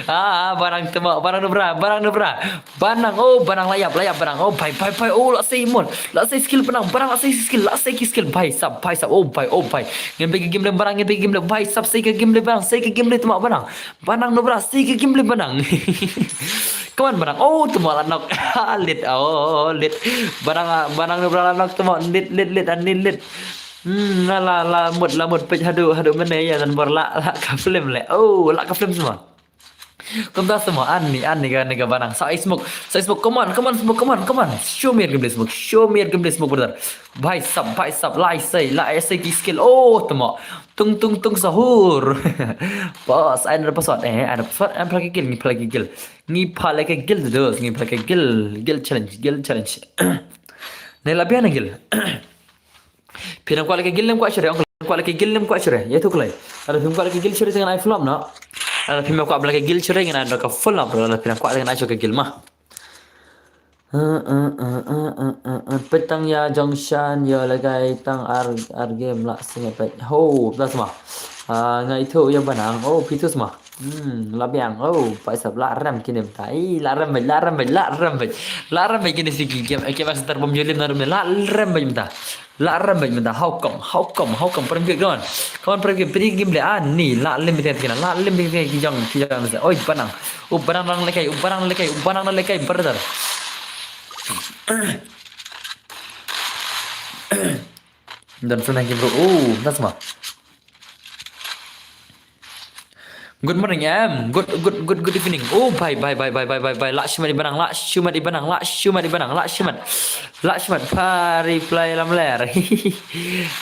Ah, banang tema, banang nubra, banang nubra. Banang, oh banang layap, layap banang. Oh pai, pai, pai. Oh la sei mon. La sei skill banang, banang la sei skill, la sei ki skill. Pai sab, pai sab. Oh pai, oh pai. Ngin pergi game le banang, ngin pergi game le pai sab, sei ke game le banang, sei ke game le tema banang. Banang nubra sei ke game le banang. Come on banang. Oh, tuma la nok. Lit. Oh, lit. Banang, banang nubra la nok tuma. Lit, lit, lit, an lit, lit. Hmm, la, la, la mut, la mut pej hadu, hadu mene ya dan bor la, la ka film le. Oh, la ka film semua. Kumta semua. Ani, ani ka, ani ka banang. Sa smoke, sa smoke. Come on, come on, smoke, come on, come on. Show me your game play smoke. Show me your game play smoke, brother. Bhai sab, bhai sab, lai sei, lai sei ki skill. Oh, tuma. Tung tung tung sahur. Boss, ai na password eh, ai na password, ai phalak kill, ngi phalak kill. Ngi phalak kill dos, ngi phalak kill, kill challenge, kill challenge. Ne la biang kill. Phi nang kwah lek kill nem kwah shere, ong kwah lek kill nem kwah shere. Ya tu klai. Ada phi kwah lek kill shere dengan ai flop no. Ada phi kwah lek kill shere dengan ai ka full up, ada phi kwah dengan ai kill ma. Petang ya jong shan ya lagai tang ar ar game la sing pet. Ho, la sma. Ah, ngai tu ya banang. Oh, pitu sma. Hmm, la biang. Oh, pai sab la rem kini ta. Ih, la rem, la rem, la rem. La rem kini si game. Ke bas tar bom jolim na rum la rem ta. La rem bad mynta. How come? How come? How come? Pyrkhat, come on. Come on, pyrkhat, pyrkhat game le. Ah, ni la lim bad tina. La lim bad tina ki jong, ki jong. Oi, banang. U banang nang lekai, u banang lekai, u banang nang lekai, brother. Dan senang game bro. Oh, that's ma. Good morning, em. Good, good, good, good evening. Oh, bye, bye, bye, bye, bye, bye, bye. La shimat ibanang, la shimat ibanang, la shimat ibanang, la shimat. La shimat pa reply lam ler.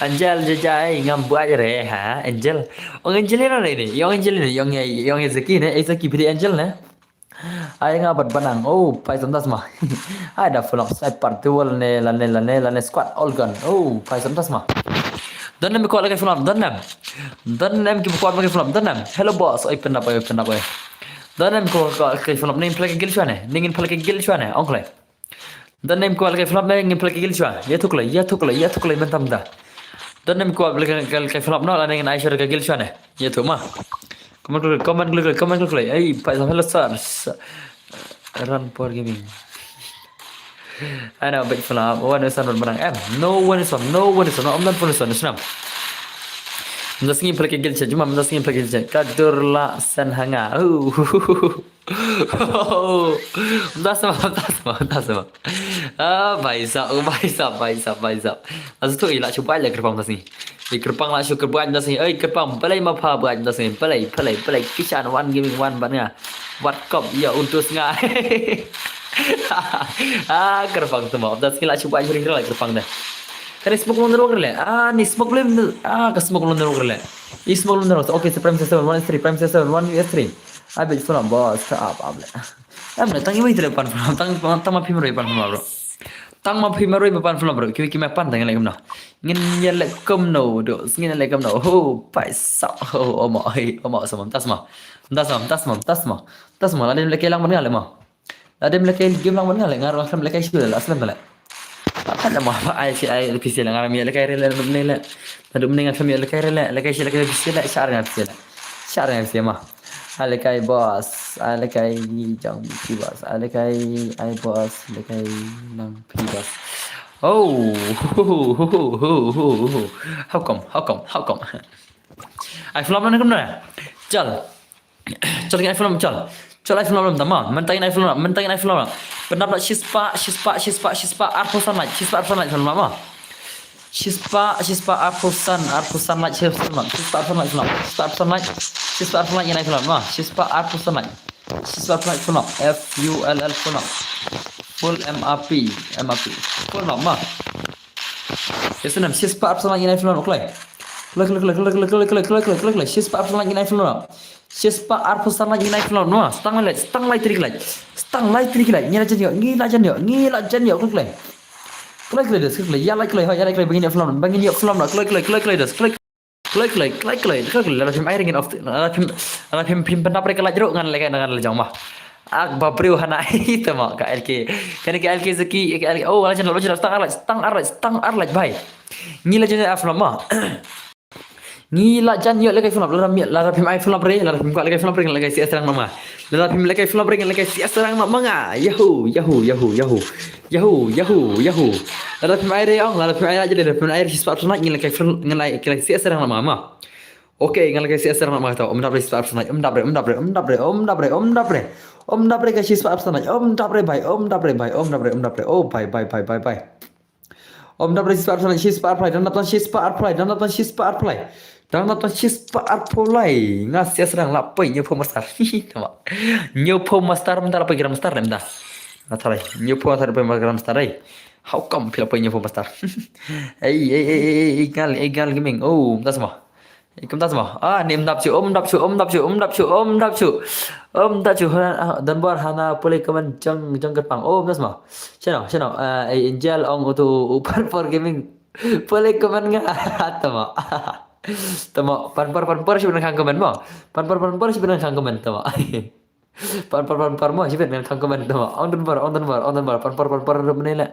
Angel jajai ngam buat re ha, Angel. Ong Angel ina re ni. Yong Angel ni, yong yong Zaki ne, Zaki pidi Angel ne. Ai nga bat banang. Oh, pai samtas ma. Ai da full up sniper duel ne, lane, lane, lane squad all gun. Oh, pai samtas ma. Don nem ko lagi full up, don nem. Don nem ki ko lagi full up, don nem. Hello boss, oi penda boy, penda boy. Don nem ko ko lagi full up ning play gil shwa ne. Ning play gil shwa ne, ong klai. Don nem ko lagi full up ne, ning play gil shwa. Ya thuk lai, ya thuk lai, ya thuk lai mentam da. Don nem ko lagi full up no, la ning ai shwa gil shwa ne. Ya thuk ma. Comment klik, comment klik, comment klik. Ai, pai sam hello sir. Run for gaming. Ana big flop, wan san wan barang em. No wan san, no wan san, no amdan pun san, snam. Mda sngi play gil cha, juma mda sngi play gil cha. Kadur la san hanga. Mda sama, mda sama, mda sama. Ah, bhai sab, bhai sab, bhai sab, bhai sab. Asu tu ila chuba ila kerpang mda sngi. Di kerpang la shu kerpang mda sngi. Oi kerpang, balai ma pha buat mda sngi. Balai, balai, balai. Kishan wan gaming wan ban nga. Wat kop ya untuk nga. Ah, kerpang tu mau. Mda sngi la shu buat juri la kerpang dah. Kan smoke long nerok le. Ah, ni smoke belum. Ah, ka smoke long nerok le. I smoke long nerok. Okay, so prime seven one three, prime seven one three. Abis phone boss, ta up up le. Em le tang iwi telepan phone, tang tang ma phim roi pan phone bro. Tang ma phim roi pan phone bro. Kiwi kima pan tang le kumno. Ngin ya le kumno do, ngin le kumno. Ho, paisa. Ho, omo, hei, omo sama, tasma. Tasma, tasma, tasma. Tasma la dem le kelang mana le ma. La dem le ke game lang mana le ngar lang le kai shu le aslam le. Apa nama apa ai si ai le pisi le ngar mi le kai le ne le. Tadu mending aku mi le kai le, le kai si le kai pisi le, share ngar pisi le. Share ngar pisi ma. Ai le kai boss, ai le kai jong pi boss, ai le kai ai boss, le kai nang pi boss. Oh, how come, how come, how come? Ai flop na kumna. Chal. Chal ngin ai flop chal. Chal ai flop tama. Mentang ngin ai flop, mentang ngin ai flop. Penap la shispa, shispa, shispa, shispa arphew san like, shispa arphew san like flop ma. Shispa, shispa arphew san, arphew san like, shispa arphew san like flop. Shispa arphew san like, shispa arphew san like ngin ai flop ma. Shispa arphew san like. Shispah arphew saw ngut, F U L L, full ngut. Full M A P, M A P. Full ngut ma. Ïa snem, shispah arphew saw ngut ngi nai full ngut, kloi. Kloi, kloi, kloi. Shispah arphew saw ngut ngi nai full ngut ma. Stang lai, stang lai trik lai. Stang lai trik lai. Ngi la jan ïoh, ngi la jan ïoh, ngi la jan ïoh, kloi, kloi. Kloi, kloi, des, kloi, kloi. Ïa lai, kloi, hoi, ïa lai, kloi, ba ngin ïoh full ngut, ba ngin ïoh full ngut, kloi, kloi, kloi, kloi, des, kloi. Kloi, kloi, kloi, kloi, kloi, kloi, lada phim ai ring off, lada phim, lada phim, phim pyndap re ka light ruh ngan leh, ngan leh jong ma. Ak ba briew hana ita ma ka L K. Kane ka L K Zaki, ka L K, oh, la jan, la jan, stang ar light, stang ar light, stang ar light, bhai. Ngi la jan af ma. Ngi la jan ïoh lehkai film, lada mi, lada phim ai film re, lada phim kwah lehkai film re, lehkai C S Rang ma. Lada phim lehkai film re, lehkai C S Rang ma nga. Yahoo, yahoo, yahoo, yahoo. Yahoo, yahoo, yahoo. Lada phim ai re ong, lada phim ai re, lada phim ai re shispah arphew saw ngut ngi lehkai film, ngi lehkai C S Rang ma ma. Okay, ngi lehkai C S Rang ma to. Um dap re shispah arphew saw ngut, um dap re, um dap re, um dap re, um dap re, um dap re. Um dap re ka shispah arphew saw ngut, um dap re bhai, um dap re bhai, um dap re, um dap re. Oh bhai, bhai, bhai, bhai, bhai. Um dap re shispah arphew saw ngut, shispah arphew lai, dang dap tang shispah arphew lai, dang dap tang shispah arphew lai. Dang dap tang shispah arphew lai. Nga C S Rang la poi New Phone Master. Tama. New Phone Master mynta la poi Grandmaster mynta. Nga tharai New Phone Master la poi Grandmaster ai. How come phi la poi New Phone Master? Ei, ei, ei, ei, ei, ei, ngal, ei, ngal gaming. Oh, mynta sma. Ei, kumta sma. Ah, ni um dap shuh, um dap shuh, um dap shuh, um dap shuh, um dap shuh. Um dap shuh, hana, ah, Donbor hana pule comment jong, jong kyrpang. Oh, mynta sma. Shano, shano, ah, ei, Angel ong utu u Pan Por Gaming. Pule comment nga. Tama. Tama, Pan Por, Pan Por, shi ban khang comment mo. Pan Por, Pan Por, shi ban khang comment, tama. Pan Por, Pan Por mo, shi ban khang comment, tama. Ong Donbor, ong Donbor, ong Donbor, Pan Por, Pan Por, rup ne le.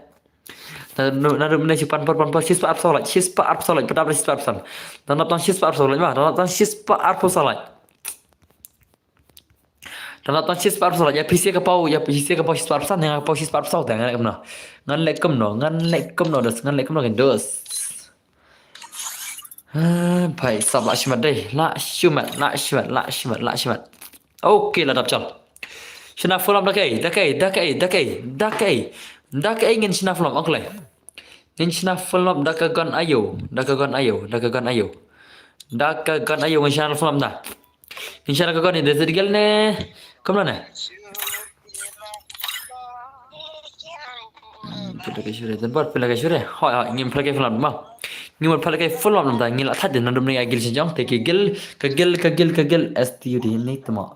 Na, na, na, na, shi Pan Por, Pan Por, shispah arphew saw lai, shispah arphew saw lai, pyndap re shispah arphew saw. Dang dap tang shispah arphew saw lai ma, dang dap tang shispah arphew saw lai. Dang dap tang shispah arphew saw lai, ïa phi sa ka paw, ïa phi sa ka paw shispah arphew saw, ïa nga ka paw shispah arphew saw, te ngan leh kumno. Ngan leh kumno, ngan leh kumno, ngan leh kumno, ngan dos. Ah, bhai, sab la shimet dei, la shimet, la shimet, la shimet, la shimet. Okay, la dap chal. Shna film da kaei, da kaei, da kaei, da kaei, da kaei, da kaei ngin shna film, ong kloi. Ngin shna film da ka gun aïu, da ka gun aïu, da ka gun aïu. Da ka gun aïu ngin shna film da. Ngin shna ka gun aïu, da zit gel ne. Kumno ne? Pynlehkai shuh re, Donbor, pynlehkai shuh re. Hoi, hoi, ngim pynlehkai film ma. Ngim pynlehkai film namar ngi la thait dei naduh mynne ïa ka guild sha jong, te ka guild, ka guild, ka guild, ka guild S T U D ni tama.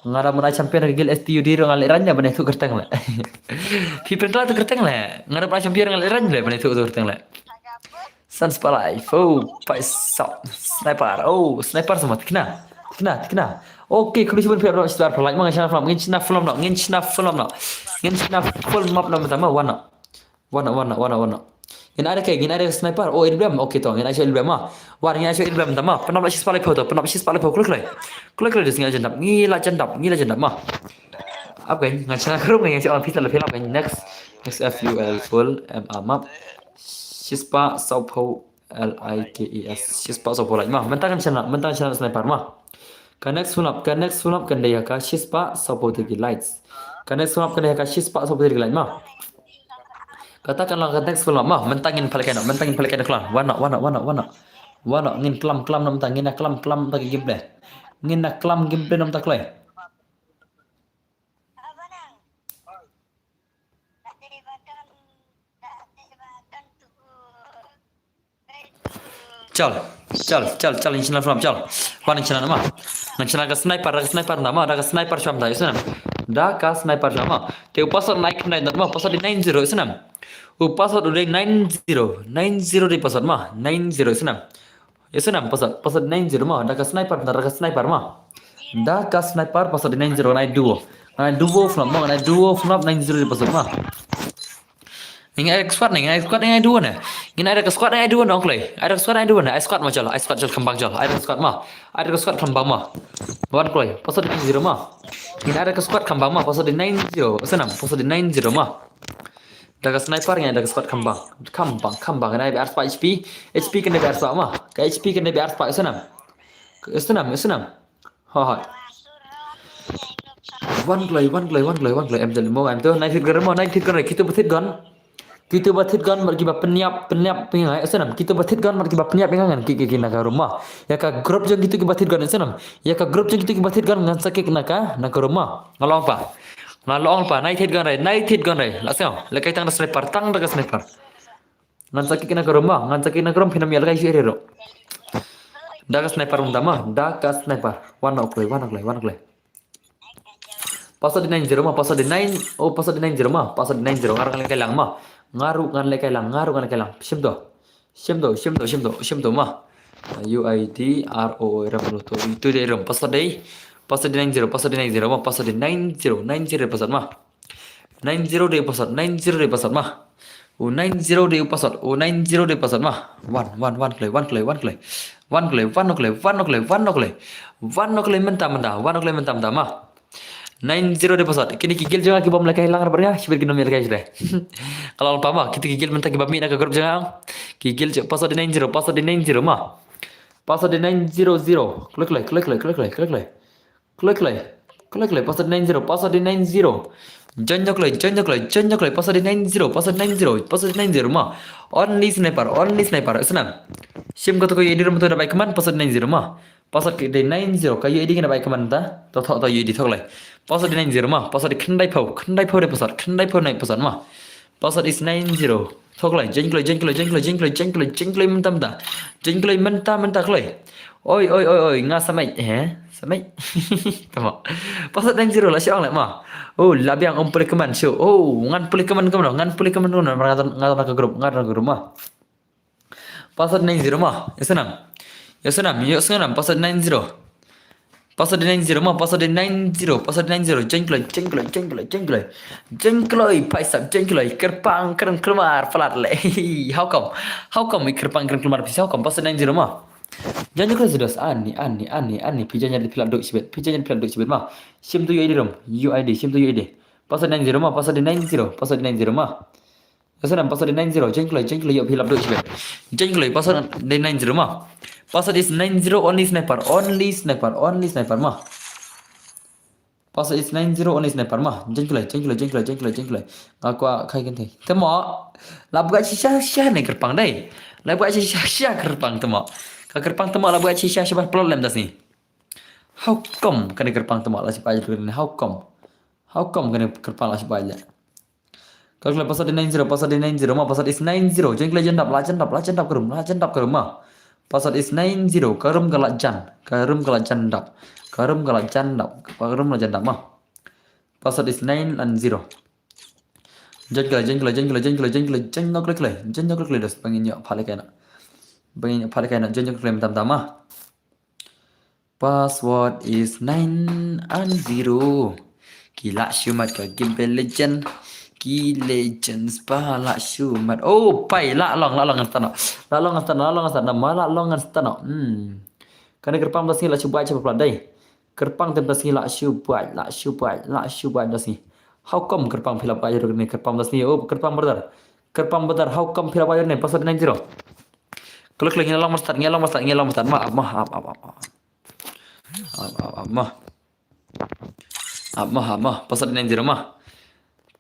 Nga da mynta champion ka guild S T U D ruh nga lehrain leh ban ïathuh kyrteng leh. Phi pynkylla ïathuh kyrteng leh. Nga da mynta champion nga lehrain leh ban ïathuh kyrteng leh. San spalai, fo, pai sa, sniper. Oh, sniper sama, tikna. Tikna, tikna. Okay, khublei shibun phi ap shispah arphew like ma, ngin shna film, ngin shna film noh, ngin shna film noh. Ngin shna film map noh mynta ma, wan noh. Wan noh, wan noh, wan noh, wan noh. Ngin ai da kaei, ngin ai da sniper. Oh, eight blem. Okay to, ngin ai sha eight blem ma. Wan, ngin ai sha eight blem mynta ma. Pyndap la shispah laiphew to, pyndap shispah laiphew, kloi kloi. Kloi kloi, des ngi la jan dap, ngi la jan dap, ngi la jan dap ma. Ap kein, ngan shna krum, ngan shna phi la phi la kein. Next, next F U L full M A map. Shispah sawphew L I K E S. Shispah sawphew like ma. Mynta kan shna, mynta kan shna sniper ma. Ka next film up, ka next film up kan dei ha ka shispah sawphew thirty likes. Ka next film up kan dei ha ka shispah sawphew thirty like ma. Kata kan long ka next film up ma. Mynta ngin pynlehkai noh, mynta ngin pynlehkai noh khlong. Wan noh, wan noh, wan noh, wan noh. Wan noh, ngin klam, klam noh mynta, ngin na klam, klam noh ka gameplay. Ngin na klam gameplay noh mynta kloi. Chal, chal, chal, chal, ngin shna film, chal. Wan ngin shna noh ma. Ngin shna ka sniper, da ka sniper noh ma, da ka sniper shuwa mynta, ïa snem. Da ka sniper shuwa ma. Te u password nine nine noh ma, password dei nine zero, ïa snem. U password u dei nine zero, nine zero dei password ma, nine zero, ïa snem. Ïa snem, password, password nine zero ma, da ka sniper, da ka sniper ma. Da ka sniper, password dei nine zero, ngan ai duo. Ngan ai duo film ma, ngan ai duo film nine zero dei password ma. Ngin ai da ka squad ne, ngin ai da ka squad ne, ngin ai duo ne. Ngin ai da ka squad ne, ai duo ne, ong kloi. Ai da ka squad, ai duo ne, ai squad ma chal, ai squad chal khlem bang chal, ai da ka squad ma. Ai da ka squad khlem bang ma. Wan kloi, password dei nine zero ma. Ngin ai da ka squad khlem bang ma, password dei nine zero, ïa snem, password dei nine zero ma. Da ka sniper ngin ai da ka squad khlem bang, khlem bang, khlem bang, ngin ai bad arspah H P, H P kan dei bad arspah ma, ka H P kan dei bad arspah, ïa snem. Ïa snem, ïa snem. Ha, ha. Wan kloi, wan kloi, wan kloi, wan kloi. Em tel mo, em to, nine hit gun mo, nine hit gun, kitu ba hit gun. Kito ba thied gun bad kiba pynïap, pynïap ïa nga, eh, snam. Kito ba thied gun bad kiba pynïap ïa nga ngan kick, kick, kick na ka room mo. Ïa ka group jong kito kiba thied gun, eh, snam. Ïa ka group jong kito kiba thied gun ngan sa kick na ka, na ka room mo. Nga la ong pa. Nga la ong pa, nai thied gun re, nai thied gun re. La sngew, lehkai tang da sniper, tang da ka sniper. Ngan sa kick na ka room mo, ngan sa kick na ka room, phin ym ïalehkai shuh ruh. Da ka sniper mynta mo, da ka sniper. Wan noh kloi, wan noh kloi, wan noh kloi. Password di nine zero mo, password di nine, oh, password di nine zero mo, password di nine zero, nga ruh ngan lehkai lang mo. Nga ruh ngan lehkai lang, nga ruh ngan lehkai lang. Shim to. Shim to, shim to, shim to, shim to mo. U I D R O O, ram ruh to. Itu dei ram, password dei. Password di nine zero, password di nine zero mo, password di nine zero, nine zero password mo. Nine zero dei password, nine zero dei password mo. U nine zero dei u password, u nine zero dei password mo. Wan, wan, wan kloi, wan kloi, wan kloi. Wan kloi, wan kloi, wan kloi, wan kloi. Wan kloi mynta mynta, wan kloi mynta mynta mo. Nine zero dei password. Kine ki guild jong nga ki bym lehkai lang ruh bad nga, shibit kin ym ïalehkai shuh de. Ka la ong pa mo, kito ki guild mynta kiba mih na ka group jong nga. Ki guild jong, password di nine zero, password di nine zero mo. Password di nine zero zero. Kloi kloi, kloi kloi, kloi kloi, kloi kloi. Kloi kloi. Kloi kloi, password nine zero, password di nine zero. Join jong kloi, join jong kloi, join jong kloi, password di nine zero, password nine zero, password nine zero mo. Only sniper, only sniper, snam. Shim kato ka U I D ruh mynta da bai command, password nine zero mo. Password dei nine zero, ka U I D ngan da bai command ta. To thoh, to U I D thoh kloi. Password di nine zero mo, password di khyndai phew, khyndai phew dei password, khyndai phew dei password mo. Password is nine zero. Thoh kloi, join kloi, join kloi, join kloi mynta mynta. Join kloi mynta mynta kloi. Oi, oi, oi, oi, nga sa mei, eh? Sa mei. Tama. Password nine zero la shu ong leh mo. Oh, la biang ym pule command shuh. Oh, ngan pule command kumno, ngan pule command kumno, nga don, nga don ka group, nga don ka group mo. Password nine zero mo. Ïa snam. Ïa snam, ïa snam, password nine zero. Password nine zero mo, password nine zero, password nine zero. Join kloi, join kloi, join kloi, join kloi. Join kloi, paisap, join kloi. Kyrpang kren klemar palat leh. How come? How come i kyrpang kren klemar phi, how come? Password nine zero mo. Join kloi sudos. Ani, ani, ani, ani. Phi join ïa phi la duk shibit. Phi join ïa phi la duk shibit mo. Shim to U I D rum. U I D, shim to U I D. Password nine zero mo, password nine zero, password nine zero mo. Password nine, password nine zero, join kloi, join kloi, ïoh phi lap duk shibit. Join kloi, password nine zero mo. Password is nine zero, only sniper, only sniper, only sniper mo. Password is nine zero, only sniper mo. Join kloi, join kloi, join kloi, join kloi, join kloi. Nga kwah khai kynthei. Te mo, la buh shisha shisha ne kyrpang dei. La buh shisha shisha kyrpang te mo. Ka kyrpang te mo la buh shisha shisha ba plot lem da sngi. How come kane kyrpang te mo la shisha shisha, how come? How come kane kyrpang la shisha shisha? Ka kloi password nine zero, password nine zero mo, password is nine zero. Join kloi jan dap, la jan dap, la jan dap ka room, la jan dap ka room mo. Password is nine zero, ka room ka la jan, ka room ka la jan dap, ka room ka la jan dap, ka room la jan dap mo. Password is nine and zero. Join kloi, join kloi, join kloi, join kloi, join kloi, join kloi, join kloi, join kloi, join kloi, das pangin ïa pale kaina. Pangin ïa pale kaina, join kloi mynta mynta mo. Password is nine and zero. Ki lah shu mad ka Game Boy Legend. Ki Legends pa lah shu mad. Oh, pai, lah long, lah long ngan start noh. Lah long ngan start noh, lah long ngan start noh, ma lah long ngan start noh. Hmm. Kane kyrpang da sngi lah shu buaid shu plat dei. Kyrpang te da sngi lah shu buaid, lah shu buaid, lah shu buaid da sngi. How come kyrpang phi lah buaid ruh kane kyrpang da sngi? Oh, kyrpang brother. Kyrpang brother, how come phi lah buaid ruh ne? Password nine zero. Klik, klik, ngi long ma start, ngi long ma start, ngi long ma start. Ma, ma, ma, ma, ma. Ap, ap, ap, mo. Ap, mo, ap, mo. Password nine zero mo.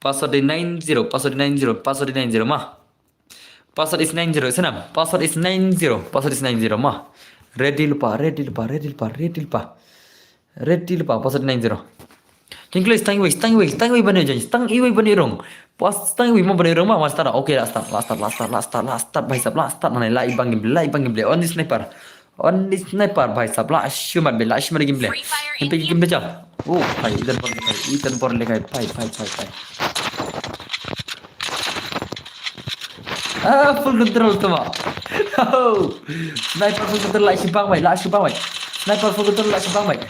Password nine zero, password nine zero, password nine zero mo. Password is nine zero, snam. Password is nine zero, password is nine zero mo. Ready lypa, ready lypa, ready lypa, ready lypa. Ready lypa, password nine zero. Join kloi, stang iwei, stang iwei, stang iwei ban ïoh join, stang iwei ban ïoh rung. Pas stang iwei mo ban ïoh rung mo, wan start, okay, lah start, lah start, lah start, lah start, lah start, bhai sahab, lah start, nangne, lah i bang Game Boy, lah i bang Game Boy, only sniper. Only sniper, bhai sahab, lah shu mad bhai, lah shu mad Game Boy. Game Boy, Game Boy jam. Oh, bhai, itan bor lehkai, itan bor lehkai, bhai, bhai, bhai, bhai. Ah, full control te mo. Oh. Sniper full control lah shu bang bhai, lah shu bang bhai. Sniper full control lah shu bang bhai.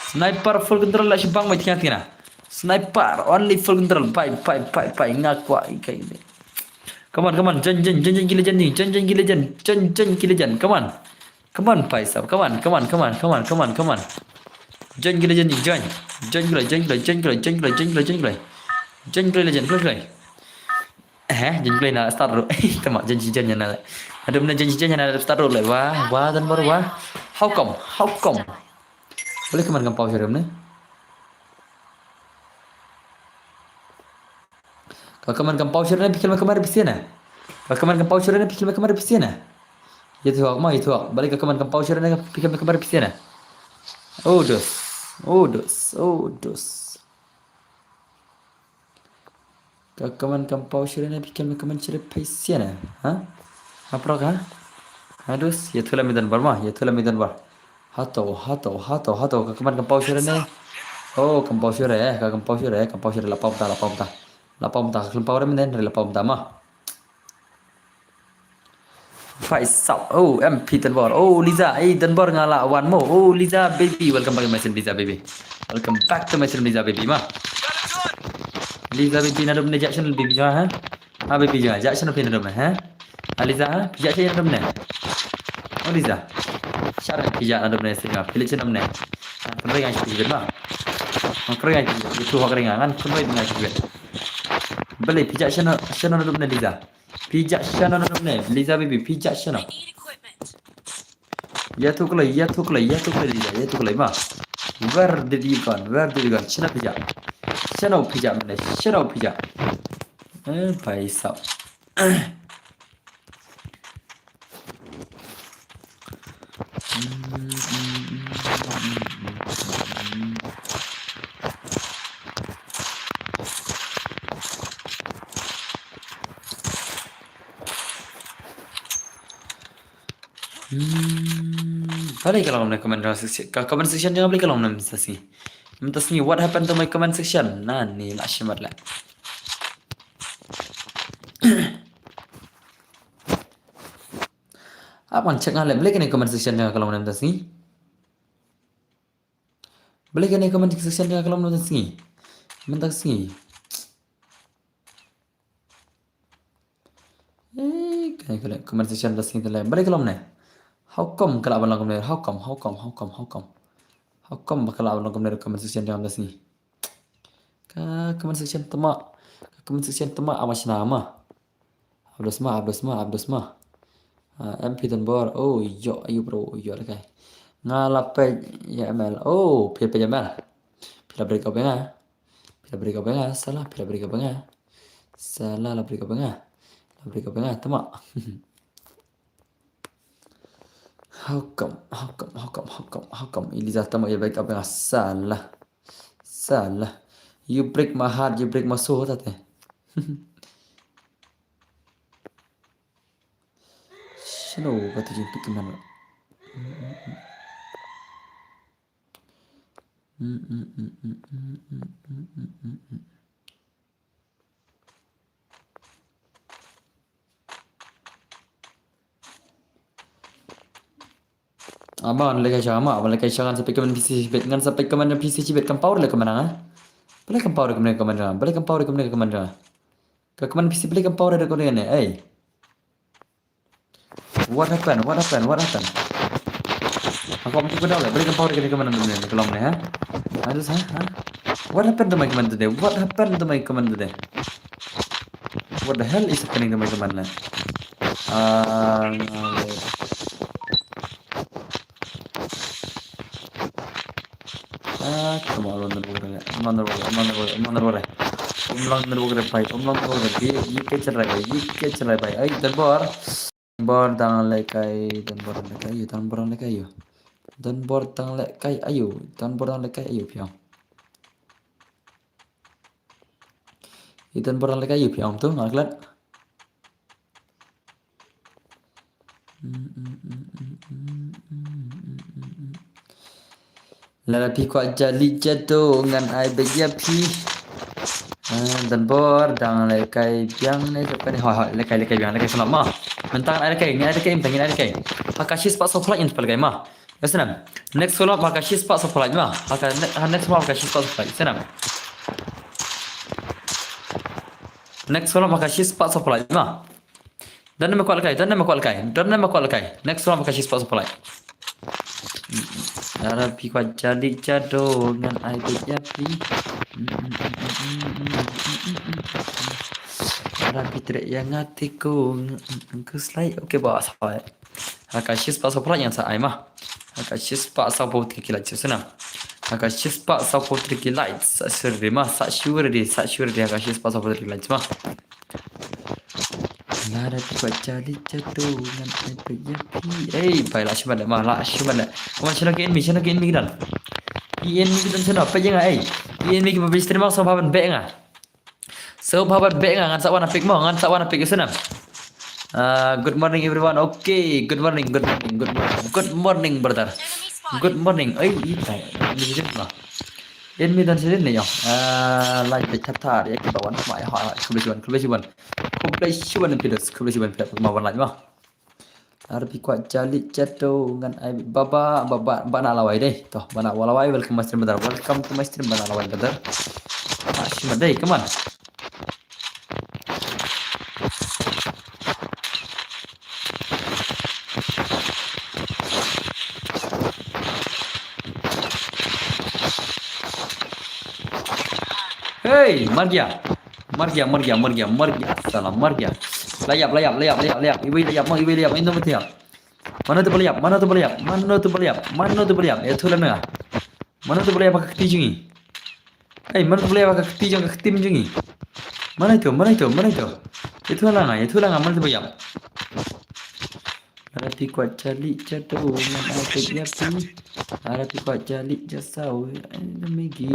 Sniper full control lah shu bang bhai, tingna, tingna. Sniper only full control. Bhai, bhai, bhai, bhai. Nga kwah i kai ni. Come on, come on. Join, join, join, join ki Legend ni. Join, join ki Legend. Join, join ki Legend. Come on. Come on, bhai sahab. Come on, come on, come on, come on, come on, come on. Join ki Legend ni, join. Join ki Legend, join ki Legend, join ki Legend, join ki Legend. Join ki Legend, join ki Legend. Eh, join ki Legend na start ruh. Te mo, join ki Legend na. Aduh, na join ki Legend na start ruh leh. Wah, wah, dan baru wah. How come? How come? Boleh ke man kam pau sharum ni. Ka kmen kam paw shuh ne, phi kmen kamar phi sien ne. Ka kmen kam paw shuh ne, phi kmen kamar phi sien ne. Ïathuh ma, ïathuh. Balei ka kmen kam paw shuh ne, phi kmen kamar phi sien ne. O dos. O dos. O dos. Ka kmen kam paw shuh ne, phi kmen kamar shuh phi sien ne. Ha? Ha prok ha? Ha dos, ïathuh la mi Donbor ma, ïathuh la mi Donbor. Hato, hato, hato, hato, ka kmen kam paw shuh ne. O, kam paw shuh, ka kam paw shuh, kam paw shuh, la paw ta, la paw ta. La paw ta, ka khlem paw re menen, la paw ta ma. Phi sap. O, M P Donbor. O, Liza, ei Donbor nga la wan mo. O, Liza baby, welcome back to my stream, Liza baby. Welcome back to my stream, Liza baby ma. Liza baby naduh mynne jia shen baby jia ha. Ha baby jia, jia shen phi naduh mynne ha. Ha Liza ha, phi jia shen naduh mynne. O Liza. Share phi jia naduh mynne shen phi leit shen naduh mynne. Ha, kynrei ngan shu jia ma. Kynrei ngan shu jia, tu kynrei ngan, kynrei ngan shu jia. Balei phi jia shen, shen naduh mynne Liza. Phi jia shen naduh mynne, Liza baby, phi jia shen. Ïathuh kloi, ïathuh kloi, ïathuh kloi Liza, ïathuh kloi ma. Where did you gone? Where did you gone? Shen phi jia. Shen phi jia mynne, shen phi jia. Eh, phi sap. Hmm, balei ka long ne comment section? Ka comment section jong nga balei ka long ne mynta sngi? Mynta sngi, what happened to my comment section? Nani la shimat la. Ap ngan check nga le, balei kane comment section jong nga ka long ne mynta sngi? Balei kane comment section jong nga ka long ne mynta sngi? Mynta sngi. Eh, kane, kane comment section mynta sngi te le. Balei ka long ne? How come ka lah ban long kumne? How come? How come? How come? How come? How come ba ka lah ban long kumne comment section jong nga mynta sngi? Ka comment section te ma. Ka comment section te ma, ama shna ma. Abdos ma, abdos ma, abdos ma. Ah, M P Donbor. Oh, ïoh, ayu bro, ïoh lehkai. Nga la peit ïa M L. Oh, phi peit ïa M L. Phi la break up ïa nga. Phi la break up ïa nga, salah, phi la break up ïa nga. Salah, la break up ïa nga. La break up ïa nga, te ma. How come, how come, how come, how come, how come? Eliza, te ma ïa break up ïa nga, salah. Salah. You break my heart, you break my soul, tate. Shano kata jingpeit kumne. Ama ngan lehkai sha, ama, ama lehkai sha, ngan sa peit comment phi shibit, ngan sa peit comment phi shibit, kam paw re comment nga. Balei kam paw re comment, comment nga. Balei kam paw re comment, comment nga. Ka comment phi shibit balei kam paw re comment ne, ei. What happened? What happened? What happened? Aku mau ke dalam, beri kau power ke dia ke mana dulu ni, ke dalam ni, ha? Ada sah, ha? What happened to my comment today? What happened to my comment today? What the hell is happening to my comment ni? Ah, ah, come on, London Walker, London Walker, London Walker, London Walker. Um, London Walker, bhai, um, London Walker, ye, ye kya chal raha hai, bhai, ye kya chal raha hai, bhai? Ai, Donbor. Donbor dang lehkai, Donbor dang lehkai aïu, Donbor dang lehkai aïu. Donbor dang lehkai aïu, Donbor dang lehkai aïu phi ong. I Donbor dang lehkai aïu phi ong to, nga klet. Lada phi kwah jali jado ngan ai beit ïa phi. Ah, Donbor dang lehkai biang ne, siapa ni? Hoi, hoi, lehkai, lehkai biang, lehkai shnong ma. Mynta ngan ai lehkai, ngan ai lehkai, mynta ngan ai lehkai. Ha ka shispah sawphew lait ngan pynlehkai ma. Ïa snem. Next follow up ha ka shispah sawphew lait ma. Ha ka ne-, ha next follow up ha ka shispah sawphew lait. Snem. Next follow up ha ka shispah sawphew lait ma. Don ne me kwah lehkai, don ne me kwah lehkai, don ne me kwah lehkai. Next round ka shispah sawphew lait. Lada phi kwah jali jado ngan ai beit ïa phi. Lada phi treh ïa nga te ko ngan khuslai. Okay ba, sa. Ha ka shispah sawphew lait ngan sa ai ma. Ha ka shispah sawphew, te ki lait shisnem. Ha ka shispah sawphew tylli ki likes. Sa sure de ma, sa sure de, sa sure de ha ka shispah sawphew tylli ki likes ma. Lada phi kwah jali jadu ngan ai peit ïa phi. Ei, bai la shu ban leh ma, la shu ban leh. Come on, shano ki enemy, shano ki enemy ki don. Ki enemy ki don shano, peit ïa nga ei. Ki enemy kiba peit stream ma sngewbha ban beh ïa nga. Sngewbha ban beh ïa nga, ngan sa wan ha peit mo, ngan sa wan ha peit ïa u snem. Ah, good morning everyone. Okay, good morning, good morning, good morning. Good morning brother. Good morning. Ei, i tai. Enemy don shadien ne ïong. Ah, lai peit thar thar ïa kiba wan ma ïa ha. Khublei shibun, khublei shibun. Khublei shibun phi dos, khublei shibun phi ma wan lai ma. Lada phi kwah jali jadu ngan ai baba baba bana lawai dei. To bana lawai, welcome to my stream brother. Welcome to my stream bana lawai brother. Ah, shima dei, come on. Hey, mar gya. Mar gya, mar gya, mar gya, mar gya. Salah, mar gya. La ïap, la ïap, la ïap, la ïap, la ïap. Iwei la ïap, ma, iwei la ïap. Ino mati ïap. Mano tu ba la ïap, mano tu ba la ïap, mano tu ba la ïap, mano tu ba la ïap. Ïathuh lang na nga. Mano tu ba la ïap ha ka kti jong ngi. Hey, mano tu ba la ïap ha ka kti jong ka kti jong ngi. Mano itu, mano itu, mano itu. Ïathuh lang na nga, ïathuh lang na nga, mano tu ba la ïap. Lada phi kwah jali jadu ngan ai peit ïa phi. Lada phi kwah jali jasaw ai na migi.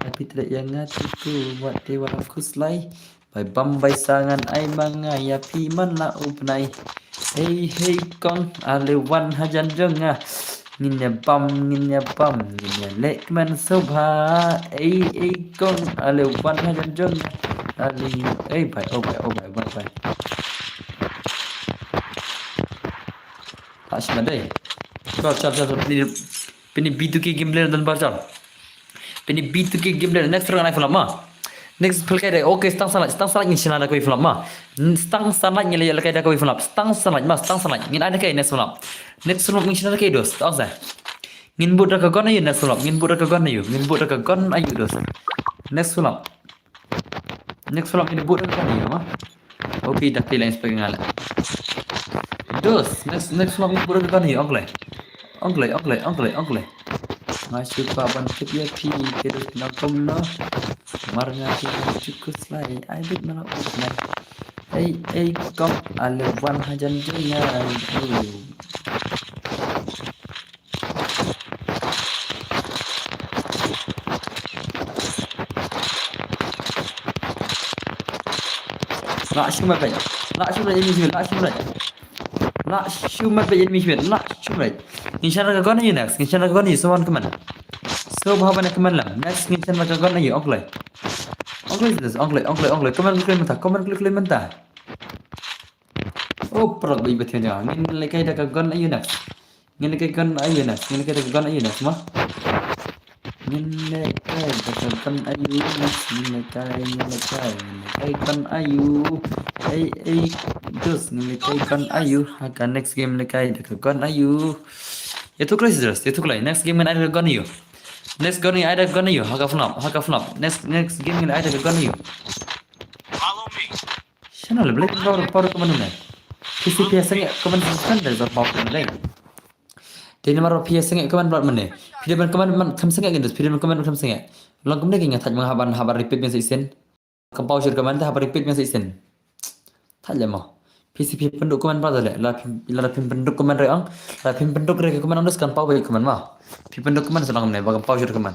Lada phi treh ïa nga te ku wat te wat khuslai. Bai bam bai sa ngan ai ma nga ïa phi man la u bnai. Ei ei kong ale wan hajan jong nga. Ngin ïa bam, ngin ïa bam, ngin ïa leh kmen sngewbha. Ei ei kong ale wan hajan jong nga. Ale ei bai, oh bai, oh bai, bai bai. Ash madai. Chal chal chal. Pini, pini B two K game player dan bar chal. Pini B two K game player. Next round ai film ma. Next play kai dai. Okay, stang sanlait, stang sanlait ngin shna da kawei film ma. Stang sanlait ngin leh kai da kawei film. Stang sanlait ma, stang sanlait. Ngin ai da kai next film. Next film ngin shna da kai dos. Stang sa. Ngin bud da ka gun ayu next film. Ngin bud da ka gun ayu. Ngin bud da ka gun ayu dos. Next film. Next film ngin bud da ka gun ayu ma. Okay, da kai lens pagi ngala. Dos, next next film ngin bud da ka gun ayu. Onglai. Onglai, onglai, onglai, onglai. Nga shu kwah ban tip ïa phi, te dos na kom no. Mar nga ki nga shu khuslai, ai bit mana u nai. Ei ei kong, ale wan hajan jong nga. La shu mat bai. La shu mat ini shu, la shu mat. La shu mat bai ini shu, la shu mat. Ngin shna da ka gun ayu next, ngin shna da ka gun ayu, someone come on. So bha bana come on lam. Next ngin shna da ka gun ayu, onglai. Onglai this, onglai, onglai, onglai. Come on, click mynta, come on, click mynta. Oh, paralok ba i ba thiang jong nga. Ngin leh kai da ka gun ayu next. Ngin leh kai gun ayu next. Ngin leh kai da ka gun ayu next ma. Ngin leh kai da ka gun ayu next. Ngin leh kai, ngin leh kai, ngin leh kai gun ayu. Ei ei dos, ngin leh kai gun ayu. Ha ka next game leh kai da ka gun ayu. Ïathuh kloi sis, ïathuh kloi. Next game ngin ai da ka gun ayu. Next gun ngin ai da ka gun ayu. Ha ka flop, ha ka flop. Next next game ngin ai da ka gun ayu. Shano le blek power power ka manu ne. P C P sengek ka manu suspend da zor power ka manu. Dei namar ba phi ïa sengek ka man blat mynne. Phi dei ban ka man man kham sengek ngin dus, phi dei ban ka man kham sengek. Long kumne ki nga thait ma nga haban haban repeat biang sa shisien. Kam paw shuh ka man te haban repeat biang sa shisien. Thait leh mo. Phi sa phi pynduk ka man blat leh. La phi la phi pynduk ka man re ong. La phi pynduk re ka man ong dus kan paw beit ka man ma. Phi pynduk ka man sa long kumne ba kam paw shuh ka man.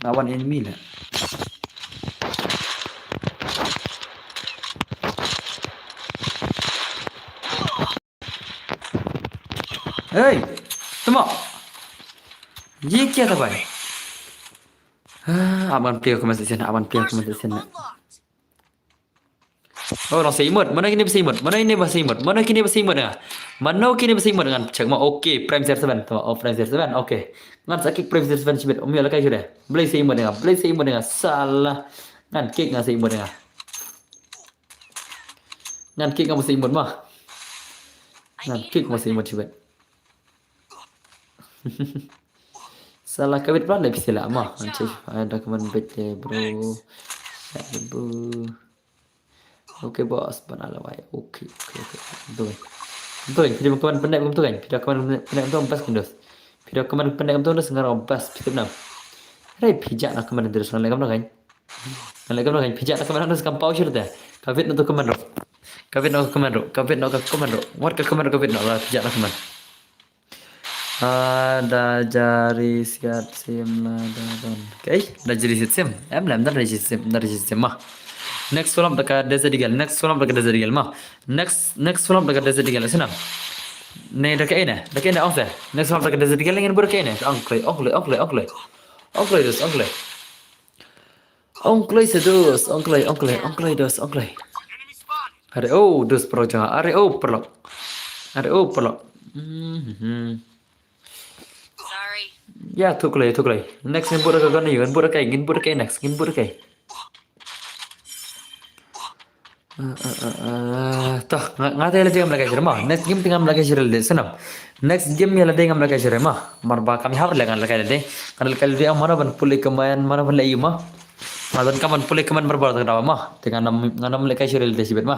Nga wan enemy leh. Hey, tama. Ye kya tha bhai? Ah, aban player comment section, aban player comment section. Oh, long sa imut. Mano kine ba sa imut? Mano kine ba sa imut? Mano kine ba sa imut nga? Mano kine ba sa imut ngan check ma. Okay, Prime zero seven. Tama, oh, Prime zero seven. Okay. Ngan sa kick Prime zero seven shibit. Umi ala kai shude. Blei sa imut nga. Blei sa imut nga. Salah. Ngan kick nga sa imut nga. Ngan kick nga ba sa imut ma. Ngan kick nga ba sa imut shibit. Salah ka bit plan dai phi sila ma. Ngan check. Ada ka man bit deh, bro. Ya, bro. Okay, boss, ban ala wai. Okay, okay, okay. Kumtu kan. Kumtu kan, phi da comment pyndep kumtu kan. Phi da comment pyndep kumtu, best kan, dos. Phi da comment pyndep kumtu, dos, nga ruh best, phi tip nam. Hynrei phi jah na comment, dos, nga leh kumno kan. Nga leh kumno kan, phi jah na comment, dos, kam paw shuh te. Ka wit noh tu comment ruh. Ka wit noh ka comment ruh. Ka wit noh ka comment ruh. Wat ka comment ruh, ka wit noh la, phi jah na comment. Ah, da jari siat sim la da don. Okay, da jari siat sim. Em lem da jari siat sim, da jari siat sim ma. Next follow up da ka Desert Eagle. Next follow up da ka Desert Eagle ma. Next, next follow up da ka Desert Eagle. Sina. Ne da ka ine, da ka ine ong se. Next follow up da ka Desert Eagle, ngin bud da ka ine. Ong kloi, ong kloi, ong kloi, ong kloi. Ong kloi, dos, ong kloi. Ong kloi se, dos, ong kloi, ong kloi, ong kloi, dos, ong kloi. Are o, dos, paralok jong nga. Are o, paralok. Are o, paralok. Mhm. Sorry. Ya, tu kloi, tu kloi. Next ngin bud da ka gun ïa u, ngin bud da kai, ngin bud da kai next, ngin bud da kai. Ah, ah, ah, ah. Toh, nga, nga te lade ngam lehkai shuh re ma. Next game te ngam lehkai shuh re lade, sngewbha. Next game ïa lade ngam lehkai shuh re ma. Mar ba kam ïahap re, ngan lehkai lade. Ngan lehkai lade, ong mano ban pule comment, mano ban leh ïa u ma. Mar don kam ban pule comment barabor tang da ma. Te ngan ym, ngan ym lehkai shuh re lade shibit ma.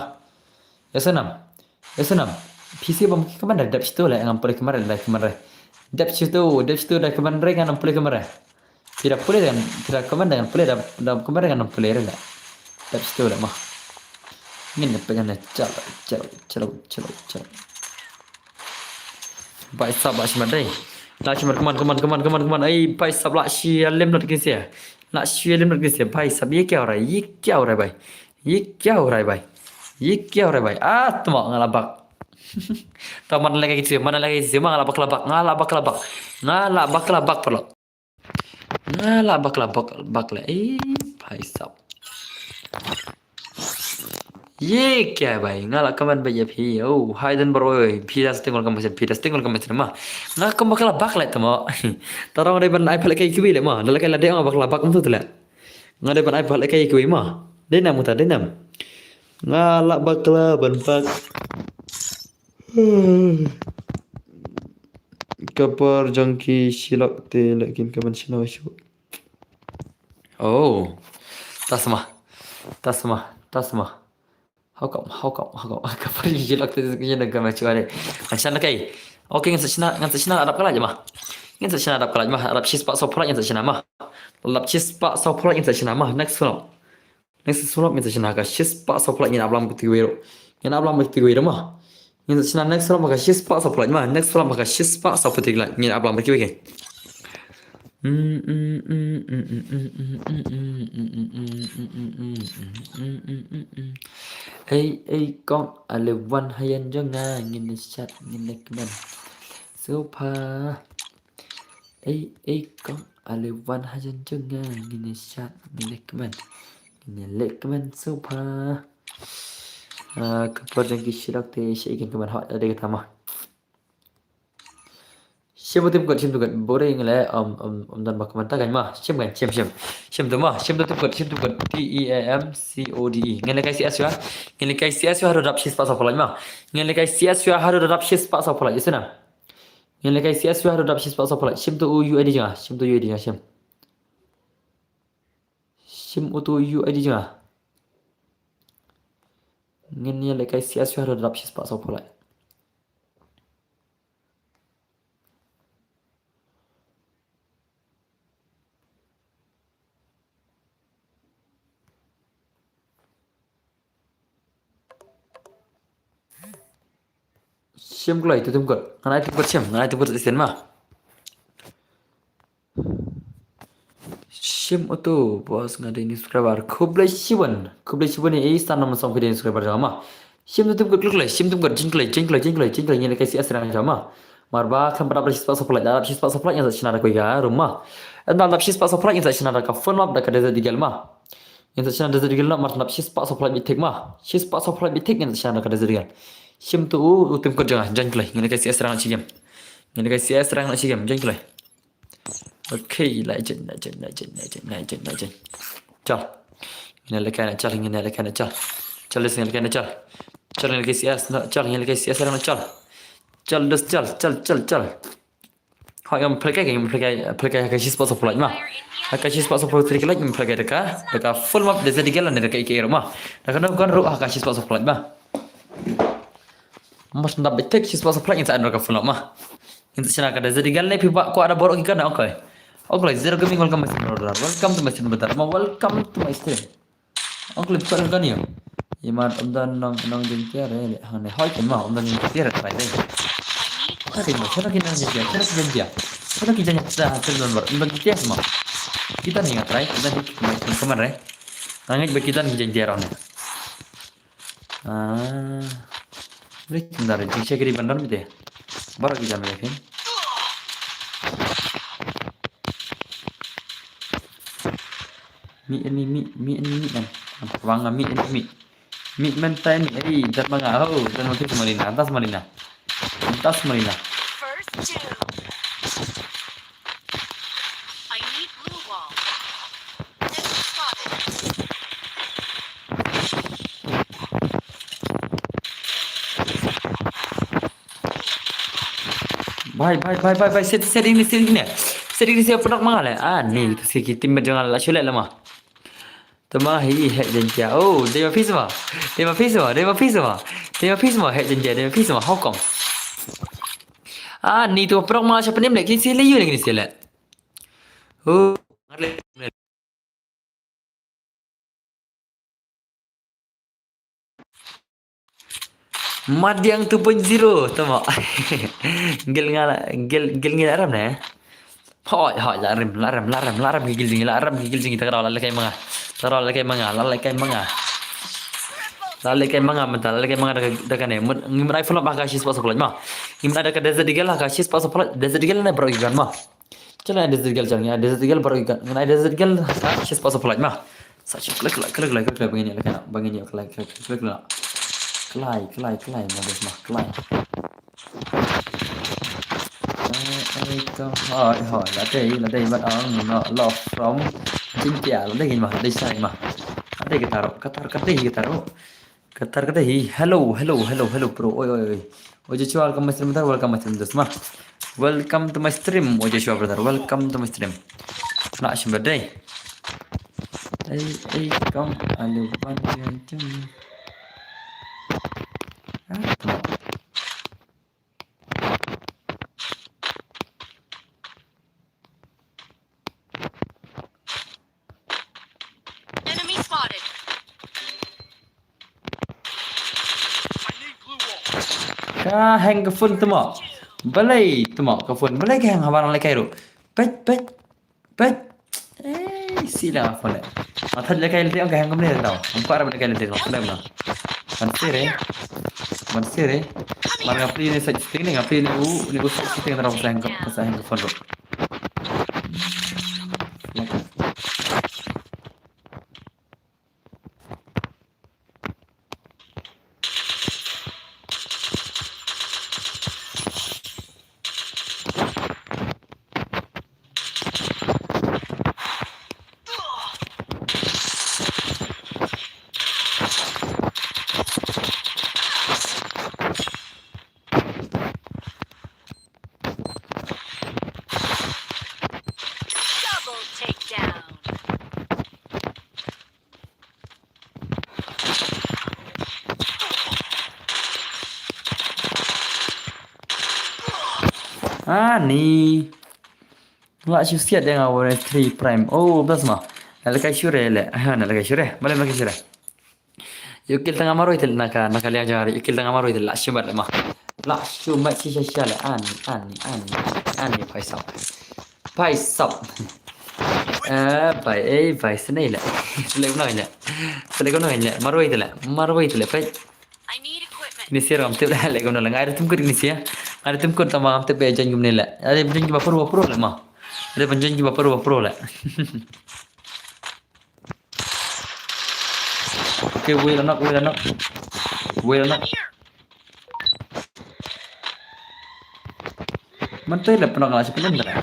Ïa sngewbha. Ïa sngewbha. Phi shu bam ki comment re, dep shitu leh, ngam pule comment re, da comment re. Dep shitu, dep shitu da comment re, ngan ym pule comment re. Phi da pule da ngan, phi da comment da ngan pule, da, da comment da ngan pule re leh. Dep shitu leh ma. Ngin da pyngan da chalo, chalo, chalo, chalo, chalo. Bhai sahab, lah shimet dei. Lah shimet, come on, come on, come on, come on, come on. Ai, bhai sahab, lah shi lem not kisa. Lah shi lem not kisa. Bhai sahab, ye kya ho raha hai? Ye kya ho raha hai bhai? Ye kya ho raha hai bhai? Ye kya ho raha hai bhai? Ah, tamo nga la bak. Tamo man lehkai kisa, man lehkai kisa, nga la bak la bak, nga la bak la bak. Nga la bak la bak, paralok. Nga la bak la bak, bak la, eh, bhai sahab. Ye kya bhai, nga la comment bha ïa phi. Oh, hai don bro, phi da sting welcome message, phi da sting welcome message ma. Nga kum bak la bak leh tamo. Tara nga dei ban ai pha lehkai kiwei leh ma. Da lehkai lade nga bak la bak kumtu te leh. Nga dei ban ai pha lehkai kiwei ma. Dei nam kumta, dei nam. Nga la bak la ban bak. Ka por jong ki shilok te leh kin ka ban shna shuh. Oh. Tasma. Tasma. Tasma. How come? How come? How come? Ka por jong ki shilok te leh kin ka ban shna shuh. Ngan shna kai. Okay, ngan sa shna, ngan sa shna arap ka lait ma. Ngan sa shna arap ka lait ma. Arap shispah saw phew lait ngan sa shna ma. Arap shispah saw phew lait ngan sa shna ma. Next follow. Next follow up ngin sa shna ka shispah saw phew lait, ngin ap lang bad kiwei ruh. Ngin ap lang bad kiwei ruh ma. Ngin sa shna next follow up ka shispah saw phew lait ma. Next follow up ka shispah saw phew lait, ngin ap lang bad kiwei. Ei ei kong, ale wan ha ïing jong nga, ngin ïa shat, ngin ïa kmen. Super. Ei ei kong, ale wan ha ïing jong nga, ngin ïa shat, ngin ïa kmen. Ngin ïa leh kmen super. Ah, ka por jong ki shilok te, shi kin kmen hot, ade kata ma. Shim u team code, shim u team code, boring le, um, um, um, don ba kmen ta kan ma, shim kan, shim, shim. Shim tu ma, shim tu team code, shim team code, T E A M C O D E. Ngin lehkai C S shuwa, ngin lehkai C S shuwa, haduh dap shispah saw phew lait ma. Ngin lehkai C S shuwa, haduh dap shispah saw phew lait, isuna. Ngin lehkai C S shuwa haduh dap shispah saw phew lait. Shim tu u U I D jong nga. Shim tu U I D jong nga, shim. Shim utu U I D jong nga. Ngin ïa lehkai C S shuwa haduh dap shispah saw phew lait. Shim kloi tu team code. Ngan ai team code shim. Ngan ai team code shisien ma. Shim utu, boss, nga dei new subscriber. Khublei shibun. Khublei shibun ïa i Stan Namsong, phi dei new subscriber jong nga ma. Shim tu team code, klik kloi, shim team code, join kloi, join kloi, join kloi, join kloi, ngin lehkai C S rank jong nga ma. Mar ba khlem pat dap shispah saw phew lait, dap shispah saw phew lait ngin sa shna da kawei ka room ma. Ynda dap shispah saw phew lait ngin sa shna da ka phone map da ka Desert Eagle ma. Ngin sa shna Desert Eagle na, mar dap shispah saw phew lait bit thik ma. Shispah saw phew lait bit thik ngin sa shna da ka Desert Eagle. Shim tu u, u team code jong nga, join kloi. Ngin lehkai C S rank shi game. Ngin lehkai C S rank shi game, join kloi. Okay, la join, la join, la join, la join, la join, la join. Chal. Ngin lehkai na chal, ngin lehkai na chal. Chal, ngin lehkai na chal. Chal, ngin lehkai C S na chal, ngin lehkai C S na chal. Chal, dos, chal, chal, chal, chal. Hooid, ngam pyrkhat, ngam pyrkhat, pyrkhat ha ka shispah soplait ma. Ha ka shispah soplait, pyrkhat ngam pyrkhat da ka, da ka full map Desert Eagle ne da ka A K ruh ma. Da kano kano ruh ha ka shispah soplait ma. Mas ndap betek shispah soplait ngin sa da ka full map ma. Ngin sa shna ka Desert Eagle ne phi ba kwah da baroh ki gun, okay. Okay, Zero Gaming, welcome to my stream, brother. Welcome to my stream, brother. Ma, welcome to my stream. Ong klip ko kan yo. Imat om don nong nong jingtiar eh, le hang ne hoi kan ma om don jingtiar eh, bai dai. Ka dei ma, shano ki nong jingtiar, shano ki jingtiar. Shano ki jingtiar, shano ki jingtiar, shano ki jingtiar sama. Kita ni ngat rai, kita ni mai teman rai. Nangit ba kita ni jingtiar ne. Ah. Beri kita rai, jingtiar kiri bandar mi deh. Baru kita mai fin. Mi ni mi mi ni mi kan. Wang mi ni mi. Mi mentai ni. Ei, dan manga ho, dan manga Malina, tas Malina. Tas Malina. First two. I need blue wall. Enemy spotted. Bhai, bhai, bhai, bhai, bhai, set, set ini, set ini. Set ini siapa nak mangal eh? Ah, ni, tu si teammate jangan lah, sulek lah mah. Tama hi hek jenja. Oh, dei ma phi sma. Dei ma phi sma. Dei ma phi sma. Dei ma phi sma hek jenja. Dei ma phi sma. How come? Ah, ni tu prok ma siapa ni mlek ni sila yu ni sila. Oh. Madiang two point zero, tama. Gil nga la, gil, gil ngi la ram ne. Hoi, hoi, la ram, la ram, la ram, la ram ki gil jing, la ram ki gil jing, ta ka la la kai manga. Ta la la kai manga, la la kai manga. La la kai manga, menta, la la kai manga da ka, da ka ne. Mut, ngim rai follow ba ka shispah soplait ma. Ngim rai da ka Desert Eagle, ka shispah soplait, Desert Eagle ne bro igan ma. Chala Desert Eagle chala, Desert Eagle baru ikan. Ngena Desert Eagle, ha, shispah soplait ma. Sa shi klik, klik, klik, klik, klik, bangin ya, klik, bangin ya, klik, klik, klik, klik. Klai, klai, klai, ma des ma, klai. Eh, eh, to, hoi, hoi, la dei, la dei, but ang, no, love from Jintia, la dei ma, la dei sai ma. La dei ka taruh, ka tar, ka dei ka taruh. Katar kata hi. Hello, hello, hello, hello, bro. Oi, oi, oi. Oi, Joshua, welcome my stream, brother. Welcome my stream, Joshua. Welcome to my stream, oi, Joshua, brother. Welcome to my stream. Nak shim birthday. Hey, hey, come. Alu ban yan jung. Ah, come on. Enemy spotted. Ka heng ka phone tama. Balei tama ka phone. Balei ka heng haba nang lehkai ruh. Peit, peit. Peit. Eh, sila ka phone. Matha lehkai lehkai ka heng kumne tau. Nampak dah lehkai lehkai tau. Kena mana? Ban sir eh. Ban sir eh. Mar nga pli ni sa setting ni, nga pli ni u, ni u sa setting tau, sa heng ka, sa heng ka phone ruh. Double takedown. Ani. Lah shu siat dia ngau three prime. Oh, plus ma. Nak lekai sure le. Ha, nak lekai sure. Boleh lekai sure. Ïa u kill tang nga marwei te leh na ka, na ka liang jong nga, ïa u kill tang nga marwei te leh, la shu mat leh ma. La shu mat shisha shisha leh, ani, ani, ani, ani, ani, paisap. Paisap. Eh, bai, eh, bai, snei leh. Snei kumno leh. Snei kumno leh, marwei te leh, marwei te leh, pai. I need equipment. Ni sir ngam tip leh, leh kumno leh, nga ïa tum kut ni sir. Nga ïa tum kut tang ma ngam tip ba jan kumne leh. Ïa jan kiba pro ba pro leh ma. Ïa jan kiba pro ba pro leh. Okay, wei la nok, wei la nok. Wei la nok. Mynta la pynok la shu pynlem tara.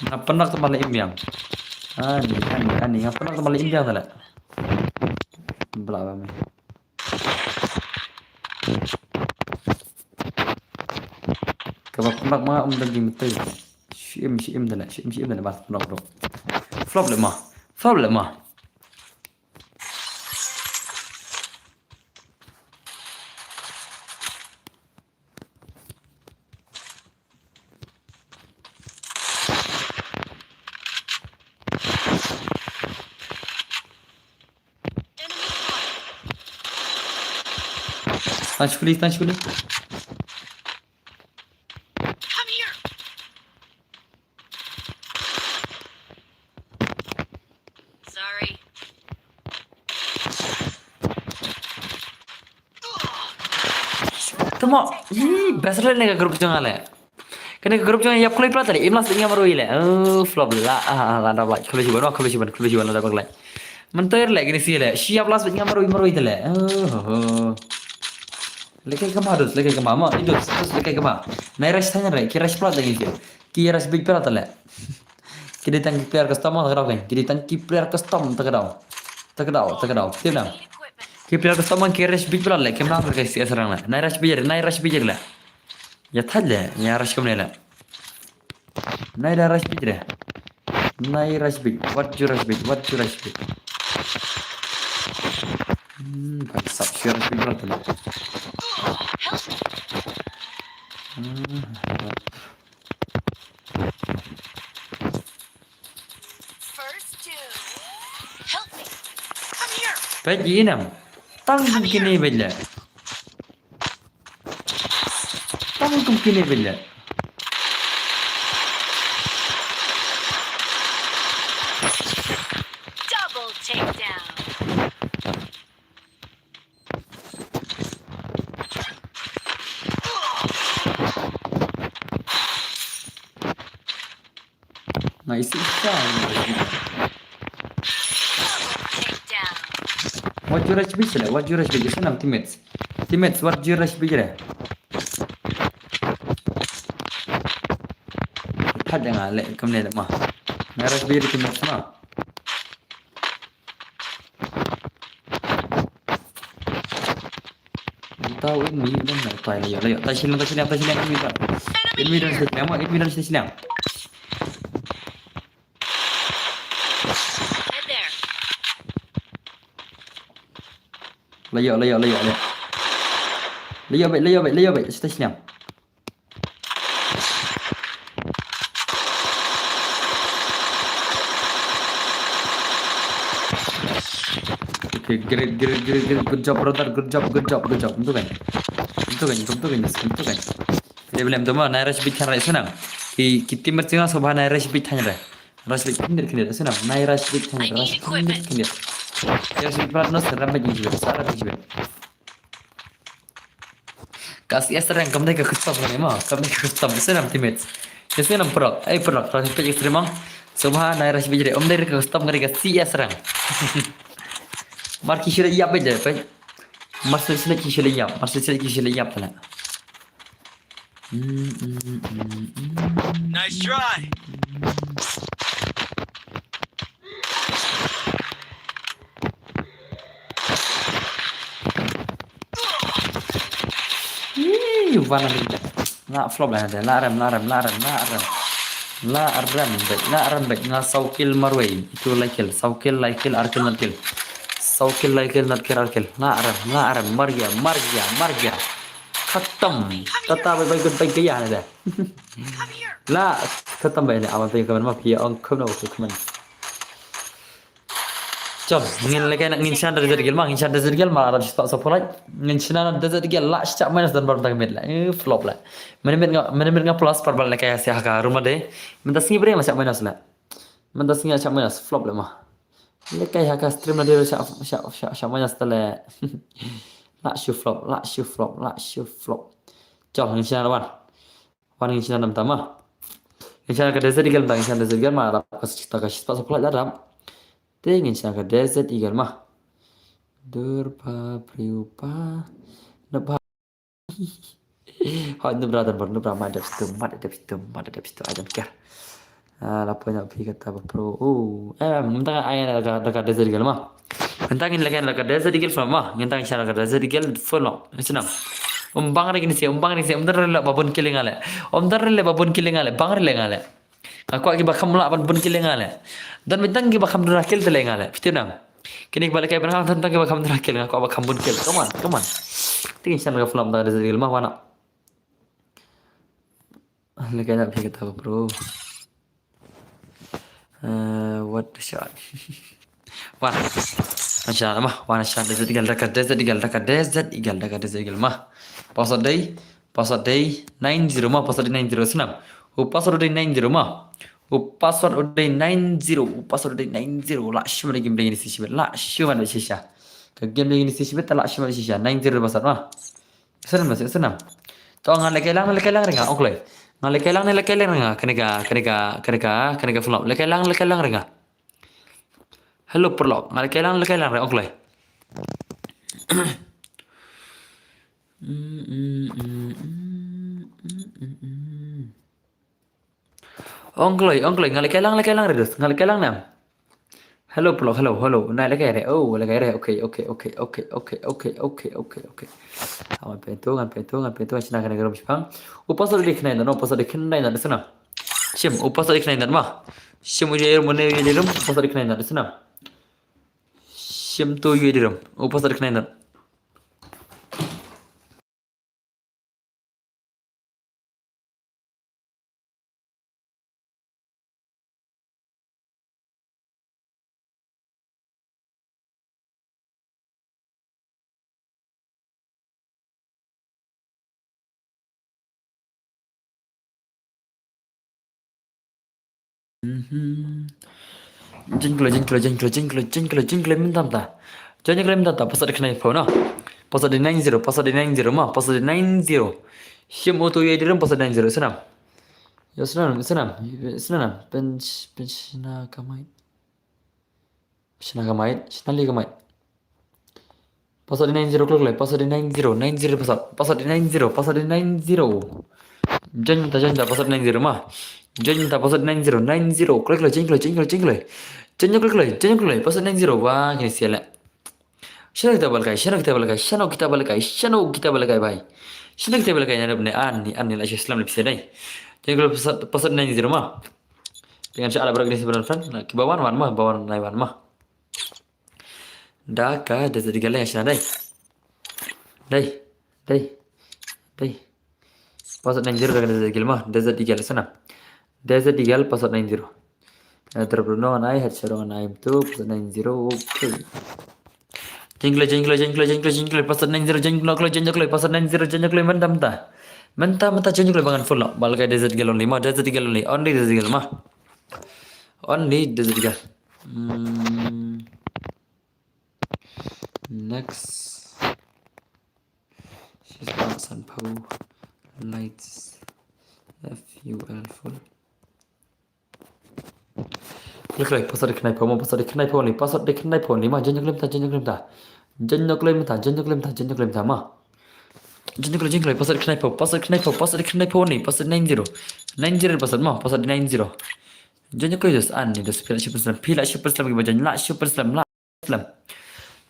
Nga pynok tang ba la im biang. Ani, ani, ani, nga pynok tang ba la im biang tara. Bla ba me. Kaba pynok Bak ma um dang jingmyntoi. Shim shim dang, shim shim dang, bas pnok dong. Flop le ma. Flop le ma. Tang shkuli, tang shkuli. Come here. Sorry. Tamo, ih, best le ne ka group jong ale. Kane ka group jong ïap kloi plat tadi, im last bit ngam roi le. Oh, flop la, ah, la da la, khloi shiban, khloi shiban, khloi shiban la da baklai. Mentoir le, kini si le, shi ïap last bit ngam roi, maroi tele. Oh, ho, ho. Lekai kama dos, lekai kama, ma, idos, dos lekai kama. Nai rush tanya re, ki rush plat lagi ki. Ki rush bit plat tele. Ki dei tang ki player custom ta ka daw kan. Ki dei tang ki player custom ta ka daw. Ta ka daw, ta ka daw. Tiap dang. Ki player custom ki rush bit plat le, kim nang ka si asrang le. Nai rush bit, nai rush bit le. Ïa thad le, ïa rush kumne le. Nai da rush bit re. Nai rush bit. What you rush bit? What you rush bit? Hmm, bhai sab shi rush bit plat tele. Hmm. First two. Help me. Come here. Peit ïa nam. Tang kum kine beit le. Tang kum kine beit le. Double takedown. Nice. What you rush bit le? What you rush bit? Sana teammates. Teammates, what you rush bit le? Thad nga le, kumne le ma. Nga rush bit teammates ma. Tau in mi dang na tai le, le, tai shin, tai shin, tai shin, in mi dang. In mi dang shin, ma, in mi dang shin. Head there. Layo, layo, layo, layo. Layo beit, layo beit, layo beit, station. Okay, great, great, great, great. Good job, brother. Good job, good job, good job. Tentu kan? Tentu kan? Tentu kan? Tentu kan? Dia boleh tentu mah. Nai rush bit kan rai senang. Ki, ki team bertengah sobha nai rush bit kan rai. Rush bit khyndiat khyndiat, shu nam, nai rush bit khyndiat, rush bit khyndiat khyndiat. Rush bit pynban noh, sa ram bit khyndiat, sa ram bit khyndiat. Ka C S rank kam dei ka custom kane mo, kam dei ka custom, shu nam teammates. Shu nam prok, ai prok, rush bit extreme mo. Sngewbha nai rush bit re, ym dei ka custom kane ka C S rank. Mar ki shu ïap bit re, peit. Mar shu shu ki shu ïap, mar shu shu ki shu ïap pala. Nice try. Ih, wan la. La flop la de. La rem, la rem, la rem, la rem. La rem beit, la rem beit. Nga saw kill marwei. Itu lai kill, saw kill, lai kill, ar kill, not kill. Saw kill, lai kill, not kill, ar kill. La rem, la rem. Mar gaya, mar gaya, mar gaya. Khatam. Tata, bye bye, goodbye, gaya la de. La, khatam bha ine, awan phi comment ma phi ong khum na u comment. Chom, ngin lehkai ngin shna Desert Eagle ma, ngin shna Desert Eagle ma, arap shispah sophulai. Ngin shna Desert Eagle la shah minus dan bar tang mit la. Eh, flop la. Minute nga, minute nga plus par bal lehkai sia ha ka room la de. Mynta sngi breng la shah minus la. Mynta sngi shah minus, flop la ma. Lehkai ha ka stream la de shah, shah, shah, shah minus ta le. La shu flop, la shu flop, la shu flop. Chom, ngin shna wan. Wan ngin shna namta ma. Ngin shna ka Desert Eagle namta, ngin shna Desert Eagle ma, rap ka sita ka shispah sophulai la rap. Te ngin shna ka Desert Eagle ma. Dur pa priu pa. Nep ha. Hoi nep ra dan bar, nep ra ma dep situ, ma dep situ, ma dep situ, I don't care. Ah, la poi na phi kata ba pro. Oh, eh, ngin ta ai la ka, la ka Desert Eagle ma. Ngin ta ngin lehkai la ka Desert Eagle phone ma. Ngin ta ngin shna la ka Desert Eagle phone ma. Ngin shna. Um bang re kine shi, um bang re shi, um don re leh ba bun kill nga leh. Um don re leh ba bun kill nga leh, bang re leh nga leh. Nga kwah kiba kham lah ban bun kill nga leh. Don beit tang kiba kham don kill te leh nga leh. Phi tip nang. Kine kiba lehkai ban kham tang kiba kham don kill, nga kwah ba kham bun kill. Come on, come on. Te ngin shan ka film da Desert Eagle ma, wan. Lehkai na phi kata bro. Eh, what the shot? Wan. Masha Allah ma, wan shot Desert Eagle da ka Desert Eagle da ka Desert Eagle da ka Desert Eagle ma. Password dei, password dei nine zero ma, password dei nine zero snam. U password dei nine zero ma. U password dei nine zero, u password dei nine zero. Lah shim dei game dei ni si shibit, lah shim dei si sha. Ka game dei ni si shibit, lah shim dei si sha. Nine zero password ma. Snam, snam. To nga lehkai lang, lehkai lang re nga, ong kloi. Nga lehkai lang, lehkai lang re nga. Kane ka, kane ka, kane ka, kane ka film. Lehkai lang, lehkai lang re nga. Hello, paralok. Nga lehkai lang, lehkai lang re, ong kloi. Ong kloi, ong kloi, nga lehkai lang, lehkai lang re dus, nga lehkai lang nam. Hello, paralok, hello, hello. Nai lehkai re, oh, lehkai re, okay, okay, okay. Ngan pynto, ngan pynto, ngan pynto, shna kane ka room shipang. U password dei khnai no, password dei khnai no, snam. Shim, u password dei khnai no ma. Shim u ye room, u ye room, u password dei khnai no, snam. Shim to u ye room, u password dei khnai no. Jin kloi, jin kloi, jin kloi, jin kloi, jin kloi, jin kloi, mynta mynta. Jin kloi mynta mynta, password dei khnai phew no. Password dei nine zero, password dei nine zero ma, password dei nine zero. Shim u to u ye room, password nine zero, snam. Yo, snam, snam, snam, pyn, pynshna kamai. Shna kamai, shna li kamai. Password nine zero, kloi kloi, password nine zero, nine zero password, password nine zero, password nine zero. Join mynta, join mynta, password nine zero ma. Join mynta, password nine zero, nine zero, kloi kloi, join kloi, join kloi, join kloi. Join kloi kloi, join kloi, password nine zero, wah, kine shi leh. Shano kita ba lehkai, shano kita ba lehkai, shano kita ba lehkai, shano kita ba lehkai bhai. Shano kita ba lehkai, nyarap ne, ani, ani lah shi slam lip sedai. Join kloi, password, password nine zero ma. Dengan sha ala barak ni sebenarnya, kiba wan, wan ma, ba wan, nai wan ma. Da ka Desert Eagle ïa shna dei. Dei. Dei. Dei. Password nine zero da ka Desert Eagle ma. Desert Eagle snam. Desert Eagle password nine zero. Eh, drop no ngan ai, headshot ngan ai tu, password nine zero. Okay. Join kloi, join kloi, join kloi, join kloi, join kloi, password nine zero, join kloi, join kloi, password nine zero, join kloi, mynta mynta. Mynta mynta join kloi ba ngan full noh. Ba lehkai Desert Eagle only ma, Desert Eagle only. Only Desert Eagle ma. Only Desert Eagle. Hmm. Next. She's not Sanpao. Lights. F U L full. Kloi kloi, password dei khnai phew ma, password dei khnai phew only, password dei khnai phew only ma, join kloi mynta, join kloi mynta. Join kloi mynta, join kloi mynta, join kloi mynta ma. Join kloi, join kloi, password dei khnai phew, password dei khnai phew, password dei khnai phew only, password nine zero. Nine zero password ma, password dei nine zero. Join kloi dus, ani dus, phi lah shu pynslam, phi lah shu pynslam, kiba join lah shu pynslam, lah pynslam.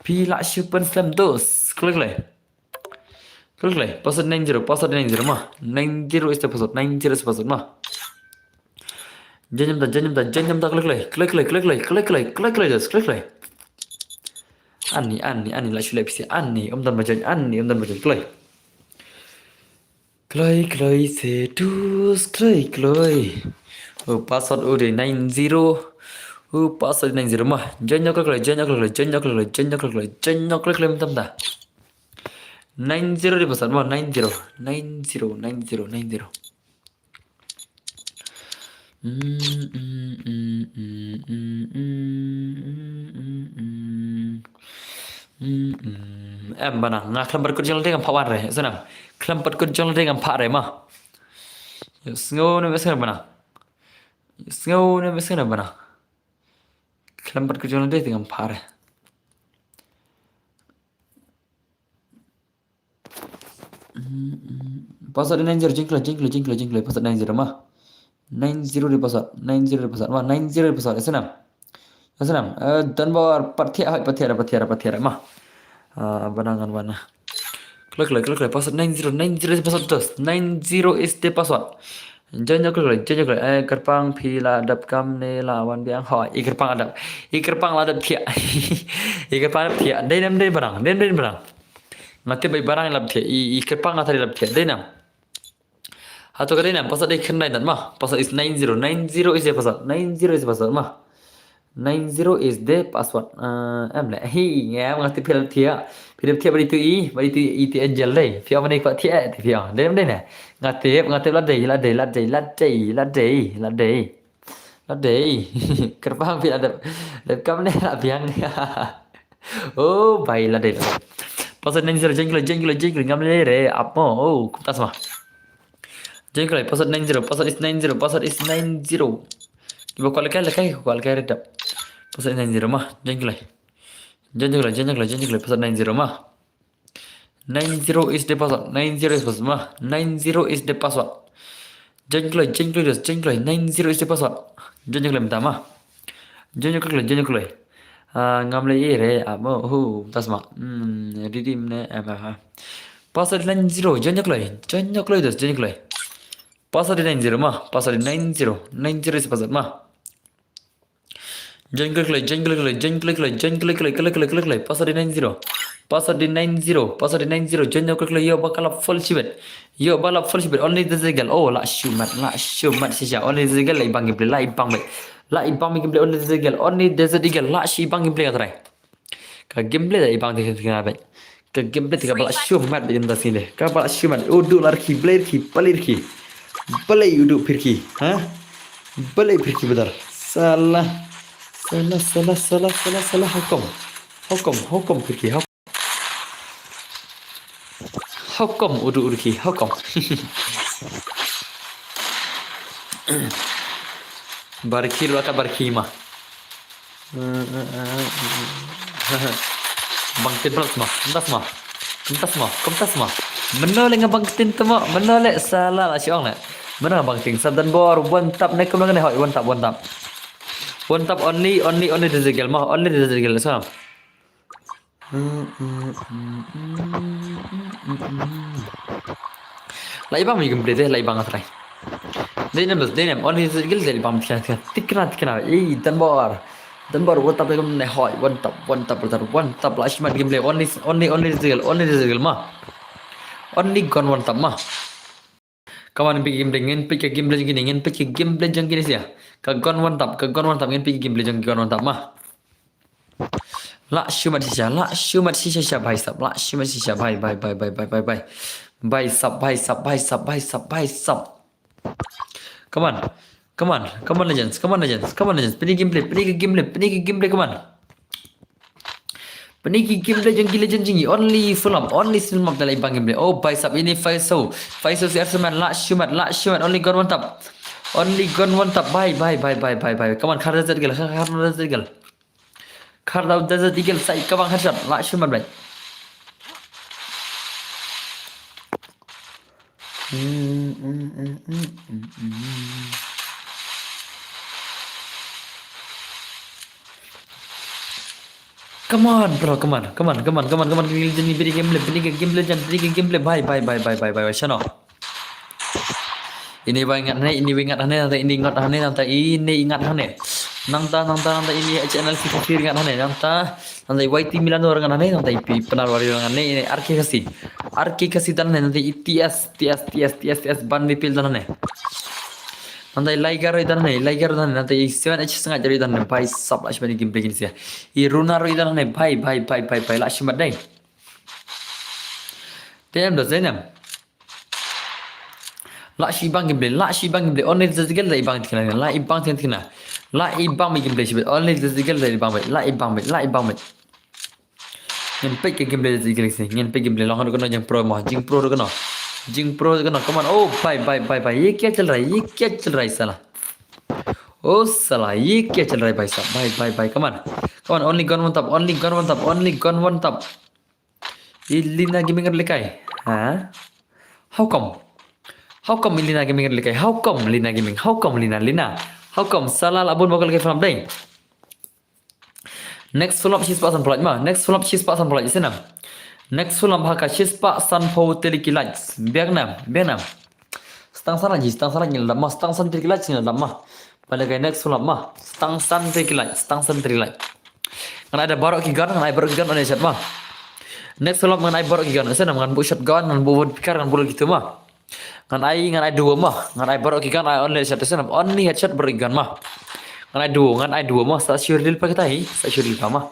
Phi lah shu pynslam dus, kloi kloi. Kloi kloi, password nine zero, password nine zero ma. Nine zero is the password, nine zero is the password ma. Join mynta, join mynta, join mynta, kloi kloi, kloi kloi, kloi kloi, kloi kloi, kloi kloi, just kloi kloi. Ani, ani, ani, lah shu leh phi shi, ani, ym don ba join, ani, ym don ba join, kloi. Kloi kloi se dus, kloi kloi. U password u dei nine zero. U password nine zero ma. Join kloi kloi, join kloi kloi, join kloi kloi, join kloi kloi, join kloi kloi mynta mynta. Nine zero dei password ma, nine zero, nine zero, nine zero, nine zero. Em, bana, nga khlem pat kut jingïalang dei ngam phah wan re, snam. Khlem pat kut jingïalang dei ngam phah re ma. Ïa sngew ne ïa sngew bana. Ïa sngew ne ïa sngew bana. Khlem pat kut jingïalang dei ngam phah re. Password nine zero, join kloi, join kloi, join kloi, join kloi, password nine zero ma. Nine zero dei password, nine zero dei password ma, nine zero dei password, ïa snam. Ïa snam, eh, don ba pat thiah, pat thiah, pat thiah, pat thiah ma. Ah, bana ngan wan na. Kloi kloi kloi kloi, password nine zero, nine zero is password, dos. Nine zero is the password. Join ïa kloi kloi, join ïa kloi. Eh, kyrpang phi la dep kam ne la wan biang? Ho, i kyrpang la dep. I kyrpang la dep thiah. I kyrpang la dep thiah. Dei nam dei barang, dei nam dei barang. Nga tip ba i barang la dep thiah, i, i kyrpang nga tari la dep thiah. Dei nam. Hato ka dei nam, password dei khyndai nat ma. Password is nine zero, nine zero is the password. Nine zero is the password ma. Nine zero is the password. Eh, em le. Hi, ngam nga tip phi la dep thiah. Phi la dep thiah ba dei tu i, ba dei tu i ti angel dei. Phi ong ba dei kwah thiah, eh, ti phi ong. Dei nam dei ne. Nga tip, nga tip la dei, la dei, la dei, la dei, la dei, la dei. La dei. Kyrpang phi la dep, dep kam ne la biang. Oh, bai la dei. Password nine zero, join kloi, join kloi, join kloi, ngam lei re, ap mo. Oh, kumta sma. Join kloi, password nine zero, password is nine zero, password is nine zero. Kiba kwah lehkai, lehkai, kwah lehkai re dep. Password nine zero ma, join kloi. Join kloi, join kloi, join kloi, password nine zero ma. Nine zero is the password. Nine zero is password ma. Nine zero is the password. Join kloi, join kloi, dos, join kloi. Nine zero is the password. Join kloi mynta ma. Join kloi, join kloi. Ah, ngam lei re, ah, mo, hu, tas ma. Hmm, redeem ne, eh, ah, ah. Password nine zero, join kloi. Join kloi, dos, join kloi. Password nine zero ma. Password nine zero. Nine zero is password ma. Join kloi kloi, join kloi kloi, join kloi kloi, join kloi kloi, kloi kloi kloi kloi. Password nine zero. Password nine zero, password nine zero. Join kloi kloi, ïoh ba ka la full shibit. Ïoh ba la full shibit. Only Desert Eagle. Oh, la shu mat, la shu mat shisha. Only Desert Eagle, la i bang gameplay, la i bang gameplay. La i bang gameplay, Only Desert Eagle, Only Desert Eagle, la shu i bang gameplay ka trai. Ka gameplay da i bang te kena bait. Ka gameplay te kaba la shu mat bait ynda sini. Kaba la shu mat. Udu la rki, blei rki, blei rki. Blei udu pyrki, ha? Blei pyrki badar. Salah. Salah, salah, salah, salah, salah. How come? How come? How come pyrki? How How come udu urki? How come? Barki ruh ka barki ma. Bang tin plat ma. Kumtas ma. Kumtas ma. Kumtas ma. Mano le nga bang tin tama. Mano le salah la shu ong le. Mano bang tin sab dan bor one tap ne kumno ne hoi one tap one tap. One tap only, only, only Desert Eagle ma. Only Desert Eagle sa. La i bang mi gameplay te, la i bang a trai. Dei nam, dei nam, only Desert Eagle, dei la i bang tikna, tikna, tikna, tikna. Ei, Danbor. Danbor, one tap, ne hoi, one tap, one tap, brother, one tap, la shu mat gameplay, only, only, only Desert Eagle, only Desert Eagle ma. Only gun one tap ma. Come on, ngin peit ka gameplay, ngin peit ka gameplay jong kine, ngin peit ka gameplay jong kine shisha. Ka gun one tap, ka gun one tap, ngin peit ka gameplay jong ka gun one tap ma. La shu mat shisha, la shu mat shisha sha bhai sab, la shu mat shisha bhai, bhai, bhai, bhai, bhai, bhai. Bhai sab, bhai sab, bhai sab, bhai sab, bhai sab. Come on, come on, come on legends, come on legends, come on legends. Pynïaid gameplay, pynïaid gameplay, pynïaid gameplay, come on. Pynïaid ki gameplay jong ki legend jong ngi, only full up, only full up da la i bang gameplay. Oh bhai sab, ini Faiso, Faiso si Arsenal, la shu mat, la shu mat, only gun one tap. Only gun one tap, bhai, bhai, bhai, bhai, bhai, bhai. Come on, khar Desert Eagle, khar, khar Desert Eagle. Khar da Desert Eagle, sa i ka bang headshot, la shu mat bhai. Come on, bro, come on, come on, come on, come on, come on. Pynïaid gameplay, pynïaid gameplay, pynïaid gameplay, bhai, bhai, bhai, bhai, bhai, bhai, shano. Ini wei ngat hangne, ini wei ngat hangne, nangta ini ngat hangne, nangta ini ngat hangne. Nangta, nangta, nangta ini channel si kafir ngat hangne, nangta, nangta Y T Milano ngat hangne, nangta i Pi Pnar Warrior ngat hangne, ini R K Khasi. R K Khasi dan hangne, nangta i T S, T S, T S, T S, T S, Ban Bipil dan hangne. Nangta i Laigar dan hangne, Laigar dan hangne, nangta i Seven H Sngait dan hangne, bhai sab la shu mat gameplay kine shisha. I Runa dan hangne, bhai, bhai, bhai, bhai, bhai, la shu mat dei. Dei nam da, dei nam. La shu i bang gameplay, la shu i bang gameplay, only Desert Eagle da i bang tikna, la i bang tikna, tikna. La i bang mi gameplay shibit, only Desert Eagle da i bang bit, la i bang bit, la i bang bit. Ngin peit ka gameplay Desert Eagle shisha, ngin peit gameplay long haduh kano jingpro mo, jingpro haduh kano. Jingpro haduh kano, come on, oh, bhai, bhai, bhai, bhai, ye kya chal raha hai, ye kya chal raha hai sala. Oh sala, ye kya chal raha hai bhai sab, bhai, bhai, bhai, come on. Come on, only gun one tap, only gun one tap, only gun one tap. I Lina Gaming lehkai. Ha? How come? How come i Lina Gaming lehkai? How come Lina Gaming? How come Lina, Lina? How come? Sala la bun mokol ke from dei. Next full up shi spah san phlak ma. Next full up shi spah san phlak shisha nam. Next film ha ka shispah sanphew tylli ki likes. Biang nam, biang nam. Stang san ji, stang san ji la dap ma, stang san tylli ki likes la dap ma. Ba la kai next film ma. Stang san tylli ki likes, stang san tylli ki likes. Ngan ai da baroh ki gun, ngan ai baroh ki gun on headshot ma. Next film ngan ai baroh ki gun. Sa ngan buh shotgun, ngan buh woodpecker, ngan buh kitu ma. Ngan ai, ngan ai duo ma. Ngan ai baroh ki gun, ai only headshot. Sa only headshot baroh ki gun ma. Ngan ai duo, ngan ai duo ma. Sa sure deal pa kita hi, sa sure deal pa ma.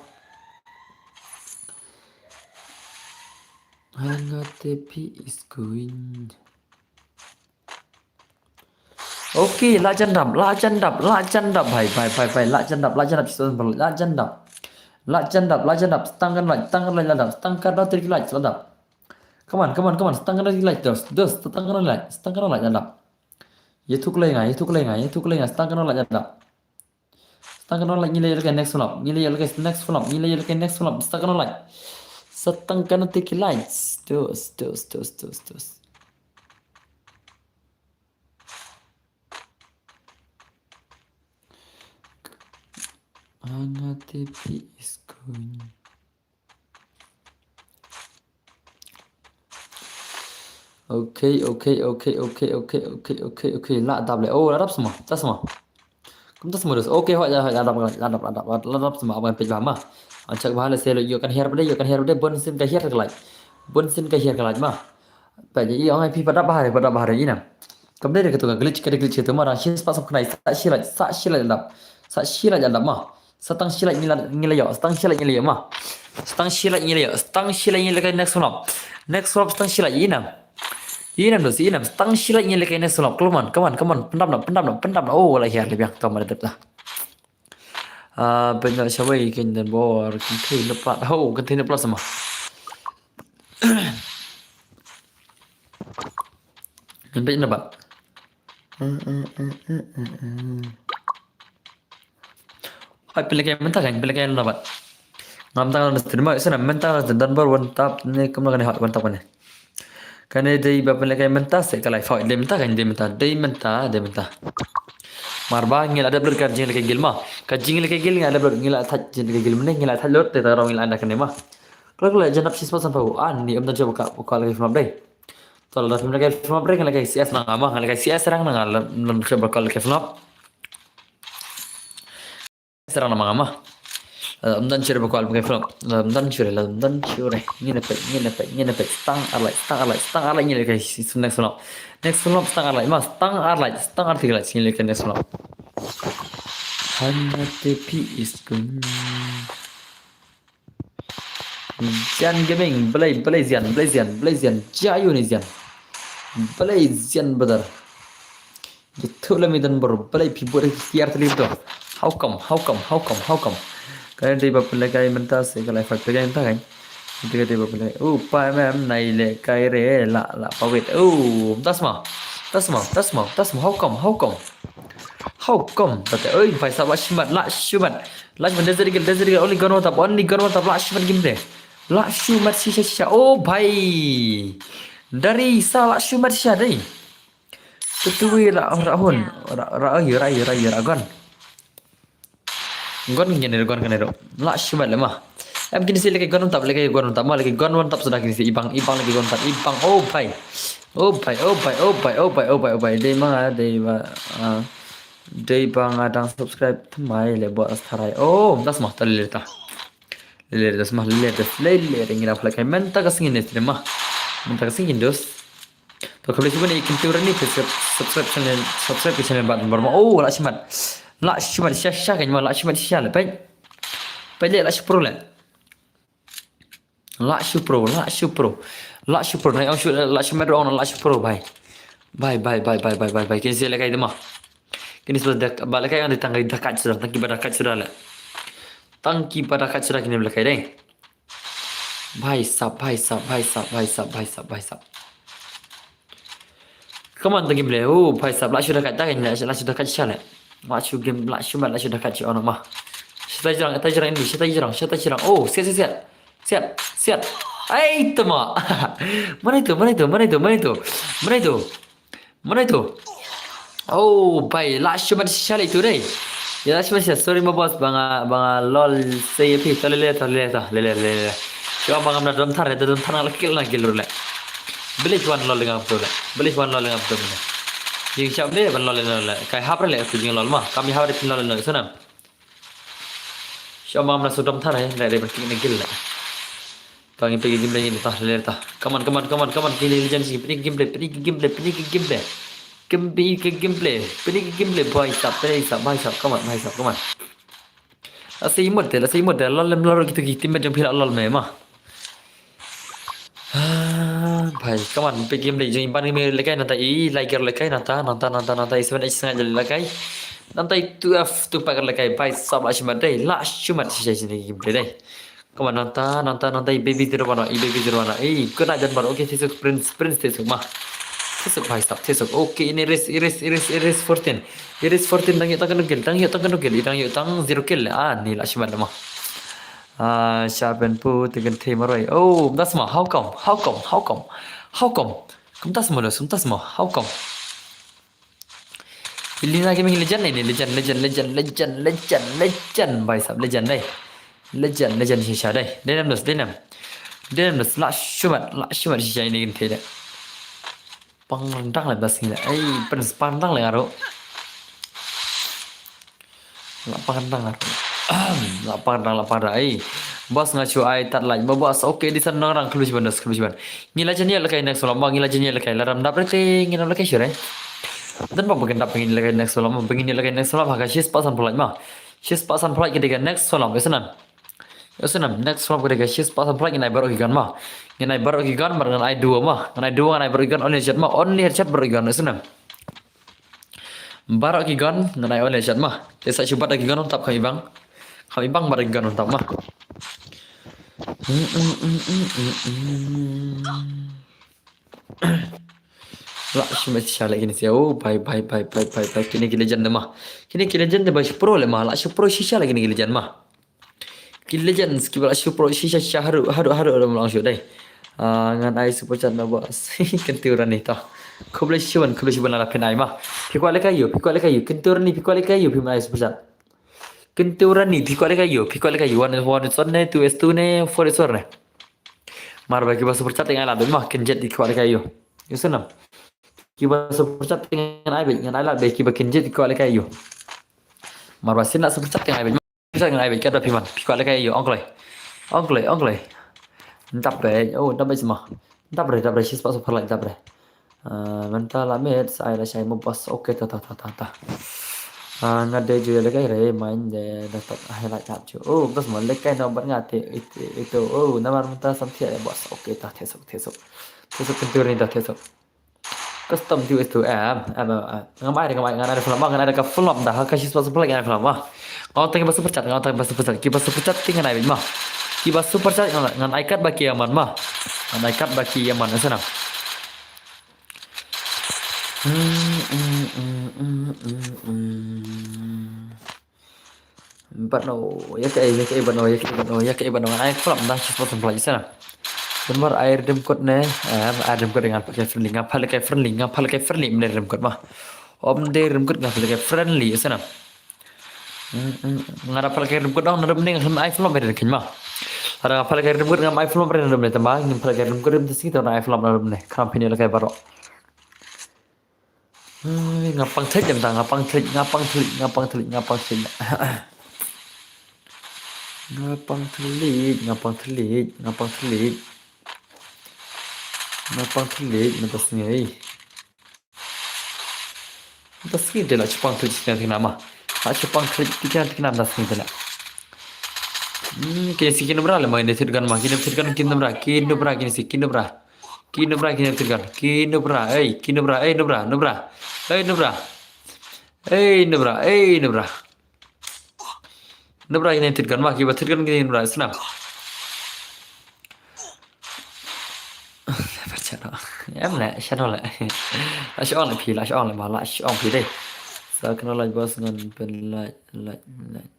Hanga tepi is going. Okay, la jan dap, la jan dap, la jan dap, bhai, bhai, bhai, bhai, la jan dap, la jan dap, la jan dap. La jan dap, la jan dap, stang kan light, stang kan light, la dap, stang kan light, la dap. Come on, come on, come on, stang kan light, dos, dos, stang kan light, stang kan light, la dap. Ye thuk lai nga, ye thuk lai nga, ye thuk lai nga, stang kan light, la dap. Stang kan light, ngi la ïa lehkai next film, ngi la ïa lehkai next film, ngi la ïa lehkai next film, stang kan light. Stang kan light, dos, dos, dos, dos, dos. Hanga tepi is going. Okay, okay, okay, okay, okay, okay, okay, okay. La dap le. Oh, la dap sma. Ta sma. Kum ta sma dus. Okay, hoi, hoi, la dap, la dap, la dap, la dap sma. Abang pej ba ma. An chak ba le se lo yo kan her bde, yo kan her bde, bon sin ka her ka light. Bon sin ka her ka light ma. Pej i ong ai phi pa dap ba re, pa dap ba re ina. Kam dei ka tu ka glitch, ka glitch ka tu ma, dang shi spah sam khnai, sa shi light, sa shi light la dap. Sa shi light la dap ma. Sa tang shi light ngi la, ngi la ïoh, sa tang shi light ngi la ïoh ma. Sa tang shi light ngi la ïoh, sa tang shi light ngi la kai next film. Next film sa tang shi light ina. Ina dos, ina, sa tang shi light ngi la kai next film. Come on, come on, come on. Pyndap na, pyndap na, pyndap na. Oh, la hiar le biang, tang ma dep ta. Ah, pynjah shawei kin den bor, kin thei na plat. Ho, kin thei na plat sma. Kin thei na plat. Hoi, pynlehkai mynta kan, pynlehkai na plat. Ngam tang na stream, sa na mynta na dan bor one tap ne, kumno kan hot one tap ne. Kane dei ba pynlehkai mynta se ka live fight, dei mynta kan, dei mynta, dei mynta, dei mynta. Mar ba ngi la dep lut ka jinglehkai guild ma. Ka jinglehkai guild ngi la dep lut, ngi la thait jinglehkai guild mynne, ngi la thait lut te ta rong ngi la anda kane ma. Kla kla jan dap shi spah sanphew. Ani ym don shuh ba ka, ba ka lehkai film dei. To la dap film lehkai film dei, ngi lehkai C S na nga ma, ngi lehkai C S rang na nga, ym don shuh ba ka lehkai film. Serang nama ngama. Ym don shuh ba kwal ba kai film. Ym don shuh, ym don shuh. Ngin pek, ngin pek, ngin pek. Stang ar light, stang ar light, stang ar light, ngin pek. Next film. Next film stang ar light ma, stang ar light, stang ar light, ngin pek next film. Hana tepi is kun. Jan Gaming, balei, balei Jan, balei Jan, balei Jan, jayu ni Jan. Balei Jan brother. Gitu lah midan bro, balei phi buat kiar tali tu. How come, how come, how come, how come? Kane dei ba pynlehkai mynta se ka live fight pynlehkai mynta kan. Dei ba pynlehkai. Oh, pa em em nai lehkai re la la pawit. Oh, tasma. Tasma, tasma, tasma. How come, how come? How come? Tata, oi, bhai sahab, la shimat, la shimat. La shimat, desert eagle, desert eagle, only gun one tap, only gun one tap, la shimat game de. La shimat shisha shisha. Oh, bhai. Dari sa la shimat shisha dei. Tetui ra ra hun. Ra ra oi, ra oi, ra oi, ra gun. Gon ngin ne gon kane do. La shimat le ma. Em kini si lehkai gon tap, lehkai gon tap ma, lehkai gon tap sudah kini si ibang, ibang lehkai gon tap, ibang. Oh bhai. Oh bhai, oh bhai, oh bhai, oh bhai, oh bhai, oh bhai. Dei ma nga, dei ba, ah, dei ba nga dang subscribe thymmai le bor as tharai. Oh, tasma, ta lele ta. Lele tasma, lele tas, lele ngin ap lehkai. Mynta ka sngi ne ma. Mynta ka sngi dos. To khublei shibun ïa ki kyntu rani, please subscribe channel, subscribe ki channel Bat Burma. Oh, la shimat. La shimat shisha shisha kan ma, la shimat shisha le peit. Peit le la shu pro le. La shu pro, la shu pro. La shu pro, nai ong shu, la shimat ong la shu pro bhai. Bhai, bhai, bhai, bhai, bhai, bhai. Kini si lehkai de ma. Kini si ba lehkai ang de tang da kat sudah, tang ki ba da kat sudah le. Tang ki ba da kat sudah kini lehkai dei. Bhai sahab, bhai sahab, bhai sahab, bhai sahab, bhai sahab, bhai sahab. Come on, tang game le. Oh, bhai sahab, la shu da kat, la shu da kat shisha le. La shu game, la shu mat, la shu da kat shi ono ma. Shata jirang, ta jirang ini, shata jirang, shata jirang. Oh, siat, siat, siat. Siat, siat. Ai, tama. Mana itu, mana itu, mana itu, mana itu? Mana itu? Mana itu? Oh, bhai, la shimat shisha le itu dei. Ya, la shimat shisha. Sorry ma boss, ba nga, ba nga lol se ïa phi. To lele, to lele, to lele, lele. Shu ma ngam da dom thar, da dom thar nga la kill na kill ruh le. Bilis wan lol nga betul le. Bilis wan lol nga betul le. Jing shap de ban lol le le. Kai hap re le tu jing lol ma. Kami hap re pin lol le sana. Shu ma ngam da su dom thar he, le re ban kill na kill le. Tang pegi gameplay ni ta le ta. Come on, come on, come on, come on. Kini legend si pegi gameplay, pegi gameplay, pegi gameplay. Pegi gameplay, pegi gameplay. Bhai sahab, bhai sahab, bhai sahab. Come on, bhai sahab, come on. La sa imut te, la sa imut te, lol lem lol kitu ki teammate jong phi la lol me ma. Ah, bhai, come on, phi game le jong ban me lekai nangta i, liger lekai nangta, nangta, nangta, nangta i seven H sngai lekai. Nangta i two F two pack lekai, bhai sahab la shimat dei, la shimat shisha shisha game play dei. Come on, nangta, nangta, nangta i baby zero one, i baby zero one, i good night John Bar, okay, thesuk prince, prince thesuk ma. Thesuk bhai sahab, thesuk, okay, ini race, race, race, race fourteen. Iris fourteen dang ïoh tang kano kill, dang ïoh tang kano kill, dang ïoh tang zero kill. Ah, ni la shimat ma. Ah, sharpen pu te kan the maroi. Oh, kumta sma, how come? How come? How come? How come? Kumta sma, kumta sma, how come? Ilina Gaming legend ni, legend, legend, legend, legend, legend, legend, bhai sahab, legend dei. Legend, legend shisha dei. Dei nam dos, dei nam. Dei nam dos, la shimat, la shimat shisha ini kan the dei. Pang rendang le bas ngi le. Ai, pens pang rendang le nga ruh. La pang rendang nga ruh. La pang rendang, la pang rendang. Ai. Boss nga shu ai tad like. Ba boss, okay, disan nang rang khlus ban das, khlus ban. Ngi la jan ïa lekai next round, ba ngi la jan ïa lekai. La ram dap rete, ngi ram lekai shu re. Dan ba ba ngi dap ngi lekai next round, ba ngi lekai next round, ha ka shispah san phalat ma. Shispah san phalat ki dei ka next round, ïa snan. Ïa snan, next round ka dei ka shispah san phalat, ngin ai baroh ki gun ma. Ngin ai baroh ki gun, bad ngan ai duo ma. Ngan ai duo, ngan ai baroh ki gun, only headshot ma, only headshot baroh ki gun, ïa snan. Baroh ki gun, ngan ai only headshot ma. Te sa shu bat ki gun, tap kham ibang. Kham ibang baroh ki gun, tap ma. La shimet shisha le kine sha. Oh, bhai, bhai, bhai, bhai, bhai. Kine ki legend ma. Kine ki legend ba shu pro le ma. La shu pro shisha le kine ki legend ma. Ki legends kiba la shu pro shisha shisha haduh, haduh, haduh, haduh long shu dei. Ah, ngan ai super chat na boss. Kyntu rani ta. Khublei shibun, khublei shibun la phin ai ma. Phi kwah lekai ïoh, phi kwah lekai ïoh. Kyntu rani, phi kwah lekai ïoh, phi ma ai super chat. Kyntu rani, phi kwah lekai ïoh, phi kwah lekai ïoh. One, one is one ne, two is two ne, four is four ne. Mar ba kiba super chat te ngan ai lad beit ma, kynjat ki kwah lekai ïoh. Ïoh snem. Kiba super chat te ngan ai beit, ngan ai lad beit, kiba kynjat ki kwah lekai ïoh. Mar ba sien la super chat te ngan ai beit ma. Super chat ngan ai beit, ka da phi man, phi kwah lekai ïoh, ong kloi. Ong kloi, ong kloi. Dap beit, oh, dap beit sma. Dap re, dap re, shispah super like, dap re. Ah, mynta la miet, sa ai la shai mo boss. Okay, ta, ta, ta, ta, ta. Ah, nga dei ju lekai re, main de, da tat highlight hap ju. Oh, boss mo lekai no bad nga te, it-, itu. Oh, namar mynta sam thiah le boss. Okay, ta thesuk, thesuk. Thesuk kyntu rani ta thesuk. Custom tu itu, em, em, em, em. Ngam ai, ngam ai, ngan ai film, ngan ai ka film da, ha ka shispah super like ngan ai film ma. Nga ong tang kiba super chat, nga ong tang kiba super chat, kiba super chat te ngan ai beit ma. Kiba super chat ngan, ngan ai kat ba ki ïaman ma. Ngan ai kat ba ki ïaman, ïa snem. Bad no, ïa kaei, ïa kaei bad no, ïa kaei bad no, ïa kaei bad no, ngan ai film da shispah san phalat, ïa snem. Namar ai redeem code ne, eh, ai redeem code ngan pakai friendly, ngan pakai friendly, ngan pakai friendly, ym dei redeem code ma. Ym dei redeem code, ngan pakai friendly, ïa snem. Hmm, hmm, nga da pakai redeem code dang, nadum ne ngan ai film bad kynmaw. Lada nga pakai redeem code ngam ai film bad nadum ne, tangba ngim pakai redeem code, ym tang sngi te ngan ai film nadum ne. Khnang phin ïoh lekai baroh. Ai, nga pang thlit, nga pang thlit, nga pang thlit, nga pang thlit, nga pang thlit. Nga pang thlit, nga pang thlit, nga pang thlit. Nga pang thlit, mynta sngi. Mynta sngi de la shu pang thlit tikna tikna ma. La shu pang thlit tikna tikna mynta sngi de la. Hmm, kine si ki nubra le ma, kine thit gun ma, kine thit gun, ki nubra, ki nubra, kine si ki nubra. Ki nubra, kine thit gun, ki nubra, ei, ki nubra, ei, nubra, nubra. Ei, nubra. Ei, nubra, ei, nubra. Nubra kine thit gun ma, kiba thit gun kine nubra, snam. Em le, shano le. La shu ong le phi, la shu ong le ma, la shu ong phi dei. Sa kano like boss ngan pyn like, like, like.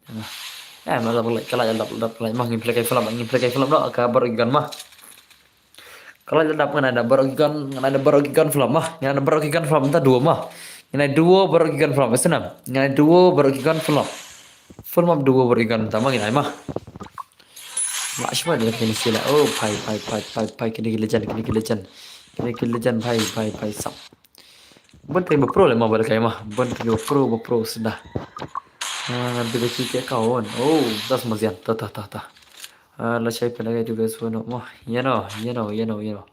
Em la dap like, ka like, dap, dap like ma, ngin play kai film, ngin play kai film no, ka baroh ki gun ma. Ka like la dap, ngan ai da baroh ki gun, ngan ai da baroh ki gun film ma. Ngan ai da baroh ki gun film, ta duo ma. Ngan ai duo baroh ki gun film, snam. Ngan ai duo baroh ki gun film. Film ma duo baroh ki gun, ta ma ngin ai ma. Lah shwa da kine sila. Oh, phai, phai, phai, phai, phai, kine ki legend, kine ki legend. Kine ki legend, phai, phai, phai, sap. Bun teng ba pro le ma ba le kai ma. Bun teng ba pro, ba pro suda. Ah, nanti ba ki ke kawan. Oh, das mazian. Ta, ta, ta, ta. Ah, la shai pala kai tu ba suno ma. Ya no, ya no, ya no, ya no.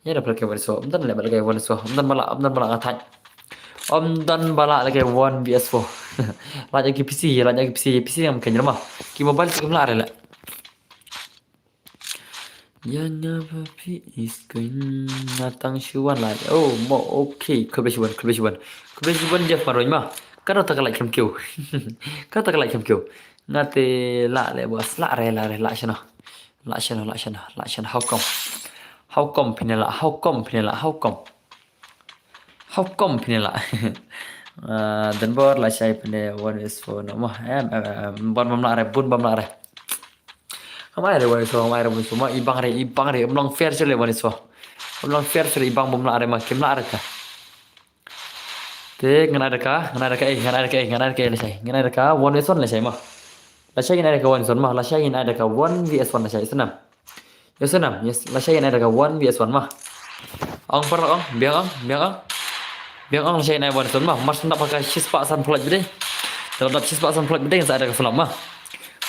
Ïa da phlak ke one versus four. Ym don leh ba leh ke one versus four. Ym don ba lah, ym don ba lah nga thait. Ym don ba lah leh ke one versus four. Lah ïa ki P C, lah ïa ki P C, P C ngam khein ma. Ki mobile ki mla re leh. Ïa nga ba phi is queen nga tang shu wan lai. Oh, mo, okay. Khublei shibun, khublei shibun. Khublei shibun Jeff Marwei ma. Ka dei ta ka lai khlem kiew. Ka dei ta ka lai khlem kiew. Nga te lah leh bos, lah re, lah re, lah shano. Lah shano, lah shano, lah shano. How come? How come phi ne lah? How come phi ne lah? How come? How come phi ne lah? Ah, dan bor lah shai phi ne one versus four no mo. Em, em, em, em, bor bam lah re, bun bam lah re. Am ai re one versus four, am ai re one versus four. Ma ibang re, ibang re, ym long fair sha le one versus four. Ym long fair sha le ibang bam lah re ma, kim lah re ta. Te ngan ai da ka, ngan ai da ka, eh, ngan ai da ka, eh, ngan ai da ka, eh, lashai. Ngan ai da ka one versus one lashai ma. Lashai ngan ai da ka one versus one ma, lashai ngan ai da ka one versus one lashai, isnam. Yes, isnam, yes, lashai ngan ai da ka one versus one ma. Ong par ong, biang ong, biang ong. Biang ong lashai ngan ai one versus one ma. Mas nda pa ka shispah san phlak bide. Dalam dap shispah san phlak bide ngan sa ai da ka full up ma.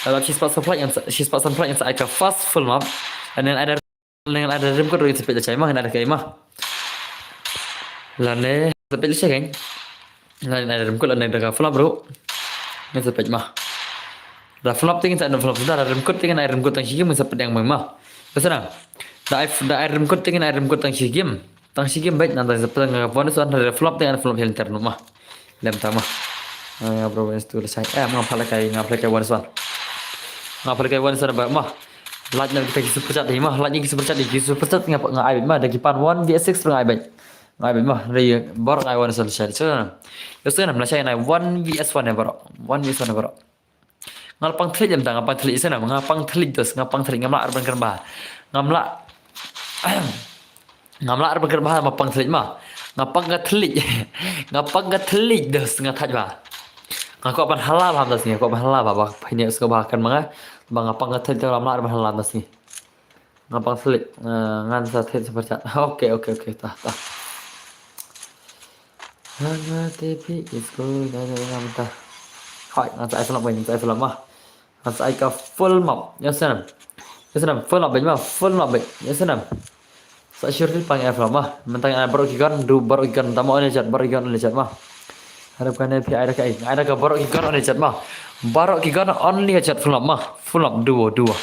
Dalam dap shispah san phlak ngan sa, shispah san phlak ngan sa ai ka first full up. And then ai da Lane ngan ai da rim kut ruh ngan sa peit lashai ma, ngan ai da kaei ma. Lane sa peit lashai kan. Lane ngan ai da rim kut lane da ka full up ruh. Ngan sa peit ma. Da full up te ngan sa ai da full up, da rim kut te ngan ai rim kut tang shi game ngan sa peit ïa ma. Ka sa nang. Da ai, da ai rim kut te ngan ai rim kut tang shi game. Tang shi game beit nang tang sa peit ïa ka one versus one, da full up te ngan ai full up hi lynter noh ma. Lem ta ma. Nga bro wens tu lashai. Eh, nga phalak kai, nga phalak kai one versus one. Nga phalak kai one versus one ba ma. Like na kita ki super chat hi ma. Like na ki super chat, ki super chat nga, nga ai beit ma. Da ki pan one versus six nga ai beit. Nga ai beit ma. Ri bor nga ai one versus one lashai. So na. Yo so na lashai na one versus one ya bro. One versus one ya bro. Nga pang thlit em ta, nga pang thlit isa na. Nga pang thlit dos, nga pang thlit ngam lah arban kan ba. Ngam lah. Ngam lah arban kan ba ma pang thlit ma. Nga pang ka thlit. Nga pang ka thlit dos nga thait ba. Nga ko ban hala ba dos nga ko ban hala ba ba. Phi ne us ko ba kan ma nga. Ba nga pang ka thlit ngam lah arban hala dos ni. Nga pang thlit. Nga, ngan sa thlit super chat. Okay, okay, okay. Ta, ta. Nga te phi is ko da da ngam ta. Hai, ngan sa ai full up, ngan sa ai full up ma. Ngan sa ai ka full map. Ya sanam. Ya sanam. Full map beit ma. Full map beit. Ya sanam. Sa shuri pang ai full map ma. Mentang ai baroh ki gun, du baroh ki gun. Tama only chat, baroh ki gun only chat ma. Harap kane phi ai da ka ai. Ai da ka baroh ki gun only chat ma. Baroh ki gun only chat full map ma. Full map duo, duo.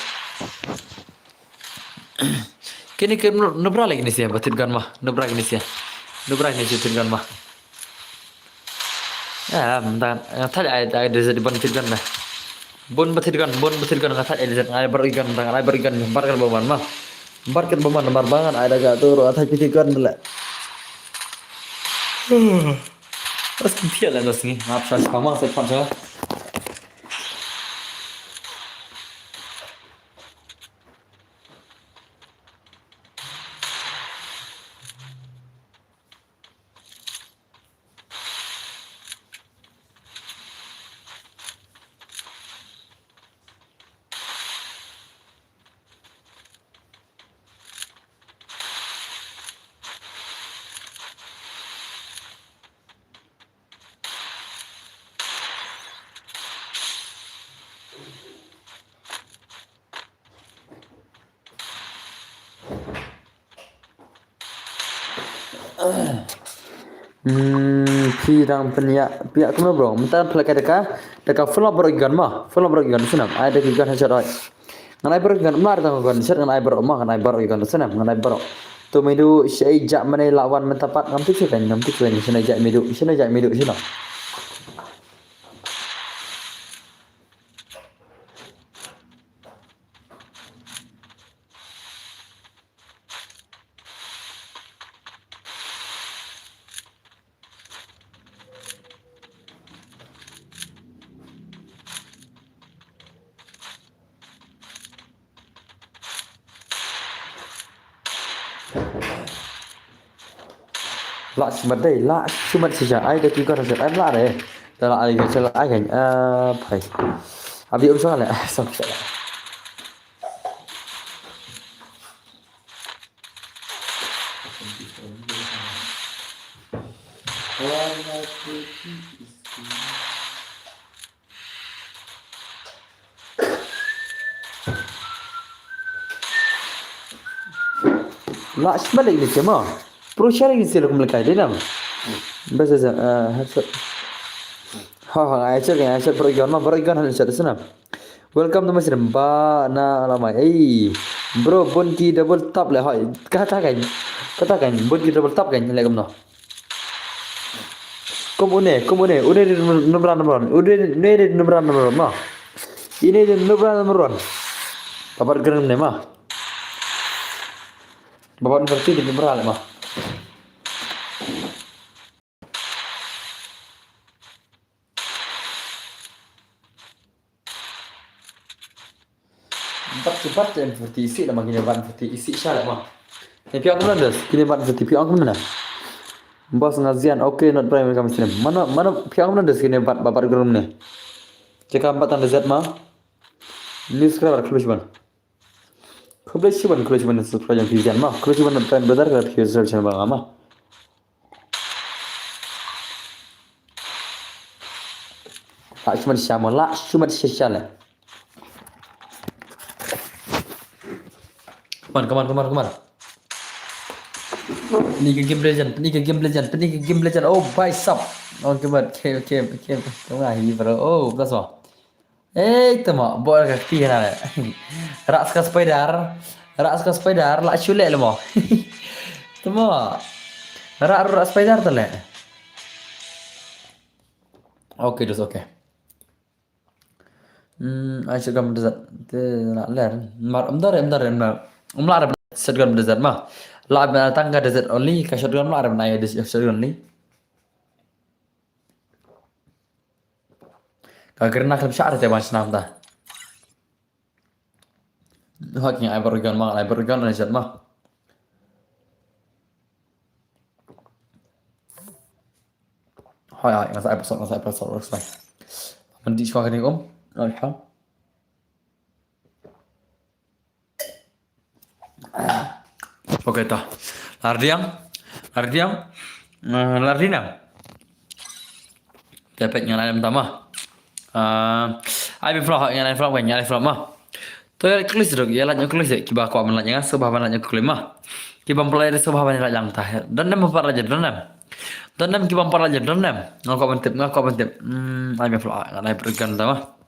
Kini ke nubra lagi ni sia, batit gun ma. Nubra kini sia. Nubra kini sia batit gun ma. Ah, mentang, ah, thait ai, ai, dei sa di ban thit gun na. Bun ba thit gun, bun ba thit gun, nga thait ai, dei sa, ai, bar gun, tang, ai, bar gun, bar gun ba man ma. Bar gun ba man, bar ba ngan, ai, da ga tu, ro, thait thit gun le. As kim thiah le, nas ngi, ngap sa, sa, ma, sa, sa, sa. Hmm, phi dang pynïa, phi ïa kumno bro? Mynta phi la ka daka, daka full up bro ki gun ma, full up bro ki gun snem. Ai daka gun headshot ai. Ngan ai bro ki gun, mlar daka gun headshot ngan ai bro ma, ngan ai bro ki gun snem, ngan ai bro. To me du shai ja mane la wan mynta pat ngam tik shukan, ngam tik shukan, shana ja me du, shana ja me du, shana. La shimat dei, la shimat shisha, ai da ki kor shisha, ai la re. Da la ai ka shala ai kan, ah, phai. Abi um shala, ah, sam shala. La shmalik ni kema. Pro shalik ni sila kumlekai dei nam. Bas aja, eh, headset. Ha ha, ai check, ai check, bro, igon ma, bro, igon han check sana. Welcome to my stream. Ba na lama. Ei, bro, bun ki double tap le hoi. Kata kan. Kata kan, bun ki double tap kan le kumno. Kum une, kum une, une de number number one. Une, une de number number one ma. Ine de number number one. Babat gerem ne ma. Babat number three de number le ma. Bat ki bat M forty isi lama kine bat M forty isi sha lama. Ne pia kumno des kine bat M forty pia kumno na. Bos ngazian, okay, not prime kami sini. Mana, mana pia kumno des kine bat, bat, bat gerem ne. Cekam bat tang dezet ma. New subscriber khlus ban. Khublei shibun, khublei shibun subscribe yang phi jan ma. Khublei shibun not prime brother ka phi subscribe channel ba ma. La shumat sha mo, la shumat sha sha le. Come on, come on, come on, come on. Ni ka game legend, ni ka game legend, ni ka game legend. Oh, bhai sab. Oh, come on, okay, okay, okay. Come on, hi bro. Oh, that's all. Ei, tama, bor ka kti hana le. Rak ska spider, rak ska spider, la shule le mo. Tama. Rak, rak spider tale. Okay, just okay. Hmm, ai shotgun desert. Te na ler. Mar, amdar, amdar, amdar. Umlar desert, shotgun desert ma. La tang ka desert only, ka shotgun la, ai shotgun only. Ka grenade ka shah te ban snam ta. Hak yang ai bergan ma, ai bergan ni jat ma. Hai, hai, ngasai episode, ngasai episode, ngasai. Mandi semua kena um. Alhamdulillah. Okay, to. Lardiang. Lardiang. Eh, Lardina. Tepet ngan alam tama. Ah, ai bi vlog ngan alam vlog ngan alam vlog ma. To ya klis dok ya laj klis ya kiba ko ban laj nga so ba ban laj klis ma. Kiba pala ya so ba ban laj lang ta. Don nem ba laj don nem. Don nem kiba pala ya don nem. Nga ko ban tip nga ko ban tip. Hmm, ai bi vlog ngan alam program tama.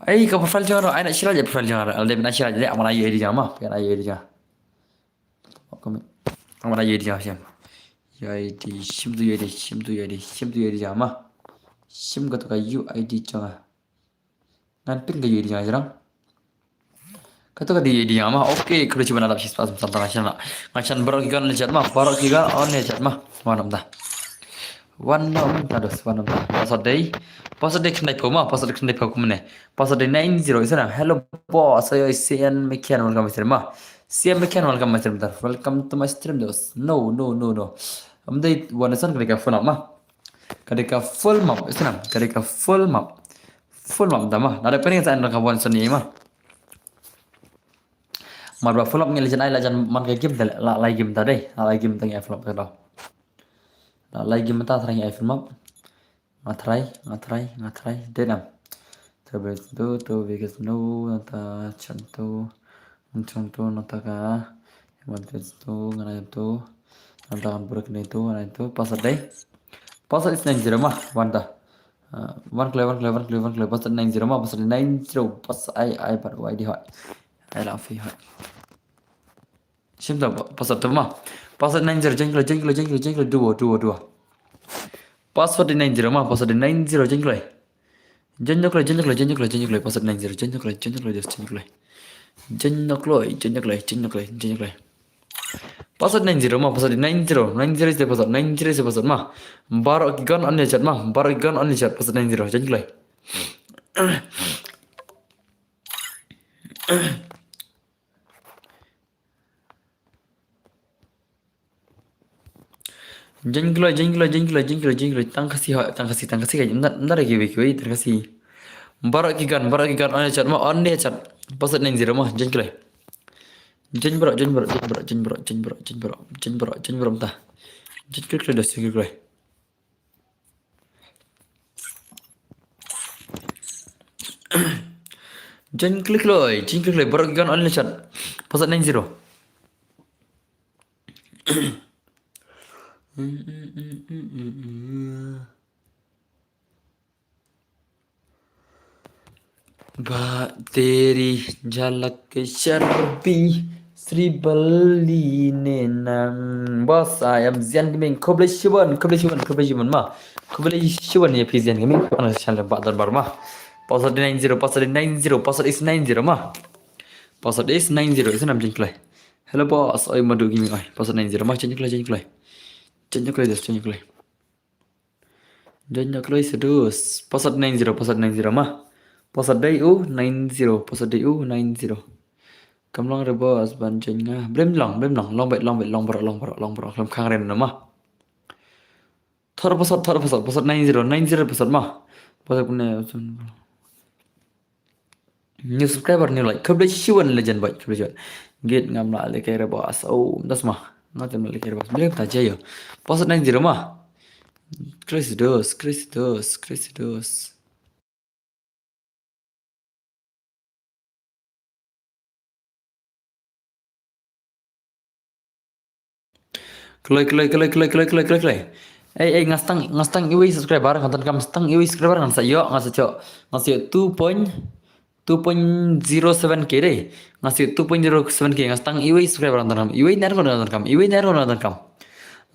Ai ka profile jong ro, ai na shila je profile jong ro. Al de na shila je amana ye di jama, ya na ye di jama. Kami. Amana ye di jama shim. Ye di shim tu ye di shim tu ye di shim tu ye di jama. Shim ka tu ka U I D jong. Ngan pin ka U I D jong jrang. Ka tu ka di U I D jong ma. Okay, kru chiban adap shispa sam sam tang shan la. Ngan shan barok ki gon le chat ma, barok ki gon on le chat ma. Wan am da. Wan no man ta dos, wan no man ta. Password dei. Password dei khyndai phew ma, password dei khyndai phew kumne. Password dei nine zero isana. Hello boss, ayo C N Mekhian, welcome to my stream ma. C N Mekhian, welcome my stream, brother. Welcome to my stream dos. No, no, no, no. Am dei wan isan ka dei ka full map ma. Ka dei ka full map isana. Ka dei ka full map. Full map da ma. Na dei pening sa ka wan isan ni ma. Mar ba full map ngi la jan ai la jan man ka game da la lai game da dei. La lai game da ngi ai full map da. La lai game ta thrang ngi ai full map. Nga try, nga try, nga try. Dei nam. To be to, to be get no, nata chan to, chan to, nata ka. One to to, ngana to. Nata kan buruk ni to, ngana to. Password dei. Password is nine zero ma, wan ta. Ah, wan kle, wan kle, wan kle, wan kle. Password nine zero ma, password nine zero. Pas ai, ai, but why di hot? Ai la fi hot. Shim ta, password ta ma. Password nine zero, jeng kle, jeng kle, jeng kle, jeng kle, duo, duo, duo. Password nine zero ma, password nine zero, jeng kle. Jeng kle, jeng kle, jeng kle, jeng kle, password nine zero, jeng kle, jeng kle, just jeng kle. Jeng kle, jeng kle, jeng kle, jeng kle, jeng kle. Password nine zero ma, password nine zero, nine zero is the password, nine zero is the password ma. Barok ki gon on le chat ma, barok ki gon on le chat, password nine zero, jeng kle. Jeng kle, jeng kle, jeng kle, jeng kle, jeng kle. Tang Khasi hoi, tang Khasi, tang Khasi ka. Ndar, ndar ki wei, ki wei, tang Khasi. Barok ki gon, barok ki gon, on le chat ma, on le chat. Password nine zero ma, jeng kle. Join bro, join bro, join bro, join bro, join bro, join bro, join bro, join bro mynta. Join klik klik dah, join klik klik. Join klik klik, join klik klik, baroh ki wan online chat. Password nine zero. Ba teri jalak ke sharbi sri bali ne nang. Boss, I am Zian Gaming. Khublei shibun, khublei shibun, khublei shibun ma. Khublei shibun ïa phi Zian Gaming. Ana channel ba dar bar ma. Password nine zero, password nine zero, password is nine zero ma. Password is nine zero, is nam jingklai. Hello boss, oi madu gini oi. Password nine zero ma, jingklai, jingklai. Jingklai des, jingklai. Join na kloi sedus. Password nine zero, password nine zero ma. Password dei u nine zero, password dei u nine zero. Kam long re boss ban join nga. Blem long, blem long, long bet, long bet, long bro, long bro, long bro. Lam khang ren na ma. Thor password, thor password, password nine zero, nine zero password ma. Password pune New subscriber, new like. Khublei shibun legend boy, khublei shibun. Git ngam la leke re boss. Oh, das ma. Ngam tem la leke re boss. Blem ta jayo. Password nine zero ma. Chris dos, Chris dos, Chris dos. Kloi, kloi, kloi, kloi, kloi, kloi, kloi, kloi. Ei, ei, nga stang, nga stang iwei subscriber, nga tan kam stang iwei subscriber, nga sa ïoh, nga sa ïoh, nga sa ïoh two point, two point zero seven K dei. Nga sa ïoh two point zero seven K, nga stang iwei subscriber, nga tan kam. Iwei ner ko nga tan kam, iwei ner ko nga tan kam.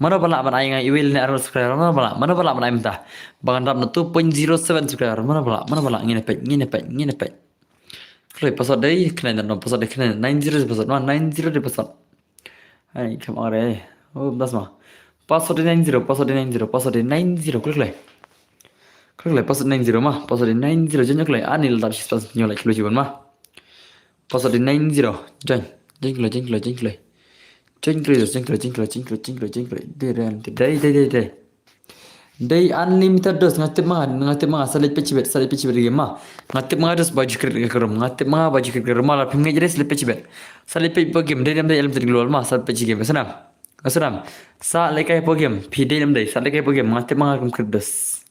Mano ba lah ban ai nga iwei ne ner subscriber, mano ba lah, mano ba lah ban ai mynta. Ba ngan dap na two point zero seven subscriber, mano ba lah, mano ba lah, ngin pek, ngin pek, ngin pek. Kloi password dei, khnai na, no, password dei, khnai na, nine zero password, ma, nine zero dei password. Hai, kam are. Oh, das ma. Password dei nine zero, password dei nine zero, password dei nine zero, klik, klik. Klik, klik, password nine zero ma, password dei nine zero, join klik. Ani la dap shi spas nyo like, klik, join ma. Password dei nine zero, join. Join klik, join klik, join klik. Join klik, join klik, join klik, join klik, join klik, join klik. Dei, dei, dei, dei, dei. Dei unlimited dos, nga tip ma nga, nga tip ma nga, sa leit peit shibit, sa leit peit shibit game ma. Nga tip ma nga dos ba ju create ka room, nga tip ma nga ba ju create ka room ma, la phim ngeit re sa leit peit shibit. Sa leit peit po game, dei lem dei lem global ma, sa leit peit game, snam. Snam. Sa leit kai po game, phi dei lem dei, sa leit kai po game, nga tip ma nga kum create dos.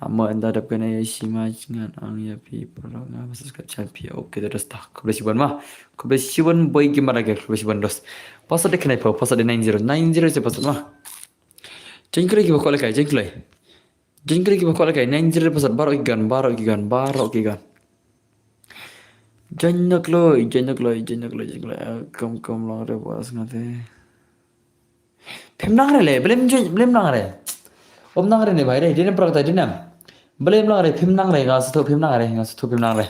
Amo enda dap kane ïa shi ma ngan ang ïa phi, pynlong nga ba subscribe channel phi. Okay, dos ta. Khublei shibun ma. Khublei shibun boy game ma da ge, khublei shibun dos. Password dei khnai po, password dei nine zero, nine zero se password ma. Jingkhlei kiba kwah lehkai, jingkhlei. Jingkhlei kiba kwah lehkai, nine zero password, baroh ki gun, baroh ki gun, baroh ki gun. Jingkhlei, jingkhlei, jingkhlei, jingkhlei. Ah, kam, kam long re boss nga te. Phim nang re le, blem join, blem nang re. Om nang re ne bhai re, dinem prak ta dinem. Blem nang re, phim nang re, nga suthu phim nang re, nga suthu phim nang re.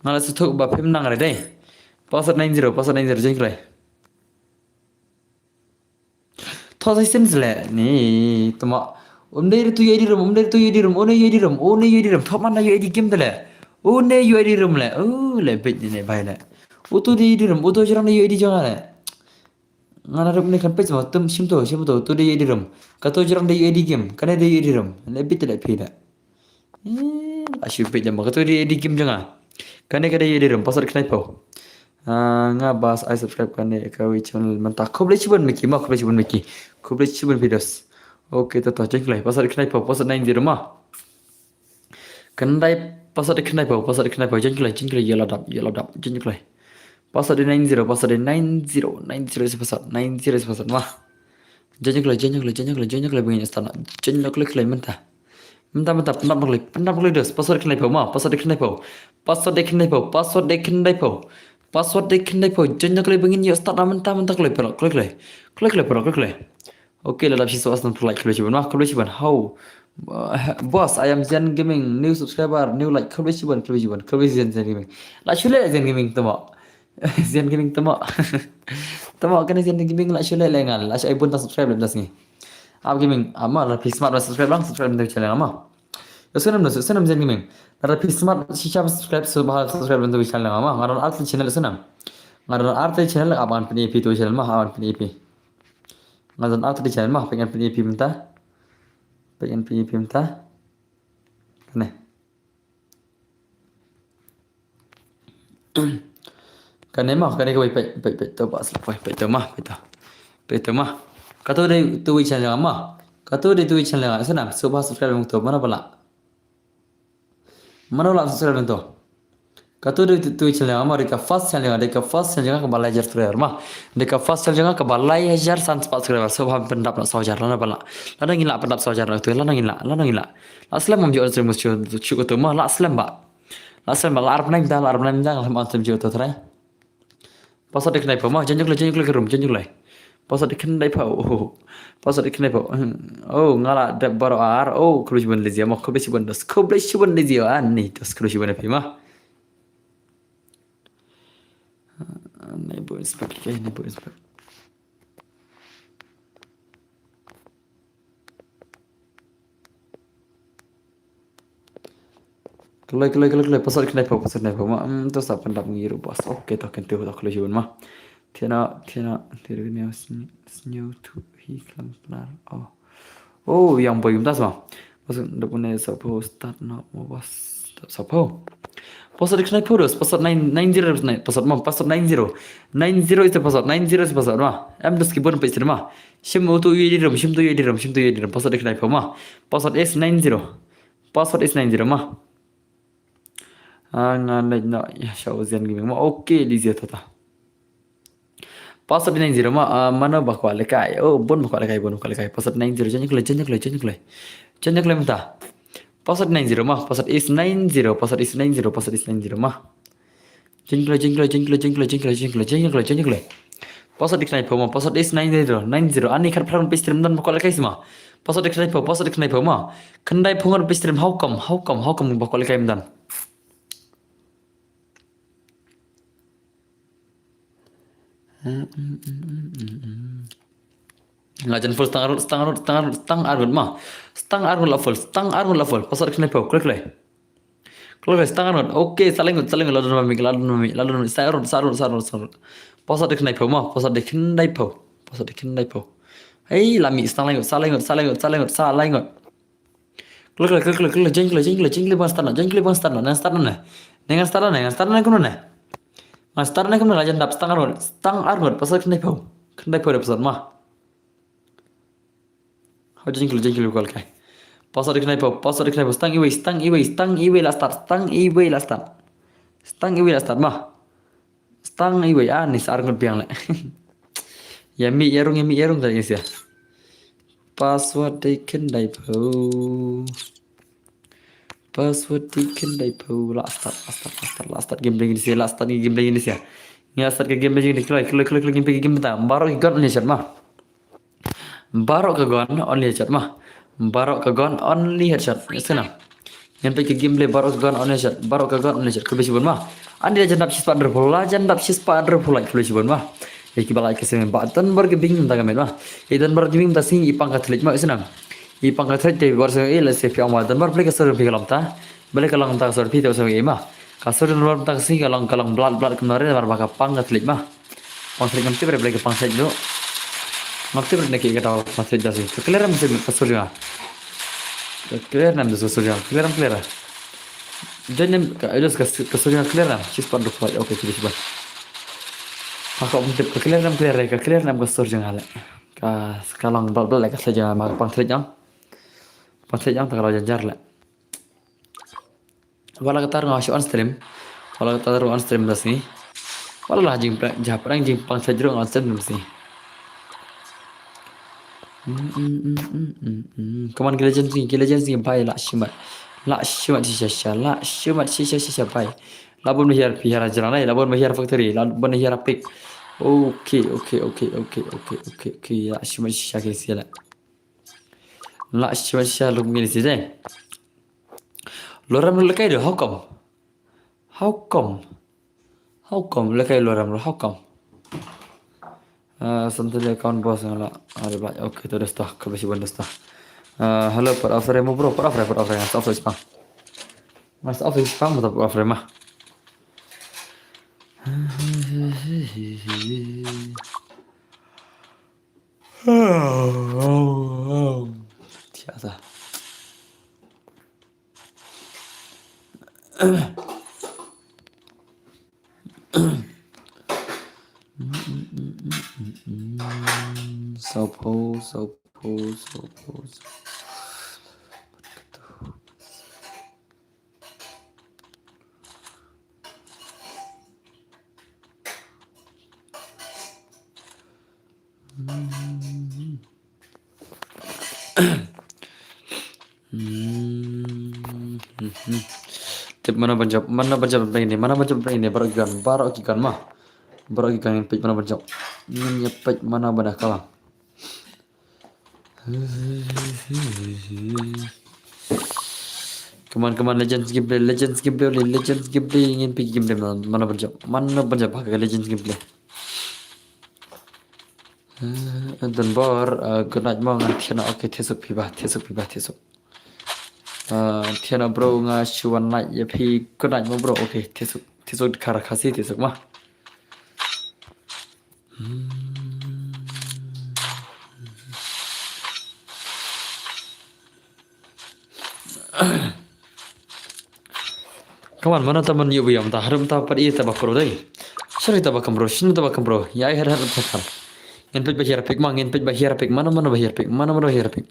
Nga la suthu ba phim nang re dei. Password nine zero, password nine zero, jingkhlei. Tho sa sim zle ni tama. Um dei tu U I D room, um dei tu U I D room, une U I D room, une U I D room. Tho man da U I D game dele. Une U I D room le. Oh, le bit ni ne bhai le. Utu dei U I D room, utu jrang dei U I D jong le. Nga na room ni kan page ma tum shim to, shim to, utu dei U I D room. Kato jrang dei U I D game, kane dei U I D room. Le bit le phi le. Eh, la shu peit da ma kato dei U I D game jong nga. Kane ka dei U I D room, password khnai po. Ah, nga bas ai subscribe kane kawei channel mynta. Khublei shibun Mickey ma, khublei shibun Mickey. Khublei shibun phi dos. Okay, to to, jingkhlei, password khnai po, password nine zero ma. Kandai password khnai po, password khnai po, jingkhlei, jingkhlei, ïa la dap, ïa la dap, jingkhlei. Password nine zero, password nine zero, nine zero se password, nine zero se password ma. Jingkhlei, jingkhlei, jingkhlei, jingkhlei, bangin start na. Jingkhlei, khlei, mynta. Mynta, mynta, pyndap na khlei, pyndap na khlei dos. Password khnai po ma, password khnai po. Password khnai po, password khnai po. Password khnai po. Jingkhlei, bangin ïa start na mynta, mynta khlei, pero, khlei, khlei. Khlei, khlei, pero, khlei, khlei. Okay, la dap shi sawasnan like, khublei shibun ma, khublei shibun. How? Uh, boss, I am Zian Gaming, new subscriber, new like, khublei shibun, khublei shibun, khublei Zian, Zian Gaming. La shu leh Zian Gaming tama. Zian Gaming tama. Tama kane Zian Gaming la shu leh le ngal, la shu ai bun ta subscribe le das ngi. Ap Gaming, ama la phi smart la subscribe lang, subscribe ndu channel ama. Yo sunam ndu, sunam Zian Gaming. La phi smart shisha subscribe, so bahal subscribe ndu channel ama. Nga don arti channel sunam. Nga don arti channel, aban pini pi tu channel ma, aban pini pi. Nga don arti channel ma, pengen pini pi mynta. Pengen pini pi mynta. Kane. Kane ma, kane kawei, peit, peit, peit to, ba slap, peit, peit to ma, peit to. Peit to ma. Kato dei tu wi channel ma. Kato dei tu wi channel, sa nam, sngewbha subscribe mo to, mano ba lah. Mano lah subscribe mo to. Kato dei tu wi channel ma, dei ka first channel, dei ka first channel kaba lai hajar subscriber ma. Dei ka first channel kaba lai hajar san spah subscriber, sngewbha pyndap noh saw hajar, lano ba lah. Lano ngin lah pyndap saw hajar, lano ngin lah, lano ngin lah. Lah slem mo, ym ju on stream shuh, shuh kato ma, lah slem ba. Lah slem ba, lah arphew nine da, lah arphew nine da, lah on stream shuh kato trai. Password dei khyndai phew ma, jan ïa khleh, jan ïa khleh ka room, jan ïa khleh. Password dei khyndai phew. Oh. Password dei khyndai phew. Hmm. Oh, nga la dep baroh ar. Oh, khublei shibun Lizia ma, khublei shibun dos. Khublei shibun Lizia. Ah, ni dos, khublei shibun phi ma. Ah, ni bo inspect, okay, ni bo inspect. Kloi, kloi, kloi, kloi. Password khyndai phew, password khyndai phew ma. Hmm, to sa pyndap ngi ruh bas. Okay, to kyntu to, khublei shibun ma. Thiana, thiana, thiana, thiana, sniew, sniew tu hi klam klar. Oh. Oh, yang boy mynta sa. Password dap ne sa phew start na mo bas. Sa phew. Password khyndai phew dos, password nine, nine zero, nine, password ma, password nine zero. Nine zero is the password, nine zero is the password ma. Em dos ki bun peit sir ma. Shim utu ïa di rum, shim tu ïa di rum, shim tu ïa di rum. Password dei khyndai phew ma. Password is nine zero. Password is nine zero ma. Ah, nga leit noh ïa sha Ozian Gaming ma. Okay, Lizia tata. Password nine zero ma, ah, mano ba kwah lehkai. Oh, bun ba kwah lehkai, bun ba kwah lehkai. Password nine zero, jan ïa khleh, jan ïa khleh, jan ïa khleh. Jan ïa khleh mynta. Password nine zero ma, password is nine zero, password is nine zero, password is nine zero ma. Jingkle, jingkle, jingkle, jingkle, jingkle, jingkle, jingkle, jingkle. Password dei khyndai phew ma, password is nine zero, nine zero. Ani khat phra ngut peit stream ym don ba kwah lehkai sma. Password dei khyndai phew, password dei khyndai phew ma. Khyndai phew ngut peit stream, how come, how come, how come, how come ba kwah lehkai ym don. Nga jan full stang arngut, stang arngut, stang arngut, stang arngut ma. Stang arngut la full, stang arngut la full. Password dei khyndai phew, khleh khleh. Khleh khleh, stang arngut. Okay, sa lai ngut, sa lai ngut, la don ma mik, la don ma mik, la don ma mik. Sa arngut, sa arngut, sa arngut, sa arngut. Password dei khyndai phew ma, password dei khyndai phew. Password dei khyndai phew. Hei, la mih, stang lai ngut, sa lai ngut, sa lai ngut, sa lai ngut, sa lai ngut. Khleh khleh, khleh khleh, khleh khleh, jingkle, jingkle, jingkle, ban start noh, jingkle, ban start noh, ngan start noh ne. Ngan start noh ne, ngan start noh ne kumno ne. Ngan start noh ne kumno, la jan dap, stang arngut, stang arngut, password khyndai phew. Khyndai phew dei password ma. Hau jingkle, jingkle, khleh khleh. Password dei khyndai phew, password dei khyndai phew, stang iwei, stang iwei, stang iwei la start, stang iwei la start. Stang iwei la start ma. Stang iwei, ah, ni sa arngut biang leh. Ïa mih ïa rung, ïa mih ïa rung, tadi sia. Password dei khyndai phew. Password dei khyndai phew. La start, la start, la start, la start game dei sia, la start game dei sia. Ngi la start ka game dei, khleh khleh, khleh khleh, game dei, game dei. Baroh ki gun only headshot ma. Baroh ka gun only headshot ma. Baroh ka gun only headshot. Ïa sngewbha. Ngan peit ka gameplay, baroh ka gun only headshot. Baroh ka gun only headshot. Khublei shibun ma. Ani la jan dap shispah hynriewphew like, la jan dap shispah hynriewphew like. Khublei shibun ma. Ïa kiba like ka sngewbha. Bah Donbor Gaming mynta ka met ma. Ïa Donbor Gaming mynta sngi i pang ka thylliej ma, ïa sngewbha. I pang ka thylliej te bor sngewbha, ïa lehse phi ong ba Donbor, balei ka sur phi ka long ta. Balei ka long ta ka sur phi, te sngewbha ma. Ka sur Donbor mynta ka sngi ka long, ka long blat blat kumno re, namar ba ka pang ka thylliej ma. Pang thylliej, ngam tip re balei ka pang thylliej ruh. Ngam tip re na ki kata pang thylliej da si. Ka clear em ka sur jong nga. Ka clear em da ka sur jong nga. Clear em, clear. Join em ka, ka, ka sur jong nga clear em. Shispah hynriewphew. Okay, shispah, shispah. Ha, ka ym tip ka clear em, clear re. Ka clear em ka sur jong nga leh. Ka, ka long bla bla leh ka thylliej jong nga, ma ka pang thylliej jong. Pang thylliej jong ta ka long janjar leh. Wat la katta ruh nga shu on stream. Wat la katta ruh on stream da sngi. Wat la jingpang, jingpang, jingpang thylliej ruh nga on stream da sngi. Mm, mm, mm, mm, mm, mm. Come on, ki legend sngi, ki legend sngi, bhai, lah shimet. Lah shimet shisha shisha, lah shimet shisha shisha, bhai. Lah bun ba hiar, hiar jrang, eh, lah bun ba hiar factory, lah bun ba hiar pick. Okay, okay, okay, okay, okay, okay, okay. Lah shimet shisha ki sila. Lah shimet shisha lum ngi sila. Lorem lehkai do, how come? How come? How come? Lehkai lorem, how come? Uh, something account boss nga la. Ada ba. Okay, to, dah start. Khublei shibun, dah start. Uh, hello, pat off re mo bro, pat off re, pat off re. Stop, stop, stop. Mas off re, stop, pat off re ma. Tiada. Sawphew, sawphew, sawphew, sawphew. Hmm. Tip mana ban jop, mana ban jop ini, mana ban jop ini, baroh ki gun, baroh ki gun ma. Baroh ki gun ngin peit mana ban jop. Ngin ïa peit mana ban da kalang. Come on, come on, Legends Gameplay, Legends Gameplay, Legends Gameplay, ngin peit gameplay mana, mana ban jop, mana ban jop ha ka Legends Gameplay. Eh, Don Bor, eh, good night mo, ngan thied noh, okay, thied suk phi bah, thied suk phi bah, thied suk. Eh, thied noh bro, nga shu wan like ïa phi, good night mo bro, okay, thied suk, thied suk khara Khasi, thied suk ma. Hmm. Come on, mano ta man ïoh biang ta, harum ta pat ïa ta ba kro dei. Sorry ta ba kam bro, shin ta ba kam bro. Ïa ai har har ta kan. Ngin peit ba hiar pick ma, ngin peit ba hiar pick. Mano mano ba hiar pick, mano mano ba hiar pick.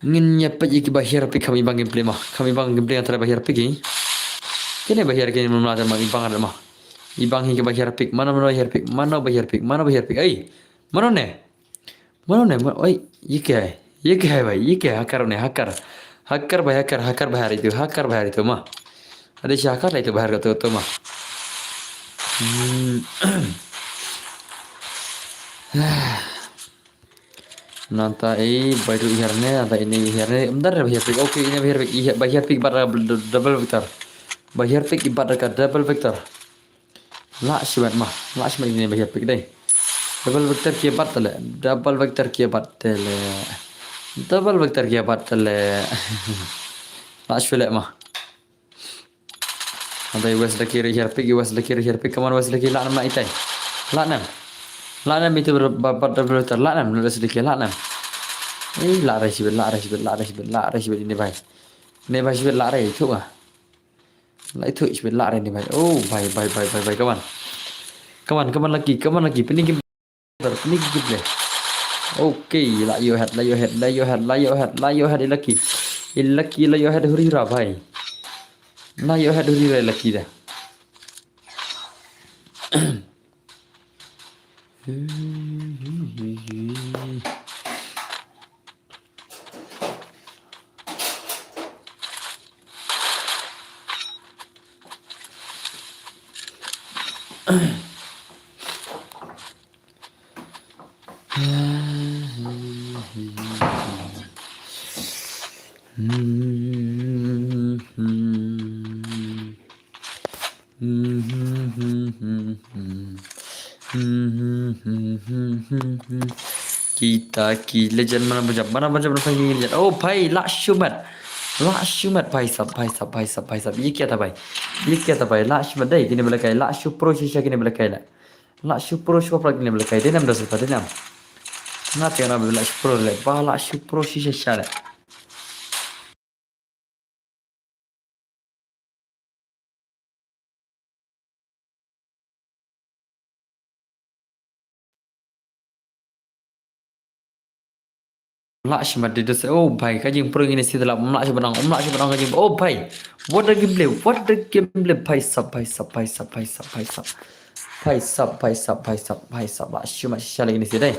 Ngin ïa peit ïa ki ba hiar pick, kham i bang gameplay ma. Kham i bang gameplay antara ba hiar pick i. Kine ba hiar kine mano ta ma i bang ada ma. I bang hi ki ba hiar pick, mano mano ba hiar pick, mano ba hiar pick, mano ba hiar pick. Ai. Mano ne? Mano ne, ma-, oi, ye kya hai? Ye kya hai bhai? Ye kya hai? Hakar ne, hakar. Hakar bhai, hakar, hakar bhai, hari tu, hakar bhai, hari tu ma. Ade shi hakar lai tu bhai, hari tu, tu ma. Hmm. Nanta ei, bhai tu ihar ne, nanta ini ihar ne. Mdar bhai, hari tu. Okay, ini bhai, hari tu. Iya, bhai, hari tu, ibat double vector. Bhai, hari tu, ibat double vector. Lah shimet ma, lah shimet ini bhai pick dei. Double vector ki bat tele, double vector ki bat tele. Double vector ki bat tele. Lah shimet ma. Andai West Lucky re hiar pick, West Lucky re hiar pick, come on West Lucky, lah nam lah itai. Lah nam. Lah nam itu ber-, ba-, bat double vector, lah nam West Lucky, lah nam. Eh, lah re shimet, lah re shimet, lah re shimet, lah re shimet ini bhai. Ini bhai shimet lah re, itu ah. Lah itu, shibit lah re ni bhai. Oh, bhai, bhai, bhai, bhai, bhai, come on. Come on, come on, Lucky, come on, Lucky. Pynïaid ki, pynïaid ki play. Okay, lah ïoh head, lah ïoh head, lah ïoh head, lah ïoh head, lah ïoh head, i Lucky. I Lucky, lah ïoh head huri ra, bhai. Lah ïoh head huri ra, Lucky da. Kita ki legend, mana ba jump, mana ba jump, mana ba jump, legend. Oh bhai, lah shimet. Lah shimet, bhai sab, bhai sab, bhai sab, bhai sab. Ye kya tha bhai? Ye kya tha bhai? Lah shimet dei, kine ba lehkai. Lah shu pro shisha kine ba lehkai la. Lah shu pro shu pra kine ba lehkai. Dei nam da shisha, dei nam. Nga te na ba lah shu pro le. Ba lah shu pro shisha sha le. Lah shimet dei da shisha. Oh bhai, ka jingpro ngin shisha la. Um lah shimet nang, um lah shimet nang ka jing. Oh bhai. What a gameplay, what a gameplay. Bhai sab, bhai sab, bhai sab, bhai sab, bhai sab. Bhai sab, bhai sab, bhai sab, bhai sab. Lah shimet shisha lagi ni shisha dei.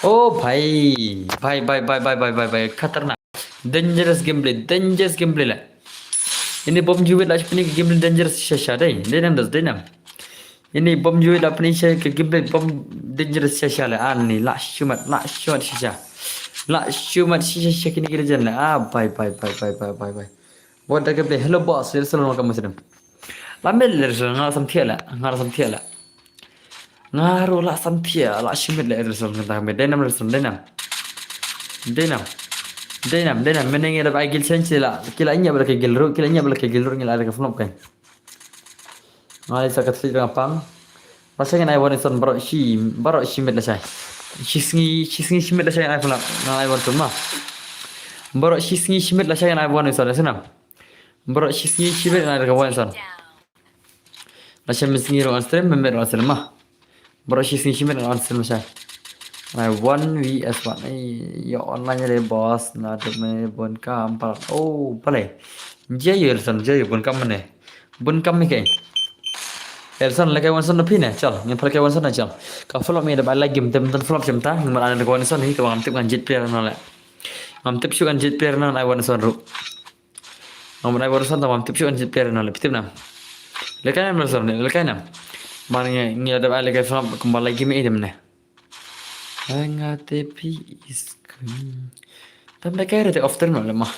Oh bhai. Bhai, bhai, bhai. Khatarnak. Dangerous gameplay, dangerous gameplay la. Ini bom juwit la, shu pynïaid gameplay dangerous shisha dei. Dei nam da, dei nam. Ini bom juwit la, pynïaid shisha gameplay bom dangerous shisha la. Ani lah shimet, lah shimet shisha. Lah shimet shisha shisha kine ki legend la. Ah, bhai, bhai, bhai. What a gameplay. Hello boss, welcome, welcome, welcome. La mel le, nga la sam thiah la, nga la sam thiah la. Nga ruh la sam thiah, lah shimet le, Edson kata me, dei nam Edson, dei nam. Dei nam. Dei nam, dei nam, mynne ngi da bai gil sen sila, ki la ñiah ba la ki gil ruh, ki la ñiah ba la ki gil ruh, ngi la da ka flop kai. Nga la sa ka tli rang pang. Lashai ngan ai wan Edson, baroh shi, baroh shimet lashai. Shisngi, shisngi shimet lashai ngan ai wan, ngan ai wan Edson ma. Baroh shisngi shimet lashai ngan ai wan Edson, lashai nam. Baroh shisngi shimet ngan ai wan Edson. Lashai mynsngi ruh ngan stream, mynmiet ruh ngan stream ma. Baroh shisngi shimet ngan stream lashai. Ai, one V S one. Ai, ïa online re boss, na dep me bun kam palat. Oh, pale. Je ïa Elson, je ïa bun kam mane. Bun kam mi ke. Elson, lehkai Wanson na phi ne, chal. Ngin pale kai Wanson na chal. Ka flop mi da ba lagi game tem don flop jem ta. Ngin mar ana da Wanson hi ka bang tip ngan jet player na le. Ngam tip shu ngan jet player na ai Wanson ru. Ngam ai Wanson ta ngam tip shu ngan jet player na le. Phi tip nam. Lehkai nam Elson, lehkai nam. Mar ngi ngi da ba lehkai flop kumba lagi game i dem ne. Nga te phi is kun. Tam da kai re te off term le ma.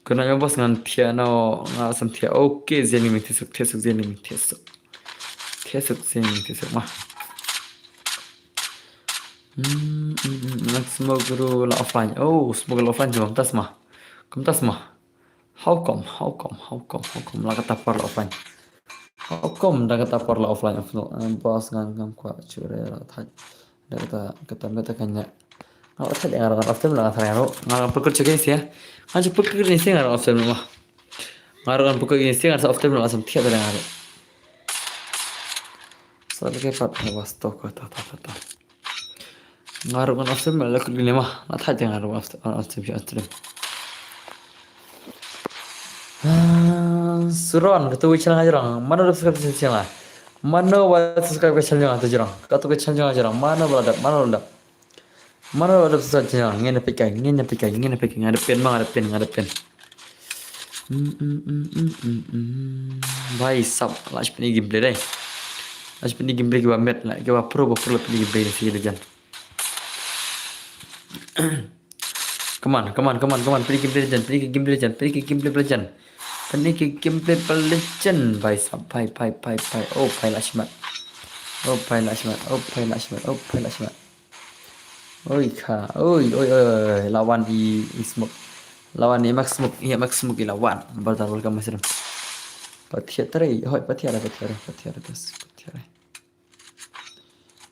Kuna ïa boss ngan thiah no nga sam thiah. Okay, zeni mi thiah suk, thiah suk, zeni mi thiah suk. Thiah suk, zeni mi thiah suk ma. Ngan smoke ru la offline. Oh, smoke la offline jong tas ma. Kum tas ma. How come? How come? How come? How come? La kata por la offline. How come da kata por la offline? Offline, eh, boss ngan ngam kwah chure la thait. Da kata, kata meta kanya. Nga la thait nga la off time la thait nga ru. Nga la pekut chure sia. Nga ju pekut ni sia nga la off time ma. Nga ru ngan pekut ni sia nga la off time la sam thiah da nga ru. Sa lagi pat ha was to ka ta ta ta ta. Nga ruh ngan off stream la kut gini mah. Nga thait nga ruh off stream, off stream. Ah, Suron, katu channel nga jrong. Mano dap subscribe channel nga? Mano ba subscribe ka channel nga tu jrong? Katu ka channel nga jrong. Mano ba la dap, mano ba la dap? Mano ba la dap subscribe channel nga? Ngin na pika, ngin na pika, ngin na pika. Nga dap pin ma, nga dap pin, nga dap pin. Bhai sab, la shu pyni gameplay dei. La shu pyni gameplay kiba met la, kiba pro ba pro la pyni gameplay ni si legend. Come on, come on, come on, come on. Pyni gameplay legend, pyni gameplay legend, pyni gameplay legend. Pyni gameplay legend. Bhai sab, bhai, bhai, bhai, bhai. Oh, bhai la shimat. Oh, bhai la shimat. Oh, bhai la shimat. Oh, bhai la shimat. Oi kha, oi, oi, oi, oi, la wan i, i smoke. La wan i mak smoke, i mak smoke i la wan. Bar dar welcome masih. Pathiat tare, hoi pathiat tare, pathiat tare, pathiat tare, pathiat tare.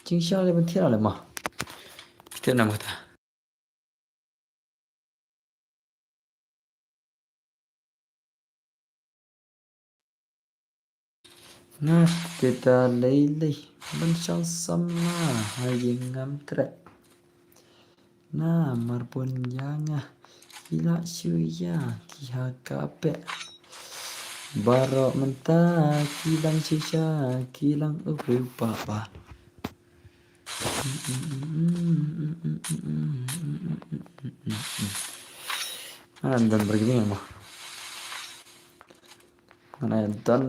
Jing shal le pathiat le ma. Pathiat nam kata. Nga te ta lei lei ban shong samla ha ïing ngam treh. Namar bun ïa nga ki la shu ïa ki ha ka peh. Baroh mynta ki dang shisha ki lang u briew ba ba. Ngan don Burger King mo. Ngan ai don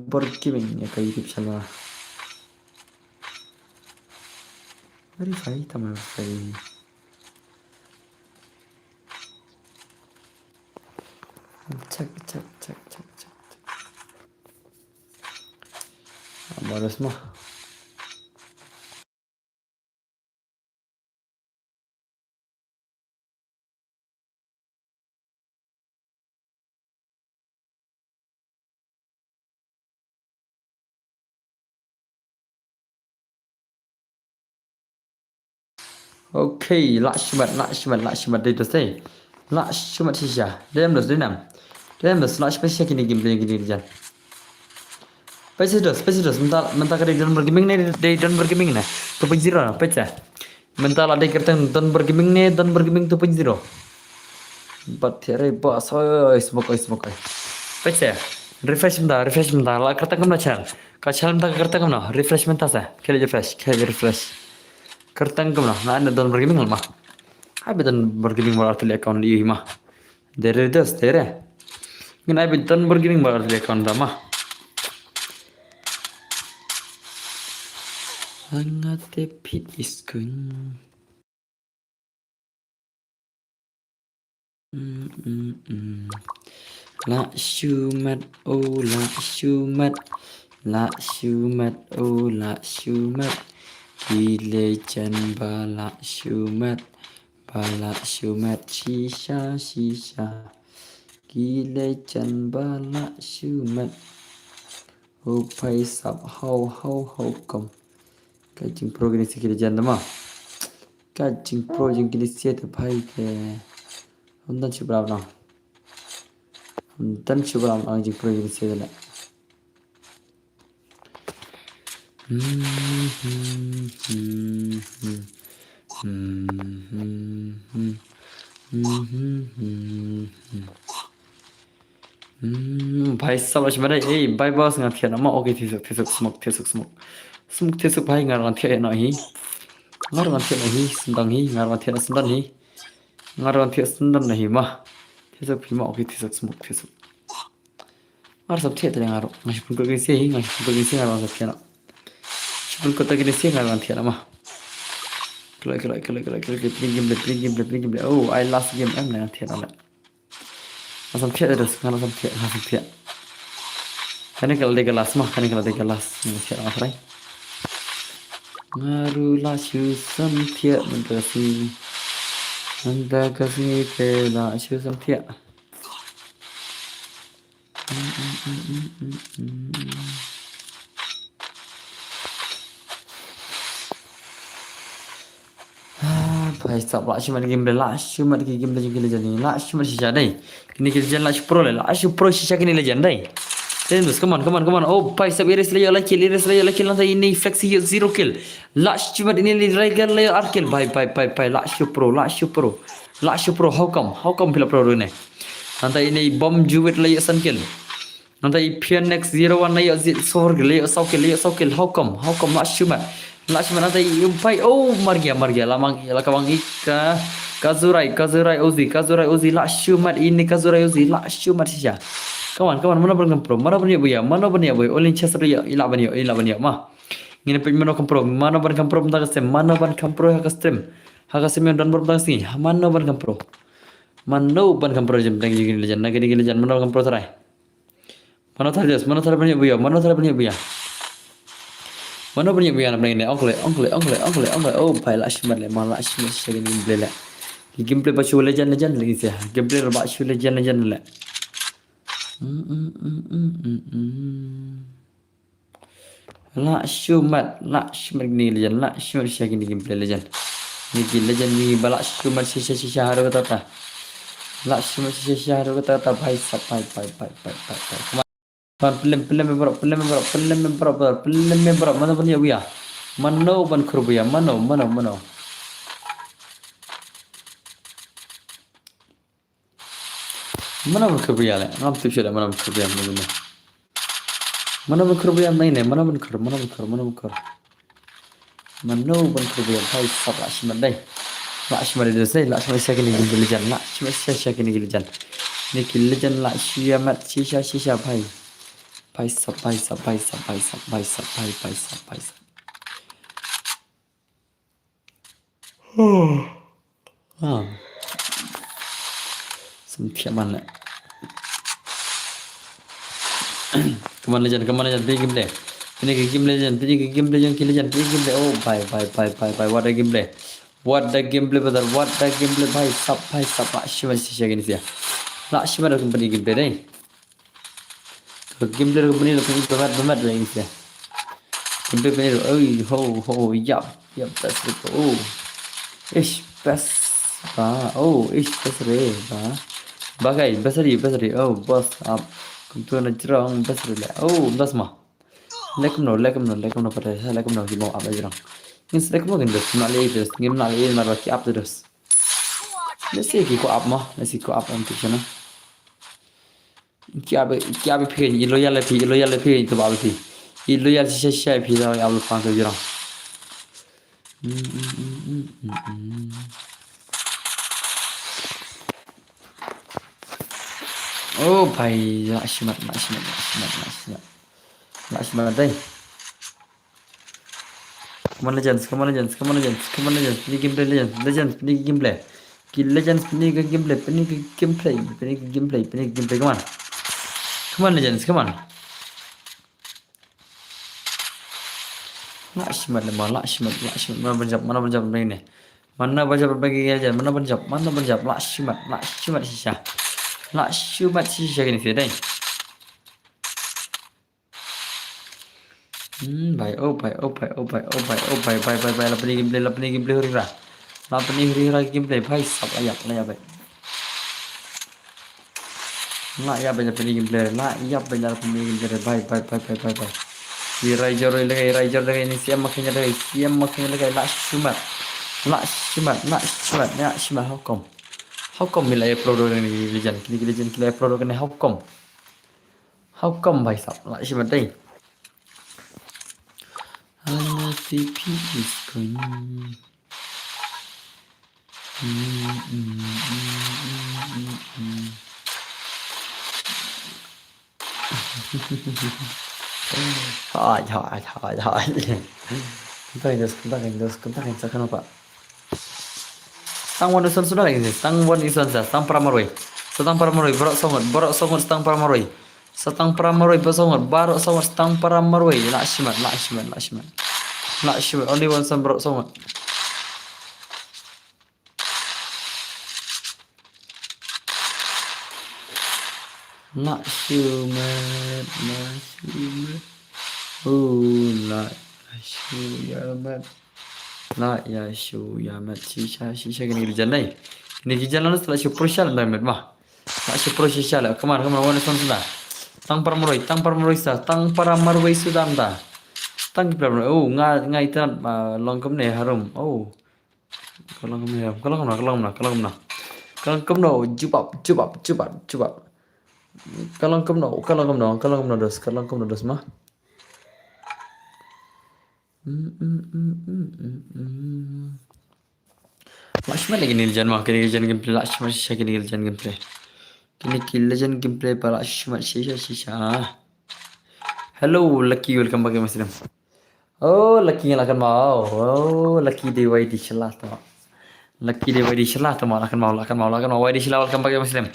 Burger King ïa ka YouTube channel. Verify, tama verify. Check, check, check, check, check, check. Baru semua. Okay, la shimat, la shimat, la shimat dei dos dei. La shimat shisha. Dei em dos dei nam. Dei em dos la shimat shisha kini game dei kini jan. Pese dos, pese dos. Mynta, mynta ka dei Don Burger King ne, dei Don Burger King ne. Two point zero na, pese. Mynta la dei kyrteng Don Burger King ne, Don Burger King two point zero. Bat thiare ba soi smoke oi smoke oi. Pese. Refresh mynta, refresh mynta. La kyrteng kam na channel. Ka channel mynta ka kyrteng kam na. Refresh mynta sa. Kele refresh, kele refresh. Kyrteng kam na. Na ane Don Burger King ma. Ai ba Don Burger King ba artyle account li ma. Dere dos, dere. Ngin ai ba Don Burger King ba artyle account da ma. Nga te phi is kun. Mm, mm, mm. La shimat, oh, la shimat. La shimat, oh, la shimat. Ki legend ba la shimat. Ba la shimat shisha, shisha. Ki legend ba la shimat. Oh, phai sap hau, hau, hau kom. Ka jingpro kine si ki legend ma. Ka jingpro jong kine si te phai ke. Ym don shu bra bra. Ym don shu bra bra jingpro kine si te le. Hmm, bhai sab la shi ma dei. Ei, bhai boss, nga thiah na ma. Okay, thiah suk, thiah suk, smoke, thiah suk, smoke. Smoke thiah suk bhai, nga ruh ngan thiah na hi. Nga ruh ngan thiah na hi, sendang hi, nga ruh ngan thiah na sendang hi. Nga ruh ngan thiah sendang na hi ma. Thiah suk phi ma, okay, thiah suk, smoke, thiah suk. Nga ruh sab thiah te nga ruh. Nga shu pynkut kine se hi, nga shu pynkut kine se, nga ruh sab thiah na. Shu pynkut kine se, nga ruh ngan thiah na ma. Kloi, kloi, kloi, kloi, kloi, kloi, pynigim le, pynigim le, pynigim le. Oh, I last game, em, nga thiah na le. Nga sam thiah da dos, nga sam thiah, nga sam thiah. Kane ka la dei ka last ma, kane ka la dei ka last. Nga thiah nga trai. Nga ruh la shu sam thiah mynta ka sngi. Mynta ka sngi te la shu sam thiah. Ah, bhai sab, la shu mat game le, la shu mat ki game le jong ki legend ni, la shu mat shisha dei. Kine ki legend la shu pro le, la shu pro shisha kine legend dei. Then just come on, come on, come on. Oh, bhai sab, Iris le ïoh lai kill, Iris le ïoh lai kill, nangta ine Flexi ïoh zero kill. La shu mat ine le Raigar le ïoh ar kill. Bhai, bhai, bhai, bhai, la shu pro, la shu pro. La shu pro, how come? How come phi la pro ne? Nangta ine Bomb Juwit le ïoh san kill. Nangta i Phoenix zero one la ïoh zi-, sor kill, la ïoh saw kill, la ïoh saw kill, how come? How come? La shu mat. La shu mat nangta i Umpai, oh, mar gia, mar gia, la mang, la ka bang i ka, Kazurai, Kazurai Uzi, Kazurai Uzi, la shu mat ine Kazurai Uzi, la shu mat shisha. Come on, come on, mano ban kam pro, mano ban ïoh buya, mano ban ïoh buya, Olin Chess ïoh, i lah ban ïoh, i lah ban ïoh, ma. Ngin peit mano kam pro, mano ban kam pro mynta ka stream, mano ban kam pro ha ka stream. Ha ka stream ïa don bor mynta ka sngi, mano ban kam pro. Mano ban kam pro jong kine ki legend, na kine ki legend, mano ban kam pro trai. Mano tharai dos, mano tharai ban ïoh buya, mano tharai ban ïoh buya. Mano ban ïoh buya na pdeng ne, ong khlei, ong khlei, ong khlei, ong khlei, ong khlei. Oh, bhai la shi mat le, ma la shi mat shisha kine ki gameplay le. Ki gameplay ba shu legend, legend le kin sa. Gameplay ba shu legend, legend le. Mm, mm, mm, mm, mm, mm. La shu mat, la shu mat kine ki legend, la shu mat shisha kine ki gameplay legend. Kine ki legend kine ba la shu mat shisha shisha haduh katta katta. La shu mat shisha shisha haduh katta katta, bhai sab, bhai, bhai, bhai. Come on, pynlem, pynlem bro, pynlem bro, pynlem bro, bro, pynlem bro, mano ban ïoh buya. Mano ban khur buya, mano, mano, mano. Mano ban khur buya le, ngam tip shuh le mano ban khur buya mynta ne. Mano ban khur buya mynta ne, mano ban khur, mano ban khur, mano ban khur. Mano ban khur buya, bhai sab la shi mat dei. La shi mat dei, la shi mat shisha kine ki legend, la shi mat shisha kine ki legend. Kine ki legend la shi mat shisha shisha bhai. Bhai sab, bhai sab, bhai sab, bhai sab, bhai sab, bhai, bhai sab, bhai sab. Ah. Sam thiah man le. Come on legend, come on legend, pynïoh gameplay. Pynïoh gameplay legend, pynïoh gameplay jong ki legend, pynïoh gameplay. Oh, bhai, bhai, bhai, bhai, bhai, what a gameplay. What a gameplay, brother, what a gameplay, bhai sab, bhai sab, la shi mat shisha kine shisha. La shi mat da company gameplay dei. Ka gameplay ka company la pynïoh ba mat ba mat la ïa kine. Gameplay pynïoh, oi ho ho, yap yap, best re ko. Oh. Ish, best ba. Oh, ish, best re ba. Ba kai, best re, best re. Oh, boss up. Kumtu na jrong, best re le. Oh, best ma. Lek kumno, lek kumno, lek kumno pata, lek kumno ki mo ap jrong. Ngin lek kumno ngin dos, na le dos, ngin na le mar ba ki ap dos. Let's see ki ko ap ma, let's see ko ap am tu chana. Ki ap, ki ap phi, i loyal phi, i loyal phi, to ba phi. I loyal shisha shisha phi, da ap pang to jrong. Oh bhai, la shi mat, la shi mat, la shi mat, la shi mat. La shi mat dei. Come on legends, come on legends, come on legends, come on legends. Pynïoh gameplay legends, legends, pynïoh gameplay. Ki legends, pynïoh gameplay, pynïoh gameplay, pynïoh gameplay, pynïoh gameplay. Come on. Come on legends, come on. La shi mat le ma, la shi mat, la shi mat. Mano ban jop, mano ban jop ne. Mano ban jop ban ki legend, mano ban jop, mano ban jop. La shi mat, la shi mat shisha. La shi mat shisha kine shisha dei. Hmm, bhai, oh bhai, oh bhai, oh bhai, oh bhai, oh bhai, bhai, bhai, bhai, la pynïoh gameplay, la pynïoh gameplay huri hura. La pynïoh huri hura gameplay, bhai sab, la ïap, la ïap bhai. La ïap bhai, la pynïoh gameplay, la ïap bhai, la pynïoh gameplay, bhai, bhai, bhai, bhai, bhai, bhai. Ki rai jor lehkai, rai jor lehkai, ni siam ma khein lehkai, siam ma khein lehkai, lah shimet. Lah shimet, lah shimet, lah shimet, how come? How come mi la ïa pro do kine ki legend, kine ki legend ki la ïa pro do kine, how come? How come bhai sahab, lah shimet dei. Hana T P is going. Hai, hai, hai, hai. Kynta kein dos, kynta kein dos, kynta kein sa kano pa. Tang wan ison suda lagi, tang wan ison sa, tang para marwei. Sa tang para marwei, baroh saw ngut, baroh saw ngut, tang para marwei. Sa tang para marwei, baroh saw ngut, baroh saw ngut, tang para marwei. Lah shimet, lah shimet, lah shimet. Lah shimet, only one son baroh saw ngut. Lah shimet, lah shimet. Oh, lah, lah shimet. Lah ïa shu ïa met shisha shisha kine ki legend dei. Kine ki legend lano sa lah shu pro shisha lano met ma. Lah shu pro shisha la. Come on, come on, wan ison suda. Tang para marwei, tang para marwei sa, tang para marwei suda mynta. Tang ki para marwei. Oh, nga, nga itynnad, ah, long kumne harum. Oh. Ka long kumne, ka long kumno, ka long kumno, ka long kumno. Ka long kumno, jubab, jubab, jubab, jubab. Ka long kumno, ka long kumno, ka long kumno dos, ka long kumno dos ma. Mm, mm, mm, mm, mm, mm. Lah shimet lagi kine ki legend ma, kine ki legend gameplay, lah shimet shisha kine ki legend gameplay. Kine ki legend gameplay ba lah shimet shisha shisha. Hello, Lucky, welcome back to my stream. Oh, Lucky nga la kynmaw. Oh, Lucky dei wai dei shylla tama. Lucky dei wai dei shylla tama, la kynmaw, la kynmaw, la kynmaw. Wai dei shylla, welcome back to my stream.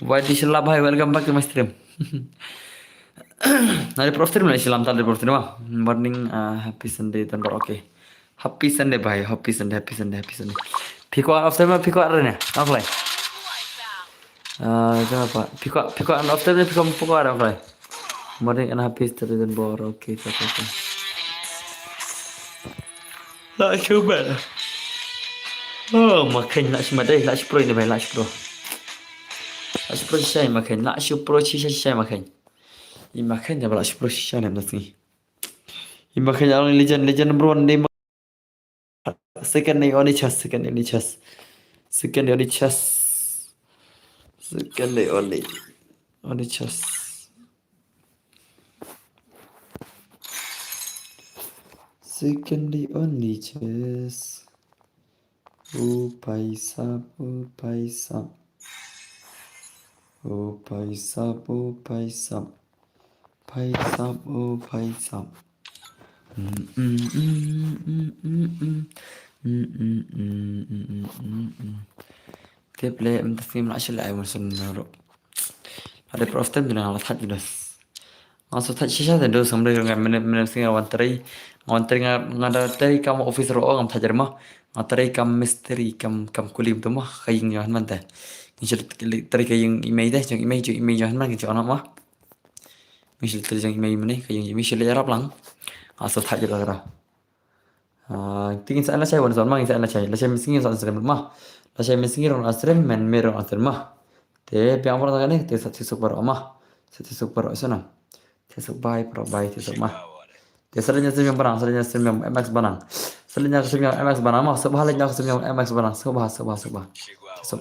Wai dei shylla bhai, welcome back to my stream. Nari pro stream la shylla mynta, nari pro stream ma. Morning, uh, happy Sunday, tan bar, okay. Happy Sunday bhai, happy Sunday, happy Sunday, happy Sunday. Phi kwah off stream, phi kwah rene. Offline. Ah, jawab apa? Phi kwah, phi kwah off stream, phi kwah, phi kwah offline. Morning and happy Saturday, bor. Okay, okay, okay. Lah shu bet. Oh, ma khein lah shu met dei, lah shu pro ini bhai, lah shu pro. Lah shu pro shisha ma khein, lah shu pro shisha shisha ma khein. I ma khein da lah shu pro shisha ne nasngi. I ma khein ong legend, legend number one dei ma. Second dei only chance, second dei only chance. Second dei only chance. Second dei only. Only chance. Second dei only chance. Oh paisa, oh paisa. Oh paisa, oh paisa. Paisa, oh paisa. Mm, mm, mm, mm, mm, mm. Mm, mm, mm, mm, mm, mm, mm. Te ple em te sim la shil ai mun sun ro. Ade prof tem dina la that dina. Nga sa thait shisha te dos, ngam dei nga mene, mene sngi nga wan trei. Nga wan trei nga, nga da trei kam office ruh ngam thait jer ma. Nga trei kam mistri, kam, kam kuli mynta ma. Ka ïing jong hynmen te. Ngi shu trei ka ïing i mei te, jong i mei, jong i mei jong hynmen, jong ano ma. Ngi shu trei jong i mei mynne, ka ïing i mei shu leit ïarap lang. Nga sa thait jer la. Ah, te ngin sa lashai wan sa ma, ngin sa lashai. Lashai mynsngi ngin sa stream ma. Lashai mynsngi ruh stream, mynmiet ruh stream ma. Te biang por ta kane, te sa tisuk baroh ma. Sa tisuk baroh sana. Tisuk bai, baroh bai, tisuk ma. Te sa lashai stream ïa balang, sa lashai stream ïa M X balang. Sa lashai stream ïa M X balang ma, sa lashai stream ïa M X balang. Sa ba, sa ba, sa ba. Tisuk.